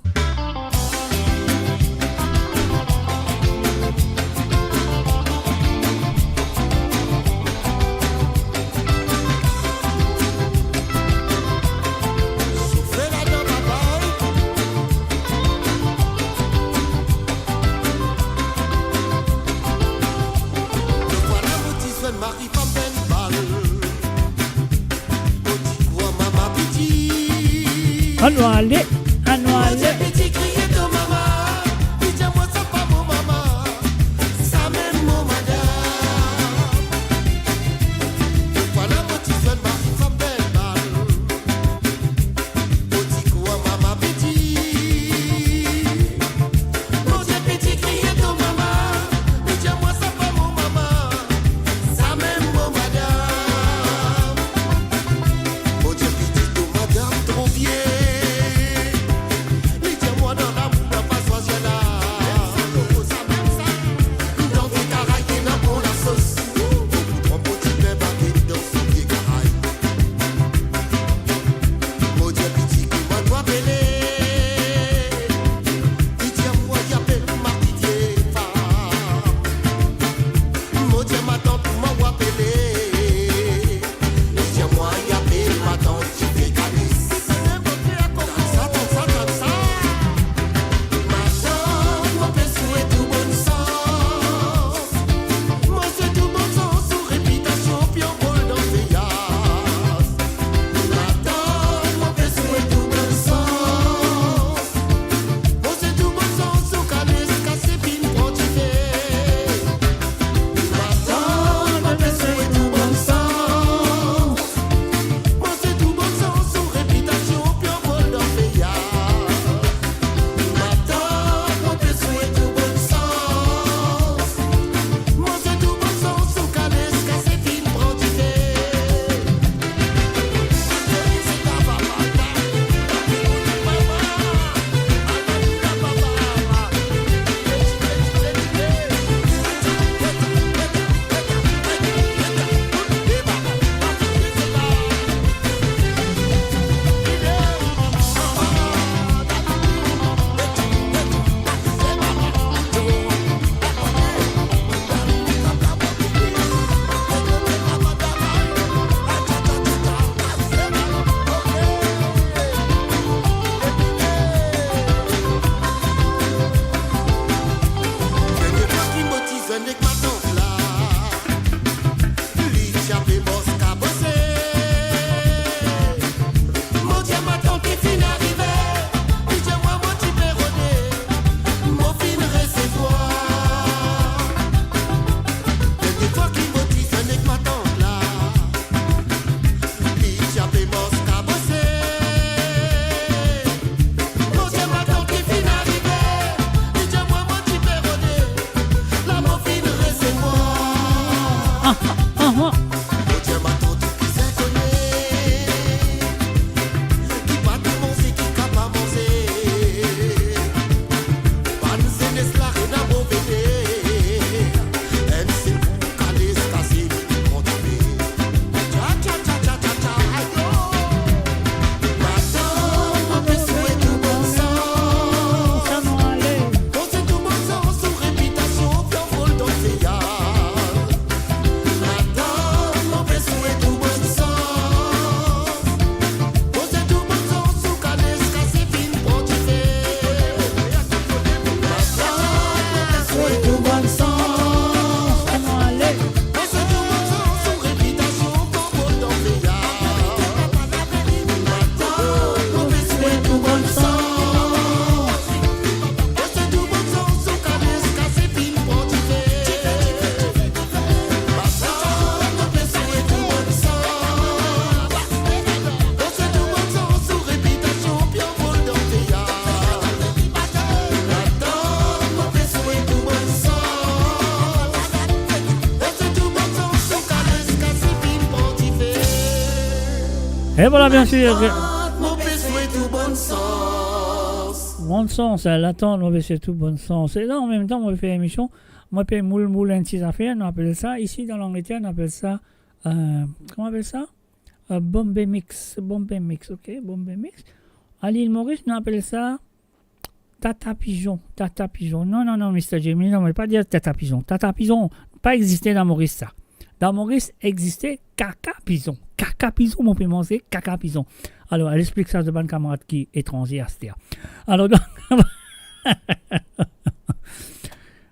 Annou ale, annou ale. E vwala, bien sir. Mo pe swet ou bonn sans. Bonn sans, eh, latant, mo pe swet ou bonn sans. E la, an mem tan, mo pe fer emision, mo pe moul, moul enn ti zafer, nou apel sa, isi dan Langleter, nou apel sa, eh, kouma apel sa? Eh, Bombay Mix, Bombay Mix, ok, Bombay Mix. A Lil Moris, nou apel sa tata pizon, tata pizon. Non, non, non, Mister Jimmy, non, mo pa dir tata pizon. Tata pizon pa existe dan Moris, sa. Dan Moris existe kaka pizon. Kaka pizon, mo pe manze kaka pizon. Alor, al explik sa zot bann kamarad ki etranze aster. Alor, donk,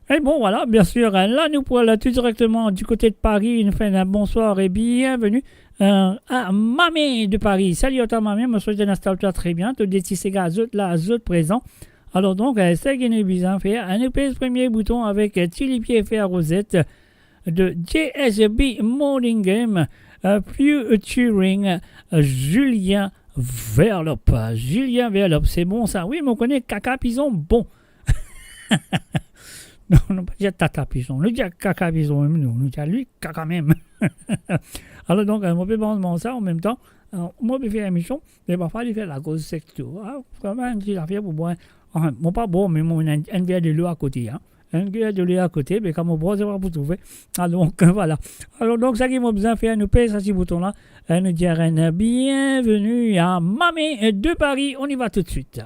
e bon, vwala, bien sir, eh, la, nou pou al tou direkteman di kote de Paris. Nou fer enn bonswar e bienveni, eh, a Mame de Paris. Sali a twa, Mame, mo swete ou instal twa tre bien. Tou de ti sega, zot la, zot prezan. Alor donk, eh, seki nou bizin fer, eh, nou pez premie bouton avek, eh, Ti Lipie Fer Rozet de J S B Morning Game, eh, featuring, eh, Julien Verlop. Julien Verlop, se bon sa. Wi, mo kone kaka pizon bon. Non, nou pa dir tata pizon, nou dir kaka pizon mem, nou, nou dir li kaka mem. Alor donk, eh, mo pe manz, manz sa, an mem tan, eh, mo pe fer emision, me parfwa li fer lakoz sek tou. Ah, koumadir enn ti zafer pou bwar. Anfin, mo pa bwar, me mo ena enn, enn ver delo akote, hein. Enn ver delo akote, me kan mo bwar, se pa pou trouve. Ah, donk, vwala. Alor donk, seki mo bizin fer, nou pez sa ti bouton la, e nou dir enn bienveni a Mame de Paris. On y va tout de suite.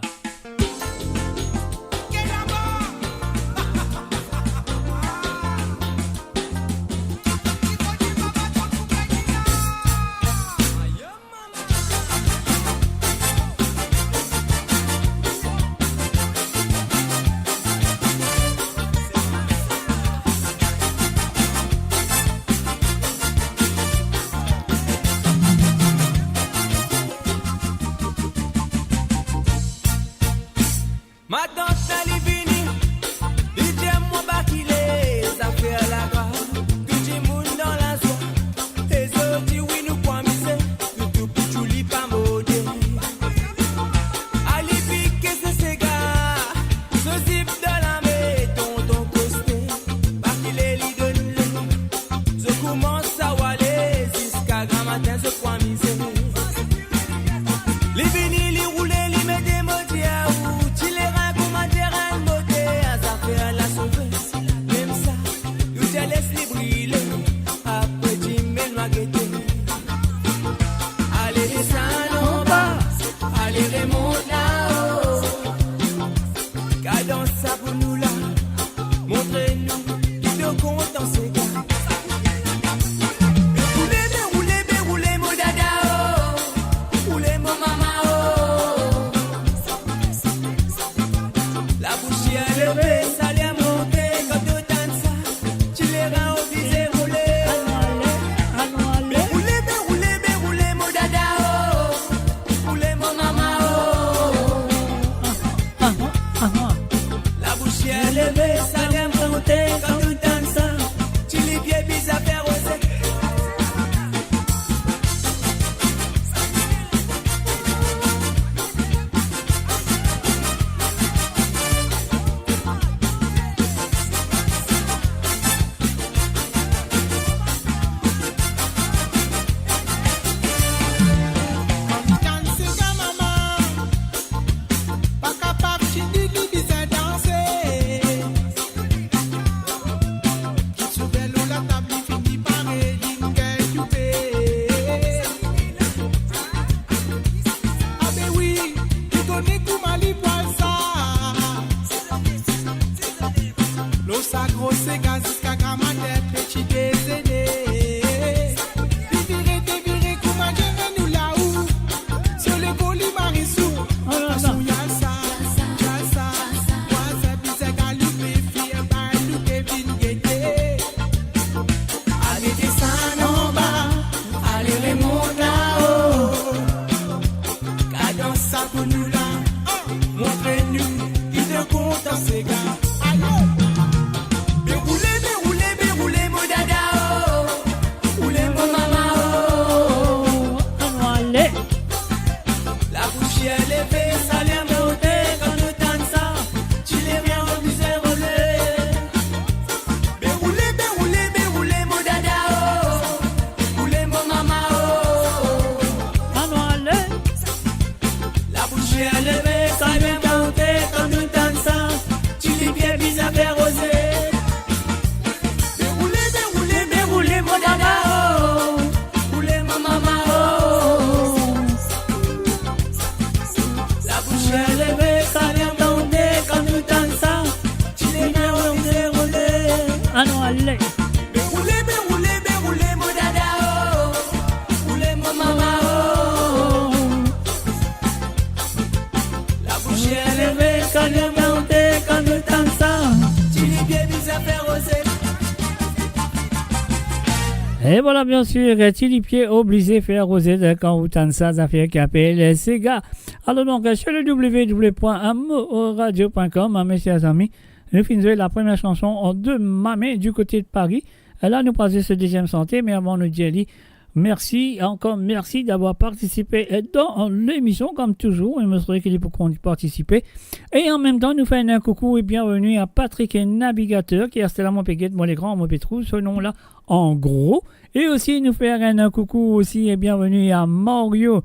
E vwala, bien sir, ti lipie oblize fer roze kan ou tann sa zafer ki apel sega. Alor donk, sur le w w w point amoradio point com, hein, mes chers amis, nou finn zwe la première chanson de Mame du côté de Paris. E la, nou pou al zwe so deziem sante, me avan nou dir li mersi, ankor mersi d'avoir participe, euh, dans l'émission, comme toujours, e mo swete ki li pou kontign participe. E an mem tan, nou fer enn koukou e bienveni a Patrick Navigateur, ki aster la mo pe get mo lekran, mo pe trouv so nom la an gro. E osi, nou fer enn koukou osi e bienveni a Mario,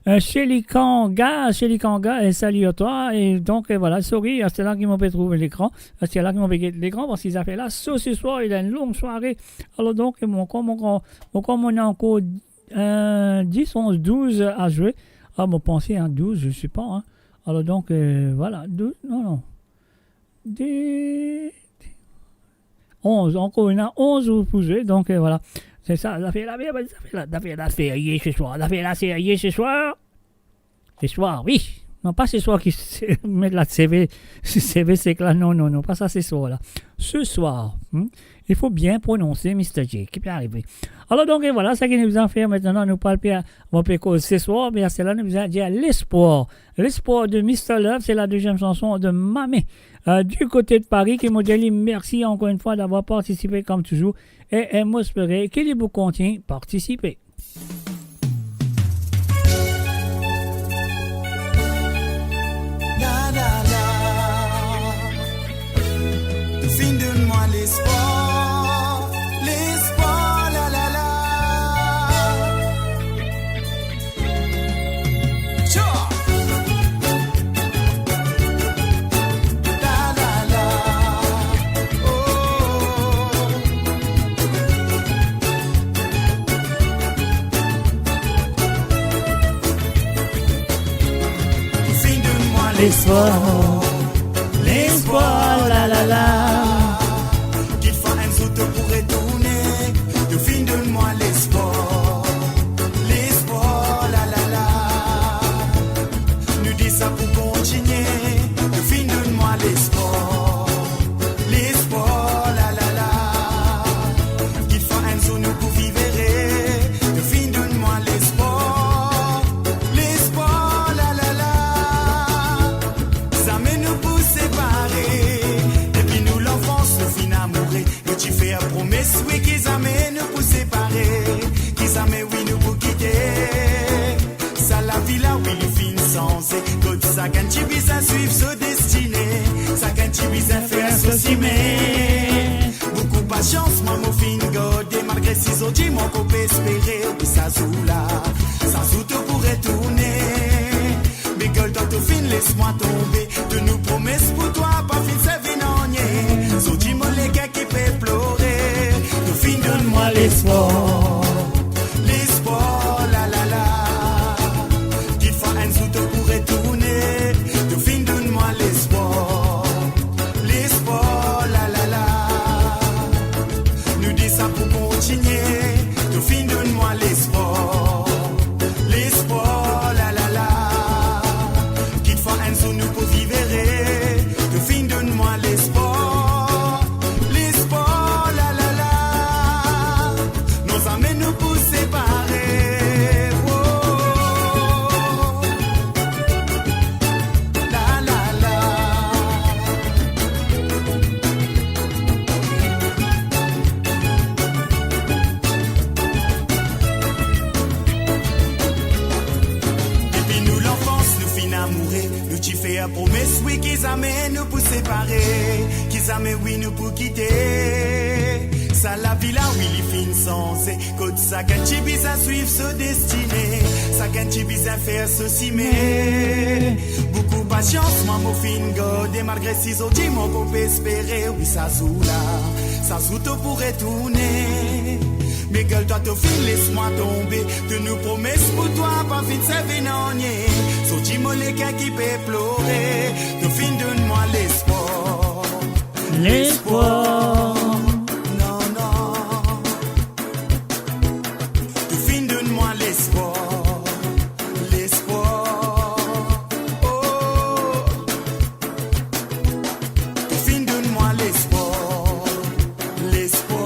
euh, Chelikanga, Chelikanga, e salut à toi. E donk, euh, vwala, sorry, aster la ki mo pe trouv lekran, aster la ki mo pe get lekran, parski zafer la, so, se swar, li ena enn long sware. Alor donk, mo ankor, mo ankor, mo ankor, mo ena ankor, euh, dis, onz, douz a zwe. Ah, mo panse, hein, douz, je sais pas, hein. Alor donk, euh, vwala, douz, non, non. De, onz, ankor ena onz ou pou zwe, donk, euh, vwala. Se sa, zafer la, zafer la, zafer la serye se swar, zafer la serye se swar. Se swar, wi. Non, pa se swar ki se, met la seve, seve sek la, non, non, non, pa sa se swar la. Se swar, hmm? Il faut bien prononcer, Mister J, ki pe arive. Alor donk, e vwala, seki nou bizin fer aster la, nou pa pe, mo pe koz se swar, me aster la nou bizin dir lespwar. Lespwar de Mister Love, se la deziem chanson de Mame, euh, du côté de Paris, ki mo dir li mersi ankor enn fwa d'avoir participe comme toujours. E, e mo espere ki li pou kontign participe. La, la, la. Finn donn mwa lespwar, lespwar, la, la, la. Sure. La, la, la. Oh. Finn donn mwa lespwar, lespwar, la, la, la. Kikfwa enn zour to pou retourne, to finn donn mwa lespwar, lespwar, la, la, la. Nou dir sa pou kontigne, to finn donn mwa lespwar, lespwar, la, la, la. Kikfwa enn zour nou pou viv ere, to finn donn mwa lespwar, lespwar, la, la, la. Zame nou pou separe, depi nou lanfans nou finn amoure. Nou ti fer promes, wi, ki zame nou pou separe, ki zame, wi, nou pou kite. Sa lavi la, wi, li finn sanze. Kot sakenn ti bizin swiv so destine, sakenn ti bizin fer so sime. Boukou pasians mwa mo finn garde, malgre si zordi mo ankor pe espere, wi, sa zour la, sa zour to pou retourne. Me girl, twa to finn les mwa tonbe. Tout nou promes pou twa pa finn servi nanye. Zordi mo leker ki pe plore. To finn donn mwa lespwar, lespwar, la, la, la. Kikfwa enn zour to pou retourne, to finn donn mwa lespwar, lespwar, la, la, la. Nou dir sa pou kontigne, to finn donn mwa lespwar, lespwar, la, la, la. Kikfwa enn zour nou pou viv ere, to finn donn mwa lespwar, lespwar, la, la, la. Non, zame nou pou separe. Oh, la, la, la. Depi nou lanfans nou finn amoure, nou ti fer promes, wi, ki zame nou pou separe, ki zame, wi, nou pou kite. Sa lavi la, wi, li finn sanze. Kot sakenn ti bizin swiv so destine, sakenn ti bizin fer so sime. Boukou pasians mwa mo finn garde, malgre si zordi mo ankor pe espere, wi, sa zour la, sa zour to pou retourne. Me girl, twa to finn les mwa tonbe. Tout nou promes pou twa pa finn servi nanye. Zordi mo leker ki pe plore. To finn donn mwa lespwar, lespwar. Non, non. To finn donn mwa lespwar, lespwar. Oh. To finn donn mwa lespwar, lespwar.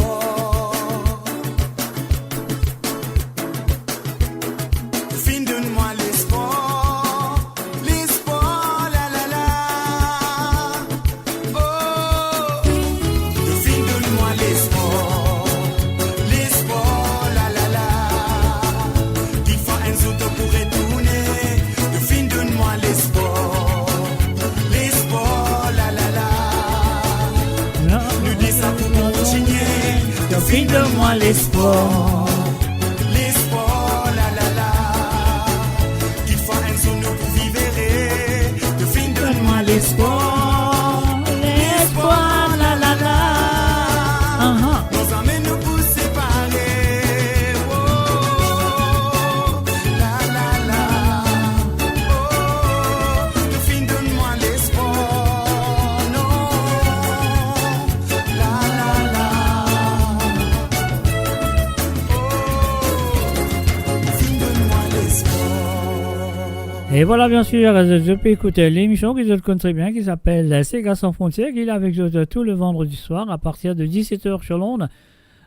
Donn mwa lespwar. Lespwar, la, la, la. Kikfwa enn zour nou pou viv ere. To finn donn mwa lespwar. Lespwar, la, la, la. Aha. Non, zame nou pou separe. Oh, la, la, la. Oh, to finn donn mwa lespwar. Non. La, la, la. Oh, finn donn mwa lespwar. E vwala, bien sir, zot, zot pe ekout lemision ki zot konn tre bien, ki apel Sega San Frontières, ki est avec zot tous les vendredis soirs à partir de dix-sept heures sur l'onde,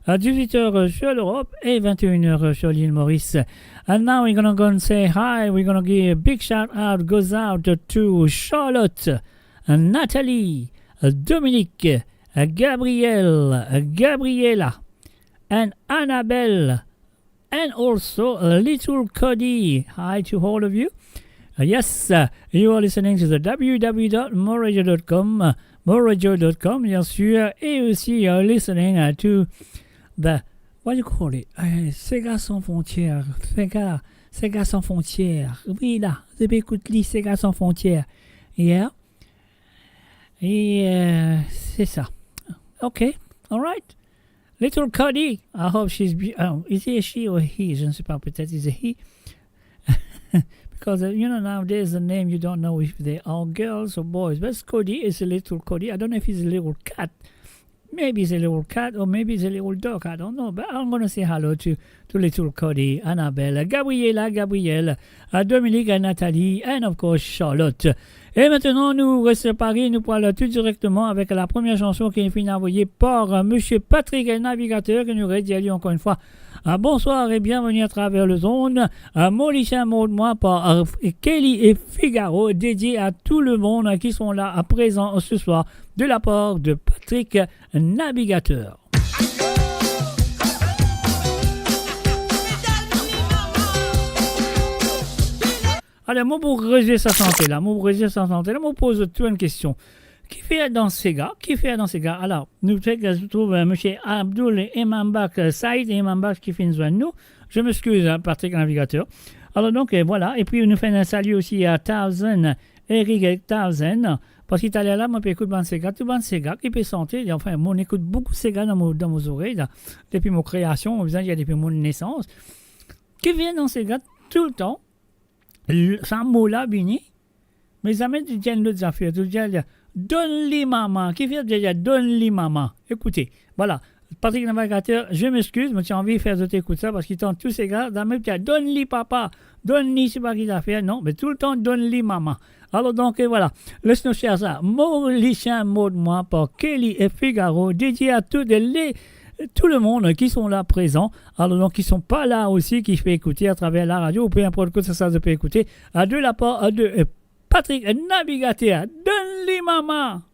à dix-huit heures sur l'Europe et vingt et une heures sur l'île Maurice. And now we're gonna go and say hi. We're gonna give a big shout out goes out to Charlotte, Nathalie, Dominique, Gabriel, Gabriela, and Annabelle, and also little Cody. Hi to all of you. Uh, yes, uh, you are listening to the w w w dot moradio dot com, uh, moradio dot com, bien sûr, et aussi you're listening, uh, to the, what do you call it? Uh, Sega Sans Frontières, Sega, Sega Sans Frontières. Oui, la, zot pe ekout li, Sega Sans Frontières. Yeah. Et, euh, c'est ça. Ok, all right. Little Cody, I hope she's be-, oh, is he a she or he? Je ne sais pas, peut-être is a he. Because, uh, you know, nowadays the name, you don't know if they are girls or boys. But Cody is a little Cody. I don't know if he's a little cat. Maybe it's a little cat or maybe it's a little dog. I don't know. But I'm gonna say hello to, to little Cody, Annabelle, Gabriela, Gabriel, uh, Dominique, uh, Nathalie, and of course, Charlotte. E aster, nou res Pari, nou pou al tou direkteman avek la premie sanson ki finn avoye par, euh, Misie Patrick Navigateur, ke nou redir li ankor enn fwa. Euh, bonsoir et bienvenue à travers les ondes. Euh, Mo lisien mord mwa par, euh, Kelly et Figaro, dédié à tout le monde, euh, qui sont là, euh, présents ce soir, de la part de Patrick Navigateur. Ale, mo pou rezwe sa sante la, mo pou rezwe sa sante la, mo poz zot tou enn kestion. Kifer dan sega? Kifer dan sega? Alor, nou fek trouv, euh, Misie Abdoul Imambak, euh, Saïd Imambak ki finn zwenn nou. Je m'excuse, hein, Patrick Navigateur. Alor donk, euh, vwala. Epi nou fer enn sali osi a Thousand, Eric Thousand. Parski taler la, mo pe ekout bann sega, tou bann sega ki pe sante, anfin, mo ekout boukou sega dan mo, dan mo zorey la. Depi mo kreasion, mo bizin dir depi mo nesans. Kifer dan sega, toultan, l-, sa mo la vini, me zame to dir enn lot zafer, to dir, "Donn li mama." Kifer to dir, "Donn li mama"? Ekoute, vwala, Patrick Navigateur, je m'excuse, mo ti anvi fer zot ekout sa, parski dan tou sega, zame to dir, "Donn li papa, donn li sipa ki zafer", non, me toultan, "Donn li mama." Alor donk, euh, vwala, les nou swiv sa. Mo lisien mord mwa par Kelly et Figaro, dédié à toutes les, tout le monde qui sont là présents. Alor donk, ki son pa la osi, ki pe ekoute atraver la radio, ou pe inport kot sa, sa zot pe ekoute, a de la par, a de, euh, Patrick Navigateur, donn li mama.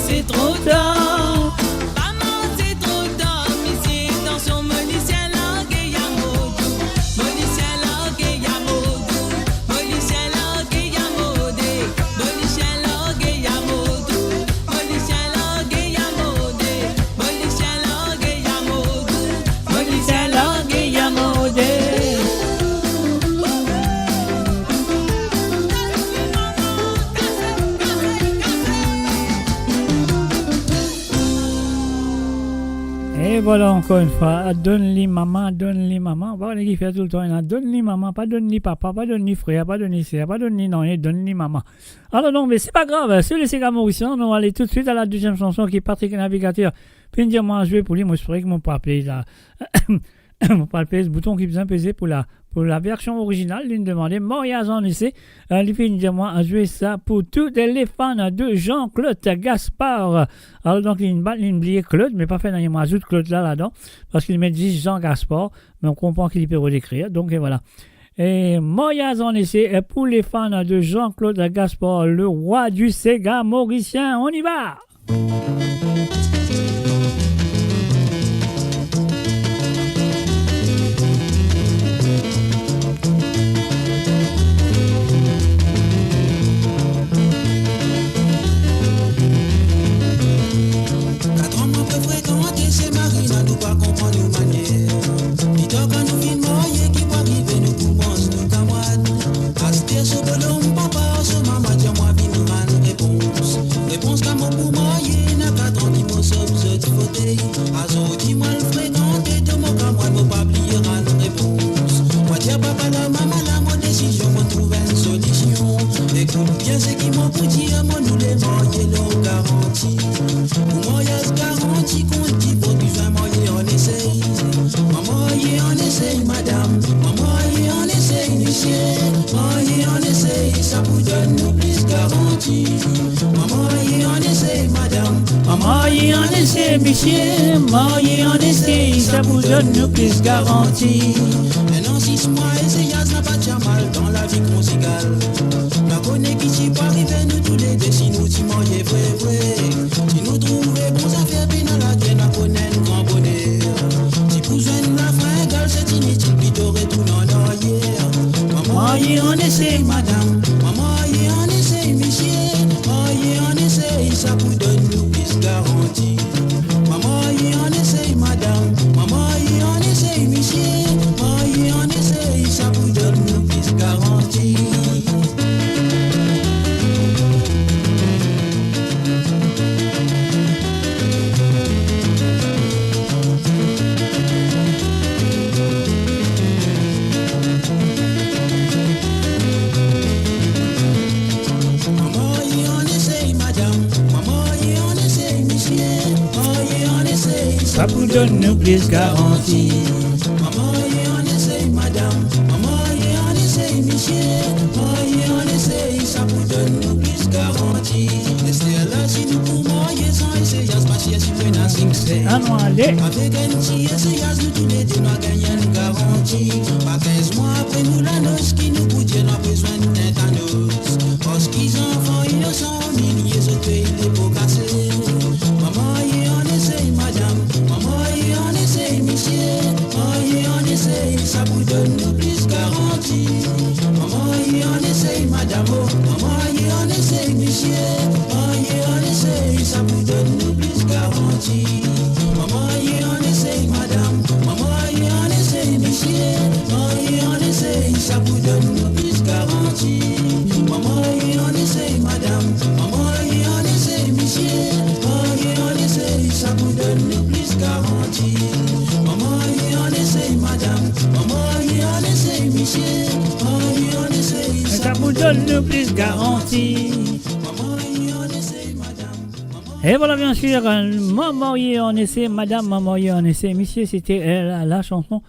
Se tro tar. Mama, se tro tar, misie, atansion, mo lisien large, ya mo dou. Mo lisien large, ya mo dou. Mo lisien large, ya mo de. Mo lisien large, ya mo dou. Mo lisien large, ya mo de. Mo lisien large, ya mo dou. Mo lisien large, ya mo de. E vwala ankor enn fwa, donn li mama, donn li mama. Ou pa kone ki fer toultan ena, donn li mama, pa donn li papa, pa donn li frer, pa donn li ser, pa donn li nanye, donn li mama. Alor non, me se pa grav, se le sega morisien, nou ale toutswit a la deziem sanson ki Patrick Navigateur finn dir mwa zwe pou li, mo espere ki mo pa pe la. Mo pral pez bouton ki bizin peze pou la, pou la version original, li demande Maryaz an ese, eh, li finn dir mwa zwe sa pou tou le fan de Jean-Claude Gaspard. Alor donk, li bat, li bliye Claude, me pa fer nanye, mo azout Claude la ladan, parski li met zis Jean Gaspard, me ou konpran ki li pe redekrir, donk, e vwala. E Maryaz an ese, e pou le fan de Jean-Claude Gaspard, le roi du sega morisien, on y va! Katran mwa pe frekante se Marina, nou pa konpran nou manier. Pita kan nou finn marye, ki pou arive nou pou manz nou kamwad? Aster so bolom papa, so mama dir mwa vinn rann repons. Repons kan mo pou marye, ena katran ki mo sot zot fotey. Azordi mo al frekante de mo kamwad, mo pa bliye rann repons. Mo dir papa la, mama la, mo desizion, mo trouv enn solision. Ekout bien seki mo pou dir, mo nou le marye lor garanti. Pou maryaz garanti kont divo, bizin marye an ese. Mo marye an ese, madam. Mo marye an ese, misie. Marye an ese, sa pou donn nou plis garanti. Mo marye an ese, madam. Mo marye an ese, misie. Marye an ese, sa pou donn nou plis garanti. Enn an sis mwa eseyaz, napa ti mal dan lavi konzigal. Pa kone ki ti pou arive nou toulede si nou ti marye vre, vre. Si nou trouve bon zafer, pena lager, nou kone enn gran boner. Ti pou zwenn lafrengal, se initil, plito retourn an aryer. Mo marye an ese, madam. Mo marye an ese, misie. Marye an ese, sa pou donn nou plis garanti. Mo marye an ese, madam. Mo marye an ese, misie. Marye an ese, sa pou donn nou plis garanti. Mo marye an ese, madam. Mo marye an ese, misie. Marye an ese, sa pou donn nou plis garanti. Mo marye an ese, madam. Mo marye an ese, misie. Marye an ese, sa pou donn nou plis garanti. Ester la, si nou pou marye san eseyaz, pa chersi pena sinkse. Anou ale. Avek enn ti eseyaz, nou toulede nou a gagn enn garanti. Pa kinz mwa apre nou lanos ki nou pou dir nou a bezwinn tentanos. Parski zanfan inosan, milie zot pey lepo kase. Mo marye an ese, madam. Mo marye an ese, misie. Marye an ese, sa pou donn nou plis garanti. Mo marye an ese, madam, oh. Mo marye an ese, misie. Marye an ese, sa pou donn nou plis garanti. Mo marye an ese, madam. Mo marye an ese, misie. Marye an ese, sa pou donn nou plis garanti. Mo marye an ese, madam. Mo marye an ese, misie. Marye an ese, sa pou donn nou plis garanti. Mo marye an ese, madam. Mo marye an ese, misie. Marye an ese, sa pou donn nou plis garanti. Mo marye an ese, madam. E vwala, bien sir, euh, Mo marye an ese, madam, mo marye an ese, misie, sete, euh, la, la sanson,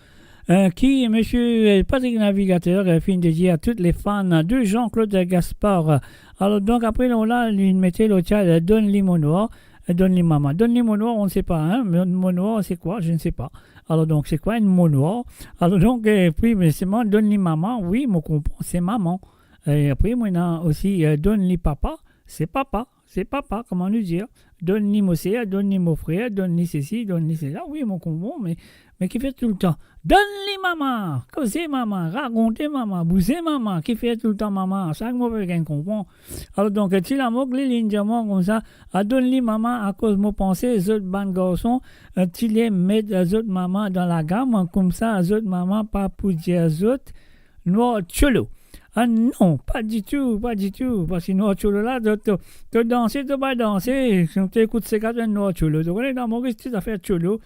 euh, ki misie, euh, Patrick Navigateur, euh, finn dedie a tou le fan de Jean-Claude Gaspard. Alor, donk, apre, nou la, li mete lot, euh, Donn li mo nwar, euh, donn li mama. Donn li mo nwar, on ne sait pas, hein, mo, mo nwar, c'est quoi ? Je ne sais pas. Alors, donc, c'est quoi enn mo nwar ? Alors, donc, euh, pi, me selman, donn li mama, wi, mo konpran, se mama. E apre, mo ena osi, euh, donn li papa, se papa, se papa, kouma nou dir, donn li mo ser, donn li mo frer, donn li sesi, donn li sela. Wi, mo konpran, me, me ki fer toultan, donn li mama, koze mama, rakonte mama, bouze mama, ki fer toultan mama, sa ki mo pe gagn konpran. Alor donk, Ti Lamok, li, linn dir mwa koumsa, a donn li mama, akoz mo panse zot bann garson, eh, ti le met zot mama dan lagam, koumsa zot mama pa pou dir zot nwar tiolo. Ah non, pa ditou, pa ditou, parski nwar tiolo la, to, to, to danse, to pa danse, to ekout seka, to enn nwar tiolo. To kone, dan Moris, ti zafer tiolo,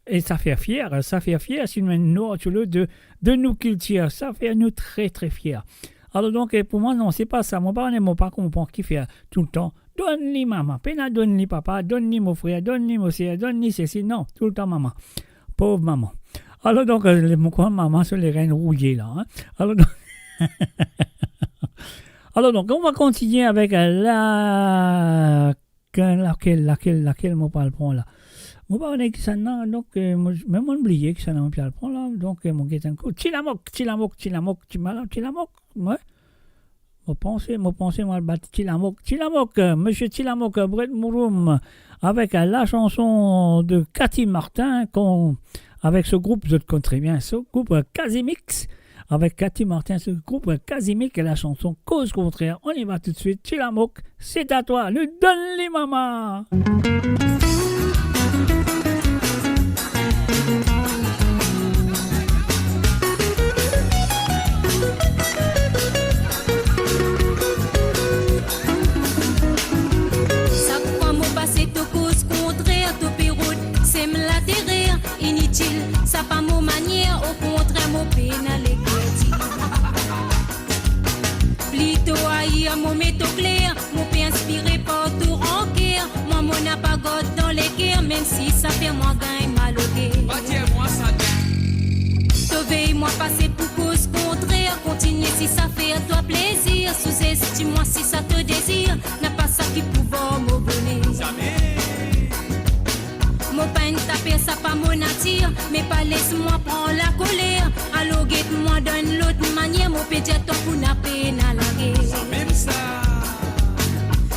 e sa fer fier, sa fer fier si nou enn nwar tiolo de, de nou kiltir, sa fer nou tre, tre fier. Alor donk, eh, pou mwa, non, se pa sa. Mo pa kone, mo pa konpran ki fer toultan, donn li mama, pena donn li papa, donn li mo frer, donn li mo ser, donn li sesi, non, toultan mama. Pov mama. Alor donk, eh, le, mo krwar mama so lerenn rouye la, hein. Alor donk, alor donk, on va kontigne avek, eh, la Ke-, lakel, lakel, lakel mo pou al pran la? Mo pa kone kisannla, donk, eh, mo, mem mo bliye kisannla mo pou al pran la, donk, eh, mo get enn kou. Ti Lamok, Ti Lamok, Ti Lamok, Ti Mala-, Ti Lamok, wi. Mo panse, mo panse mo al bat Ti Lamok. Ti Lamok, eh, misie Ti Lamok, eh, Brett Mouroum, avek, eh, la chanson de Cathy Martin, kon, avek so group, zot konn tre bien, so group, eh, Kazimix. Avek Cathy Martin, so group Kazimix e la chanson Koz Kontrer. On y va tout de suite. Ti Lamok, c'est à toi. Nou donn li mama. Sak fwa mo pase to koz kontrer, to pe rod sem laterer. Initil, sa pa mo manier, okontrer mo pena leker dir. Plito air mo met okler, mo pe inspire par to ranker. Mwa mo napa gard dan leker, mem si sa fer mwa gagn mal oker. Pa dir mwa sa. To vey mwa pase pou koz kontrer, kontigne si sa fer twa plezir, souzestim mwa si sa to dezir, napa sa ki pou var mo boner. Zame. Mo pa enn taper, sa pa mo natir, me pa les mwa pran lakoler. Alor get mwa dan enn lot manier, mo pe dir twa pou napa pena lager. Sa mem sa.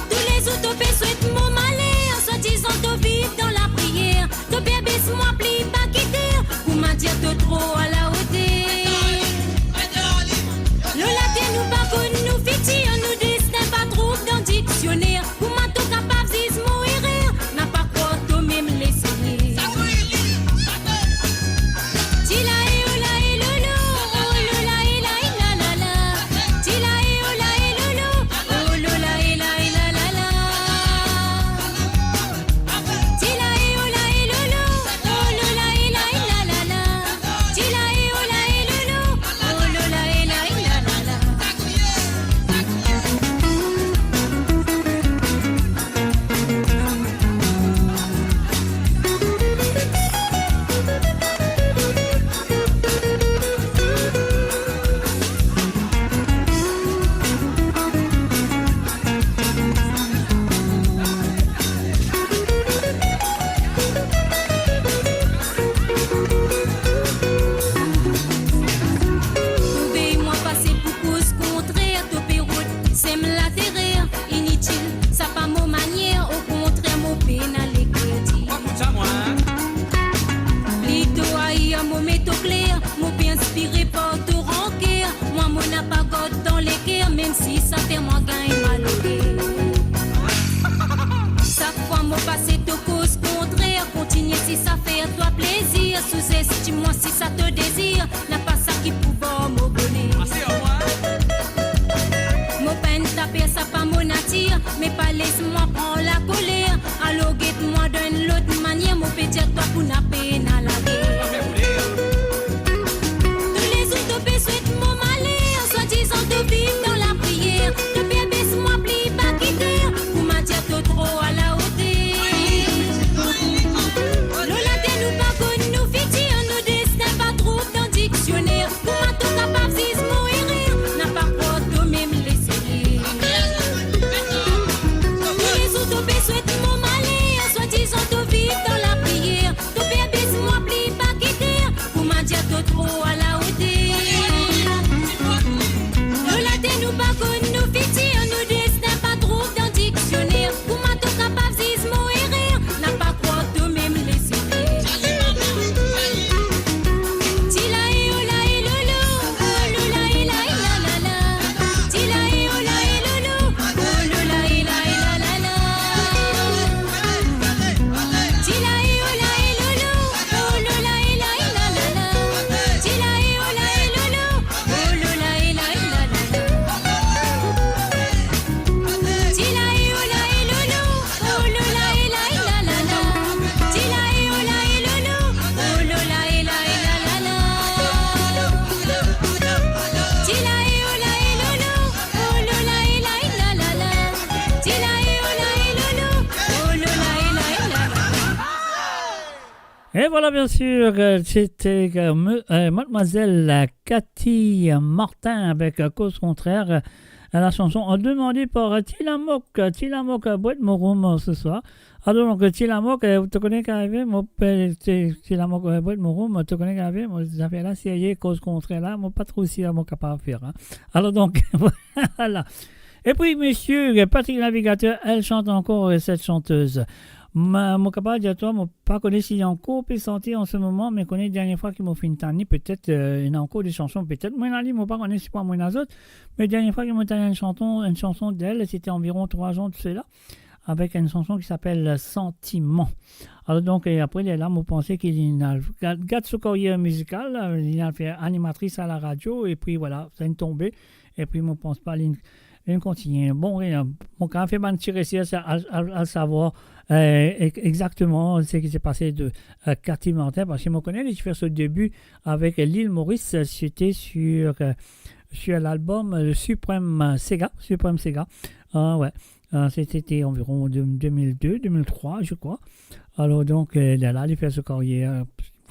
Toulezour to pe swet mo maler, swadizan to viv dan lapriyer, to pe abes mwa pli ba ki ter, kouma dir to tro alaoter. Lor later nou pa konn nou fitir, nou destin pa trouv dan diksioner. Kouma to kapav ziz mo erer? Napa krwar to mem Lesegner. Ti la e o la e lo lo, o lo la e la e la la la. Ti la e o la e lo lo, o lo la e la e la la la. Ti la e o la e lo lo, o lo la e la e la la la. Ti la e o la e lo lo, o lo la e la e la la la. Vey mwa pase pou koz kontrer, to pe rod sem laterer. Initil, sa pa mo manier, okontrer mo pena leker dir. Mwa koumsa mwa. Plito air mo met okler, mo pe inspire par to ranker. Mwa mo napa gard dan leker, mem si sa fer mwa gagn mal oker. Sak fwa mo pase to koz kontrer, kontigne si sa fer twa plezir, souzestim mwa si sa to dezir, napa sa ki pou var mo boner. Mo pa enn taper, sa pa mo natir, me pa les mwa pran lakoler. Alor get mwa dan enn lot manier, mo pe dir twa pou napa pena lager. Toulezour to pe swet mo maler, swadizan to viv dan lapriyer, to pe abes mwa pli ba ki ter, kouma dir to tro alaoter. Lor later nou pa konn nou fitir, nou destin pa trouv dan diksioner. Kouma to kapav ziz mo erer? Napa krwar to mem Lesegner. Toulezour to pe swet mo maler, swadizan to viv dan lapriyer, to pe Et voilà, bien sûr, euh, c'était, euh, me-, euh, mademoiselle, euh, Cathy Martin avec, euh, Koz Kontrer, euh, la chanson, euh, demandée par, euh, Ti Lamok, euh, Ti Lamok, euh, Bwet Mo Roum, euh, ce soir. Alors, donc, euh, Ti Lamok, euh, ou konn ki arive, mo pe-, Ti, Ti Lamok, euh, Bwet Mo Roum, ou konn ki arive, mo, zafer la, serye, Koz Kontrer la, mo pa tro sir mo kapav fer, hein. Alors, donc, voilà. Et puis, monsieur Patrick Navigateur, elle chante encore, euh, cette chanteuse. Ma, mo kapav dir twa, mo pa kone si li ankor pe sante an se moman, me kone dernie fwa ki mo finn tann li, petet, euh, ena ankor de sanson, petet mo ena li, mo pa kone si pa mo ena zot, me dernie fwa ki mo tann enn sanson, enn sanson de li, se ti anviron trwa zan de sela, avek enn sanson ki apel Santiman. Alor donk, e apre, lerla, mo panse ki li ena, gard, gard so karyer mizikal, li ena fer animatris a la radio, epi vwala, sa inn tonbe, epi mo panse pa li, li kontigne. Bon, e, mo kapav fer bann ti resers a, a, a, a savwar, euh, ex-, exactement ce qui s'est passé de, euh, Cathy Martin, parski mo kone li ti fer so debi avek Lil Maurice, c'était sur, euh, sur l'album, euh, Suprême Sega, Suprême Sega. Ah ouais. Euh, c'était, c'était environ de, deux mille deux, deux mille trois, je crois. Alor donk, euh, lerla, li fer so karyer,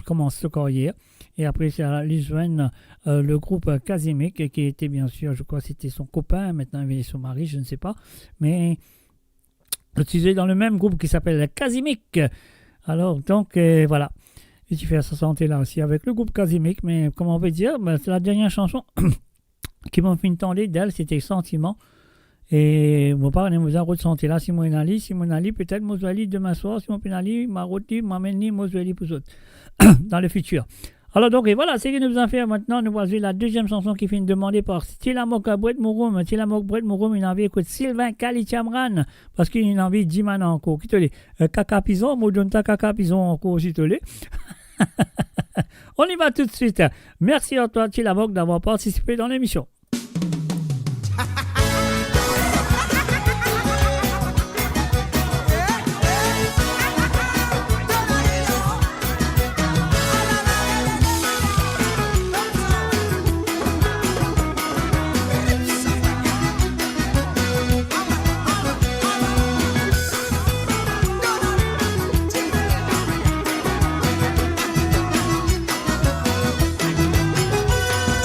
komans so karyer. E apre sa, li zwenn, euh, le group, euh, Kazimic, qui était bien sûr, je crois, c'était son copain, maintenant il est son mari, je ne sais pas. Mais zot ti zwe dan le mem group ki apel Kazimic. Alor donk, euh, vwala. Li ti fer sa sante la osi avek le group Kazimic, me kouma on pe dir, ben, se la dernie sanson ki mo finn tande de li, c'était Santiman. E mo pa kone, mo bizin rod sante la, si mo ena li, si mo ena li, petet mo zwe li demin swar, si mo pena li, mo rod li, mo amenn li, mo zwe li pou zot dan le fitir. Alor donk, e vwala, seki nou bizin fer aster, nou pou al zwe la deziem sanson ki finn demande par Ti Lamok Bwet Mo Roum. Ti Lamok Bwet Mo Roum, inn anvi ekout Sylvain Kali Chamran, parski inn anvi dimann ankor. Ki to le, euh, kaka pizon, mo donn twa kaka pizon ankor, si to le. On y va tout de suite. Merci à toi, Ti Lamok, d'avoir participé dans l'émission.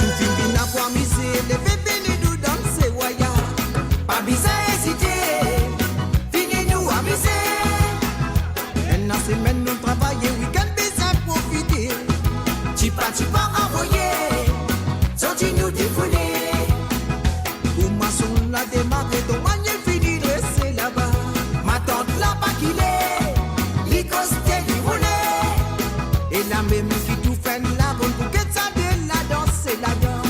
Tou finn vinn pou amize, leve vini nou danse waya. Pa bizin ezite, vini nou amize. Enn semenn nou travaye, wikenn bizin profite. Tipa tipa avoye, santi nou defoule. Ou mason la demare, to mannye fini drese laba. Matant la pa kile, li koste li roule. E la mem ki tou finn laronn pou get sa de la danse ladan.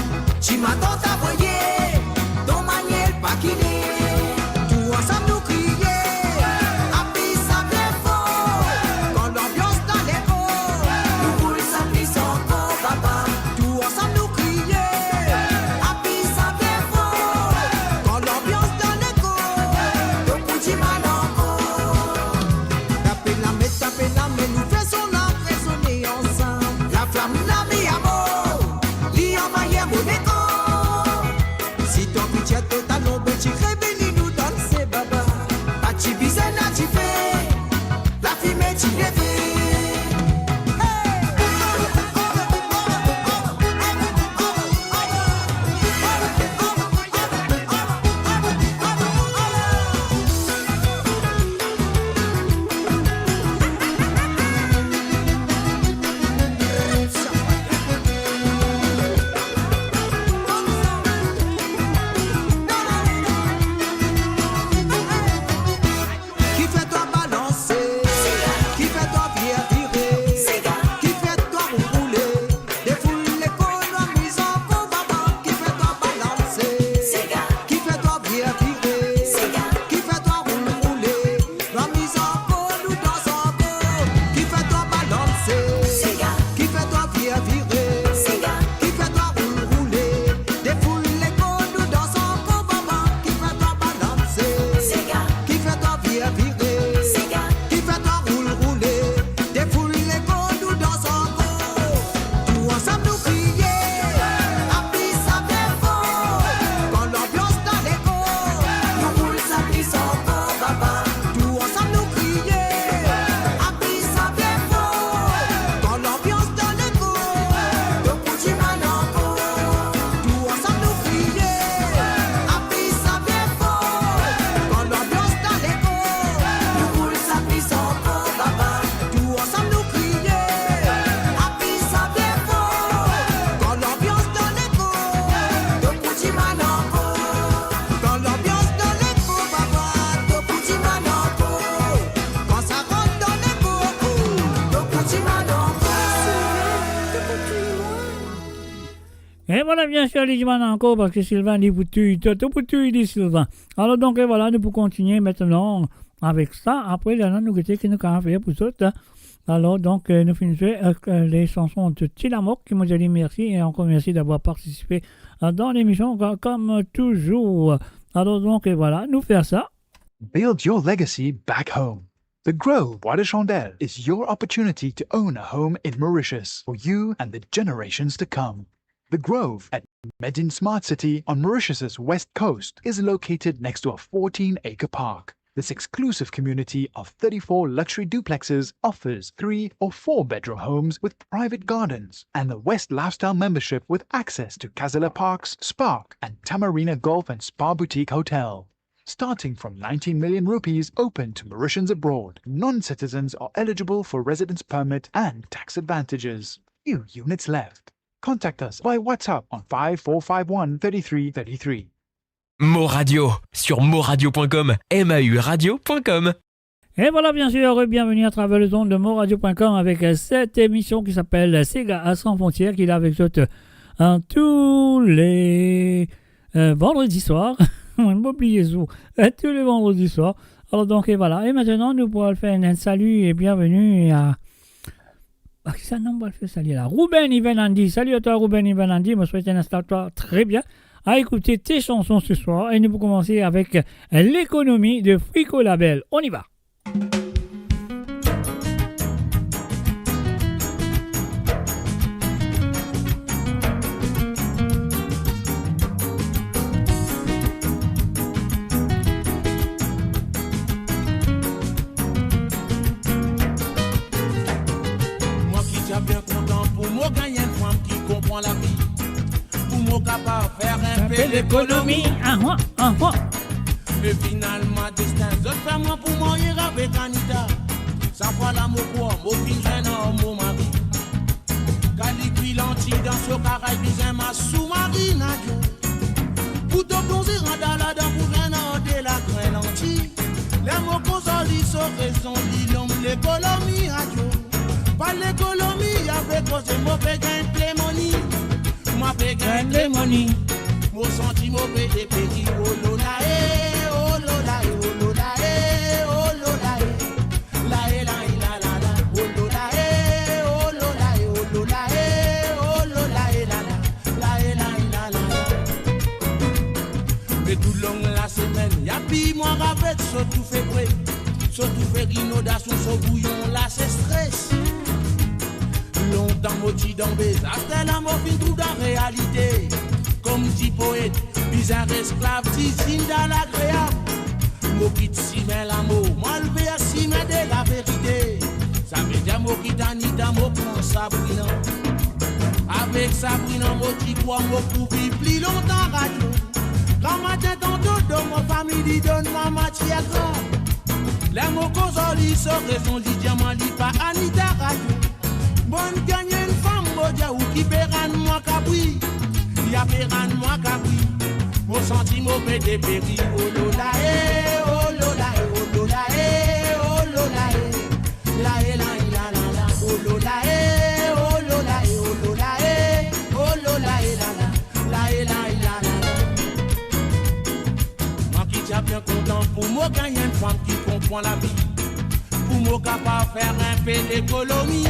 Ti matant avoye, to mannye pa kile. Tou ansam nou kriye, apli sa bien for. Kan lanbians dan lekor, nou boul sa plis ankor, papa. Tou ansam nou kriye, apli sa bien for. Kan lanbians dan lekor, nou pou dimann ankor. Tape lame, tape lame, nou fer son la, rezone ansam. E vwala, bien sir, li dimann ankor, parski Sylvain, li pou touy, to, to pou touy li, Sylvain. Alor, donk, e vwala, nou pou kontigne aster avek sa. Apre, la, nou gete ki nou kapav fer pou zot, hein. Alor, donk, eh, nou finn zwe, eh, les chansons de Tilamok, ki mo dir li mersi e ankor mersi d'avoir participe, eh, dan lemision, ko-, kom touzour. Alor, donk, e vwala, nou fer sa. Build your legacy back home. The Grove Bois de Chandelle is your opportunity to own a home in Mauritius for you and the generations to come. The Grove at Medin Smart City on Mauritius's west coast is located next to a fourteen-acre park. This exclusive community of thirty-four luxury duplexes offers three or four-bedroom homes with private gardens and the West Lifestyle membership with access to Casala Parks, Spark, and Tamarina Golf and Spa Boutique Hotel. Starting from nineteen million rupees, open to Mauritians abroad. Non-citizens are eligible for residence permit and tax advantages. Few units left. Contact us by WhatsApp on five four five one thirty-three thirty-three. Mo Radio, sur moradio point com, M A U radio point com. E vwala, bien sir, bienvenue à travers les ondes de moradio point com avec, euh, cette émission qui s'appelle Sega à sans frontières, ki la avek zot, euh, tous les, euh, vendredis soirs. Mo'nn oubliye zour. Euh, tous les vendredis soirs. Alor, donk, e vwala. E aster, nou pou al fer enn, enn salut et bienvenue à, a, kisa nou pou al fer salut la? Ruben Ivan Andy. Salut à toi, Ruben Ivan Andy. Mo swete ou install twa tre bien à écouter tes chansons ce soir. E nou pou koumans avek, euh, L'économie de Frico Label. On y va. Mwa ki ti a bien kontan pou mo gagn enn fam ki konpran lavi, pou mo kapav fer enn pe lekonomi. Ahwa, ahwa. Me finalman, destin zot fer mwa pou marye avek Anita. Sa fwa la, mo krwar mo finn zwenn mo mari. Kalkil lanti dan so karay, bizin mas soumarin, ayo. Pou to plonze andan ladan pou gagn de lagrin lanti. Ler mo koz ar li, so rezon li, lom lekonomi, ayo. Pa lekonomi, avek koze mo pe gagn ple moni. Mwa pe gagn ple moni. Mo santi mo pe deperi, oh lo la e, oh lo la e, oh lo la e, oh lo la e. La e la e la la la, oh lo la e, oh lo la e, oh lo la e, oh lo la e la la, la e la e la la la. Me toulong lasemenn, ya pi mwa ravet, so toufe bwe, so toufe rinodasion, so bouyon la se stres. Lontan mo ti dan bez, aster la mo finn trouv dan realite. Kom ti poet, bizin res esklav, ti zinn dan lagreab. Mo kit simin lamor, mo al ver simin de laverite. Savedir mo kit Anita, mo pran Sabrina. Avek Sabrina, mo ti krwar mo pou viv pli lontan, ayo. Gramatin dan dodo, mo fami li donn mwa matier gra. Ler mo koz ar li, so rezon li dir mwa li pa Anita, ayo. Mo'nn gagn enn fam, mo dir ou, ki pe rann mwa kabri. Li a pe rann mwa kabri. Mo santi mo pe deperi, oh lo la e, oh lo la e, oh lo la e, oh lo la e. La e la e la la la, oh lo la e, oh lo la e, oh lo la e, oh lo la e la la, la e la e la la la. Mwa ki ti a bien kontan pou mo gagn enn fam ki konpran lavi, pou mo kapav fer enn pe lekonomi.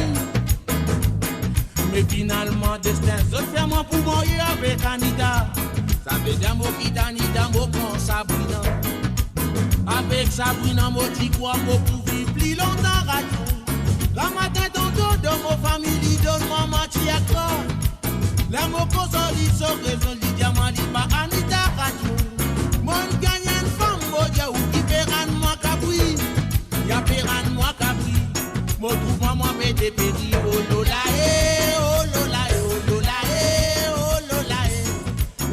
Me finalman, destin zot fer mwa pou marye avek Anita. Savedir mo kit Anita, mo pran Sabrina. Avek Sabrina, mo ti krwar mo pou viv pli lontan, ayo. Gramatin dan dodo, mo fami li donn mwa matier gra. Ler mo koz ar li, so rezon li dir mwa li pa Anita, ayo. Mo'nn gagn enn fam, mo dir ou, ki pe rann mwa kabri. Li a pe rann mwa kabri. Mo trouv mwa, mwa pe deperi, oh lo la e, oh lo la e, oh lo la e, oh lo la e.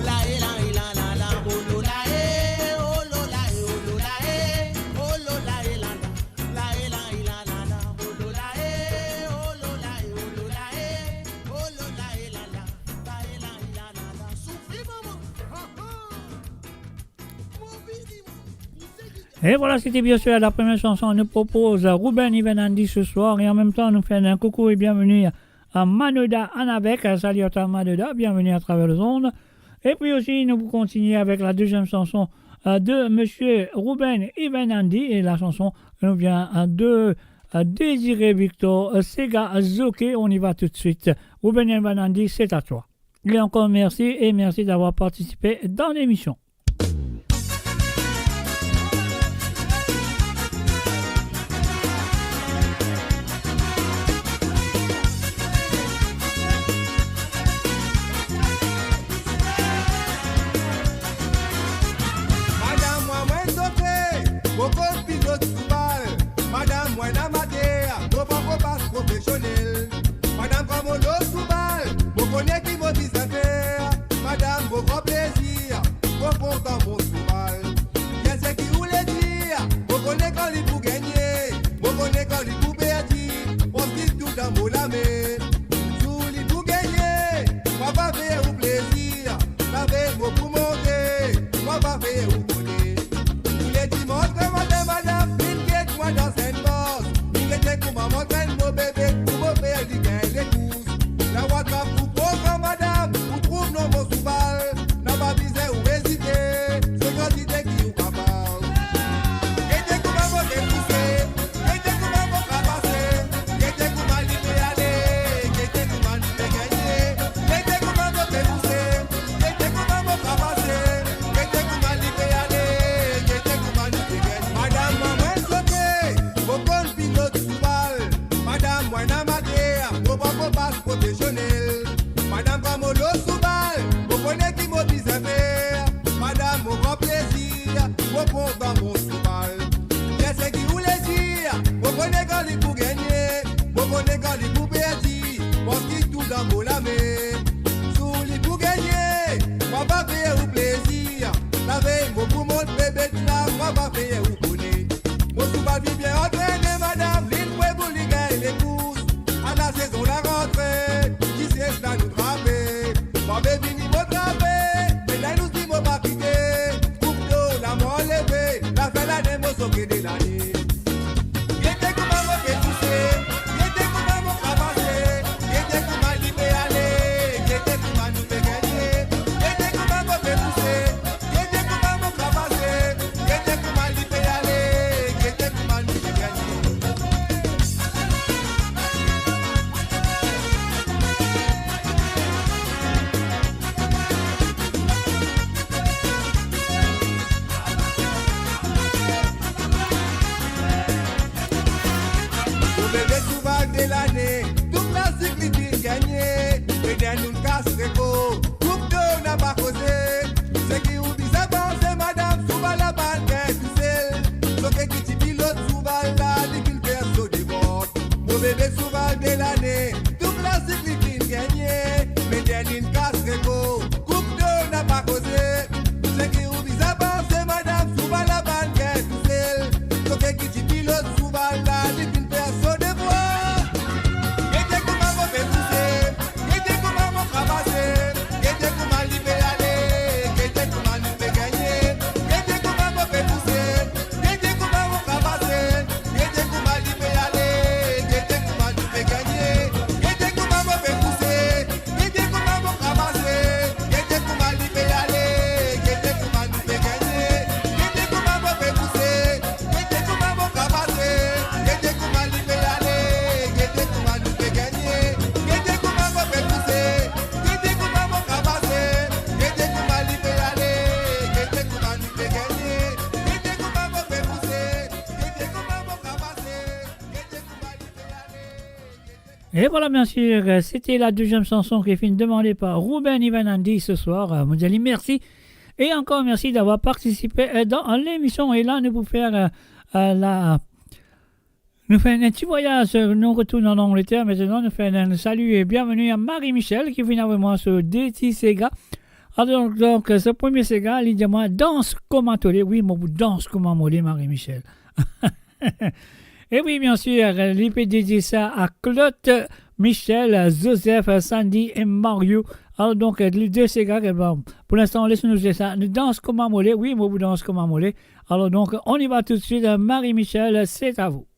La e la e la la la, oh lo la e, oh lo la e, oh lo la e, oh lo la e la la. La e la e la la la, oh lo la e, oh lo la e, oh lo la e, oh lo la e la la. La e la e la la la. Soufle, mama. Ah, ah. Et voilà, c'était bien sûr la première chanson. Nous propose Ruben Ivan Andy ce soir. Et en même temps, nous fait un coucou et bienvenue à, euh, Manoda Anavek. Euh, salut à toi, Manoda, bienvenue à travers les ondes. Et puis aussi, nous continuons avec la deuxième chanson, euh, de Monsieur Ruben Ivanandi et la chanson nous vient, euh, de, euh, Désiré Victor, euh, Sega Zoké. On y va tout de suite. Ruben Ivanandi, c'est à toi. Et encore merci et merci d'avoir participé dans l'émission. Madam, mwa, mwa zoké, mo konn pilot soubal. Madam, mwa, ena mater, mo pa kopas profesionel. Madam, kan mo lot soubal, mo kone ki mo bizin fer. Madam, mo pran plezir, mo kontan mo soubal. Bien seki ou le dir, mo kone kan li pou gagne, mo kone kan li pou perdi, mo finn tou dan mo lame. Zour li pou gagne, mo pa fer ou plezir, lavey mo pou monte, mo pa fer ou kone. Toule dimanz, gran matin, madam, vinn get mwa dan Saint-Mars. Vinn gete kouma mo antrenn mo bebe, pou mo fer li gagn lekours. Lawatra pou pran gran madam, pou trouv non mo soubal. Napa bizin ou ezite, se kantite ki ou kapav. Gete kouma mo pe pouse, gete kouma mo trapase, gete kouma li pe ale, gete kouma nou pe gagne. Gete kouma mo pe pouse, gete kouma mo trapase, gete kouma li pe ale, gete kouma nou pe gagne. Madam, mwa, mwa zoké, mo konn pilot soubal. Madam, mwa, ena mater, mo pa kopas profesionel. Madam, kan mo lot soubal, mo kone ki mo bizin fer. Madam, mo pran plezir, mo kontan mo soubal. Bien seki ou le dir, mo kone kan li pou gagne, mo kone kan li pou perdi, mo finn tou dan mo lame. Zour li pou gagne, mo pa fer ou plezir, lavey mo pou mont bebet la, mo pa fer ou kone. Mo soubal finn bien antrene, madam, linn pre pou li gagn lekours. Ala sezon larantre, ki sies la nou trape. Mo pe vini mo trape, medam, nou si mo pa kite. Koup dor la mo anleve, lafin lane mo zoké de lane. Gete kouma mo pe pouse, gete kouma mo trapase, gete kouma li pe ale, gete kouma nou pe gagne. Gete kouma mo pe pouse, gete kouma mo trapase, gete kouma li pe ale, gete kouma nou pe gagne. Mo bebe soubal de lane, tou klasik li finn gagne. Ena nou kas rekor, Koup dor napa koze. Seki ou bizin panse, madam, soubal la bann gagn tousel. Zoké ki ti pilot soubal la, li finn fer so devant. Mo bebe soubal de lane, tou klasik li finn gagne. Me dernie kas rekor, Koup dor napa koze. Seki ou bizin panse, madam, soubal la bann gagn tousel. Zoké ki ti pilot soubal la, li finn fer so devant. Gete kouma mo pe pouse, gete kouma mo trapase, gete kouma li pe ale, gete kouma nou pe gagne. Gete kouma mo pe pouse, gete kouma mo trapase, gete kouma li pe ale, gete kouma nou pe gagne. Gete kouma mo pe pouse, gete kouma mo trapase, gete kouma li pe ale, gete kouma nou pe gagne. Gete kouma mo pe pouse, gete kouma mo trapase, gete kouma li pe ale, gete kouma nou pe gagne. Gete kouma mo pe pouse, gete kouma mo trapase, gete kouma li pe ale, gete kouma nou pe gagne. Gete kouma mo pe pouse, gete kouma mo trapase, gete kouma li pe ale, gete kouma... Et voilà, bien sûr, euh, c'était la deuxième chanson qui est finie demandée par Ruben Ivanandi ce soir. Euh, mo dir li merci. Et encore merci d'avoir participé, euh, dans l'émission. Et là, nous vous faire, euh, euh, la, nous faire un petit voyage. Euh, nous retournons en Angleterre maintenant. Nous faire un salut et bienvenue à Marie-Michel qui vient avec moi sur D T Sega. Alors, donc, euh, ce premier Sega, il dit à moi, danse comme un taulier. Oui, mo dans comme un taulier, Marie-Michel. E wi, bien sir, li pe dedie sa a Claude, Michel, Joseph, Sandy e Mario. Alor donk, li de sega, bon, pou linstan, les nou zwe sa. Nou dans comme un taulier. Wi, mo pou dans comme un taulier. Alor donk, on y va tout de suite. Marie-Michel, c'est à vous.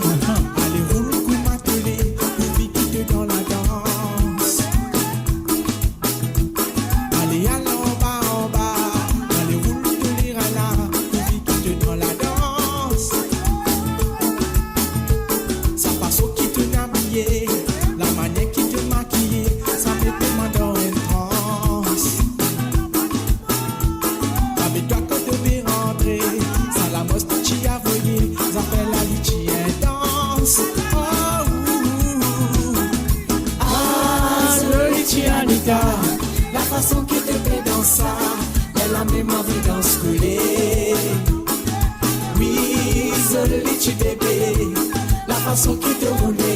Ale roul kouma tole, pou vi ki to dan ladans. Ale al anba, anba, ale roul tole rala, pou vi ki to dan ladans. Sa fason ki to abiye, lamanier ki to makiye, sa met mwa dan enn trans. Ave twa kot to pe rantre, sa lamos to ti avoye, zafer la li ti intans. Oh, ouh, ouh, ouh. Ah, zoli ti Anita, lafason ki to pe dans sa, ler la mem anvi dans kole. Wi, zoli ti bebe, lafason ki to roule,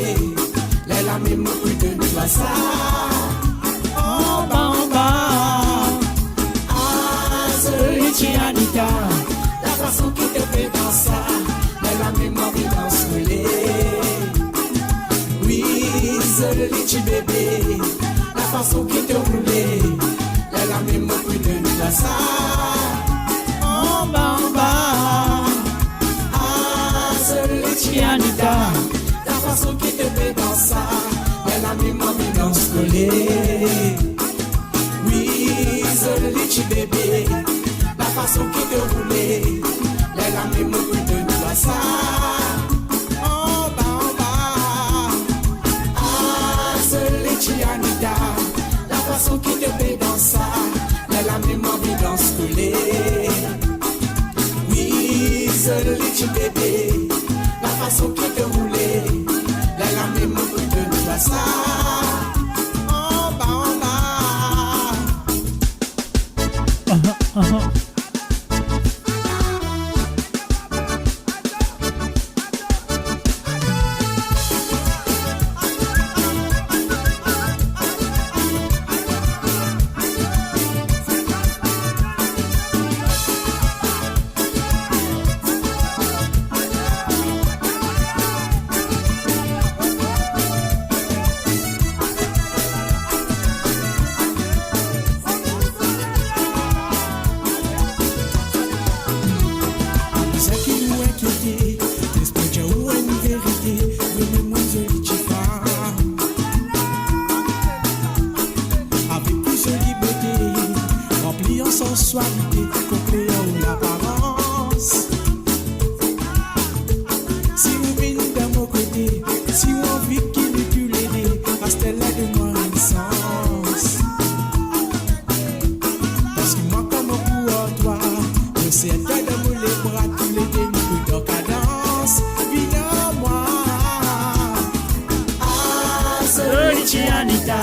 ler la mem mo pou donn twa sa. Anba, anba. Ah, zoli ti Anita, lafason ki to pe dans sa, ler la mem anvi dans kole. Wi, zoli ti bebe, lafason ki to roule, ler la mem mo pou donn twa sa. Anba, anba. Ah, zoli ti Anita, lafason ki to pe dans sa, ler la mem anvi dans kole. Wi, zoli ti bebe, lafason ki to roule, ler la mem mo pou donn twa sa. Anba, anba. Ah, zoli ti Anita, lafason ki to pe dans sa, ler la mem anvi dans kole. Wi, zoli ti bebe, lafason ki to roule, ler la mem mo pou donn twa sa. Anba, anba. Sa ki nou inkiete, les pou dir ou enn verite, vremem ou enn zoli ti fam. Avek ou zoli bote, ranpli an sanswalite, konplet ou laparans. Si ou vinn dan mo kote, si ou anvi ki nou toulede, aster la donn mwa enn sans. Parski mwa kouma pou ar twa, mo ser twa dan mo lebra, toulede nou pou dan kadans. Vinn ar mwa. Ah, zoli ti Anita,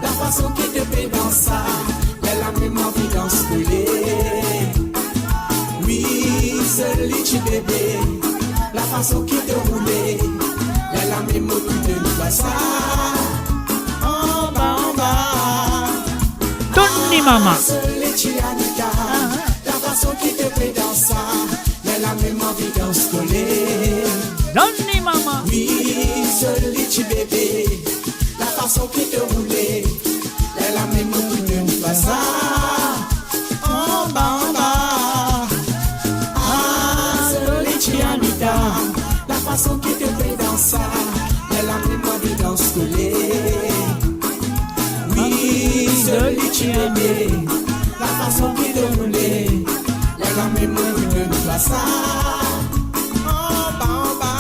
lafason ki to pe dans sa, ler la mem anvi dans kole. Wi, zoli ti bebe, lafason ki to roule, ler la mem mo pou donn twa sa. Anba, anba. Donn li, mama. Zoli ti Anita, lafason ki to pe dans sa, ler la mem anvi dans kole. Donn li, mama. Wi, zoli ti bebe, lafason ki to roule, ler la mem mo pou donn twa sa. Anba, anba. Ah, zoli ti Anita, lafason ki to pe dans sa, ler la mem anvi dans kole. Wi, zoli ti bebe, lafason ki to roule, ler la mem mo pou donn twa sa. Anba, anba.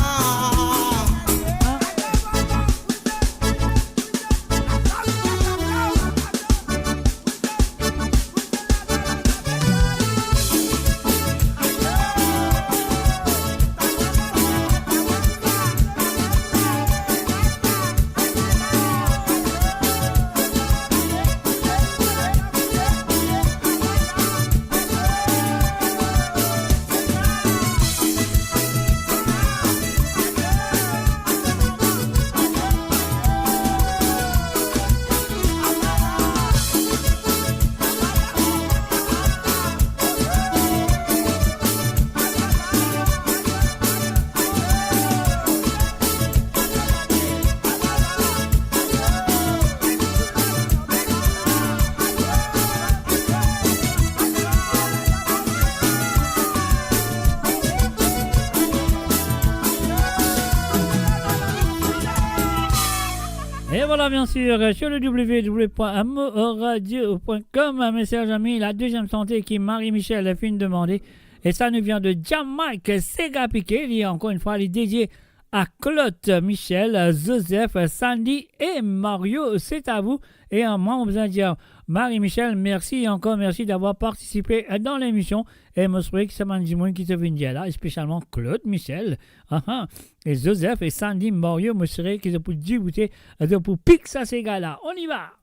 Et voilà, bien sûr, sur le w w w point amourradio point com, mes chers amis, la deuxième chanson que Marie-Michèle vient de demander. Et ça nous vient de Jamaïque, Sega Piqué. Il est encore une fois, il est dédié à Claude, Michel, Joseph, Sandy et Mario. C'est à vous. Et, euh, moi, on a besoin de dire, Marie-Michèle, merci et encore merci d'avoir participé, euh, dans l'émission. E mo swete ki sa bann dimoun ki to vinn dir la, spesialman Claude, Michel, aha, e Joseph e Sandy, Mario, mo swete ki zot pou deboute, zot pou pik sa sega la. On y va!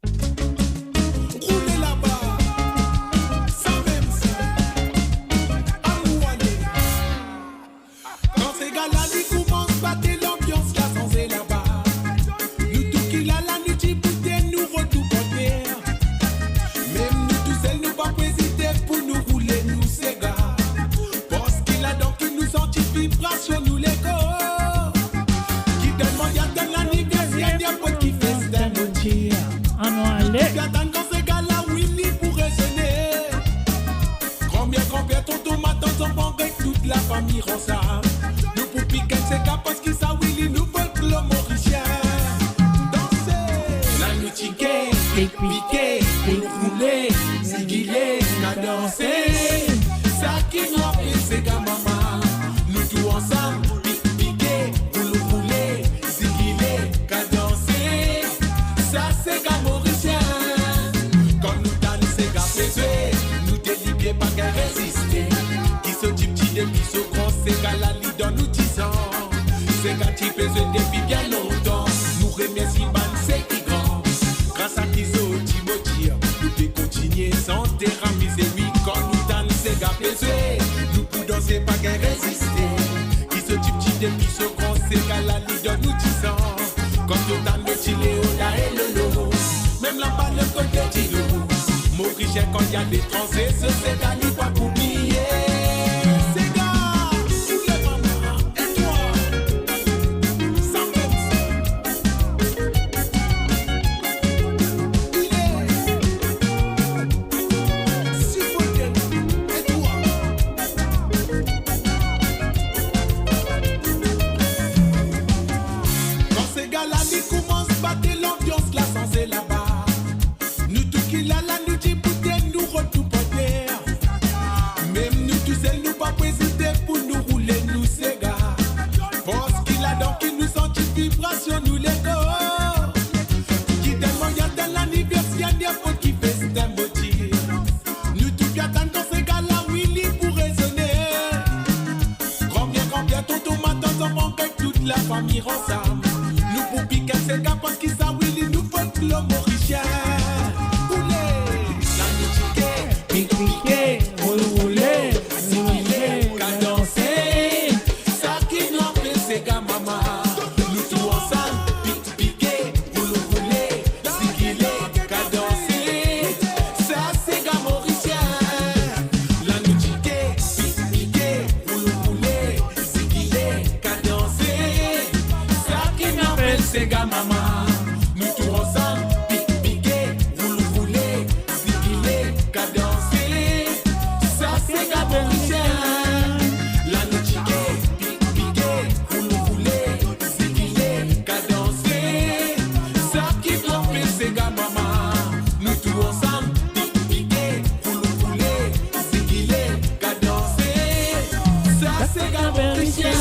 Roule laba, sa mem sa. Anou ale. Kan sega la li koumans bate, lanbians la sanze laba. Nou tou ki la la, nou diboute, nou rod nou panter. Mem nou tousel, nou pa pou ezite pou nou roule nou sega. Parski ladan ki nou santi vibrasion nou lekor. Ki telman li atann laniverser, ninport ki festin nou dir. Anou ale. Nou pou atann kan sega la, wi, li pou rezone. Granmer, granper, tonton, matant, zanfan, get tout lafami ansam. Nou pou pik enn sega parski sa, wi, li nou folklor morisien. Danse! La nou tike, pik, pike, pou nou roule, zigile, kadanse. Sa ki nou apel sega mama. Nou tou ansam, pik, pike, pou nou roule, zigile, kadanse. Sa sega morisien. Kan nou tann sega pe zwe, nou delibie pa gagn reziste. Ki so tipti depi so gran, sega la li dan nou dizan. Sega ti pe zwe depi bien lontan. Nou remersie bann seki gran. Gras a ki zot ti modir, nou pe kontinie sante, amize, wi, kan nou tann sega pe zwe. Nou pou danse, pa gagn reziste. Ki so tipti depi so gran, sega la li dan nou dizan. Kan to tann Ti Leo la e Lolo, mem laba lot kote dilo. Morisien kan li aletranze, so sega li pa pou bliye. Sega, ou le mama, e twa? Sa mem sa. Ile, sipote, e twa? Kan sega la li koumans bate, lanbians la sanze laba. Nou tou ki la la, nou diboute, nou rod nou panter. Mem nou tousel, nou pa pou ezite pou nou roule nou sega. Parski ladan ki nou santi vibrasion nou lekor. Ki telman li atann laniverser, ninport ki festin mo dir. Nou tou pe atann kan sega la, wi, li pou rezone. Granmer, granper, tonton, matant, zanfan, get tout lafami ansam. Nou pou pik enn sega parski sa, wi, li nou folklor morisien. Oule! La nou tike, pik, pike, roule, roule, zigile, kadanse. Sa ki nou apel sega mama. Nou tou ansam, pik, pike, pou nou roule, zigile, kadanse. Sa sega morisien. La nou tike, pik, pike, pou nou roule, zigile, kadanse. Sa ki nou apel sega mama. Nou tou ansam, pik, pike, pou nou roule, zigile, kadanse. Sa sega morisien. La nou tike, pik, pike, pou nou roule, zigile, kadanse. Sa ki nou apel sega mama. Nou tou ansam, pik, pike, pou nou roule, zigile, kadanse. Sa sega morisien.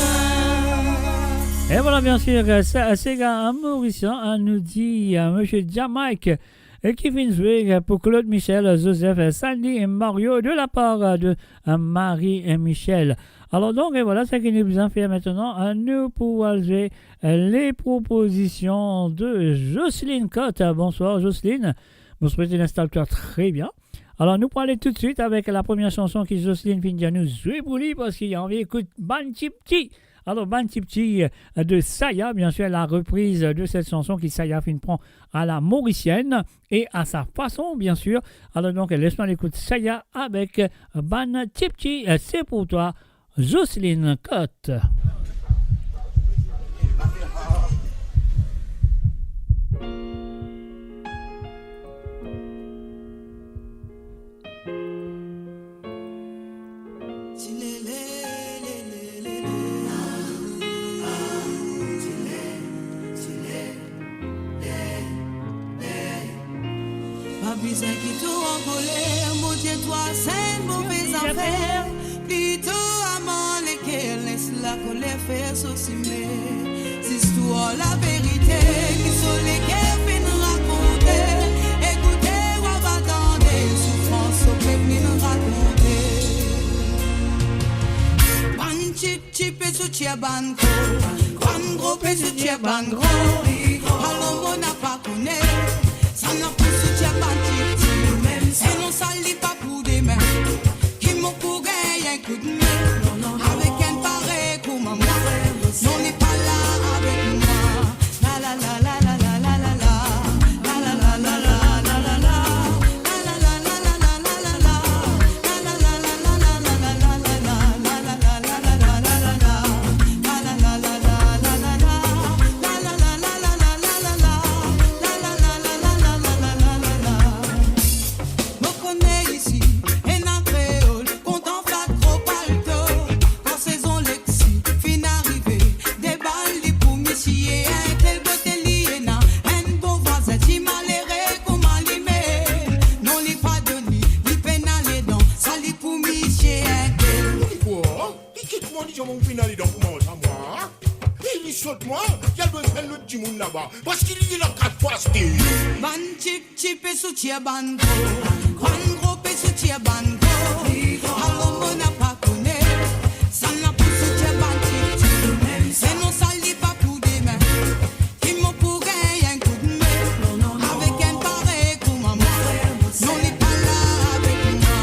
Et voilà, bien sûr, euh, sa, sega morisien, hein, nous dit, euh, monsieur Jamaïque, e ki finn zwe, euh, pou Claude, Michel, euh, Joseph, euh, Sandy e Mario de la part, euh, de, euh, Marie et Michel. Alors donc, et voilà, seki nou bizin fer aster, euh, nou pou al zwe, euh, les propositions de Jocelyne Cotte. Bonsoir Jocelyne. Mo swete ou instal twa tre bien. Alors, nou pou ale toutsuit avek la première chanson ki Jocelyne finn dir nou zwe pou li, parski li anvi ekout Bann Tipti. Alors, Bann Tipti, euh, de Saya, bien sûr, la reprise de cette chanson ki Saya finn pran à la mauricienne et à sa façon, bien sûr. Alors donc, les nou al ekout Saya avek, euh, Bann Tipti, euh, c'est pour toi, Jocelyne Cotte. Bizin ki tou ankoler, Bondie twa sa enn move zafer. Plito amann leker, les lakoler fer so sime. Zis dir laverite, ki so leker finn rakonte. Ekoute, wa va tande, soufrans so pep finn rakonte. Bann ti ti pe soutien bann gro, bann gro pe soutien bann gro. Alor mo napa kone, sa napa soutien bann ti ti. E non sa li pa pou demin, ki mo pou gagn enn koudme. Avek enn parey kouma mwa, non li pa la avek mwa. Mo kone isi ena kreol kontan flat gro palto. Kan sezon lexi finn arive, debal li pou misie. Entel bote li ena, enn bon vwazin ti malere kouma li mem. Non li pa donn li, li pena ledan, sa li pou misie entel. Li kwa? Li kit mwa, li dir mwa mo pena ledan pou manz sa mwa. E li sot mwa, li al donn enn lot dimoun laba. Parski li ena kat fwa aste. Bann ti ti pe soutien bann gro, bann gro pe soutien bann gro. Alor mo napa kone, sa napa soutien bann ti ti. E non sa li pa pou demin, ki mo pou gagn enn koudme. Avek enn parey kouma mwa, non li pa la avek mwa.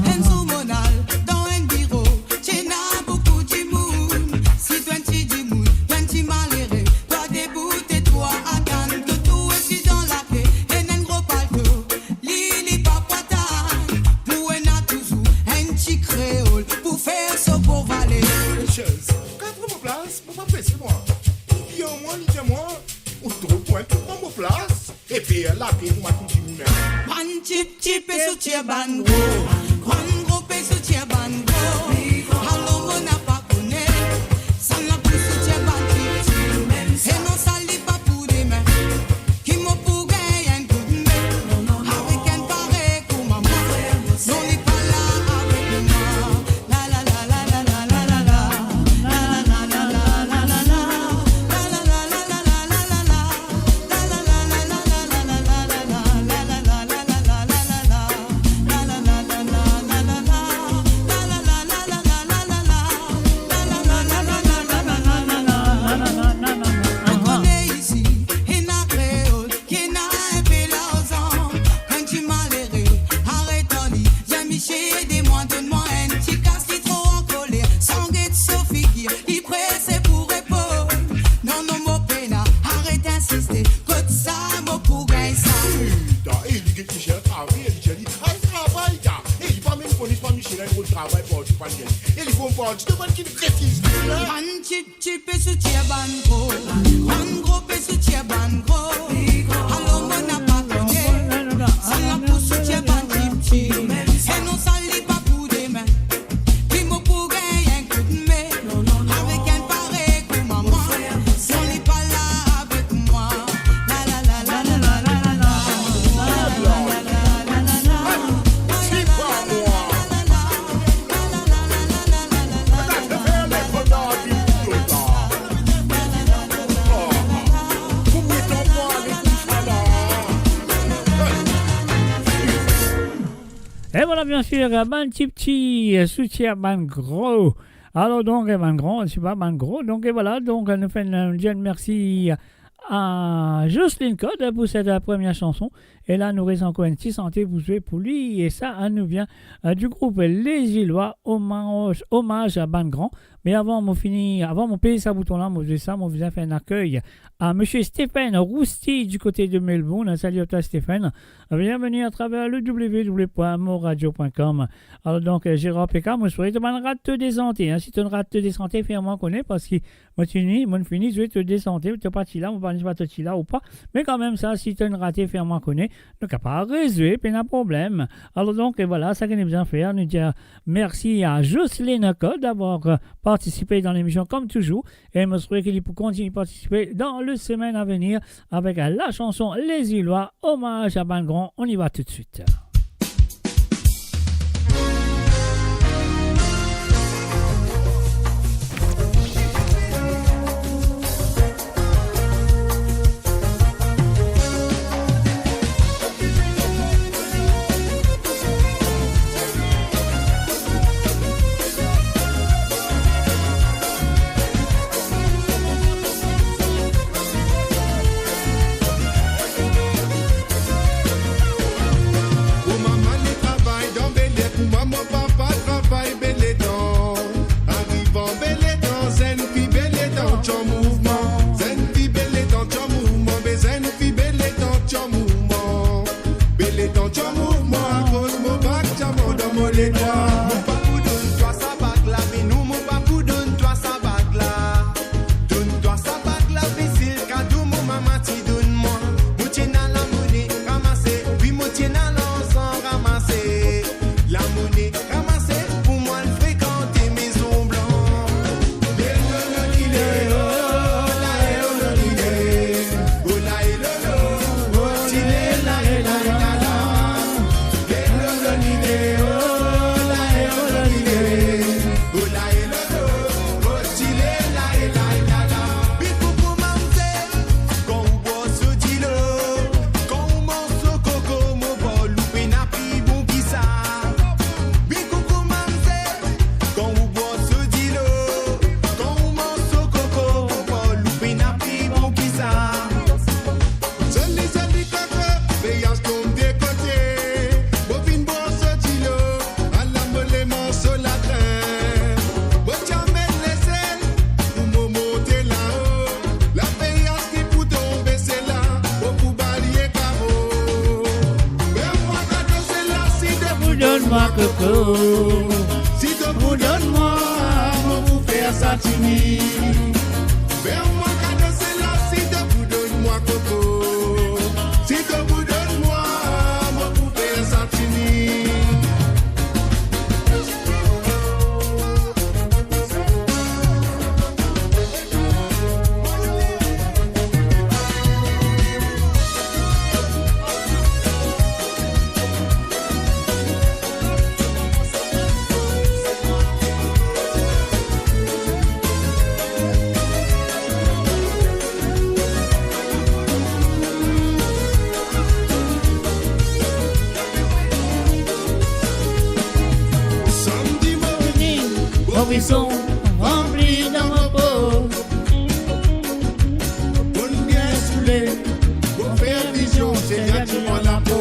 Enn zour mo al dan enn biro, ti ena boukou dimoun. Si to enn ti dimoun, to enn ti malere, twa debout e twa atann, to trouve si dan lake, ena enn gro palto, li, li pa pou atann. Pou ena touzour enn ti kreol pou fer so bon vale. Kat mo plas, mo pa prese mwa. Li dir mwa, li dir mwa, ou tro pwin, to pran mo plas. Epi la pe pou mo kout dimoun. Bann ti ti pe soutien bann gro, bann gro pe soutien bann gro. Alor mo napa kone, sa napa soutien bann ti ti. E non sa li pa pou demin, ki mo pou gagn enn koudme. Avek enn parey kouma mwa, non li pa la avek mwa. Mo kone isi ena kreol ki ena inpe larzan. Kan ti malere aret ar li, dir misie ede mwa, donn mwa enn ti kas, li tro ankoler, san get so figir, li prese pou reponn. Non, non, mo pena, aret insiste, kot sa mo pou gagn sa? Puta, e li get li chersh travay, e li dir li al travay, ta. E li pa mem kone pa misie ena enn lot travay partou bann gagn. E li konpran, ti to bann ki refiz li la. Bann ti ti pe soutien bann gro, bann gro pe soutien bann gro. Alor mo napa kone, sa napa pou soutien bann ti ti. E non sa li pa pou demin, ki mo pou gagn enn koudme. Avek enn parey kouma mwa, non li pa la avek mwa. E vwala, biensir, bann ti ti, eh, soutien bann gro. Alor donk, eh, bann gran, ti pa bann gro. Donk, eh, vwala, donk, eh, nou fer enn, nou dir mersi a Jocelyne Code pou set, eh, premie sanson. E la, nou res ankor enn ti sante pou zwe pou li. E sa, eh, nou vien, eh, di group Les Ilois, Omaz, Omaz a bann gran. Me avan mo fini, avan mo pez sa bouton la, mo dir sa, mo bizin fer enn akey a Misie Stéphane Rousti du kote de Melbourne. Salut à toi, Stéphane. Bienvenue à travers le w w w point moradio point com. Alor donk, euh, Gérard Péka, mo swete to pa'nn rat to desante, hein. Si to'nn rat to desante, fer mwa kone, parski mo fini, mo fini zwe to desante, to pa ti la, mo pa, pa to ti la ou pa. Me kanmem sa, si to'nn rate, fer mwa kone, nou kapav rezwe, pena problem. Alor donk, e vwala, sa ki nou bizin fer, nou dir mersi a Jocelyne Code d'avoir, euh, participe dan lemision comme toujours. E mo swete ki li pou kontigne participe dan le semaine à venir avec la chanson Les Îlois, hommage à bann gran. On y va tout de suite. Mo mama le travay dan Bel Air, mo mama mo papa travay Bel Etan. Arivan Bel Etan, zenn fi Bel Etan ti an mouvman. Zenn fi Bel Etan ti an mouvman, be zenn fi Bel Etan ti an mouvman. Bel Etan ti an mouvman, akoz mo bag diaman dan mo ledwa. Mo pa pou donn twa sa bag la, be non, mo pa pou donn twa sa bag la. Donn twa sa bag la, be se kado mo mama ti donn mwa. Mo ti ena lamone ramase, wi, mo ti ena larzan ramase. Lamone ramase pou mwa al frekante Maison Blanche. Kan ou bwar so dilo, kan ou manz so koko, mo bal ou pena pli bon ki sa. Bin koukou mamzel, kan ou bwar so dilo, kan ou manz so koko, mo bal ou pena pli bon ki sa. Zoli, zoli koko, peyaz tonbe kote, mo finn bwar so dilo, ala mo le manz so latrin. Mo ti amenn lezel pou mo monte lao. Lapeyaz ki pou tonbe, se la mo pou bal li karo. Fer mwa kado sela si to pou donn mwa koko. Si to pou donn mwa, mo pou fer sa tini. Fer mwa kado sela si to pou donn mwa koko. Si to pou donn mwa, mo pou fer sa tini. Samdi mo vini, mo vison ranpli dan mo po. Bonn bien soule, mo fer vizion, Selya ti pran lapo.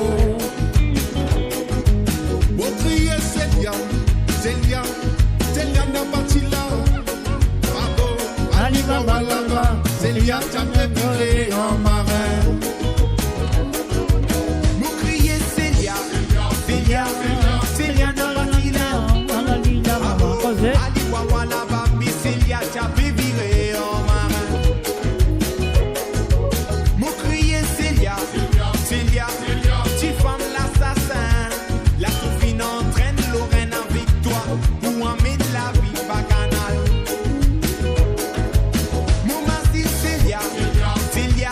Mo kriye Selya, Selya, Selya napa ti la. Abo, Alibaba laba, Selya ti al vire an marin. Mo kriye Selya, Selya, Selya napa ti la. Abo, Aliwawa laba, me Selya ti al vire an marin. Mo kriye Selya, Selya, tifam lasasin. La to finn antrenn lor enn laviktwar pou amenn lavi bakanal. Mo mari Selya, Selya,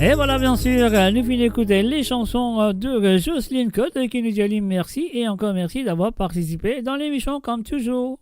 E vwala, bien sir, nou finn ekout le sanson de Jocelyne Cotte ki nou dir li mersi e ankor mersi d'avoir partisipe dan lemision, comme toujours.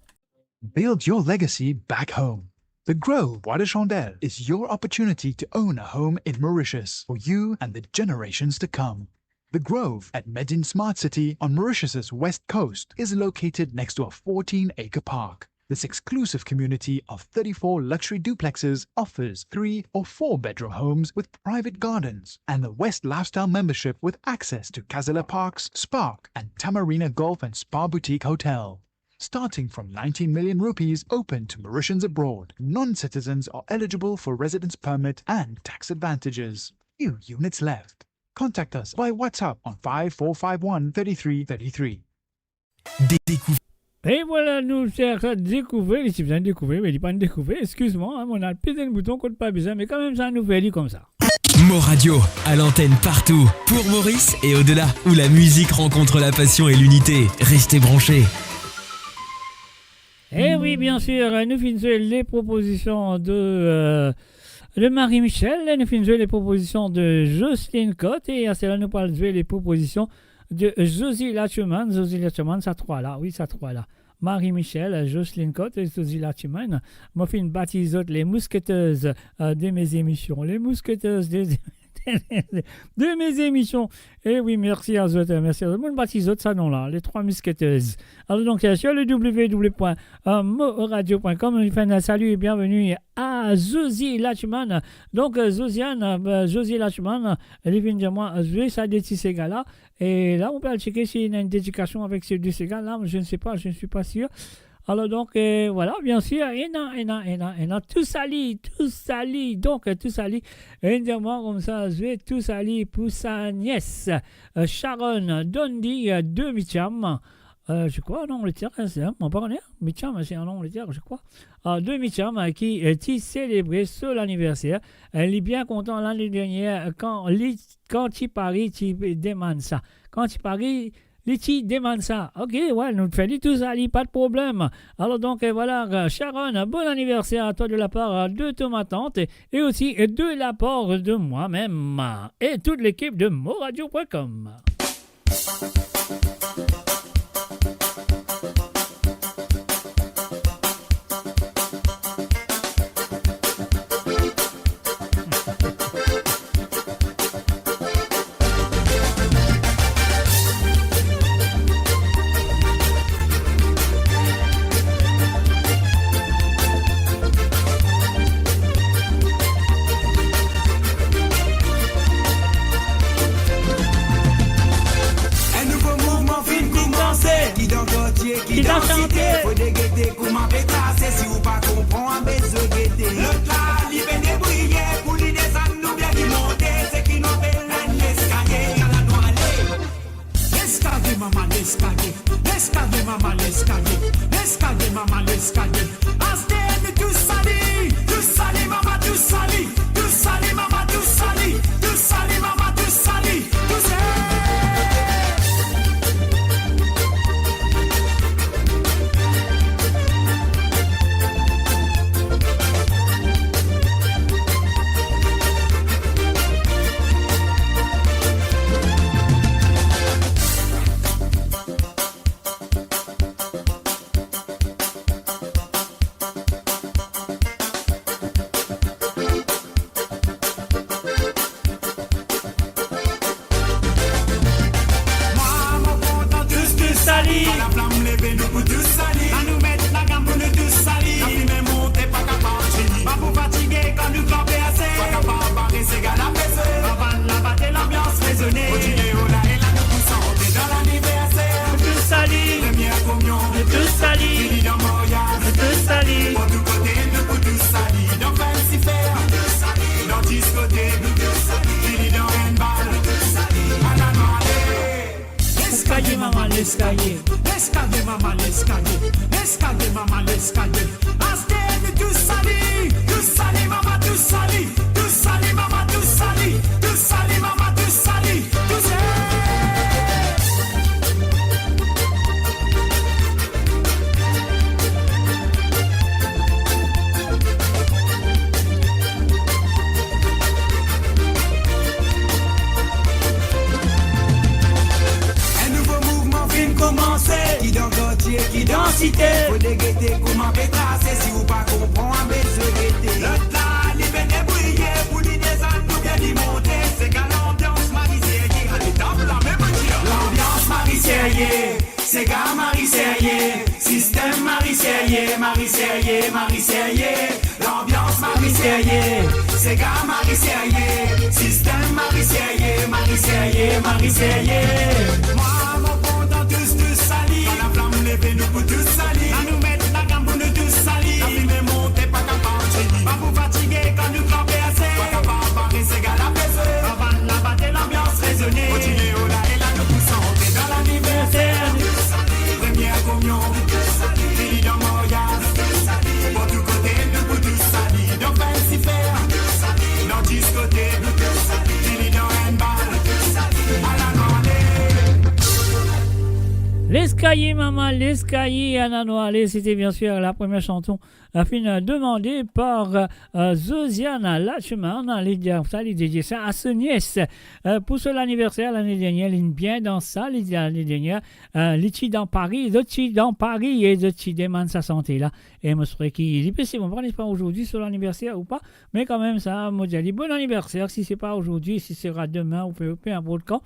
Build your legacy back home. The Grove Bois de Chandelle is your opportunity to own a home in Mauritius for you and the generations to come. The Grove at Medin Smart City on Mauritius's west coast is located next to a fourteen-acre park. This exclusive community of thirty-four luxury duplexes offers three or four bedroom homes with private gardens and the West Lifestyle membership with access to Casala Parks, Spark, and Tamarina Golf and Spa Boutique Hotel. Starting from nineteen million rupees, open to Mauritians abroad. Non-citizens are eligible for residence permit and tax advantages. Few units left. Contact us by WhatsApp on five four five one thirty-three thirty-three. Découvre. E vwala, nou fer sa dekouvrir, li ti bizin dekouvrir, me li pa'nn dekouvrir, exkiz mwa, hein, mo al pet enn bouton kot pa bizin, me kanmem sa nou fer li koumsa. Mo Radio, à l'antenne partout, pour Maurice et au-delà, où la musique rencontre la passion et l'unité. Restez branchés. E wi, bien sir, nou finn zwe le propozision de, euh, de Marie Michel, nou finn zwe le propozision de Jocelyne Cotte, e aster la nou pral zwe le propozision de Josie Lachuman. Josie Lachuman, sa trwa la, wi, sa trwa la. Marie Michel, Jocelyne Cotte e Josie Lachuman. Mo finn batiz zot les mousquetaires, euh, de mes émissions. Les mousquetaires de, de mes émissions. E wi, mersi a zot, mersi a zot. Mo'nn batiz zot sa non la, les trois mousquetaires. Alor donk, euh, sur le w w w point moradio point com, nou fer enn salut et bienvenue à Josie Lachuman. Donk, euh, Josiane, euh, Josie Lachuman, li vinn dir mwa, euh, zwe sa de ti sega la. E la, nou pe al tcheke si ena enn dedikasion avek se de sega la, je ne sais pas, je ne suis pas sûr. Alor donk, euh, vwala, bien sir, ena, ena, ena, ena, tou sali, tou sali, donk, euh, tou sali. E li dir mwa koumsa, zwe tou sali pou sa nies, euh, Sharon Dundee, euh, de Mitcham, euh, je crois, an Angleterre, hein, c'est, hein, mo pa kone, hein, Mitcham, c'est en Angleterre, je crois. Euh, de Mitcham, euh, ki, euh, ti selebre so laniverser. Euh, li bien kontan lane dernier, euh, kan li, kan ti pari ti demann sa. Kan ti pari, li ti demann sa. Ok, wi, nou fer li tou sali, pa de problem. Alor donk, euh, vwala, euh, Sharon, bon anniversaire à toi de la part, euh, de ton ma tante et aussi, euh, de la part de moi-même et toute l'équipe de moradio point com. Ki dan sante. Fode gete kouma pe trase, si ou pa konpran, a bezwin gete. Lot la, li pe debriye, pou li desann oubien li monte, seki nou apel enn leskaye, ala nou ale. Leskaye, mama, leskaye, leskaye, mama, leskaye, leskaye, mama, leskaye. Aster nou tous sali, tous sali, mama, tous sali, tous sali, mama, tous sali, tous sali, mama, tous sali, tous sali. Mwa, mo kontan tous, tous sali. Kan laflam leve, nou pou tous sali. Annou met lagam pou nou tous sali. Lafime monte, pa kapav fini. Pa pou fatige kan nou kanpe ase. Pa kapav bare, sega la peze. Bann la bate, lanbians rezone. Kontinie ola e la, nou pou sante dan laniverser. Tous sali. Premie komion. Tous sali. Fini dan maryaz. Tous sali. Bor tou kote, nou pou tous sali. Dan fancy fair. Dan diskotek. Fini dan handball. Ala nou ale. Leskaye, mama, leskaye. Leskaye, mama, leskaye. Leskaye, mama, leskaye. Aster nou tous sali. Tous sali, mama, tous sali. Tous sali, mama, tous sali. Tous sali, mama, tous sali. Tous sali. Enn nouvo mouvman finn koumanse. Ki dan kartie, ki dan site. Fode gete kouma pe trase, si ou pa konpran, a bezwin gete. Lot la, li pe debriye, pou li desann oubien li monte. Sega lanbians Marie Serrier, ale tap lame, mo dir. Lanbians Marie Serrier, sega Marie Serrier, sistem Marie Serrier, Marie Serrier, Marie Serrier. Lanbians Marie Serrier, sega Marie Serrier, sistem Marie Serrier, Marie Serrier, Marie Serrier. Mwa, mo kontan tous, tous sali. Kan laflam leve, nou pou tous sali. Annou met lagam pou nou tous sali. Lafime monte, pa kapav fini. Pa pou fatige kan nou kanpe ase. Pa kapav bare, sega la peze. Bann la bate, lanbians rezone. Kontinie ola e la, nou pou sante dan laniverser. Premie komion, fini dan maryaz. Bor tou kote, nou pou tous sali. Dan fancy fair, dan diskotek, fini dan handball. Ala nou ale. Leskaye, mama, leskaye, ala nou ale. C'était bien sûr la première chanson, euh, finn, euh, demandée par, euh, Josiana Lachman. Li dir sa, li dedie sa a so nies. Euh, pou so laniverser lane dernier, li bien dans sa, li dir lane dernier, euh, li ti dan Paris, zot ti dan Paris, e zot ti demann sa sante la. E mo swete ki li pe sirman, pa, n'est-ce pas, aujourd'hui so laniverser ou pa, me kanmem sa, mo dir li bon anniversaire, si se pa aujourd'hui, si sera demain ou peu, peu importe quand.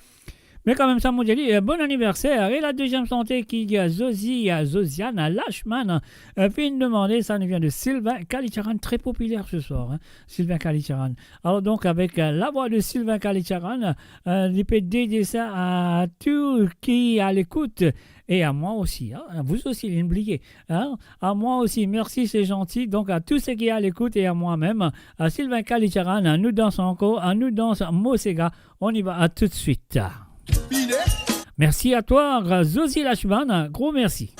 Me kanmem sa, mo dir li, euh, bon anniversaire. E la deuxième sante ki, euh, Josie, euh, Josiana Lachman, euh, finn demande, ça nous vient de Sylvain Kalicharan, très populaire ce soir, hein, Sylvain Kalicharan. Alors donc, avec, euh, la voix de Sylvain Kalicharan, euh, li pe dedie sa à tous qui à l'écoute et à moi aussi, hein, vous aussi, li bliye, hein, à moi aussi, merci, c'est gentil. Donc, à tous ceux qui à l'écoute et à moi-même, à Sylvain Kalicharan, nou dans ankor, nou dans Mo Sega. On y va, à tout de suite. Merci à toi, Josie Lachman, gros merci.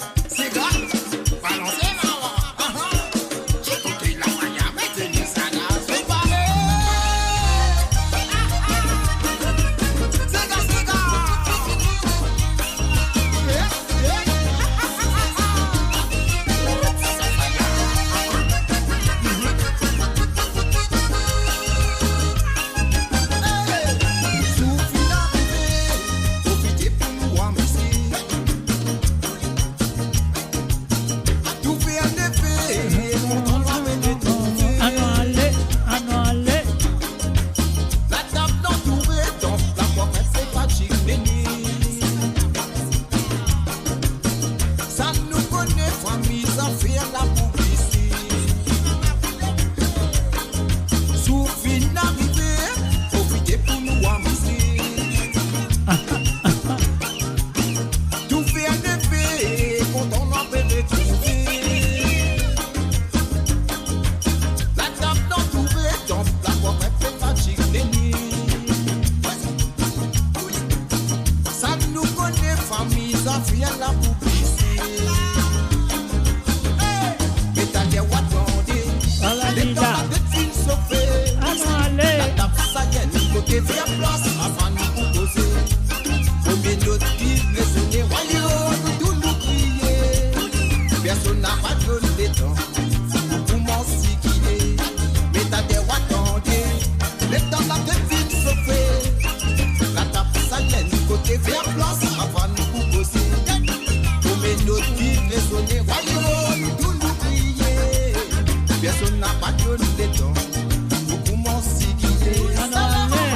Sa fer la pou plis. Hey! Met aler, wa tande. Ala li la. Letan latet finn sofe. Anon ale. Latap sa gagn kote fer plas, avan nou pou koze. Konbien not ki pe sone, wayo, nou tou nou kriye. Personn napa donn letan pou koumans sikile. Met aler, wa tande. Letan latet finn sofe, latap sa gagn kote fer plas, avan nou pou koze. Konbien not ki pe sone, wayo, nou tou nou kriye. Personn napa donn letan pou koumans sikile. Anon ale.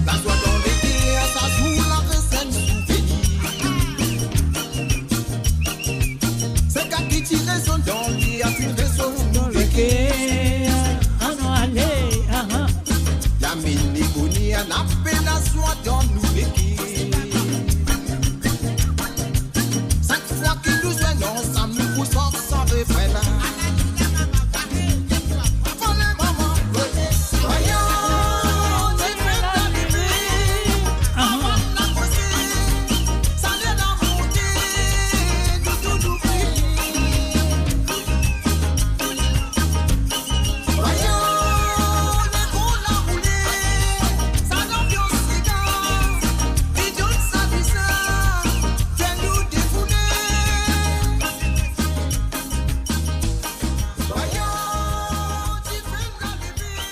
Lazwa dan leker, sa zour la rezenn souvenir. Seka ki ti rezonn dan li, a finn rezonn dan leker. Anon ale, aha. Li amenn leker, ena pe lazwa dan nou leker. Sak fwa ki nou zwenn ansam, nou pou sant sa refren la.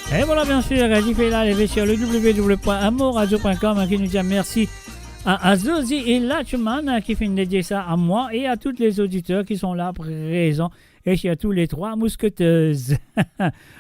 E vwala, bien sir, Dife la leve sur le w w w point amourradio point com, ki nou dir mersi a, a Zozi e Lachman, ki finn dedie sa a mwa e a tout lezoditer ki son la prezan, e sirtou le trwa mousketez,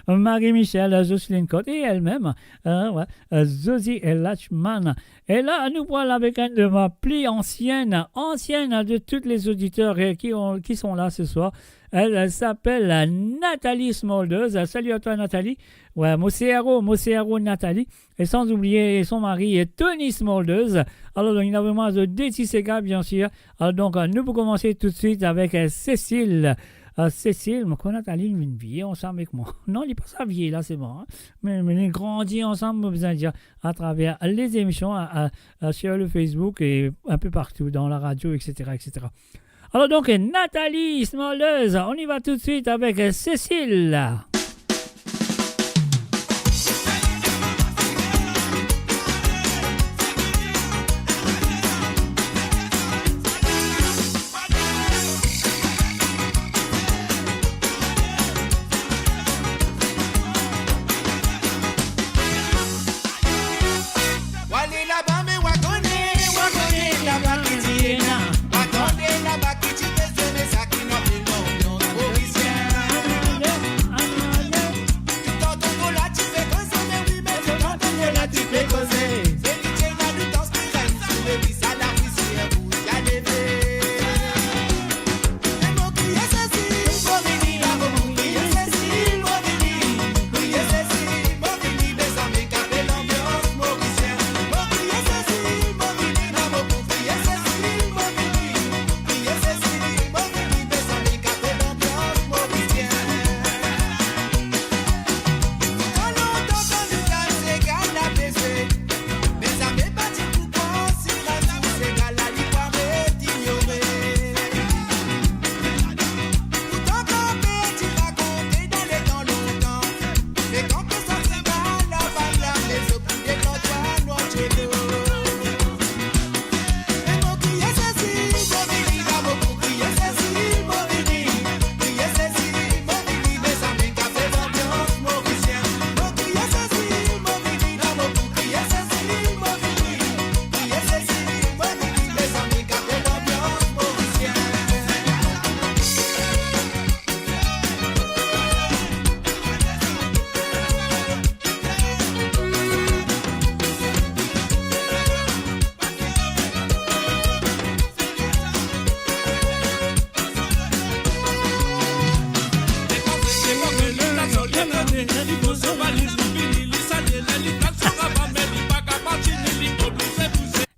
Marie-Michel, Jocelyne Cotte e elmem, euh, ouais, euh, Zozi e Lachman. E la, nou pou al avek enn de ma pli ansienn, ansienn de tout lezoditer, euh, ki, ki son la se swar. Elle, elle s'appelle Nathalie Smulders. Salut à toi, Nathalie. Ouais, Mosero, Mosero Nathalie. E san oubliye son mari, euh, Tony Smulders. Alor, donk, ena vreman de ti sega, bien sir. Alor, donk, euh, nou pou koumanse toutswit avek, euh, Cécile. Euh, Cécile, mo krwar Nathalie, li vinn vie ansam avek mwa. Non, li pa sa vie la, se bon, hein. Me, me nou grandi ansam, mo bizin dir, atraver lezemision, a, a, a, sur le Facebook e inpe partou dan la radio, et cetera, et cetera. Alors donc, Nathalie Smulders, on y va tout de suite avec Cécile. Wa ale laba, me wa kone, wa kone laba ki ti ena. Wa tande laba ki ti bezwen, me sa ki nou apel lanbians morisien.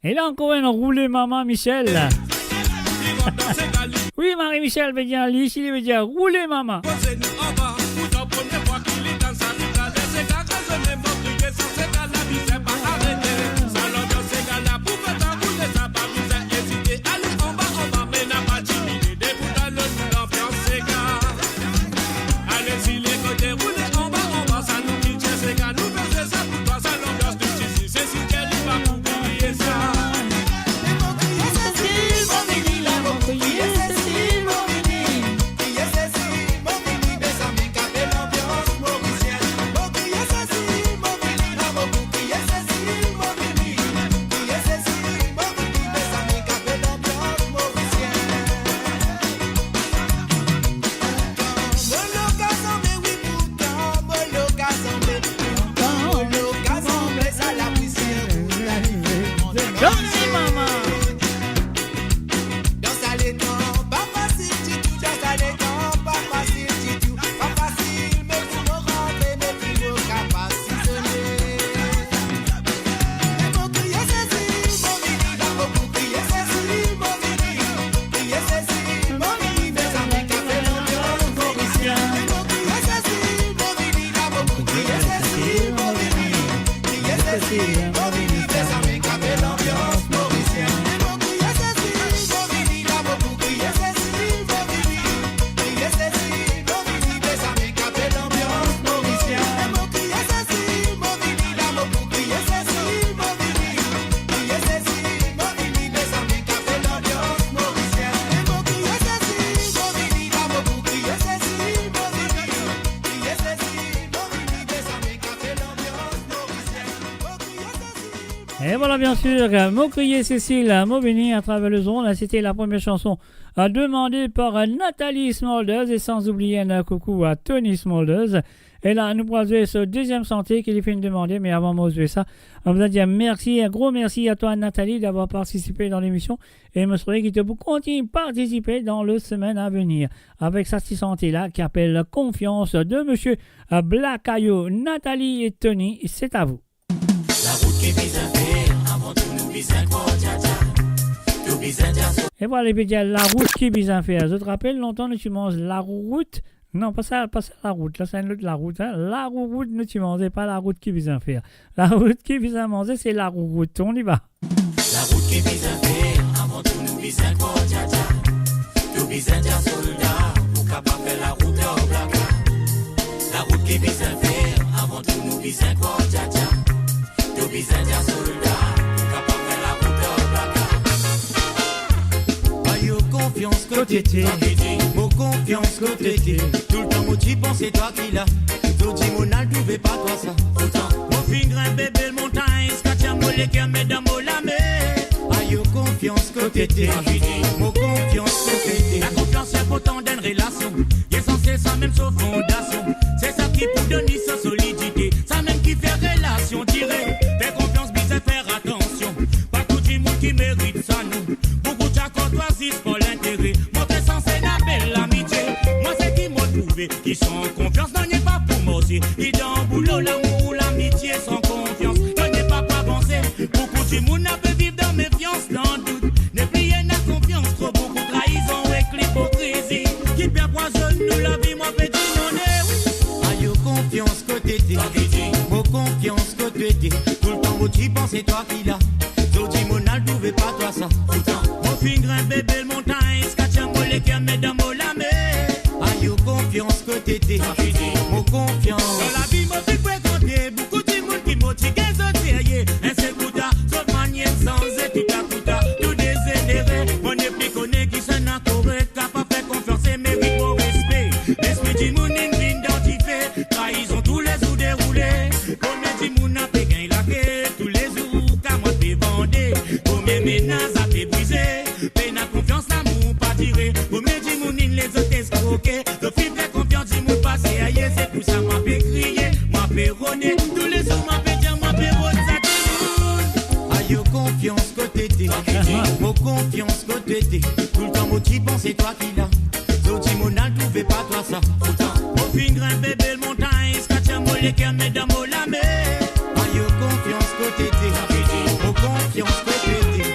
E la ankor enn roule mama, Michel. Wi, Marie-Michel pe dir li, si li pe dir roule mama. Ale, si le kote roule anba, anba, sa nou ki dir sega, nou peze sa pou twa, sa lanbians nou ti si, se si Thierry pa pou bliye sa. Mo kriye Cecile, mo vini la, mo kriye Cecile, mo vini. Kriye Cecile, mo vini, mezanmi, kape lanbians morisien. Mo kriye Cecile, mo vini la, mo kriye Cecile, mo vini. Kriye Cecile, mo vini, mezanmi, kape lanbians morisien. Mo lokazon, me wi, pourtan, mo lokazon, me pourtan, mo lokazon, me sa la prizier pou la liv. Donn li, mama. Dan sa letan, pa fasil ditou, dan sa letan, pa fasil ditou, pa fasil, me pou mo rantre, me pou mo kapav sizone. Et voilà, bien sûr, euh, Mo kriye Cecile, euh, mo vini à travers le zone. C'était la première chanson, euh, demandée par, euh, Nathalie Smulders, et sans oublier un coucou à Tony Smulders. E la, nou pou al zwe so dezyem sante ki li finn demande, me avan mo zwe sa, nou bizin dir mersi, un gros merci à toi, Nathalie, d'avoir participé dans l'émission. E mo swete ki to pou kontign partisipe dans les semaines à venir avec sa ti sante la ki apel Confiance de monsieur, euh, Black Ayo. Nathalie et Tony, c'est à vous. Larout ki bizin fer, avan tou nou bizin krwar Dyadia. Nou bizin dir so- E voilà, li pe dir larout ki bizin fer. Zot rapel, lontan nou ti manz larourout. Non, pa sa, pa sa larout la, sa enn lot larout, hein. Larourout nou ti manze, pa larout ki bizin fer. Larout ki bizin manze, se larourout. On y va. Larout ki bizin fer, avan tou nou bizin krwar Dyadia. Nou bizin dir solda, pou kapav fer larout lor blaka. Larout ki bizin fer, avan tou nou bizin krwar Dyadia. Nou bizin dir solda, pou kapav fer larout lor blaka. Ayo, konfians kot to ete, mo konfians kot to ete. Toultan mo ti panse twa ki la. To dimoun al trouve pa twa sa. Pourtan, mo finn grinp bel montagn, ziska tir mo leker met dan mo lame. Ayo, konfians kot to ete, mo konfians kot to ete. Lakonfians inportan dan enn relasion. Lesansiel sa mem so fondasion. Se sa ki pou donn li so solidite. Sa mem ki fer relasion dire. Fer konfians bizin fer atansion. Pa tou dimoun ki merit sa non. Boukou ti a kortwazi zis par lintere. Mo pe sanse ena bel lamitie. Mwa seki mo trouve ki san konfians, nanye pa pou marse. Li dan boulo, lamour, lamitie, san konfians, nanye pa pou avanse. Boukou dimoun ape viv dan mefians, dan dout. Nepli ena konfians, tro boukou traizon ek lipokrizi ki pe anpwazonn nou lavi, mo pe dir non, e wi. Ayo, konfians kot to ete, mo konfians kot to ete. Toultan mo ti panse twa ki la. To dimoun al trouve pa twa sa. Pourtan, mo finn grinp bel montagn, ziska tir mo leker met dan mo lame. Ayo, konfians kot to ete, mo konfians. Dan lavi mo finn frekante boukou dimoun ki mo ti gagn zot serye. Enn sel kou ta, zot manier sanze, toutakout ta tou dezenere. Mo nepli kone kisannla korek, kapav fer konfians e merit mo respe. Lespri dimoun inn vinn dan dife. Traizon toulezour deroule. Konbien dimoun ape gagn lake toulezour, kamo ape vande. Konbien menaz ape brize. Pena konfians, lamour pa dire. Konbien dimoun inn les zot eskroke. Zot finn fer konfians, dimoun pa serye. Se pou sa mo ape kriye, mo ape rone. Toulezour mo ape dir, mo ape rod sa dimoun. Ayo, konfians kot to ete, mo konfians kot to ete. Toultan mo ti panse twa ki la. To dimoun al trouve pa twa sa. Pourtan, mo finn grinp bel montagn, ziska tir Leker medam mo lame, ayo konfians kot ete, mo konfians kot ete.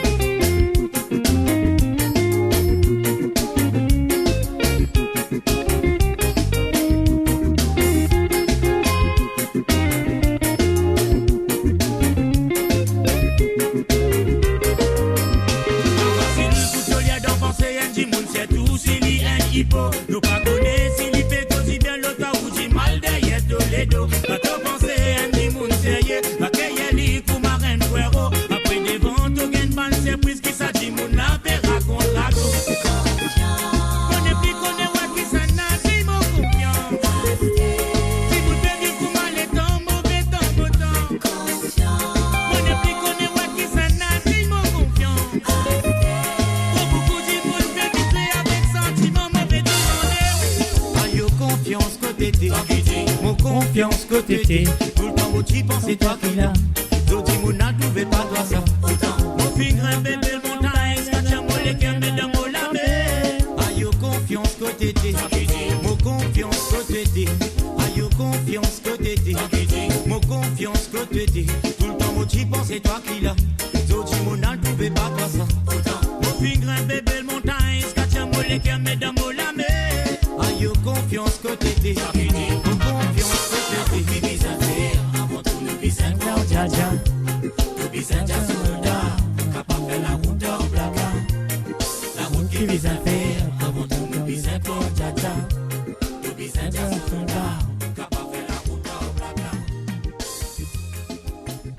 Fasil pou tolya dan panse enn dimoun, sirtou si li enn ipo. Nou pa kone si li pe koz bien lor twa ou dimal deryer to ledo. Pa to panse enn dimoun serye, pa keyer li kouma enn fwero. Apre devan to gagn bann sirpriz ki sa dimoun la pe rakont rakonte. Mo nepli kone wa kisannla, finn mo konfians. Dimoun pe viv kouma letan, move tan, mo tan. Mo nepli kone wa kisannla, finn mo konfians. Tro boukou dimoun pe kite avek santiman, mo pe tou tande. Ayo konfians kot ete, mo konfians kot ete. Toultan mo ti panse twa ki la. Zot dimoun al trouve pa twa sa. Pourtan mo finn grinpe bel montagn, ziska tir mo leker medam mo lame. Ayo konfians kot ete, mo konfians kot ete. Ayo konfians kot ete, mo konfians kot ete. Toultan mo ti panse twa ki la. Zot dimoun al trouve pa twa sa. Pourtan mo finn grinpe bel montagn, ziska tir mo leker medam mo lame. Ayo konfians kot ete, mo konfians kot ete. Ki bizin fer avan tou, nou bizin krwar Djadja. Nou bizin Djadja solda, kapav fer larout dan blabla. Larout ki bizin fer avan tou, nou bizin krwar Djadja. Nou bizin Djadja solda, kapav fer larout dan blabla.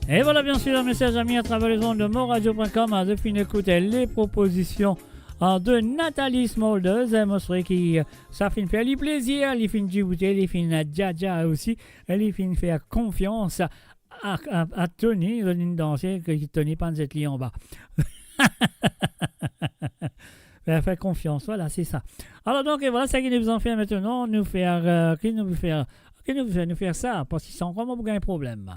Et voilà, bien sûr, mes chers amis, à travers les ondes de moradio point com, hein, de fin écouter les propositions, hein, de Nathalie Smulders, hein, mo swete ki, euh, sa finn fer li plezir, li finn diboute, li finn, euh, Djadja osi, e li finn fer konfians a, a, a Tony, Tony danse, ki Tony pa'nn zet li anba. Fer, fer konfians, voilà, se sa. Alor donk, e voilà, seki nou bizin fer aster, nou fer, euh, ki nou fer, ki nou fer, nou fer sa, parski sinon kouma pou gagn problem.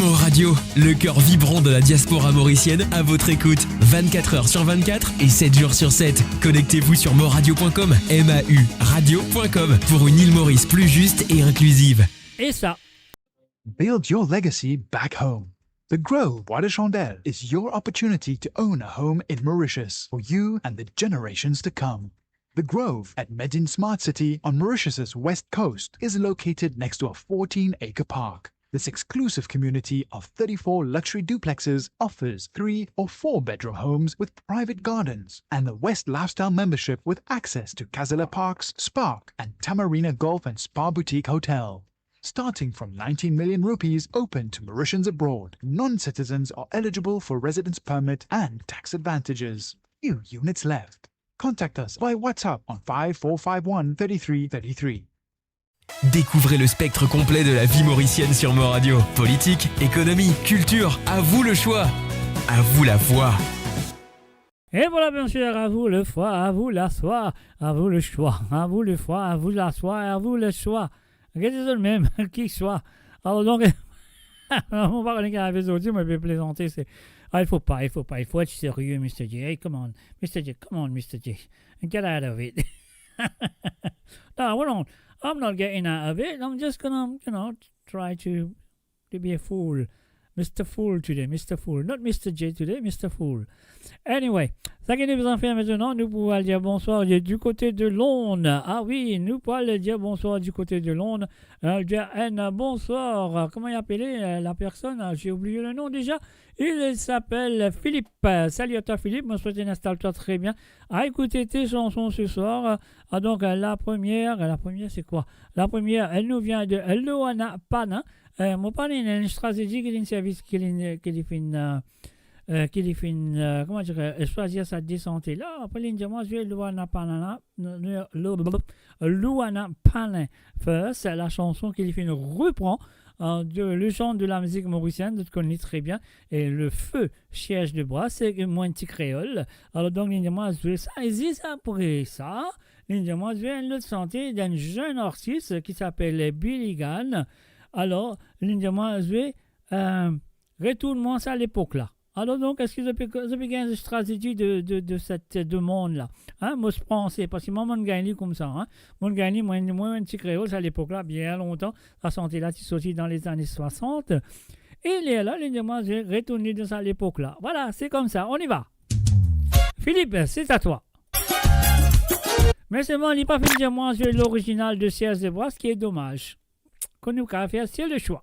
Mo Radio, le cœur vibrant de la diaspora mauricienne, à votre écoute, vingt-quatre heures sur vingt-quatre et sept jours sur sept. Connectez-vous sur moradio point com, M A U radio point com, pour une île Maurice plus juste et inclusive. E sa, Build your legacy back home. The Grove Bois de Chandelle is your opportunity to own a home in Mauritius for you and the generations to come. The Grove at Medin Smart City on Mauritius's west coast is located next to a fourteen-acre park. This exclusive community of thirty-four luxury duplexes offers three or four bedroom homes with private gardens and the West Lifestyle membership with access to Casella Parks, Spark, and Tamarina Golf and Spa Boutique Hotel. Starting from nineteen million rupees, open to Mauritians abroad. Non-citizens are eligible for residence permit and tax advantages. Few units left. Contact us by WhatsApp on five four five one thirty-three thirty-three. Découvrez le spectre complet de la vie mauricienne sur Mo Radio. Politique, économie, culture, à vous le choix. À vous la voix. E voilà, bien sûr, à vous le choix, à vous la soie, à vous le choix, à vous le choix, à vous la soie, à vous le choix. Get zot mem, ki swa. Alor donk, mo pa kone ki arive zordi, mo pe plezante, se, ah, il faut pas, il faut pas, il faut être sérieux, Mister J. Hey, come on, Mister J, come on, Mister J. Get out of it. No, hold on. I'm not getting out of it. I'm just gonna, you know, try to to be a fool. Mister Fool today, Mister Fool. Not Mister J today, Mister Fool. Anyway, seki nou bizin fer aster, nou pou al dir bonswar du côté de Londres. Ah oui, nou pou al dir bonswar du côté de Londres. Euh, dire un, euh, bonsoir. Euh, comment il appelait, euh, la personne ? Ah, j'ai oublié le nom déjà. Il s'appelle Philippe. Euh, salut à toi, Philippe. Mo swete ou instal twa tre bien. Ah, écoute tes chansons ce soir. Ah, donc, euh, la première, la première, c'est quoi ? La première, elle nous vient de Loana Panin. Euh, mo pa kone, enn stratezi ki linn servi, ki linn, ki li finn, euh, euh, ki li finn, euh, comment dire, euh, swazir sa de sante la. Apre linn dir mwa zwe Loana Panin la, no, no, Lo-, Loana Panin first, la chanson ki li finn repran, euh, de légende de la musique mauricienne, zot konn li tre bien, e le feu Serge Debois, se mwa enn ti kreol. Alor donk linn dir mwa zwe sa, e zis apre sa, linn dir mwa zwe enn lot sante d'enn zenn artis ki apel Billy Gann. Alor, linn dir mwa zwe, euh, Retourn mwa sa lepok la. Alor donk, eski zot pe, zot pe gagn stratezi de, de, de set, de mond la? Hein, mo pans, parski mwa, mo'nn gagn li koumsa, hein. Mo'nn gagn li, mwa, mwa, enn ti kreol, sa lepok la, bien lontan, sa sante la ti sorti dan lezane swasant. E lerla, li demande retourn li dan sa lepok la. Voilà, c'est comme ça, on y va. Philippe, c'est à toi. Me selman, li pa finn dir mwa zwe lorizinal de Serge Desbois, ki e domaz. Kan nou kapav fer, se le swa.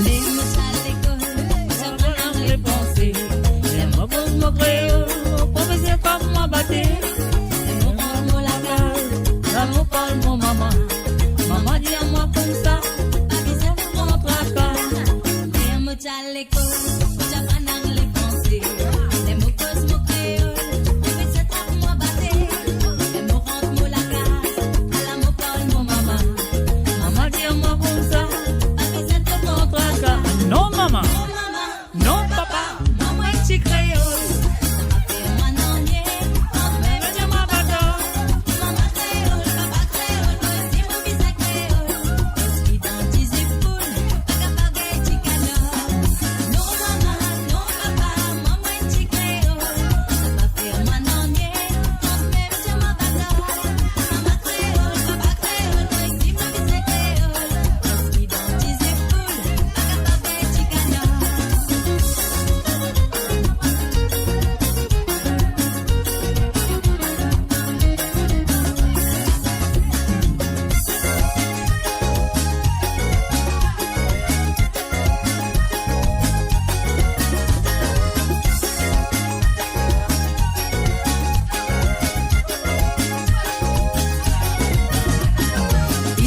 Ler mo ti al lekol, mo ti al aprann angle, franse. Ler mo koz mo kreol, profeser trap mwa bate. Ler mo rant mo lakaz, la mo parl mo mama. Mama dir mwa koumsa, pa bizin pran traka. Ler mo ti al lekol, mo ti al aprann angle, franse. Ler mo koz mo kreol, profeser trap mwa bate. Ler mo rant mo lakaz, ala mo parl mo mama. Mama dir mwa koumsa, pa bizin to pran traka. Non mama, non papa, mwa enn ti kreol. Sa pa fer mwa nanye, kanmem zot dir mwa pa tor. Mama kreol, papa kreol, mwa osi mo bizin kreol. Parski dan diz poul, pa kapav gagn ti kanar. Non mama, non papa, mwa enn ti kreol. Sa pa fer mwa nanye, kanmem zot dir mwa pa tor. Mama kreol, papa kreol, mwa osi mo bizin kreol. Parski dan diz poul, pa kapav gagn ti kanar.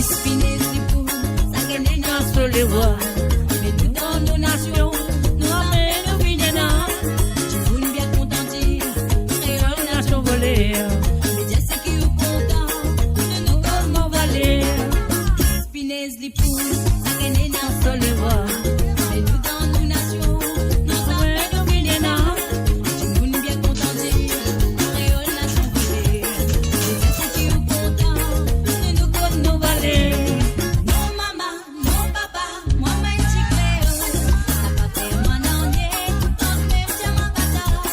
Spinez lipoul, sa gagn ena so lerwa. Me nou dan nou nasion, nou ame nou vinn ena. Dimoun bien kontan dir, kreol nasion voler. Me dir seki ou kontan, nou, nou koz nou valer. Spinez lipoul, sa gagn ena so lerwa. Me nou dan nou nasion, nou ame nou vinn ena. Dimoun bien kontan dir, kreol nasion voler. Me dir seki ou kontan, nou, nou koz nou valer. Non mama, non papa, mwa enn ti kreol. Sa pa fer mwa nanye, kanmem zot dir mwa pa tor.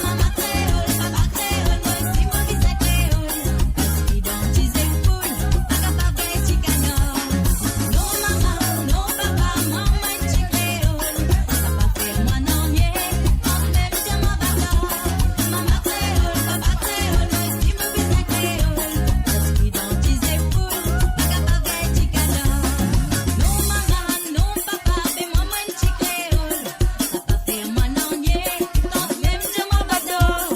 Mama kreol, papa kreol, mwa osi mo bizin kreol. Parski dan diz poul, pa kapav gagn ti kanar. Non mama, non papa, mwa enn ti kreol. Sa pa fer mwa nanye, kanmem zot dir mwa pa tor. Mama kreol, papa kreol, mwa osi mo bizin kreol. Parski dan diz poul, pa kapav gagn ti kanar. Non mama, non papa, be mwa enn ti kreol. Sa pa fer mwa nanye, kanmem zot dir mwa pa tor.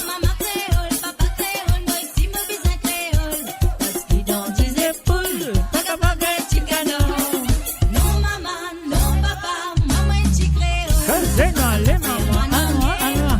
Mama kreol, papa kreol, mwa osi mo bizin kreol. Parski dan diz poul, pa kapav gagn ti kanar. Non mama, non papa, mwa enn ti kreol. Sa zenn ale, mama. Alwa, alwa.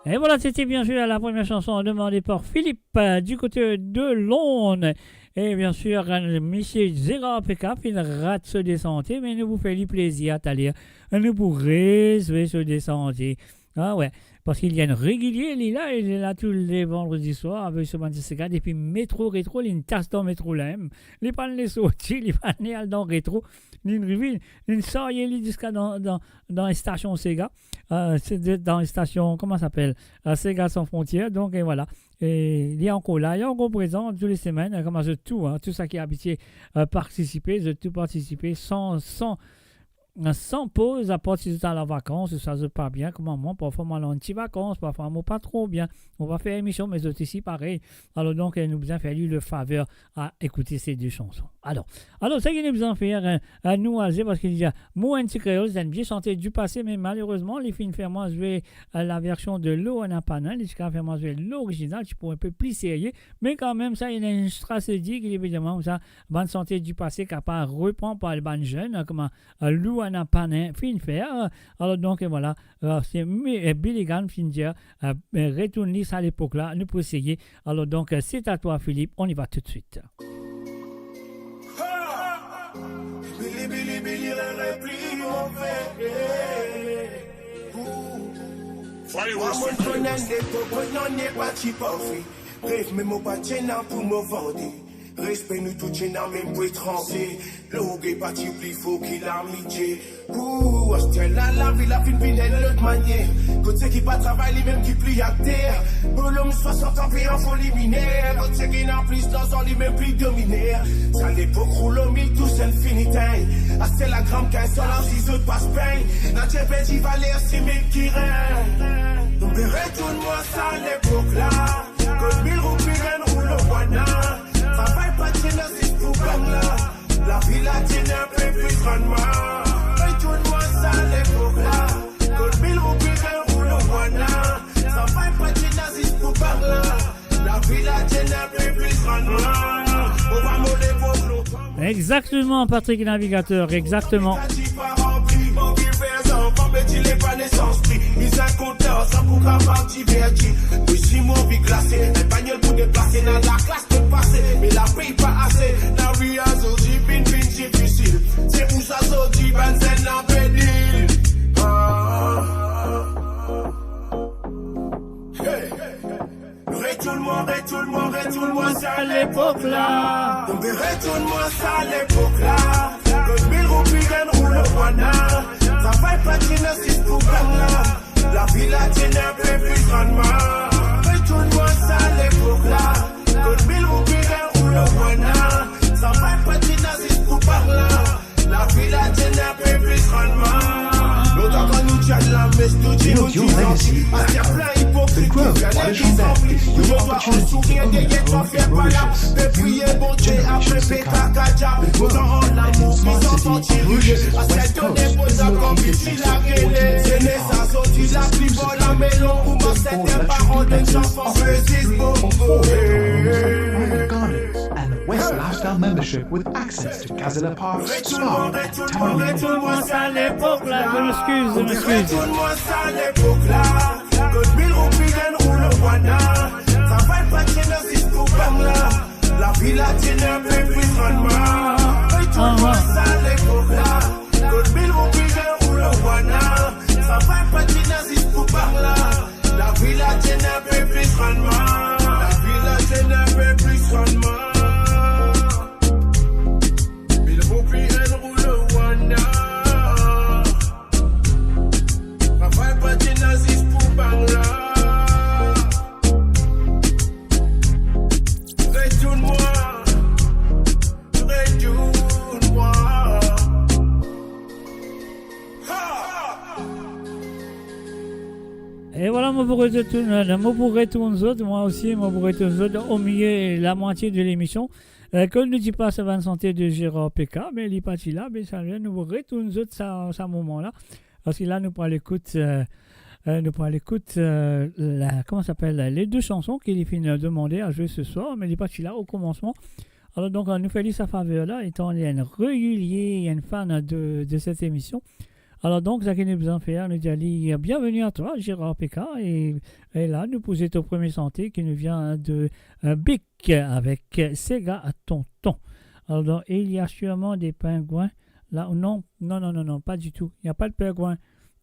Et voilà, c'était bien sûr la première chanson demandée par Philippe, euh, du côté de Londres. Et bien sûr, euh, Monsieur Gérard Peka, finn rat so de sante, me nou pou fer li plezir taler. Nou pou rezwe so de sante. Ah ouais, parski li enn regilie, li la, li la tou le vandredi swar avek so bann ti sega depi Metro Retro, li inn tas dan Metro la mem. Li pa le sorti, li pa le al dan Retro, li inn rive, li inn sarye li ziska dan, dan, dan stasion sega. Euh, se de, dan stasion, kouma sa apel? Euh, Sega Sans Frontières. Donk, e vwala. E li ankor la, li ankor prezan tou le semenn, kouma zot tou, hein, tou sa ki abitie, euh, partisipe, zot tou partisipe san, san, san poz, apar si zot al an vakans, ouswa zot pa bien, kouma mwa, parfwa mo al an ti vakans, parfwa mo pa tro bien, mo pa fer emision, me zot isi parey. Alor donk, eh, nou bizin fer li le faver a ekoute se de sanson. Alor, alor, seki nou bizin fer, eh, eh, nou aze, parski li dir, mo enn ti kreol, se enn vie sante dipase, me malerezman, li finn fer mwa zwe, eh, laversion de Luana Panin, li ti kav fer mwa zwe lorizinal, ti pou enpe pli serye, me kanmem, sa, ena enn stratezi ki, evidaman, sa, bann sante dipase kapav repran par bann zenn, kouma, eh, Luana Panin finn fer. Alor donk, e vwala, eh, se mi-, eh, Billy Gunn finn dir, eh, eh, retourn li sa lepok la, nou pou eseye. Alor donk, eh, c'est à toi, Philippe, on y va tout de suite. Bili, bili, bili, re, re, pli move. Mwa, mo konn enn lepok, kot nanye pa ti parfe. Rev, me mo pa ti ena pou mo vande. Respe nou tou ti ena mem pou etranze. Lorgey pa ti pli for ki lamitie. Ooh, aster la, lavi la finn vinn enn lot manier. Kot seki pa travay, li mem ki pli akter. Bonnom swasant an pe an foli miner. Kot seki ena plis larzan, li mem pli dominer. Sa lepok roulo mil tous enn fini tegn. Aster la gram kinz dolar si zot pas pegn. Natir perdi valer, se mem ki regn. Donk retourn mwa sa lepok la. Kot mil roupi enn roulo wana. Travay pa ti ena zis pou bang la. Lavi la ti ena enpe plis rannman. Retourn mwa sa lepok la. Kot mil roupi enn roulo wana. Travay pa ti ena zis pou bang la. Lavi la ti ena enpe plis rannman. Mo pa mo lepok lontan. Exactement, Patrick Navigateur, exactement. Mizin kontan, sa pou kapav diverti. Mezanmi, mo anvi glase, enn bagnol pou deplase, ena laklas pou pase. Me lape pa ase, lavi a zordi vinn, vinn difisil. Se pou sa zordi bann zenn la pedi. Ah, ah, ah. Hey. Retourn mwa, retourn mwa, retourn mwa sa lepok la. Retourn mwa sa lepok la. Kot mil roupi enn roulo wana. Travay pa ti ena zis pou bang la. Lavi la ti ena enpe plis rannman. Retourn mwa sa lepok la. Kot mil roupi enn roulo wana. Travay pa ti ena zis pou bang la. Lavi la ti ena enpe plis rannman. Lontan kan nou ti al lames, tou dimoun ti zanti. Aster plin ipokrit ki fer ler ki sanbli. Yo dwa an sourir, deryer dwa fer pala. Pe priye Bondie, apre pe kaka diab. Otan an lamour, plis an santi riye. Aster done boz ankor, piti la rele. Zenes a sorti la pli bor, lame lon pou mars, serten paran donn zanfan zis bonbo. And West Lifestyle membership with access to Castle Park Spa. Retourn mwa, retourn mwa, retourn mwa sa lepok la. Je m'excuse, je m'excuse. Retourn mwa sa lepok la. Kot mil roupi enn roulo wana. Travay pa ti ena zis pou bang la. Lavi la ti ena enpe plis rannman. Retourn mwa sa lepok la. Kot mil roupi enn roulo wana. Travay pa ti ena zis pou bang la. Lavi la ti ena enpe plis rannman. Lavi la ti ena enpe plis rannman. Mil roupi enn roulo wana. Travay pa ti ena zis pou bang la. Retourn mwa. Retourn mwa. E vwala, mo pou retourn, mo pou retourn zot, mwa osi, mo pou retourn zot o milie lamwatie de lemision. Eh, kot nou ti pas bann sante de Gérard P K, me li pa ti la, me sa, nou retourn zot sa, sa moman la. Parski la, nou pou al ekout, eh, eh, nou pou al ekout, eh, la, kouma sa apel, le de sanson ki li finn demande a zwe se swar, me li pa ti la o komansman. Alor, donk, nou fer li sa faver la, etan li enn regilie, enn fan de, de set emision. Alor, donk, seki nou bizin fer, nou dir li, bienvenue à toi, Gérard P K, e, e la, nou pou zet to premie sante ki nou vien de, eh, Bic avek Sega Tonton. Alors, donc, il y a sûrement des pingouins là. Non, non, non, non, non, pas du tout. Il n'y a pas de pingouin.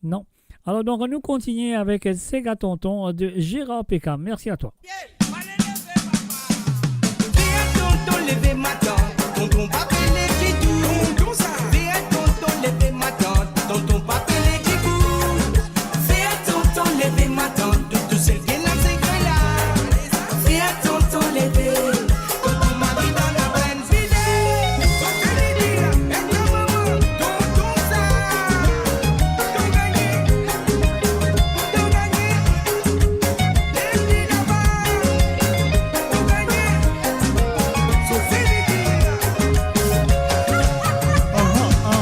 Non. Alors donc, nous continuons avec Sega Tonton de Gérard Péka. Merci à toi. Fer tonton leve matant, tonton pa pe leve ditou. Fer tonton leve matant, tonton pa pe leve ditou. Fer tonton leve matant, tou, tou sel ki ena sekre la. Fer tonton leve, tonton mari dan lapenn.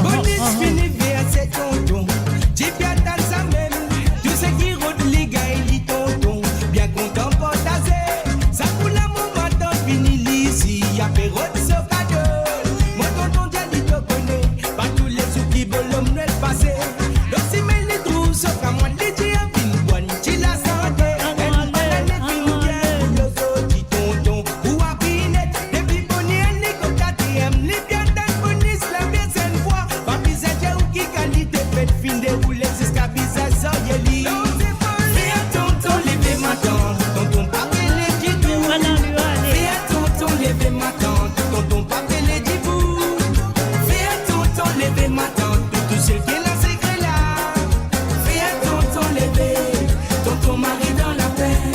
Bonis fini verse tonton, ti pe atann samem. Tou seki rod li gagn li tonton, bien kontan partaze. Sa pou lamour matant vini li isi, ape rod so kado. Mo tonton dir li to kone, pa toulezour ki bolom Nwel pase. Lor simin li trouv so kamwad, li dir vinn bwann ti lasante. Enn bann lane finn gagn pou lor sorti tonton, pou abinet. Depi boner li kontan, ti em li bien tann bonis la, bien senn fwa. Pa bizin dir ou ki kalite fet finn deroule ziska bizin sarye li. Fer tonton leve matant, tonton pa pe leve ditou. Fer tonton leve matant, tonton pa pe leve ditou. Fer tonton leve matant, tou, tou sel ki ena sekre la. Fer tonton leve, tonton mari dan lapenn.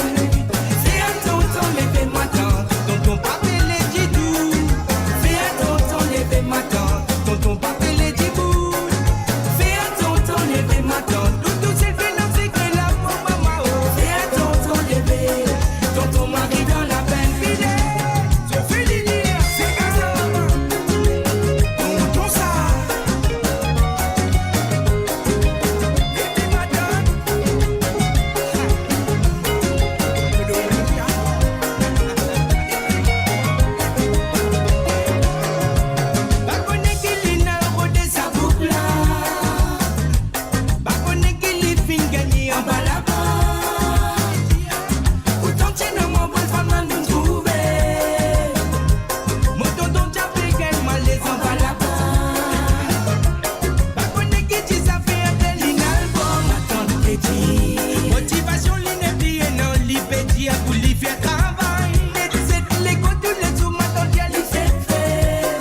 Fer tonton leve matant, tonton pa pe leve ditou. Fer tonton leve matant, tonton pa pe leve ditou. Fer tonton leve matant, tou, tou sel ki ena sekre la, mo mama, oh. Fer tonton leve, tonton mari dan lapenn. Fidel, se fini, se sa. Tonton sa. Leve matant. Pa kone ki li ena rode sa boug la. Pa kone ki li finn gagne anba laba. Pourtan ti ena mwa bann fanm la nou trouve. Mo tonton ti pe gagn malez anba laba. Pa kone ki ti zafer li ena albom. Matant pe dir motivasion li nepli ena, li pe dir pou li fer travay. Met zet lekol toulezour, matant dir li fer fer.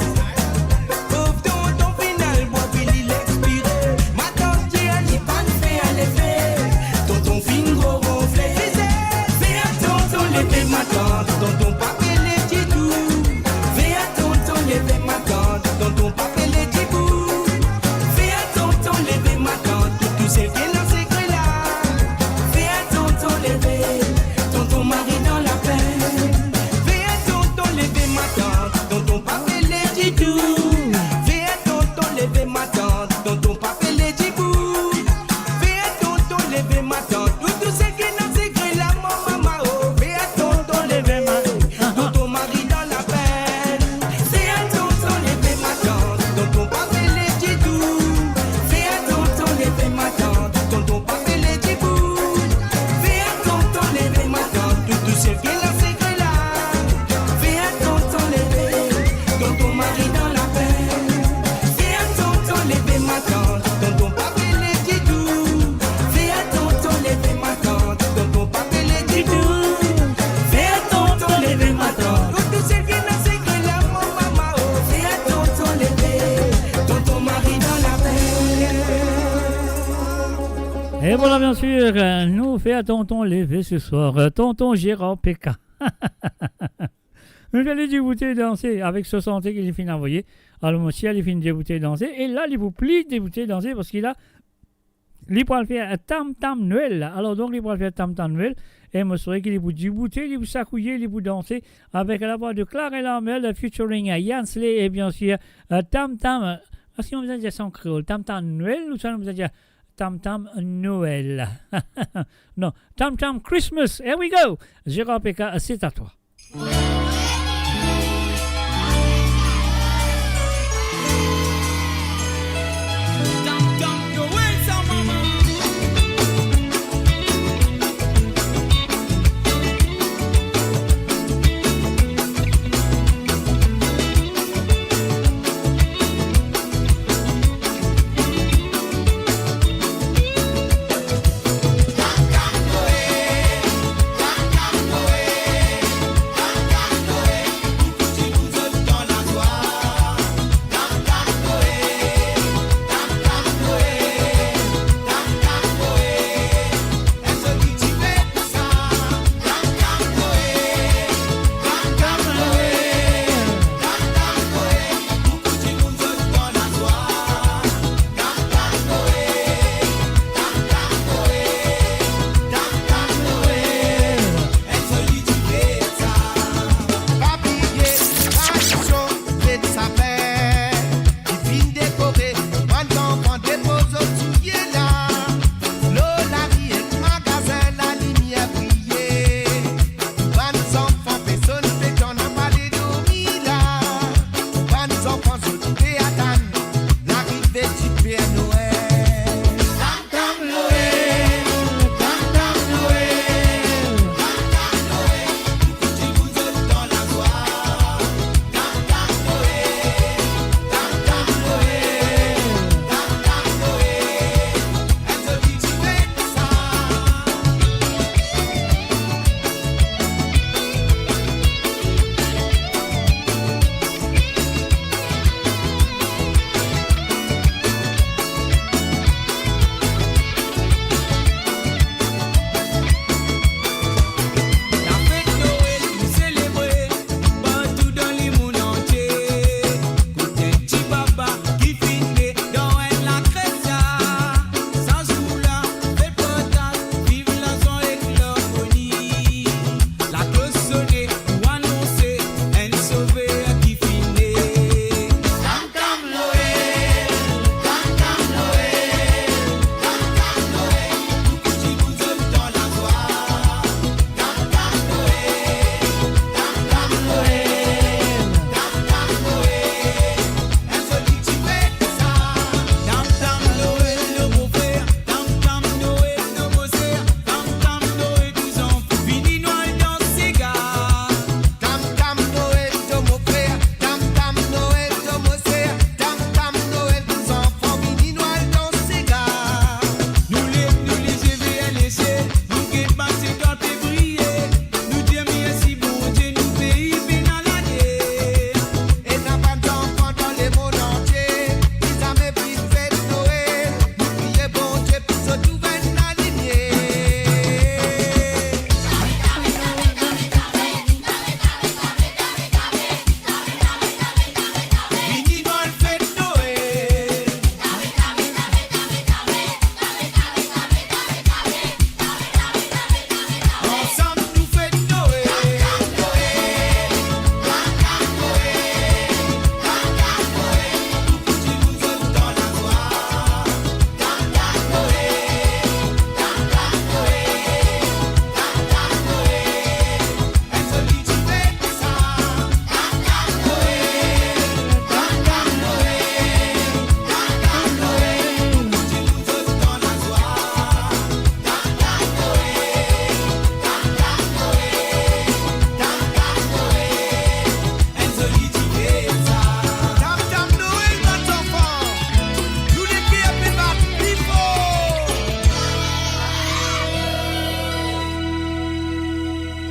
Pov tonton finn al bwar, pi li expire. Matant dir li pa'nn fer lefe. Tonton finn gro ronfle. Fer tonton leve matant, tonton pa pe leve ditou. Fer tonton leve matant, tonton pa pe leve ditou. Fer tonton leve matant, tou, tou sel ki ena sekre la. Fer tonton leve, tonton mari dan lapenn. Fer tonton leve matant, tonton pa pe leve ditou. Fer tonton leve matant, tonton pa pe leve ditou. Fer tonton leve matant, tou, tou seki ena sekre la, mo mama, oh. Fer tonton leve matant, tonton mari dan lapenn. Fer tonton leve matant, tonton pa pe leve ditou. Fer tonton leve matant, tonton pa pe leve ditou. Fer tonton leve matant, tou, tou seki ena sekre la. Fer tonton leve, tonton mari dan lapenn. Fer tonton leve matant, tonton pa pe leve ditou. Fer tonton leve matant, tonton pa pe leve ditou. Fer tonton leve matant, tou, tou seki ena sekre la, mo mama, oh. Fer tonton leve, tonton mari dan lapenn. Et voilà, bien sûr, euh, nou fer tonton leve ce soir, euh, tonton Gérard Péka. Nou fer li deboute danse avek so sante ki li finn avoye. Alor, mo sir li finn deboute danse. E la, li pou pli deboute danse parski la, li pou al fer Tam Tam Nwel. Alor, donk, li pou al fer Tam Tam Nwel. E mo swete ki li pou deboute, li pou sakouye, li pou danse avek lavwa de Clarella Mel featuring Yansley e bien sûr, euh, Tam Tam, euh, eski nou bizin dir sa an kreol? Tam Tam Nwel ouswa nou bizin dir Tam Tam Noël? Non, Tam Tam Christmas. Here we go. Gérard Péka, c'est à toi.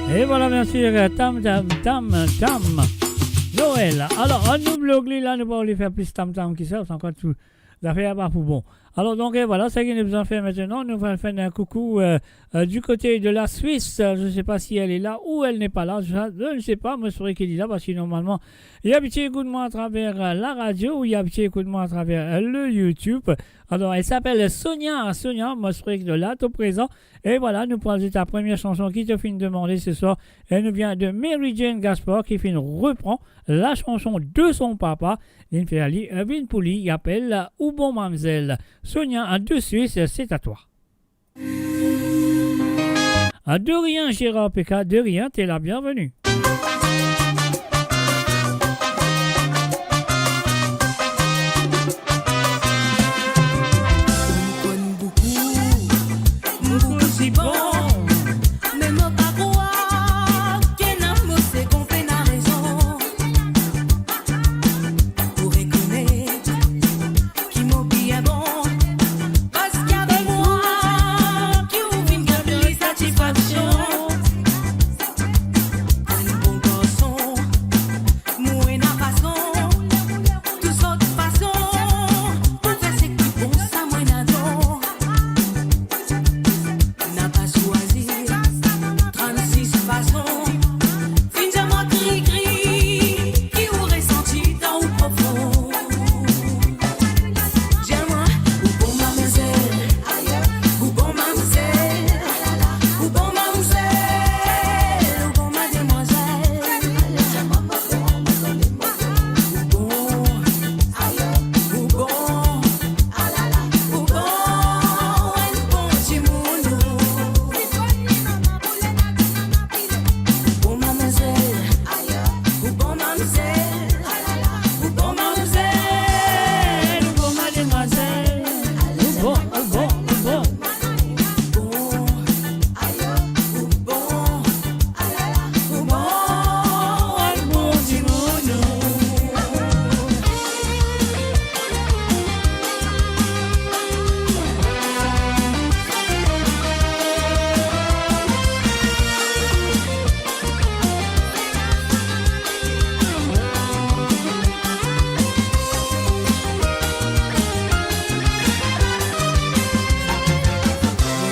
E vwala, biensir, tam, tam, tam, tam. Noel. Alor, ann nou blog li la, nou pa oule fer plis tam, tam ki sa, ankor tou zafer pa pou bon. Alor, donk, e vwala, seki nou bizin fer aster, nou va fer enn koukou, euh, euh, du côté de la Suisse. Euh, je sais pas si elle est là ou elle n'est pas là. Je, je ne sais pas, mo espere ki li la, parski normalman, li abitie ekout mwa atraver, euh, la radio, ou li abitie ekout mwa atraver, euh, le YouTube. Alor, elle s'appelle Sonia. Sonia, mo espere ki to la, to prezan. E vwala, nou pou al zet la premie sanson ki to finn demande se swar. E nou vinn de Mary Jane Gaspard ki finn repran la sanson de son papa. Linn fer li, euh, vinn pou li, li apel Ou bon mamzel. Sonia, de Suisse, c'est à toi. Ah, de rien, Gérard P K, de rien, t'es la bienvenue. Boukou si bon, me mo pa krwar ki ena mo se konpena rezon. Pou rekonet ki mo bien bon, parski avek mwa ki ou vinn gagn plis satisfaksion. Enn bon garson, mo ena fason, tou sort fason, pou fer seki bon sa mo ena don. Napa swazir trannsis fason, finn dir mwa kri kri ki ou resanti dan ou profon. Dir mwa, ou bon mamzel, ou bon mamzel, ou bon mamzel, ou bon mademwazel. Ou bon, ou bon, ou bon, enn bon dimoun ou. Ou bon mamzel, ou bon mamzel, ou bon mamzel, ou bon mademwazel. Ou bon, ou bon, ou bon. Ou bon, ou bon, ou bon dimoun ou.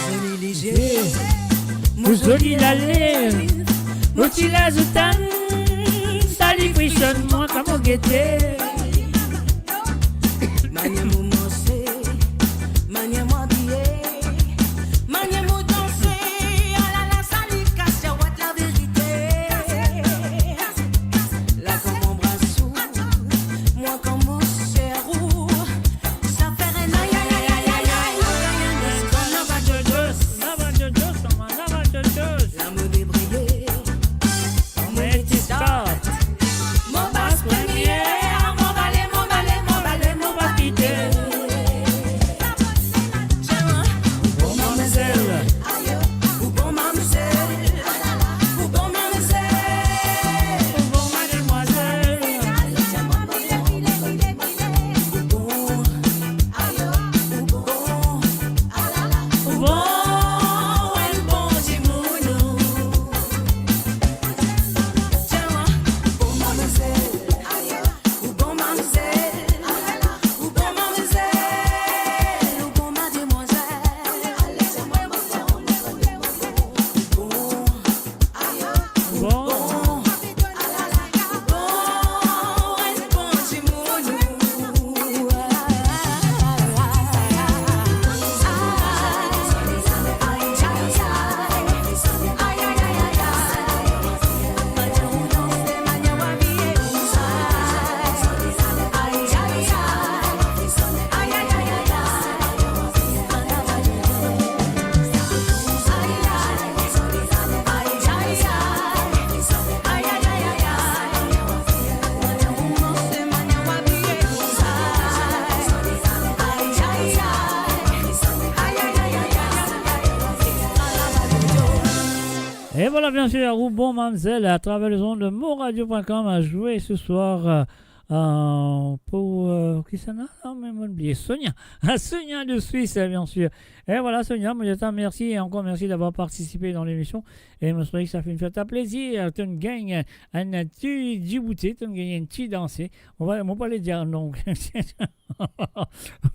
Mo zoli lizie, mo zoli laler, mo ti lazout tann, sa li inpresionn mwa kan mo gete. Manier mo manze, manier mo abiye, manier mo danse, alala, sa li kas diawat laverite. La kan mo anbras ou, mwa kan mo ser ou, sa fer enn ay, ay, ay. Laba djodos, laba djodos, laba djodos. La mo debriye, mo mete start. Mo pas premie, mo bale, mo bale, mo bale, mo pa kite. Ou bon mamzel, ou bon mamzel, ou bon mamzel, ou bon mademwazel. Ou bon, ou bon, ou bon, enn bon dimoun ou. Ou bon mamzel, ou bon mamzel, ou bon mamzel, ou bon mademwazel. Ou bon, ou bon, ou bon, enn bon dimoun ou. E vwala, biensir, ou bon mamzel, atraver lezond de moradio point com, a zwe se swar, euh, euh, pou, euh, kisannla? Ah, me mo'nn bliye. Sonia. Sonia de Suisse, biensir. Et voilà, Sonia, mo dir twa mersi e ankor mersi d'avoir participe dan lemision. E mo espere ki sa finn fer twa plezir. To'nn gagn enn ti diboute, to'nn gagn enn ti danse. Mo pa, mo pa le dir non.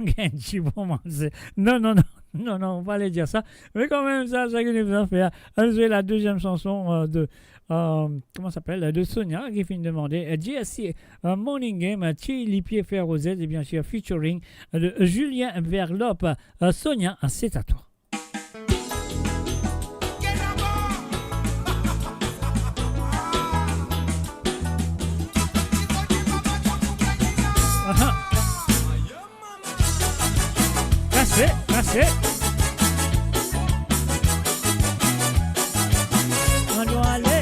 Gagn ti bon manze. Non, non, non. Non, non, mo pa le dir sa. Me kanmem, sa, sa ki nou bizin fer. Ann zwe la deziem sanson, euh, de, euh, comment ça s'appelle, de Sonia, ki finn demande, euh, G S C, euh, Morning Game, euh, Ti Lipie Fer Rozet, e biensir featuring, euh, de Julien Verlope. Euh, Sonia, c'est à toi. Aha. Kase, kase. Anou ale.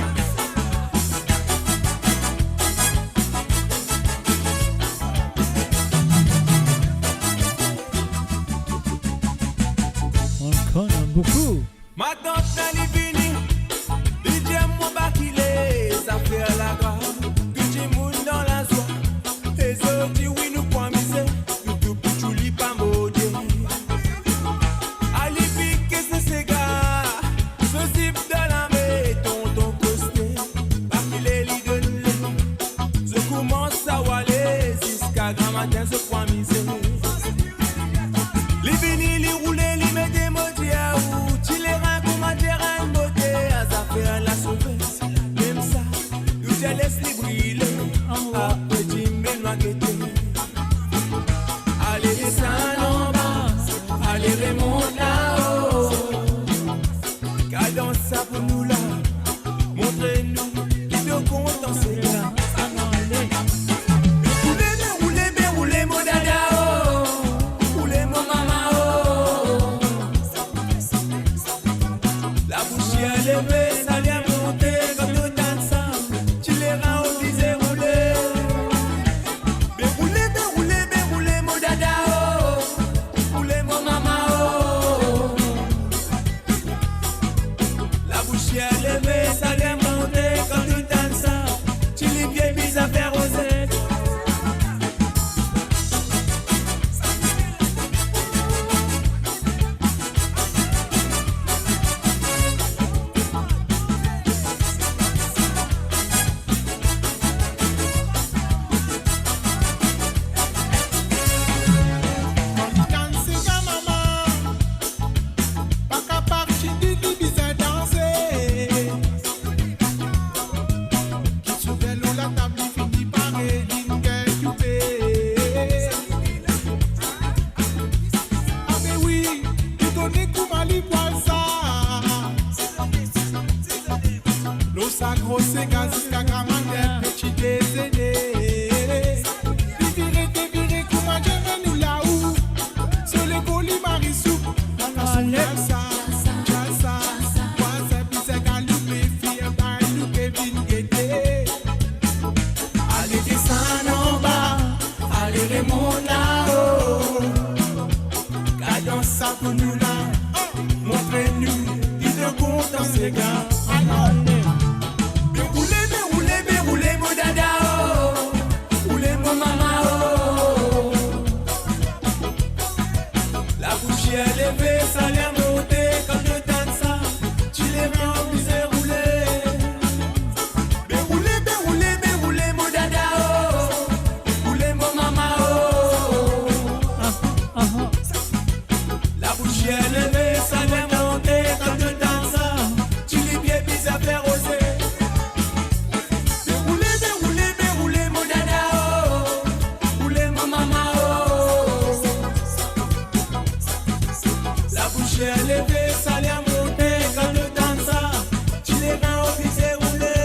Ankor boukou. Matant la li vini, li dir mwa bakile, zafer lagra, tou dimoun dan lazwa. E zot dir wi nou pou amize, nou tou pou tchouli pa mode. Ali pike so sega, so zip dan lame, tonton koste, bakile li donn li. Zot koumans a wale, ziska gramatin zot pou amize. Li vini, li roule, li mete mo dir ou, ti lerin kouma dir enn bote, a zafer la sove, mem sa, nou dir les li brile, apre dime nwa gete. Ale desann anba, ale remont lao. Kadans sa pou nou la, montre nou ki to kontan sega. Be roule, be roule, be roule mo dada, oh. Roule mo mama, oh. Labous leve, sali monte, kan to tann sa, ti lerin oblize roule. Be roule, be roule, be roule mo dada, oh. Roule mo mama, oh. Labous leve, sali monte, kan to tann sa, ti lipie bizin fer rozet. Kan li tann sega mama, pa kapav tini, li bizin danse. Kit so ver lor latab, li fini pare, li gagn toupe. Abe wi, li kone kouma li pou al sa. Lor sa gro sega ziska gramatin, peti dezene. Li vire, devire kouma dir nou lao. So lekor li mari sou, ala so salsa, salsa, vwazin bizin galoupe, fir bay nou ke vinn gete. Ale desann anba, ale remont lao. Kadans sa pou nou la, montre nou ki to kontan sega. Be roule, be roule, be roule mo dada, oh. Roule mo mama, oh. Labous leve, sali monte, kan to tann sa, ti lerin oblize roule. Be roule, be roule, be roule mo dada, oh. Roule mo mama, oh. Ah, ah, ah. Labous leve, sali monte, kan to tann sa, ti lipie bizin fer rozet. Be roule, be roule, be roule mo dada, oh. Roule mo mama, oh. Labous leve, sali monte, kan to tann sa, ti lerin oblize roule.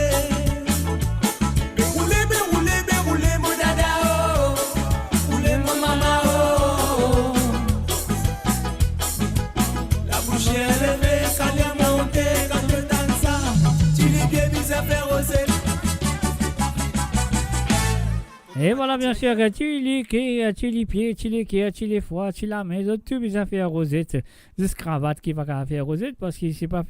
Be roule, be roule, be roule mo dada, oh. Roule mo mama, oh. Labous leve, sali monte, kan to tann sa, ti lipie bizin fer rozet. E vwala, biensir, ti lipie, ti lipie, ti leker, ti lefwa, ti lame, zot tou bizin fer rozet. Zis kravat ki pa kapav fer rozet, parski se pa,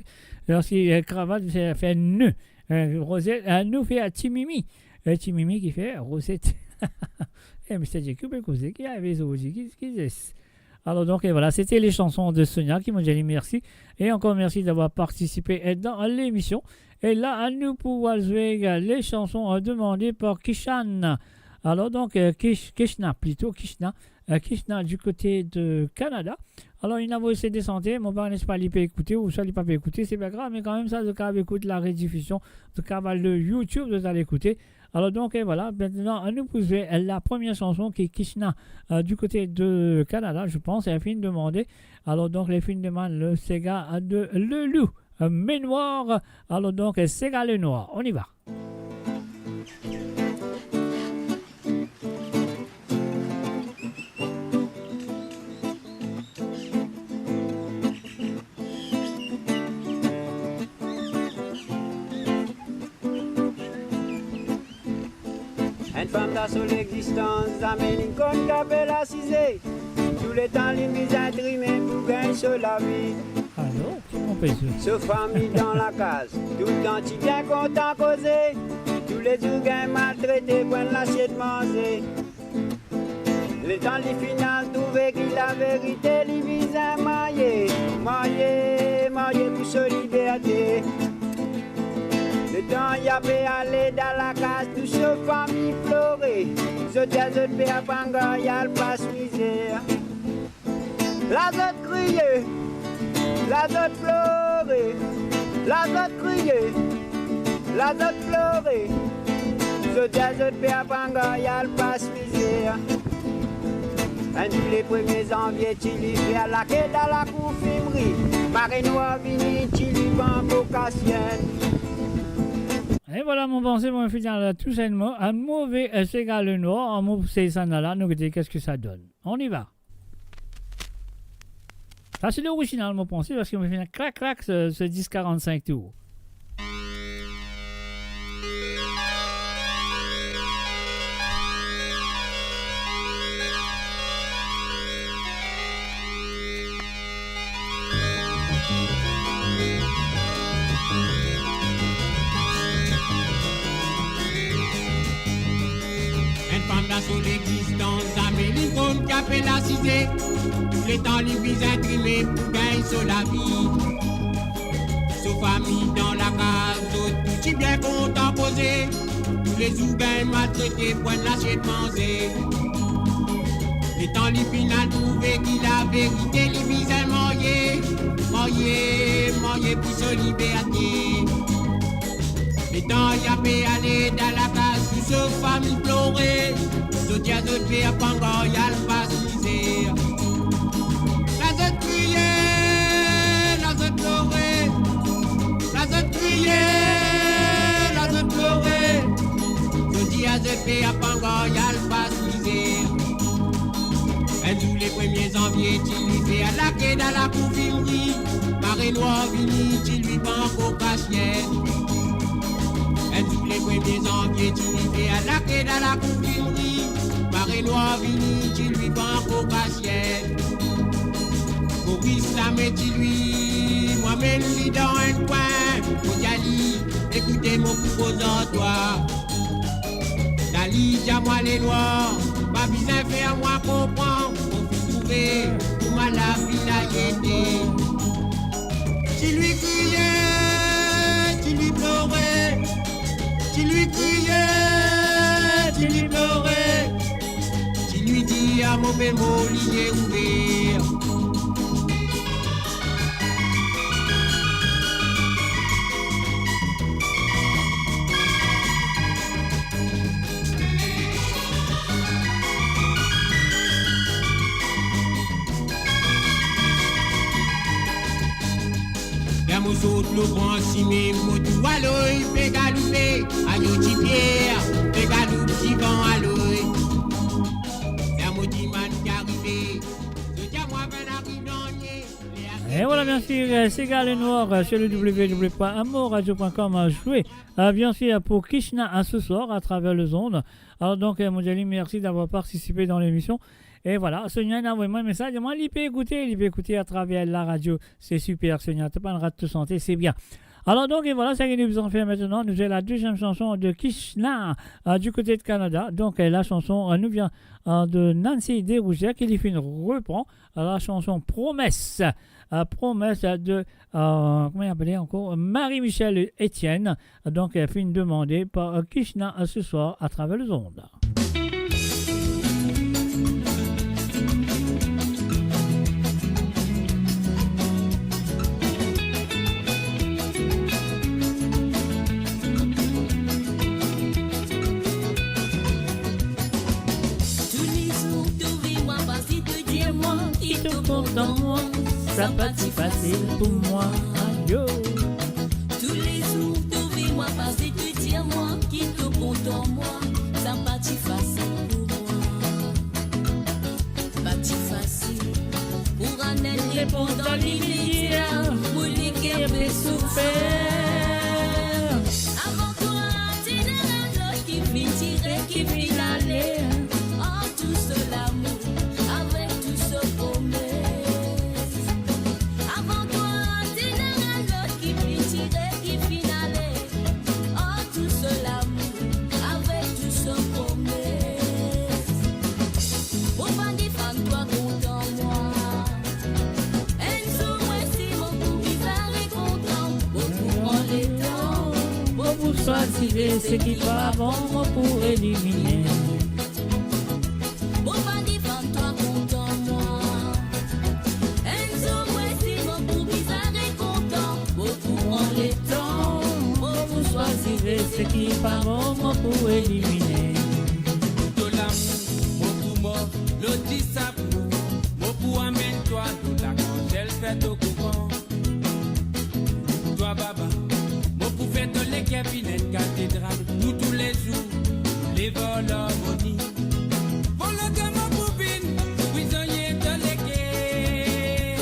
parski, eh, kravat fer, fer ne. Eh, rozet, eh, nou fer ti mimi. Eh, ti mimi ki fer rozet. Eh, Mister Jacob, koze ki arive zordi, ki, ki zis? Alors donc, et voilà, c'était les chansons de Sonia qui m'ont dit merci. Et encore merci d'avoir participé, euh, dans l'émission. Et là, à nous pouvoir jouer, euh, les chansons, euh, demandées par Kishan. Alors donc, euh, Kish-, Kishna plutôt, Kishna. Euh, Kishna du côté de Canada. Alors, il a envoyé ses deux santé, mon père n'est pas li pe écouter, ou soit li pa pe écouter, c'est pas grave, mais quand même ça, zot kapav écoute la rediffusion, zot kapav al YouTube, zot al écouter. Alors donc, et voilà, maintenant, à nous poser la première chanson qui est Kishna, euh, du côté de Canada, je pense, et elle finit de demander. Alors donc, les filles demandent le séga de Lelou, euh, Menoir. Alors donc, séga Lenoir, on y va. Enn fam dan so lexistans, zame li konn kape lasize. Touletan li bizin trime pou gagn so lavi. Alors, comment on peut jouer ? So fami dan lakaz, toultan ti bien kontan koze. Toulezour gagn maltrete, pran lasiet manze. Letan li finn al trouve ki laverite, li bizin marye, marye, marye pou so liberte. Letan li pe ale dan lakaz, tou so fami plore. Zot dir zot pe aprann al pas mizer. La zot kriye, la zot plore, la zot kriye, la zot plore. Zot dir zot pe aprann al pas mizer. Enn zour le premie zanvie, ti li fer lake dan lakour fimri. Mare nwar vini, ti li pran kokasien. Et voilà, mon pensée, mon final, tout simplement, un mauvais, euh, séga Lenoir, un mauvais séga la, nous, qu'est-ce que ça donne ? On y va. Sa se lorizinal, mo panse, parski mo finn krak, krak, se, se dis karannsenk tour. Enn fam dan so lexistans, zame li konn kape lasize. Touletan li bizin trime pou gagn so lavi. So fami dan lakaz, zot tou ti bien kontan poze. Toulezour gagn maltrete, pran lasiet manze. Letan li finn al trouve ki laverite, li bizin marye, marye, marye pou so liberte. Letan li pe ale dan lakaz, tou so fami plore. Zot dir zot pe aprann al pas mizer. La zot kriye, la zot plore. La zot kriye, la zot plore. Zot dir zot pe aprann al pas mizer. Enn zour le premie zanvie, ti li fer lake dan lakour fimri. Mare nwar vini, ti li pran kokasien. Enn zour le premie zanvie, ti li fer lake dan lakour fimri. Mare nwar vini, ti li pran kokasien. Moris lame ti li, mo amenn li dan enn kwin, mo dir li, ekoute mo pou koz ar twa. Sa li dir mwa, Lenwar, pa bizin fer mwa konpran, mo finn trouve kouma lavi la ete. Ti li kriye, ti li plore, ti li kriye, ti li plore. Ti li dir move mo, li ye ouver. Ler mo sot lor gran sime, mo trouv aloy pe galoupe, ayo ti pier pe galoup divan aloy. Ler mo dimann ki arive, zot dir mwa, vinn ariv dan nie. E vwala, bien sir, euh, Sega Lenwar, euh, sur le w w w point amourradio point com a joué, euh, bien sûr, pour Krishna, euh, ce soir, à travers les ondes. Alors donc, euh, mo dir li mersi d'avoir participé dans l'émission. E vwala, Sonia inn avoy mwa mesaz, mwa li pe ekoute, li pe ekoute à travers la radio. C'est super, Sonia, to pa'nn rat to sante, c'est bien. Alors donc, et voilà, sa ki nou bizin fer aster, nou fer la deziem sanson de Kishna, euh, du côté de Canada. Donc, euh, la sanson, euh, nou vien, euh, de Nancy Desrouzières, ki li finn repran, euh, la sanson Promesse, euh, Promesse de, euh, kouma li apele ankor? Marie-Michèle Etienne. Donc, euh, finn demande par, euh, Kishna, euh, ce soir à travers les ondes. Tous les jours, tu vis moi, parce que tu dis à moi, qui te content moi, ça pas si facile pour moi. Ayo. Tous les jours, tu vis moi, parce que tu dis à moi, qui te content moi, ça pas si facile pour moi. Pa ti fasil pou rann enn repondan limidye, pou li ki pe soufer. Avan twa, ti ena lot ki finn tire, ki finn ale, oh, tou so lamour, avek tou so promes. Avan twa, ti ena lot ki finn tire, ki finn ale, oh, tou so lamour, avek tou so promes. Mo pa defann twa kontan mwa. Enn zour mwa si mo pou bizin rekontan, mo pou pran letan, mo pou swazir seki pa bon, mo pou elimine. Mo pa defann twa kontan mwa. Enn zour mwa si mo pou bizin rekontan, mo pou pran letan, mo pou swazir seki pa bon, mo pou elimine. Pou to lamour, mo pou mor lor disab, mo pou amenn twa lor lakanzel fer to kouran. Twa baba, mo pou fer to leker vinn enn katedral, pou toulezour, lev ar larmoni. Volonte mo pou vinn prizonnie to leker.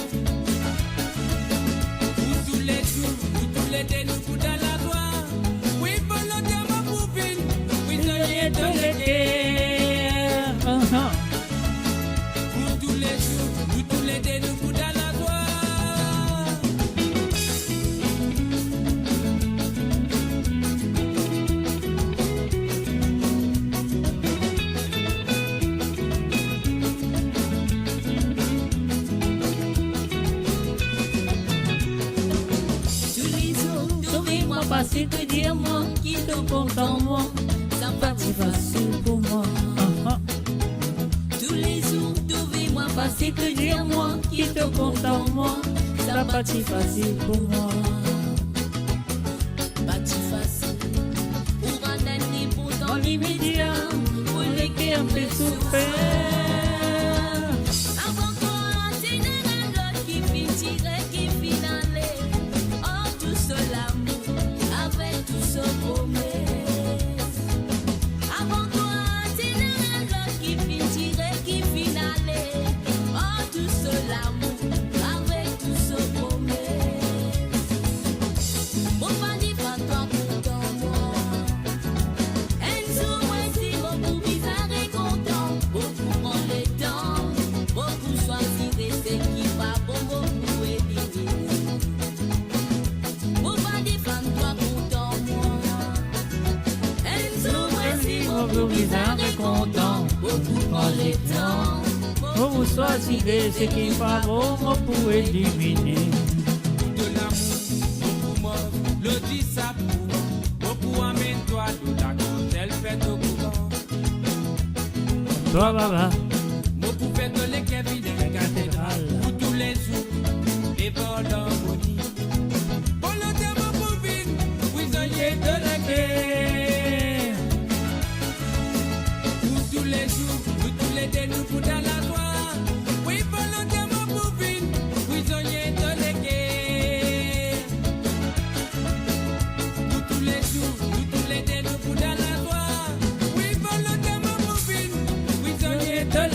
Pou toulezour, pou toulede nou pou dan lazwa. Wi, volonte mo pou vinn prizonnie to leker. Pou toulezour, pou toulede nou pou dan lazwa. Toulezour, toulezour, mwa pa si ki dir mwa ki to kontan mwa, sa pa ti fasil pou mwa. Toulezour, toulezour, mwa pa si ki dir mwa ki to kontan mwa, sa pa ti fasil pou mwa. Pa ti fasil pou rann enn repondan limidye, pou leker pe soufer. Avan twa, ti ena lot ki finn tire, ki finn ale. Oh, tou so lamour, avek tou so promes. Avan twa, ti ena lot ki finn tire, ki finn ale. Oh, tou so lamour, avek tou so promes. Mo pa dir twa kontan mwa. Enn zour mwa si mo pou bizin rekontan, mo pou pran letan, mo pou swazir seki pa bon, mo pou elimine. Mo pa dir twa kontan mwa. Enn zour mwa si mo pou bizin rekontan, mo pou pran letan, mo pou swazir seki pa bon, mo pou elimine. Pou to lamour, mo pou mor lor disab, mo pou amenn twa lor lakanzel fer to kouran. Twa baba, mo pou fer to leker vinn enn katedral, pou toulezour, lev ar larmoni. Volonte mo pou vinn prizonnie to leker. Pou toulezour, pou toulede nou pou dan lazwa. Wi, volonte mo pou vinn prizonnie to leker. Pou toulezour, pou toulede nou pou dan lazwa. Wi, volonte mo pou vinn prizonnie to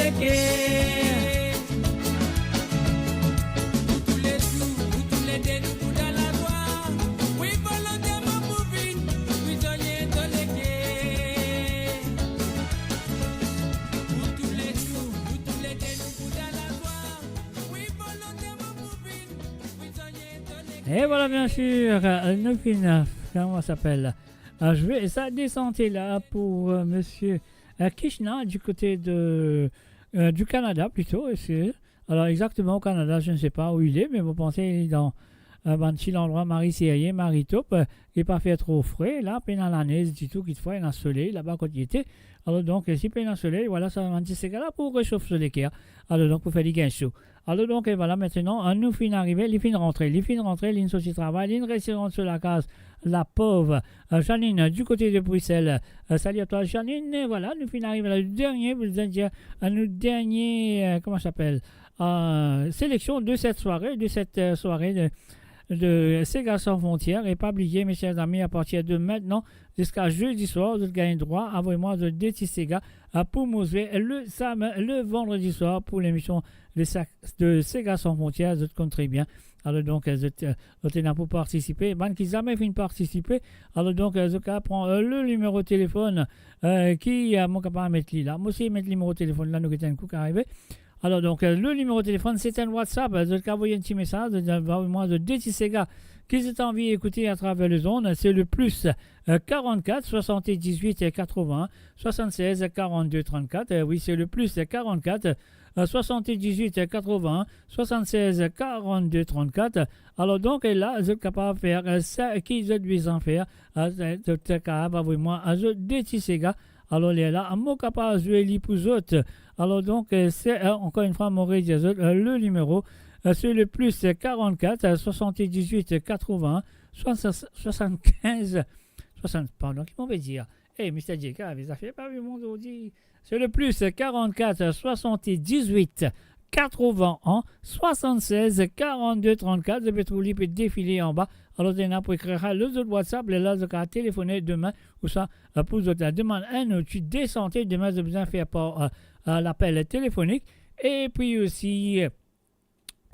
Et voilà, bien sûr, euh, nou finn, euh, comment ça s'appelle, euh, je vais ça désanté là pour, euh, monsieur, euh, Krishna du côté de, euh, du Canada plutôt, est-ce que, alors exactement au Canada, je ne sais pas où il est, mais vous pensez il est dans, euh, bann ti landrwa Marie Serrier, Marie Top, euh, li pa fer tro fre, la, pena lanez ditou, kitfwa ena soley laba kot li ete. Alor donk, si pena soley, voilà, sa bann ti sega la pou resof so leker. Alor donk, pou fer li gagn so. Alor donk, e voilà, aster, an, nou finn arive, li finn rantre, li finn rantre, li finn sorti travay, li finn res rant so lakaz, la pov, euh, Janine, euh, du côté de Bruxelles. Euh, salut à toi, Janine. E voilà, nou finn arive la, le dernier, pou dir, euh, nou dernier, euh, comment ça s'appelle, euh, sélection de cette soirée, de cette, euh, soirée de, de Sega Sans Frontières. Et pas oublier, mes chers amis, à partir de maintenant, jusqu'à jeudi soir, zot gagn drwa avoy mwa zot de ti sega, euh, pou mo zwe le sam-, le vandredi soir pou lemision de sa-, de Sega Sans Frontières, zot konn tre bien. Alor donk, euh, zot, euh, zot ena pou partisipe. Bann ki zame finn partisipe, alor donk, euh, zot kapav pran, euh, le nimero telefonn, euh, ki, euh, mo kapav met li la. Mo osi met nimero telefonn la, nou get enn kou ki arive. Alor donk, euh, le nimero telefonn, se enn WhatsApp. Zot kapav avoy enn ti mesaz, zot avoy mwa zot de ti sega ki zot anvi ekoute atraver lezond, se le plus, euh, quarante-quatre soixante-dix-huit quatre-vingts soixante-seize quarante-deux trente-quatre. Euh, wi, se le plus quarante-quatre, euh, soixante-dix-huit quatre-vingts soixante-seize quarante-deux trente-quatre. Alor donk, e la, zot kapav fer, euh, seki zot bizin fer, euh, zot kapav avoy mwa zot de ti sega. Alor lerla, mo kapav zwe li pou zot. Alor donk, euh, se, euh, ankor enn fwa, mo redir zot, euh, le nimero, euh, se le plus quarante-quatre soixante-dix-huit quatre-vingts soixante-quinze soixante, pardon, ki mo pe dir? Eh, Mister J K, les affaires pa bien bon zordi. Se le plus quarante-quatre soixante-dix-huit quatre-vingts soixante-seize quarante-deux trente-quatre. Zot pe trouv li pe defile anba. Alor, zot ena pou ekrir lor zot WhatsApp, lerla zot kapav telefone demin, ouswa, euh, pou zot, euh, demann enn ou ti desante demin, zot bizin fer par, euh, euh, lapel telefonik. Epi osi, euh,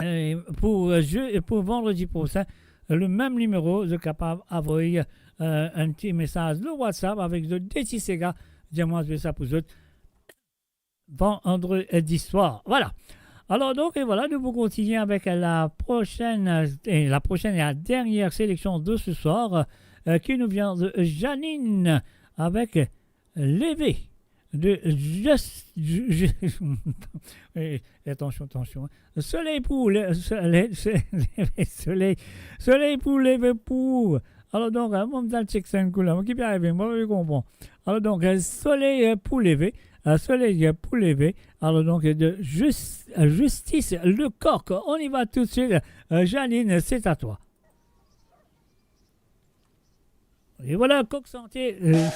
euh, pou, euh, je-, pou vandredi prosin, le mem nimero, zot kapav avoy, euh, enn ti mesaz lor WhatsApp avek zot de ti sega, dir mwa zwe sa pou zot vandredi swar. Voilà. Alor donk, e voilà, nou pou kontinie avek la prochaine, euh, e la prochaine et la dernière sélection de ce soir, euh, qui nous vient de Janine avec Leve de Just, Ju-, Ju-, eh, atansion, atansion, hein. Soley pou le, soley, soley, soley, soley pou leve pou. Alor donk, hein, mo al chek sa enn kou la, mo ki pe arive, mo pa konpran. Alor donk, euh, soley, euh, pou leve, euh, soley, euh, pou leve. Alor donk, euh, de Jus-, euh, Justice Lecoq. On y va tout de suite. Euh, Janine, c'est à toi. E voilà, Kok Sante, euh,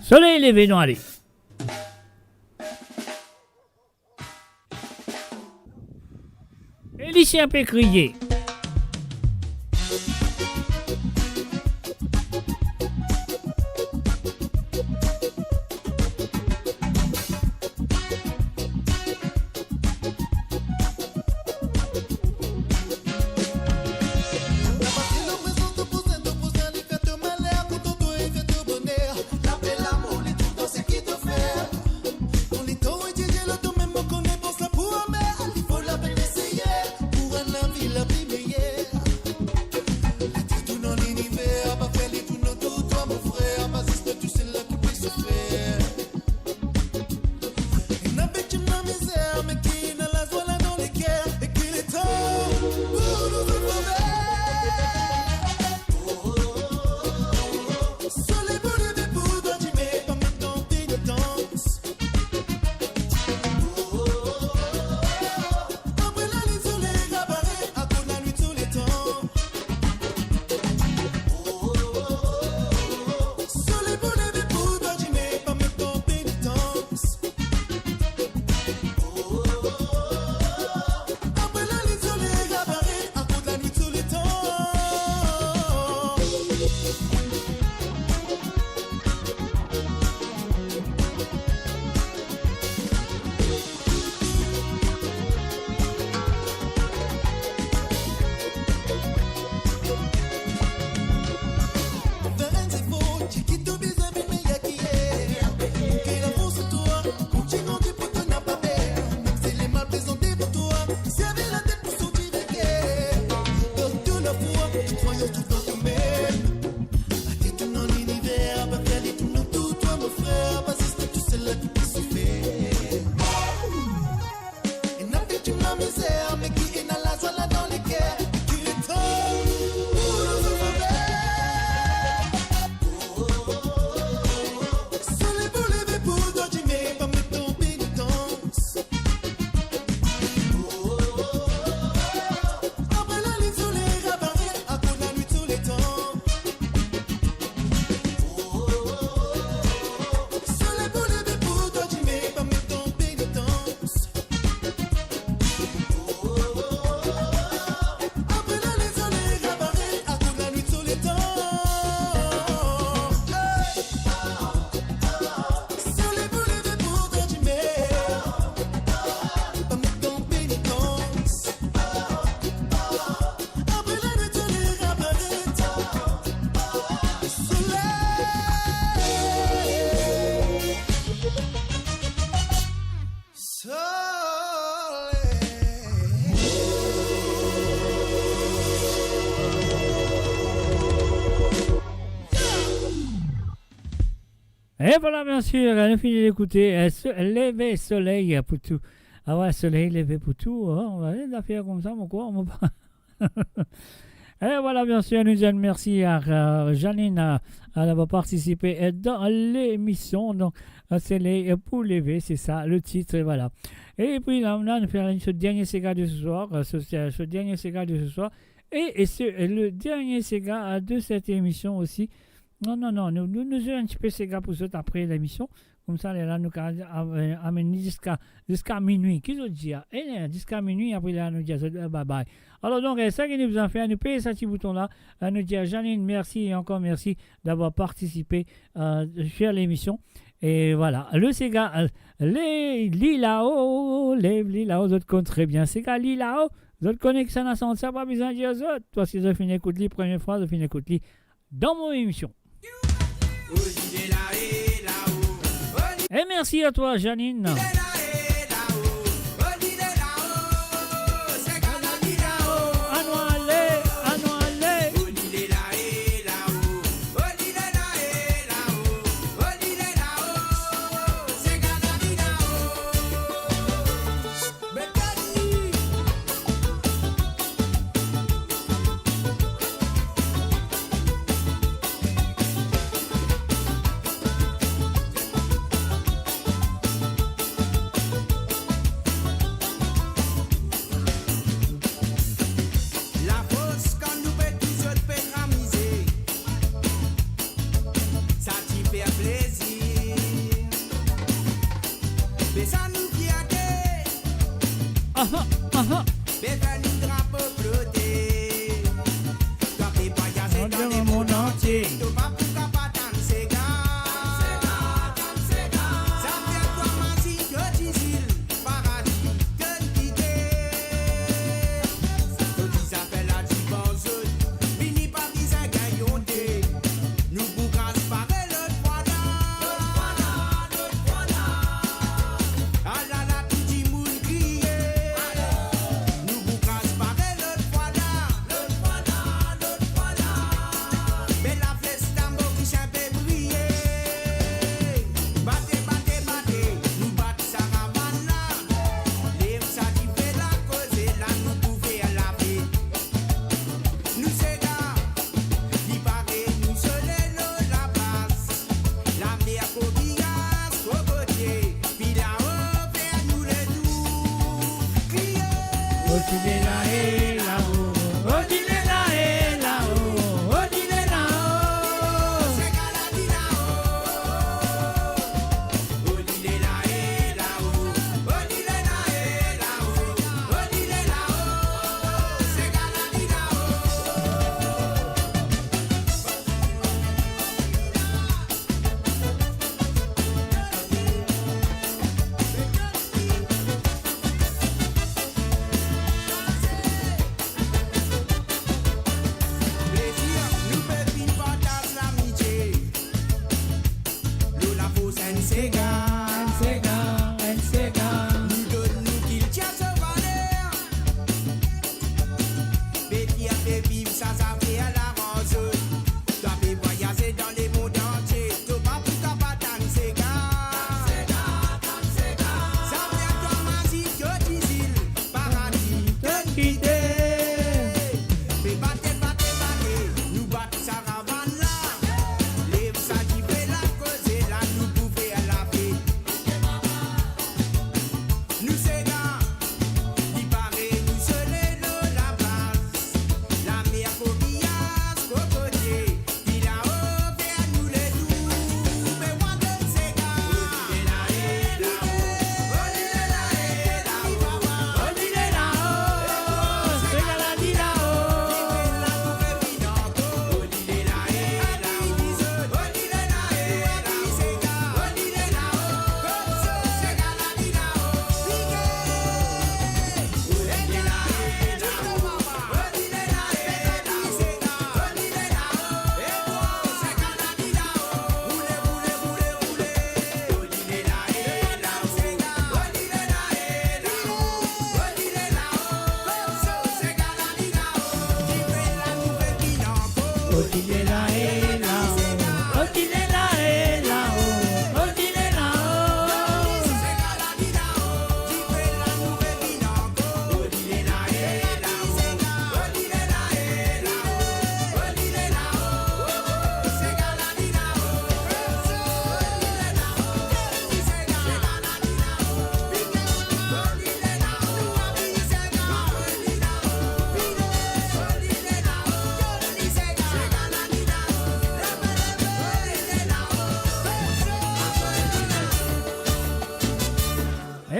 soley leve, nou ale. E li ti pe kriye. E vwala, biensir, nou fini ekoute, eh, so-, Leve Soley pou tou. Ah ouais, soley leve pou tou, hein, ouais, zafer koumsa, mo krwar, mo pa. E vwala, biensir, nou dir mersi a, euh, Janine, a, a d'avoir partisipe, euh, dan lemision. Donk, euh, Soley pou leve, se sa le tit, e vwala. E pi la, la, nou fer so dernie sega de se swar, euh, so, so dernie sega de se swar. E, e se, le dernie sega, euh, de set emision osi. Non, non, non, nou, nou, nou zwe enn tipe sega pou zot apre lemision. Koumsa, lerla nou kapav, euh, amenn li ziska, ziska minwi. Ki zot dir? Eh, ziska minwi, apre lerla nou dir zot, euh, bye bye. Alor donk, eh, sa ki nou bizin fer, nou pez sa ti bouton la, euh, nou dir Janine mersi e ankor mersi d'avoir partisipe, euh, sur lemision. E vwala, le sega, euh, le, li lao, lev li lao, zot konn tre bien. Sega li lao, zot kone ki sa ena sant sa, pa bizin dir zot. Parski zot finn ekout li premie fwa, zot finn ekout li dan mo emision. E mersi a twa, Janine. Anou ale, anou ale. Lafors kan nou pe touzour pe amize, sa ti fer plezir. Be sa nou fierte. Aha, aha. Be fer nou drapo flote. Twa pe vwayaze dan lemond antie. To pa pou kapav tann sega. Sa fer twa mazinn to dizil, paradi to'nn kite. To ti zafer la divan zot, vini pa bizin gagn onte. Nou pou kraz pare lot fwa la. Alala, tou dimoun kriye. Nou pou kraz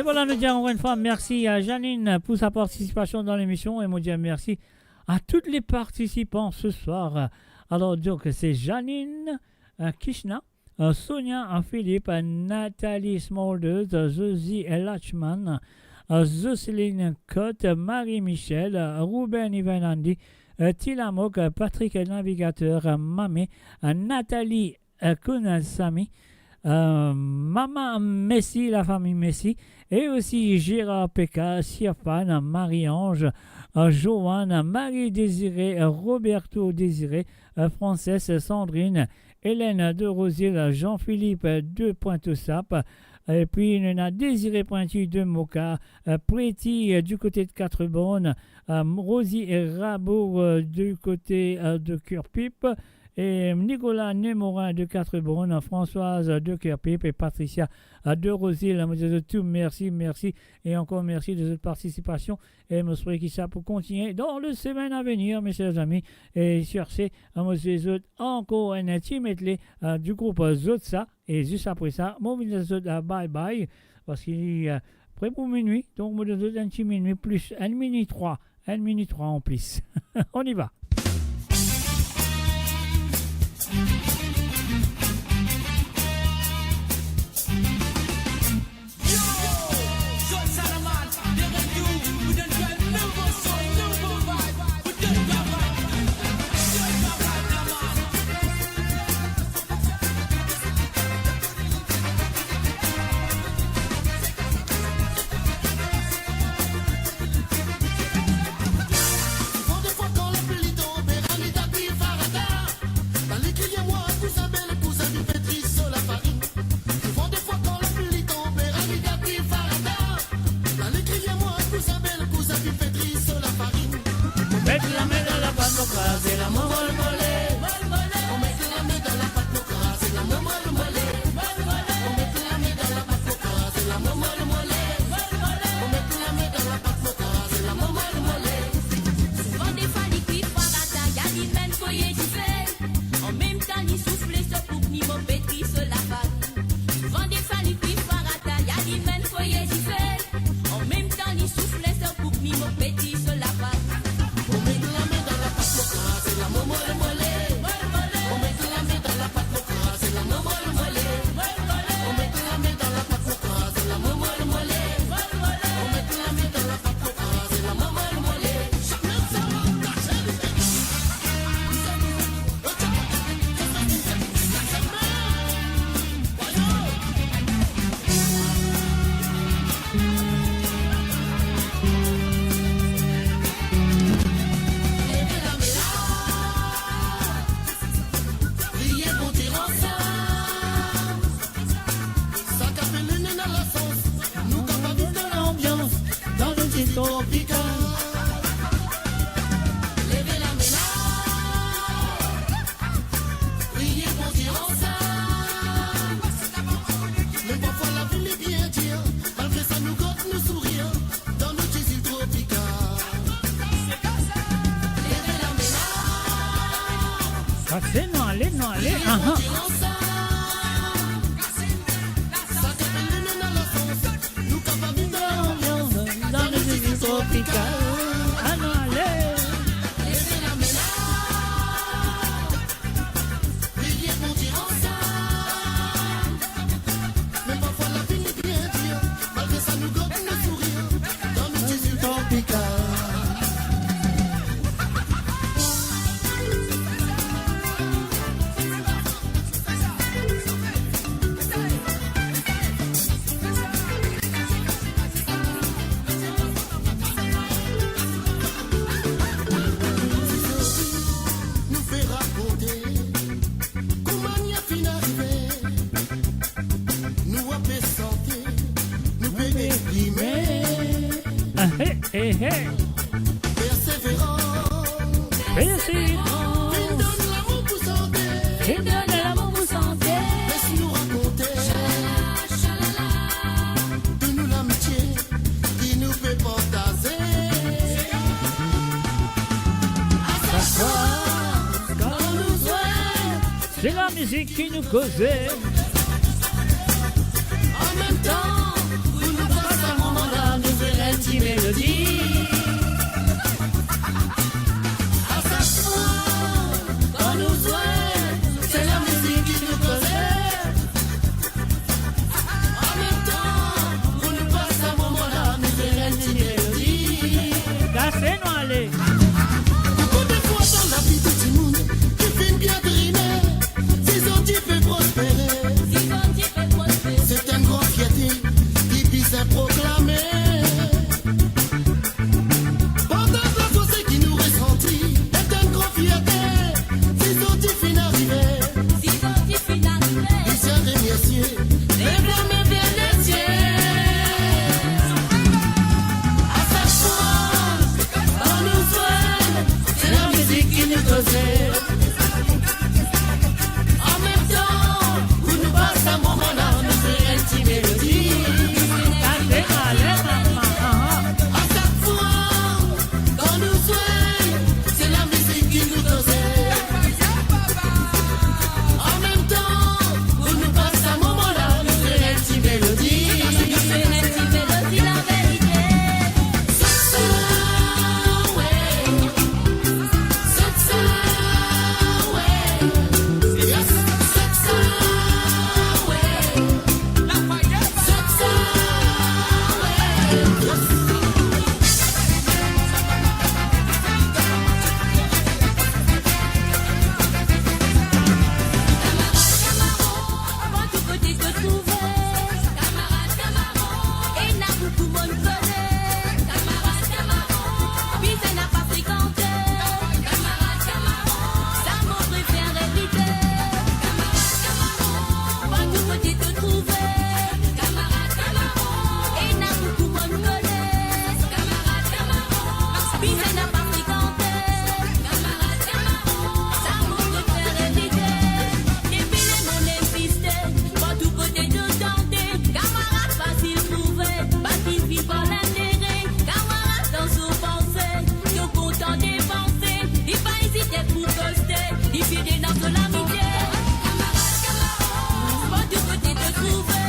Voilà, nou dir ankor enn fwa mersi a Janine pou sa partisipasion dan lemision e mo dir mersi a tout le partisipan se swar. Alor, donk, se Janine, euh, Kishna, euh, Sonia, euh, Philippe, euh, Nathalie Smulders, euh, Josie, euh, Lachman, euh, Jocelyn Cotte, euh, Marie-Michel, euh, Ruben Ivan Andy, euh, Tilamok, euh, Patrick, euh, Navigateur, euh, Mame, euh, Nathalie, euh, Kounasami, euh, Mama Messi, lafami Messi, e osi Gérard Peka, Sirfan, Marie-Ange, euh, Joanne, Marie-Désirée, euh, Roberto Désiré, euh, Frances, Sandrine, Hélène de Rosil, Jean-Philippe de Pointe-aux-Sapes, epi nou ena Désiré Pointu de Moka, euh, Pretty, euh, du côté de Quatre-Bornes, euh, Rosie et Rabourg, euh, du côté, euh, de Kirpip, e Nicolas Nemorin de Quatre-Bornes, Françoise de Kirpip e Patricia, euh, de Rosil. Mo dir zot tou mersi, mersi e ankor mersi de zot partisipasion. E mo swete ki sa pou kontigne dan le semenn a venir, mes chers amis. E sur ce, mo swete zot ankor enn ti medley, euh, du group, euh, Zotsa. E zis apre sa, mo vinn dir zot, euh, bye bye, parski, euh, pre pou minwi, donk mo donn zot enn ti minwi plis, enn minwi trwa, enn minwi trwa an plis. On y va. Yo, Zot Salaman, de retour pou donn zot enn nouvo son, nouvo vibe, pou donn travay, donn travay, la man. Souvandefwa kan lapli tonbe, Anita kriye farata. Anita kriye mwa, kouzin bel, kouzin vinn fer tris so lafarinn. Souvandefwa kan lapli tonbe, Anita kriye farata. Anita kriye mwa, kouzin bel, kouzin vinn fer tris so lafarinn. Met lame dan lapat, mo kraze lame, mo mole, mole. Mo met lame dan lapat, mo kraze lame, mo mole, mole. Mo met lame dan lapat, mo kraze lame, mo mole, mole. Mo met lame dan lapat, mo kraze lame, mo mole, mole. Souvandefwa li kriye farata, li al menm foye dife. Anmemtan li soufle so bouk, li mo fer tris so lafarinn. Souvandefwa li kriye farata, li al menm foye dife. Anmemtan li soufle so bouk, li mo fer tris so lafarinn. Mo met lame dan lapat, mo kraze lame, mo mole, mole. Mo met lame dan lapat, mo kraze lame, mo mole, mole. Mo met lame dan lapat, mo kraze lame, mo mole, mole. Mo met lame dan lapat, mo kraze lame, mo mole, mole. Leve lame la, priye Bondie ansam. Sa ki apel nou ena lasans, nou kapav viv dan lanbians, dan nou zil tropikal. Leve lame la, priye Bondie ansam. Mem parfwa lavi li bien dir, malgre sa nou gard nou sourir, dan nou ti zil tropikal. Leve lame la. Pase, nou ale, nou ale, aha. Sa ki apel nou ena lasans, nou kapav viv dan lanbians, dan nou ti zil tropikal. Anou ale. Leve lame la, priye Bondie ansam. Mem parfwa lavi li bien dir, malgre sa nou gard nou sourir, dan nou ti zil tropikal. Nou pe rakonte kouma nou finn arive. Nou ape sante, nou pe eksprime. Ah, he, he, he. Perseveran. Perseveran. Vinn donn lamour pou sante. Vinn donn lamour pou sante. Les nou rakonte de nou lamitie ki nou pe partaze. A sak fwa kan nou zwe, se lamizik ki nou koze. Anmemtan, pou nou pas sa Ti melodi. A sak fwa kan nou zwe, se lamizik ki nou koze. An mem tan, pou nou pas sa moman la, nou fer enn ti melodi. Danse nou ale. Koukou de fwa dan lavi tou dimoun ki finn bien trime, si zot ti pe prospere. Si zot ti pe prospere. Se enn gran fierte ki bizin proklame. Partaj lazoie ki nou resanti, enn gran fierte, si zot ti finn arive. Si zot ti finn arive. Bizin remersie, lev lame ver lesiel. A sak fwa kan nou zwe, se lamizik ki nou koze. An mem tan, pou nou pas sa moman la, nou fer enn ti melodi. Sa se ale, mama, ah, ah. A sak fwa kan nou zwe, se lamizik ki nou koze. An mem tan, pou nou pas sa moman la, nou fer enn ti melodi. Nou fer enn ti melodi, laverite. Sa, sa, we. Kamarad, kamarad, ena boukou monn kone. Kamarad, kamarad, bizin napa frekante. Kamarad, kamarad, sa mo prefer evite. Kamarad, kamarad, partou kote to trouve. Kamarad, kamarad, ena boukou monn kone. Kamarad, kamarad, bizin napa frekante. Kamarad, kamarad, sa mo prefer evite. Depi lemond egziste, partou kote to tande, kamarad fasil trouve, pa ti viv par lintere, kamarad dan so panse, to kontan depanse, li pa ezite pou koste, li fide dan so lamitie. Kamarad, kamarad, partou kote to trouve,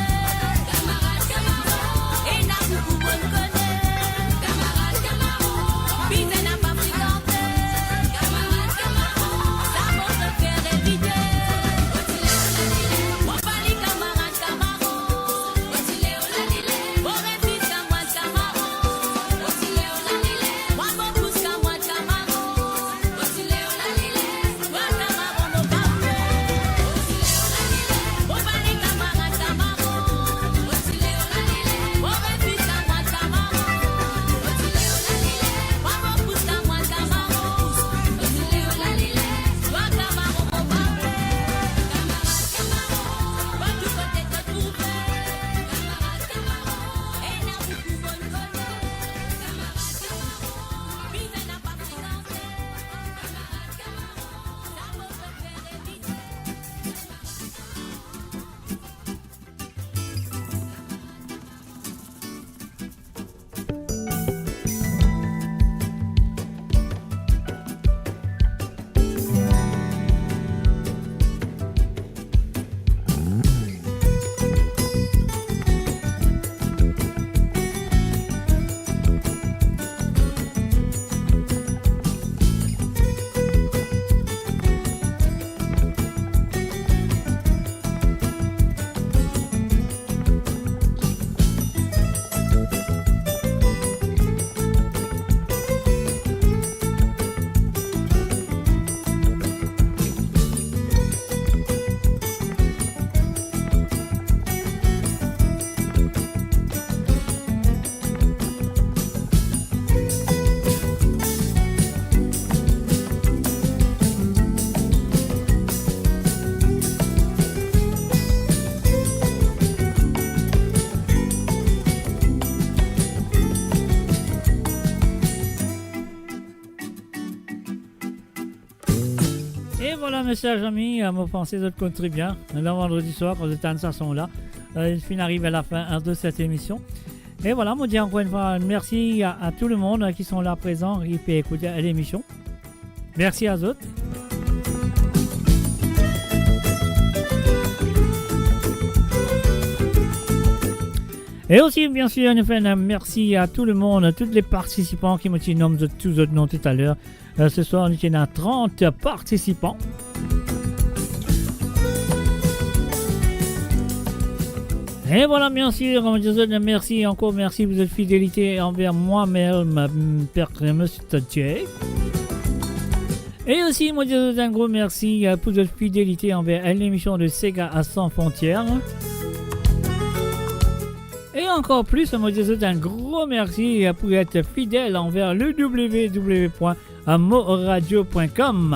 kamarad, kamarad, ena boukou monn kone, kamarad, kamarad, bizin napa frekante, kamarad, kamarad, sa mo prefer evite. E vwala, mesie, zami, mo panse zot konn tre bien. La, vandredi swar, kan zot tann sa son la, euh, finn ariv a lafin, hein, de cette émission. E vwala, mo dir ankor enn fwa mersi a, a tou lemonn, hein, ki son la prezan, ki pe ekout lemision. Mersi a zot. E osi, bien sir, nou fer enn mersi a tou lemonn, tout le partisipan ki mo ti nom zot, tou zot nom toutaler. Euh, se swar, nou ti ena trant partisipan. E vwala, bien sir, mo dir zot mersi, ankor mersi pou zot fidelite anver mwa, Mel, ma, m, per, Mister J. E osi, mo dir zot enn gro mersi, euh, pou zot fidelite anver, euh, lemision de Sega a San Frontières. E ankor plis, mo dir zot enn gro mersi, euh, pou et fidel anver le w w w point moradio point com.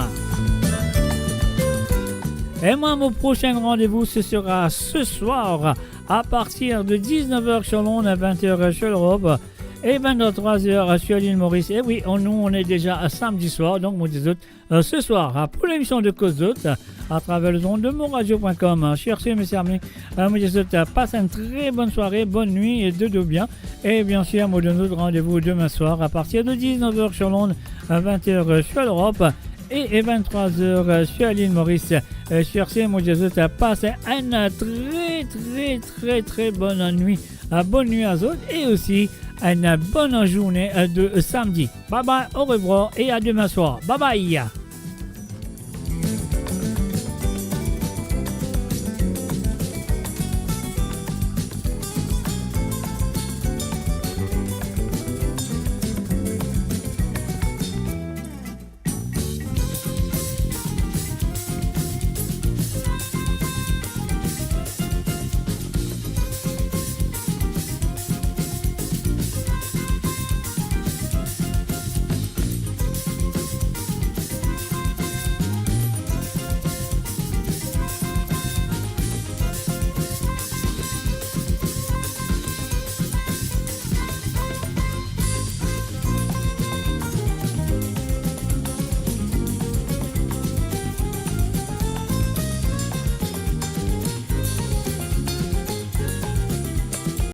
E mwa, mo prosin randevou, se sera se swar, a partir de diznef er sur Londres, vint er sur Europe, e vint trwa er sur lil Moris. E wi, on, nou, on est déjà à samedi soir, donk mo dir zot, euh, se swar, euh, pou lemision de Koz Zot, euh, atraver lezond de moradio point com. Euh, cher sir, mesie, ami, euh, mo dir zot, euh, pas enn tre bonn sware, bonn nwi e dodo bien. E bien sir, mo donn zot randevou demin swar a partir de diznef er sur Londres, euh, vint er sur Europe e, e vint trwa er, euh, sur lil Moris. Euh, cher sir, mo dir zot, euh, pas enn tre, tre, tre, tre bonn nwi. Euh, bonn nwi a zot e osi enn bonn zourne, euh, de samedi. Bye bye, au revoir et à demain soir. Bye bye.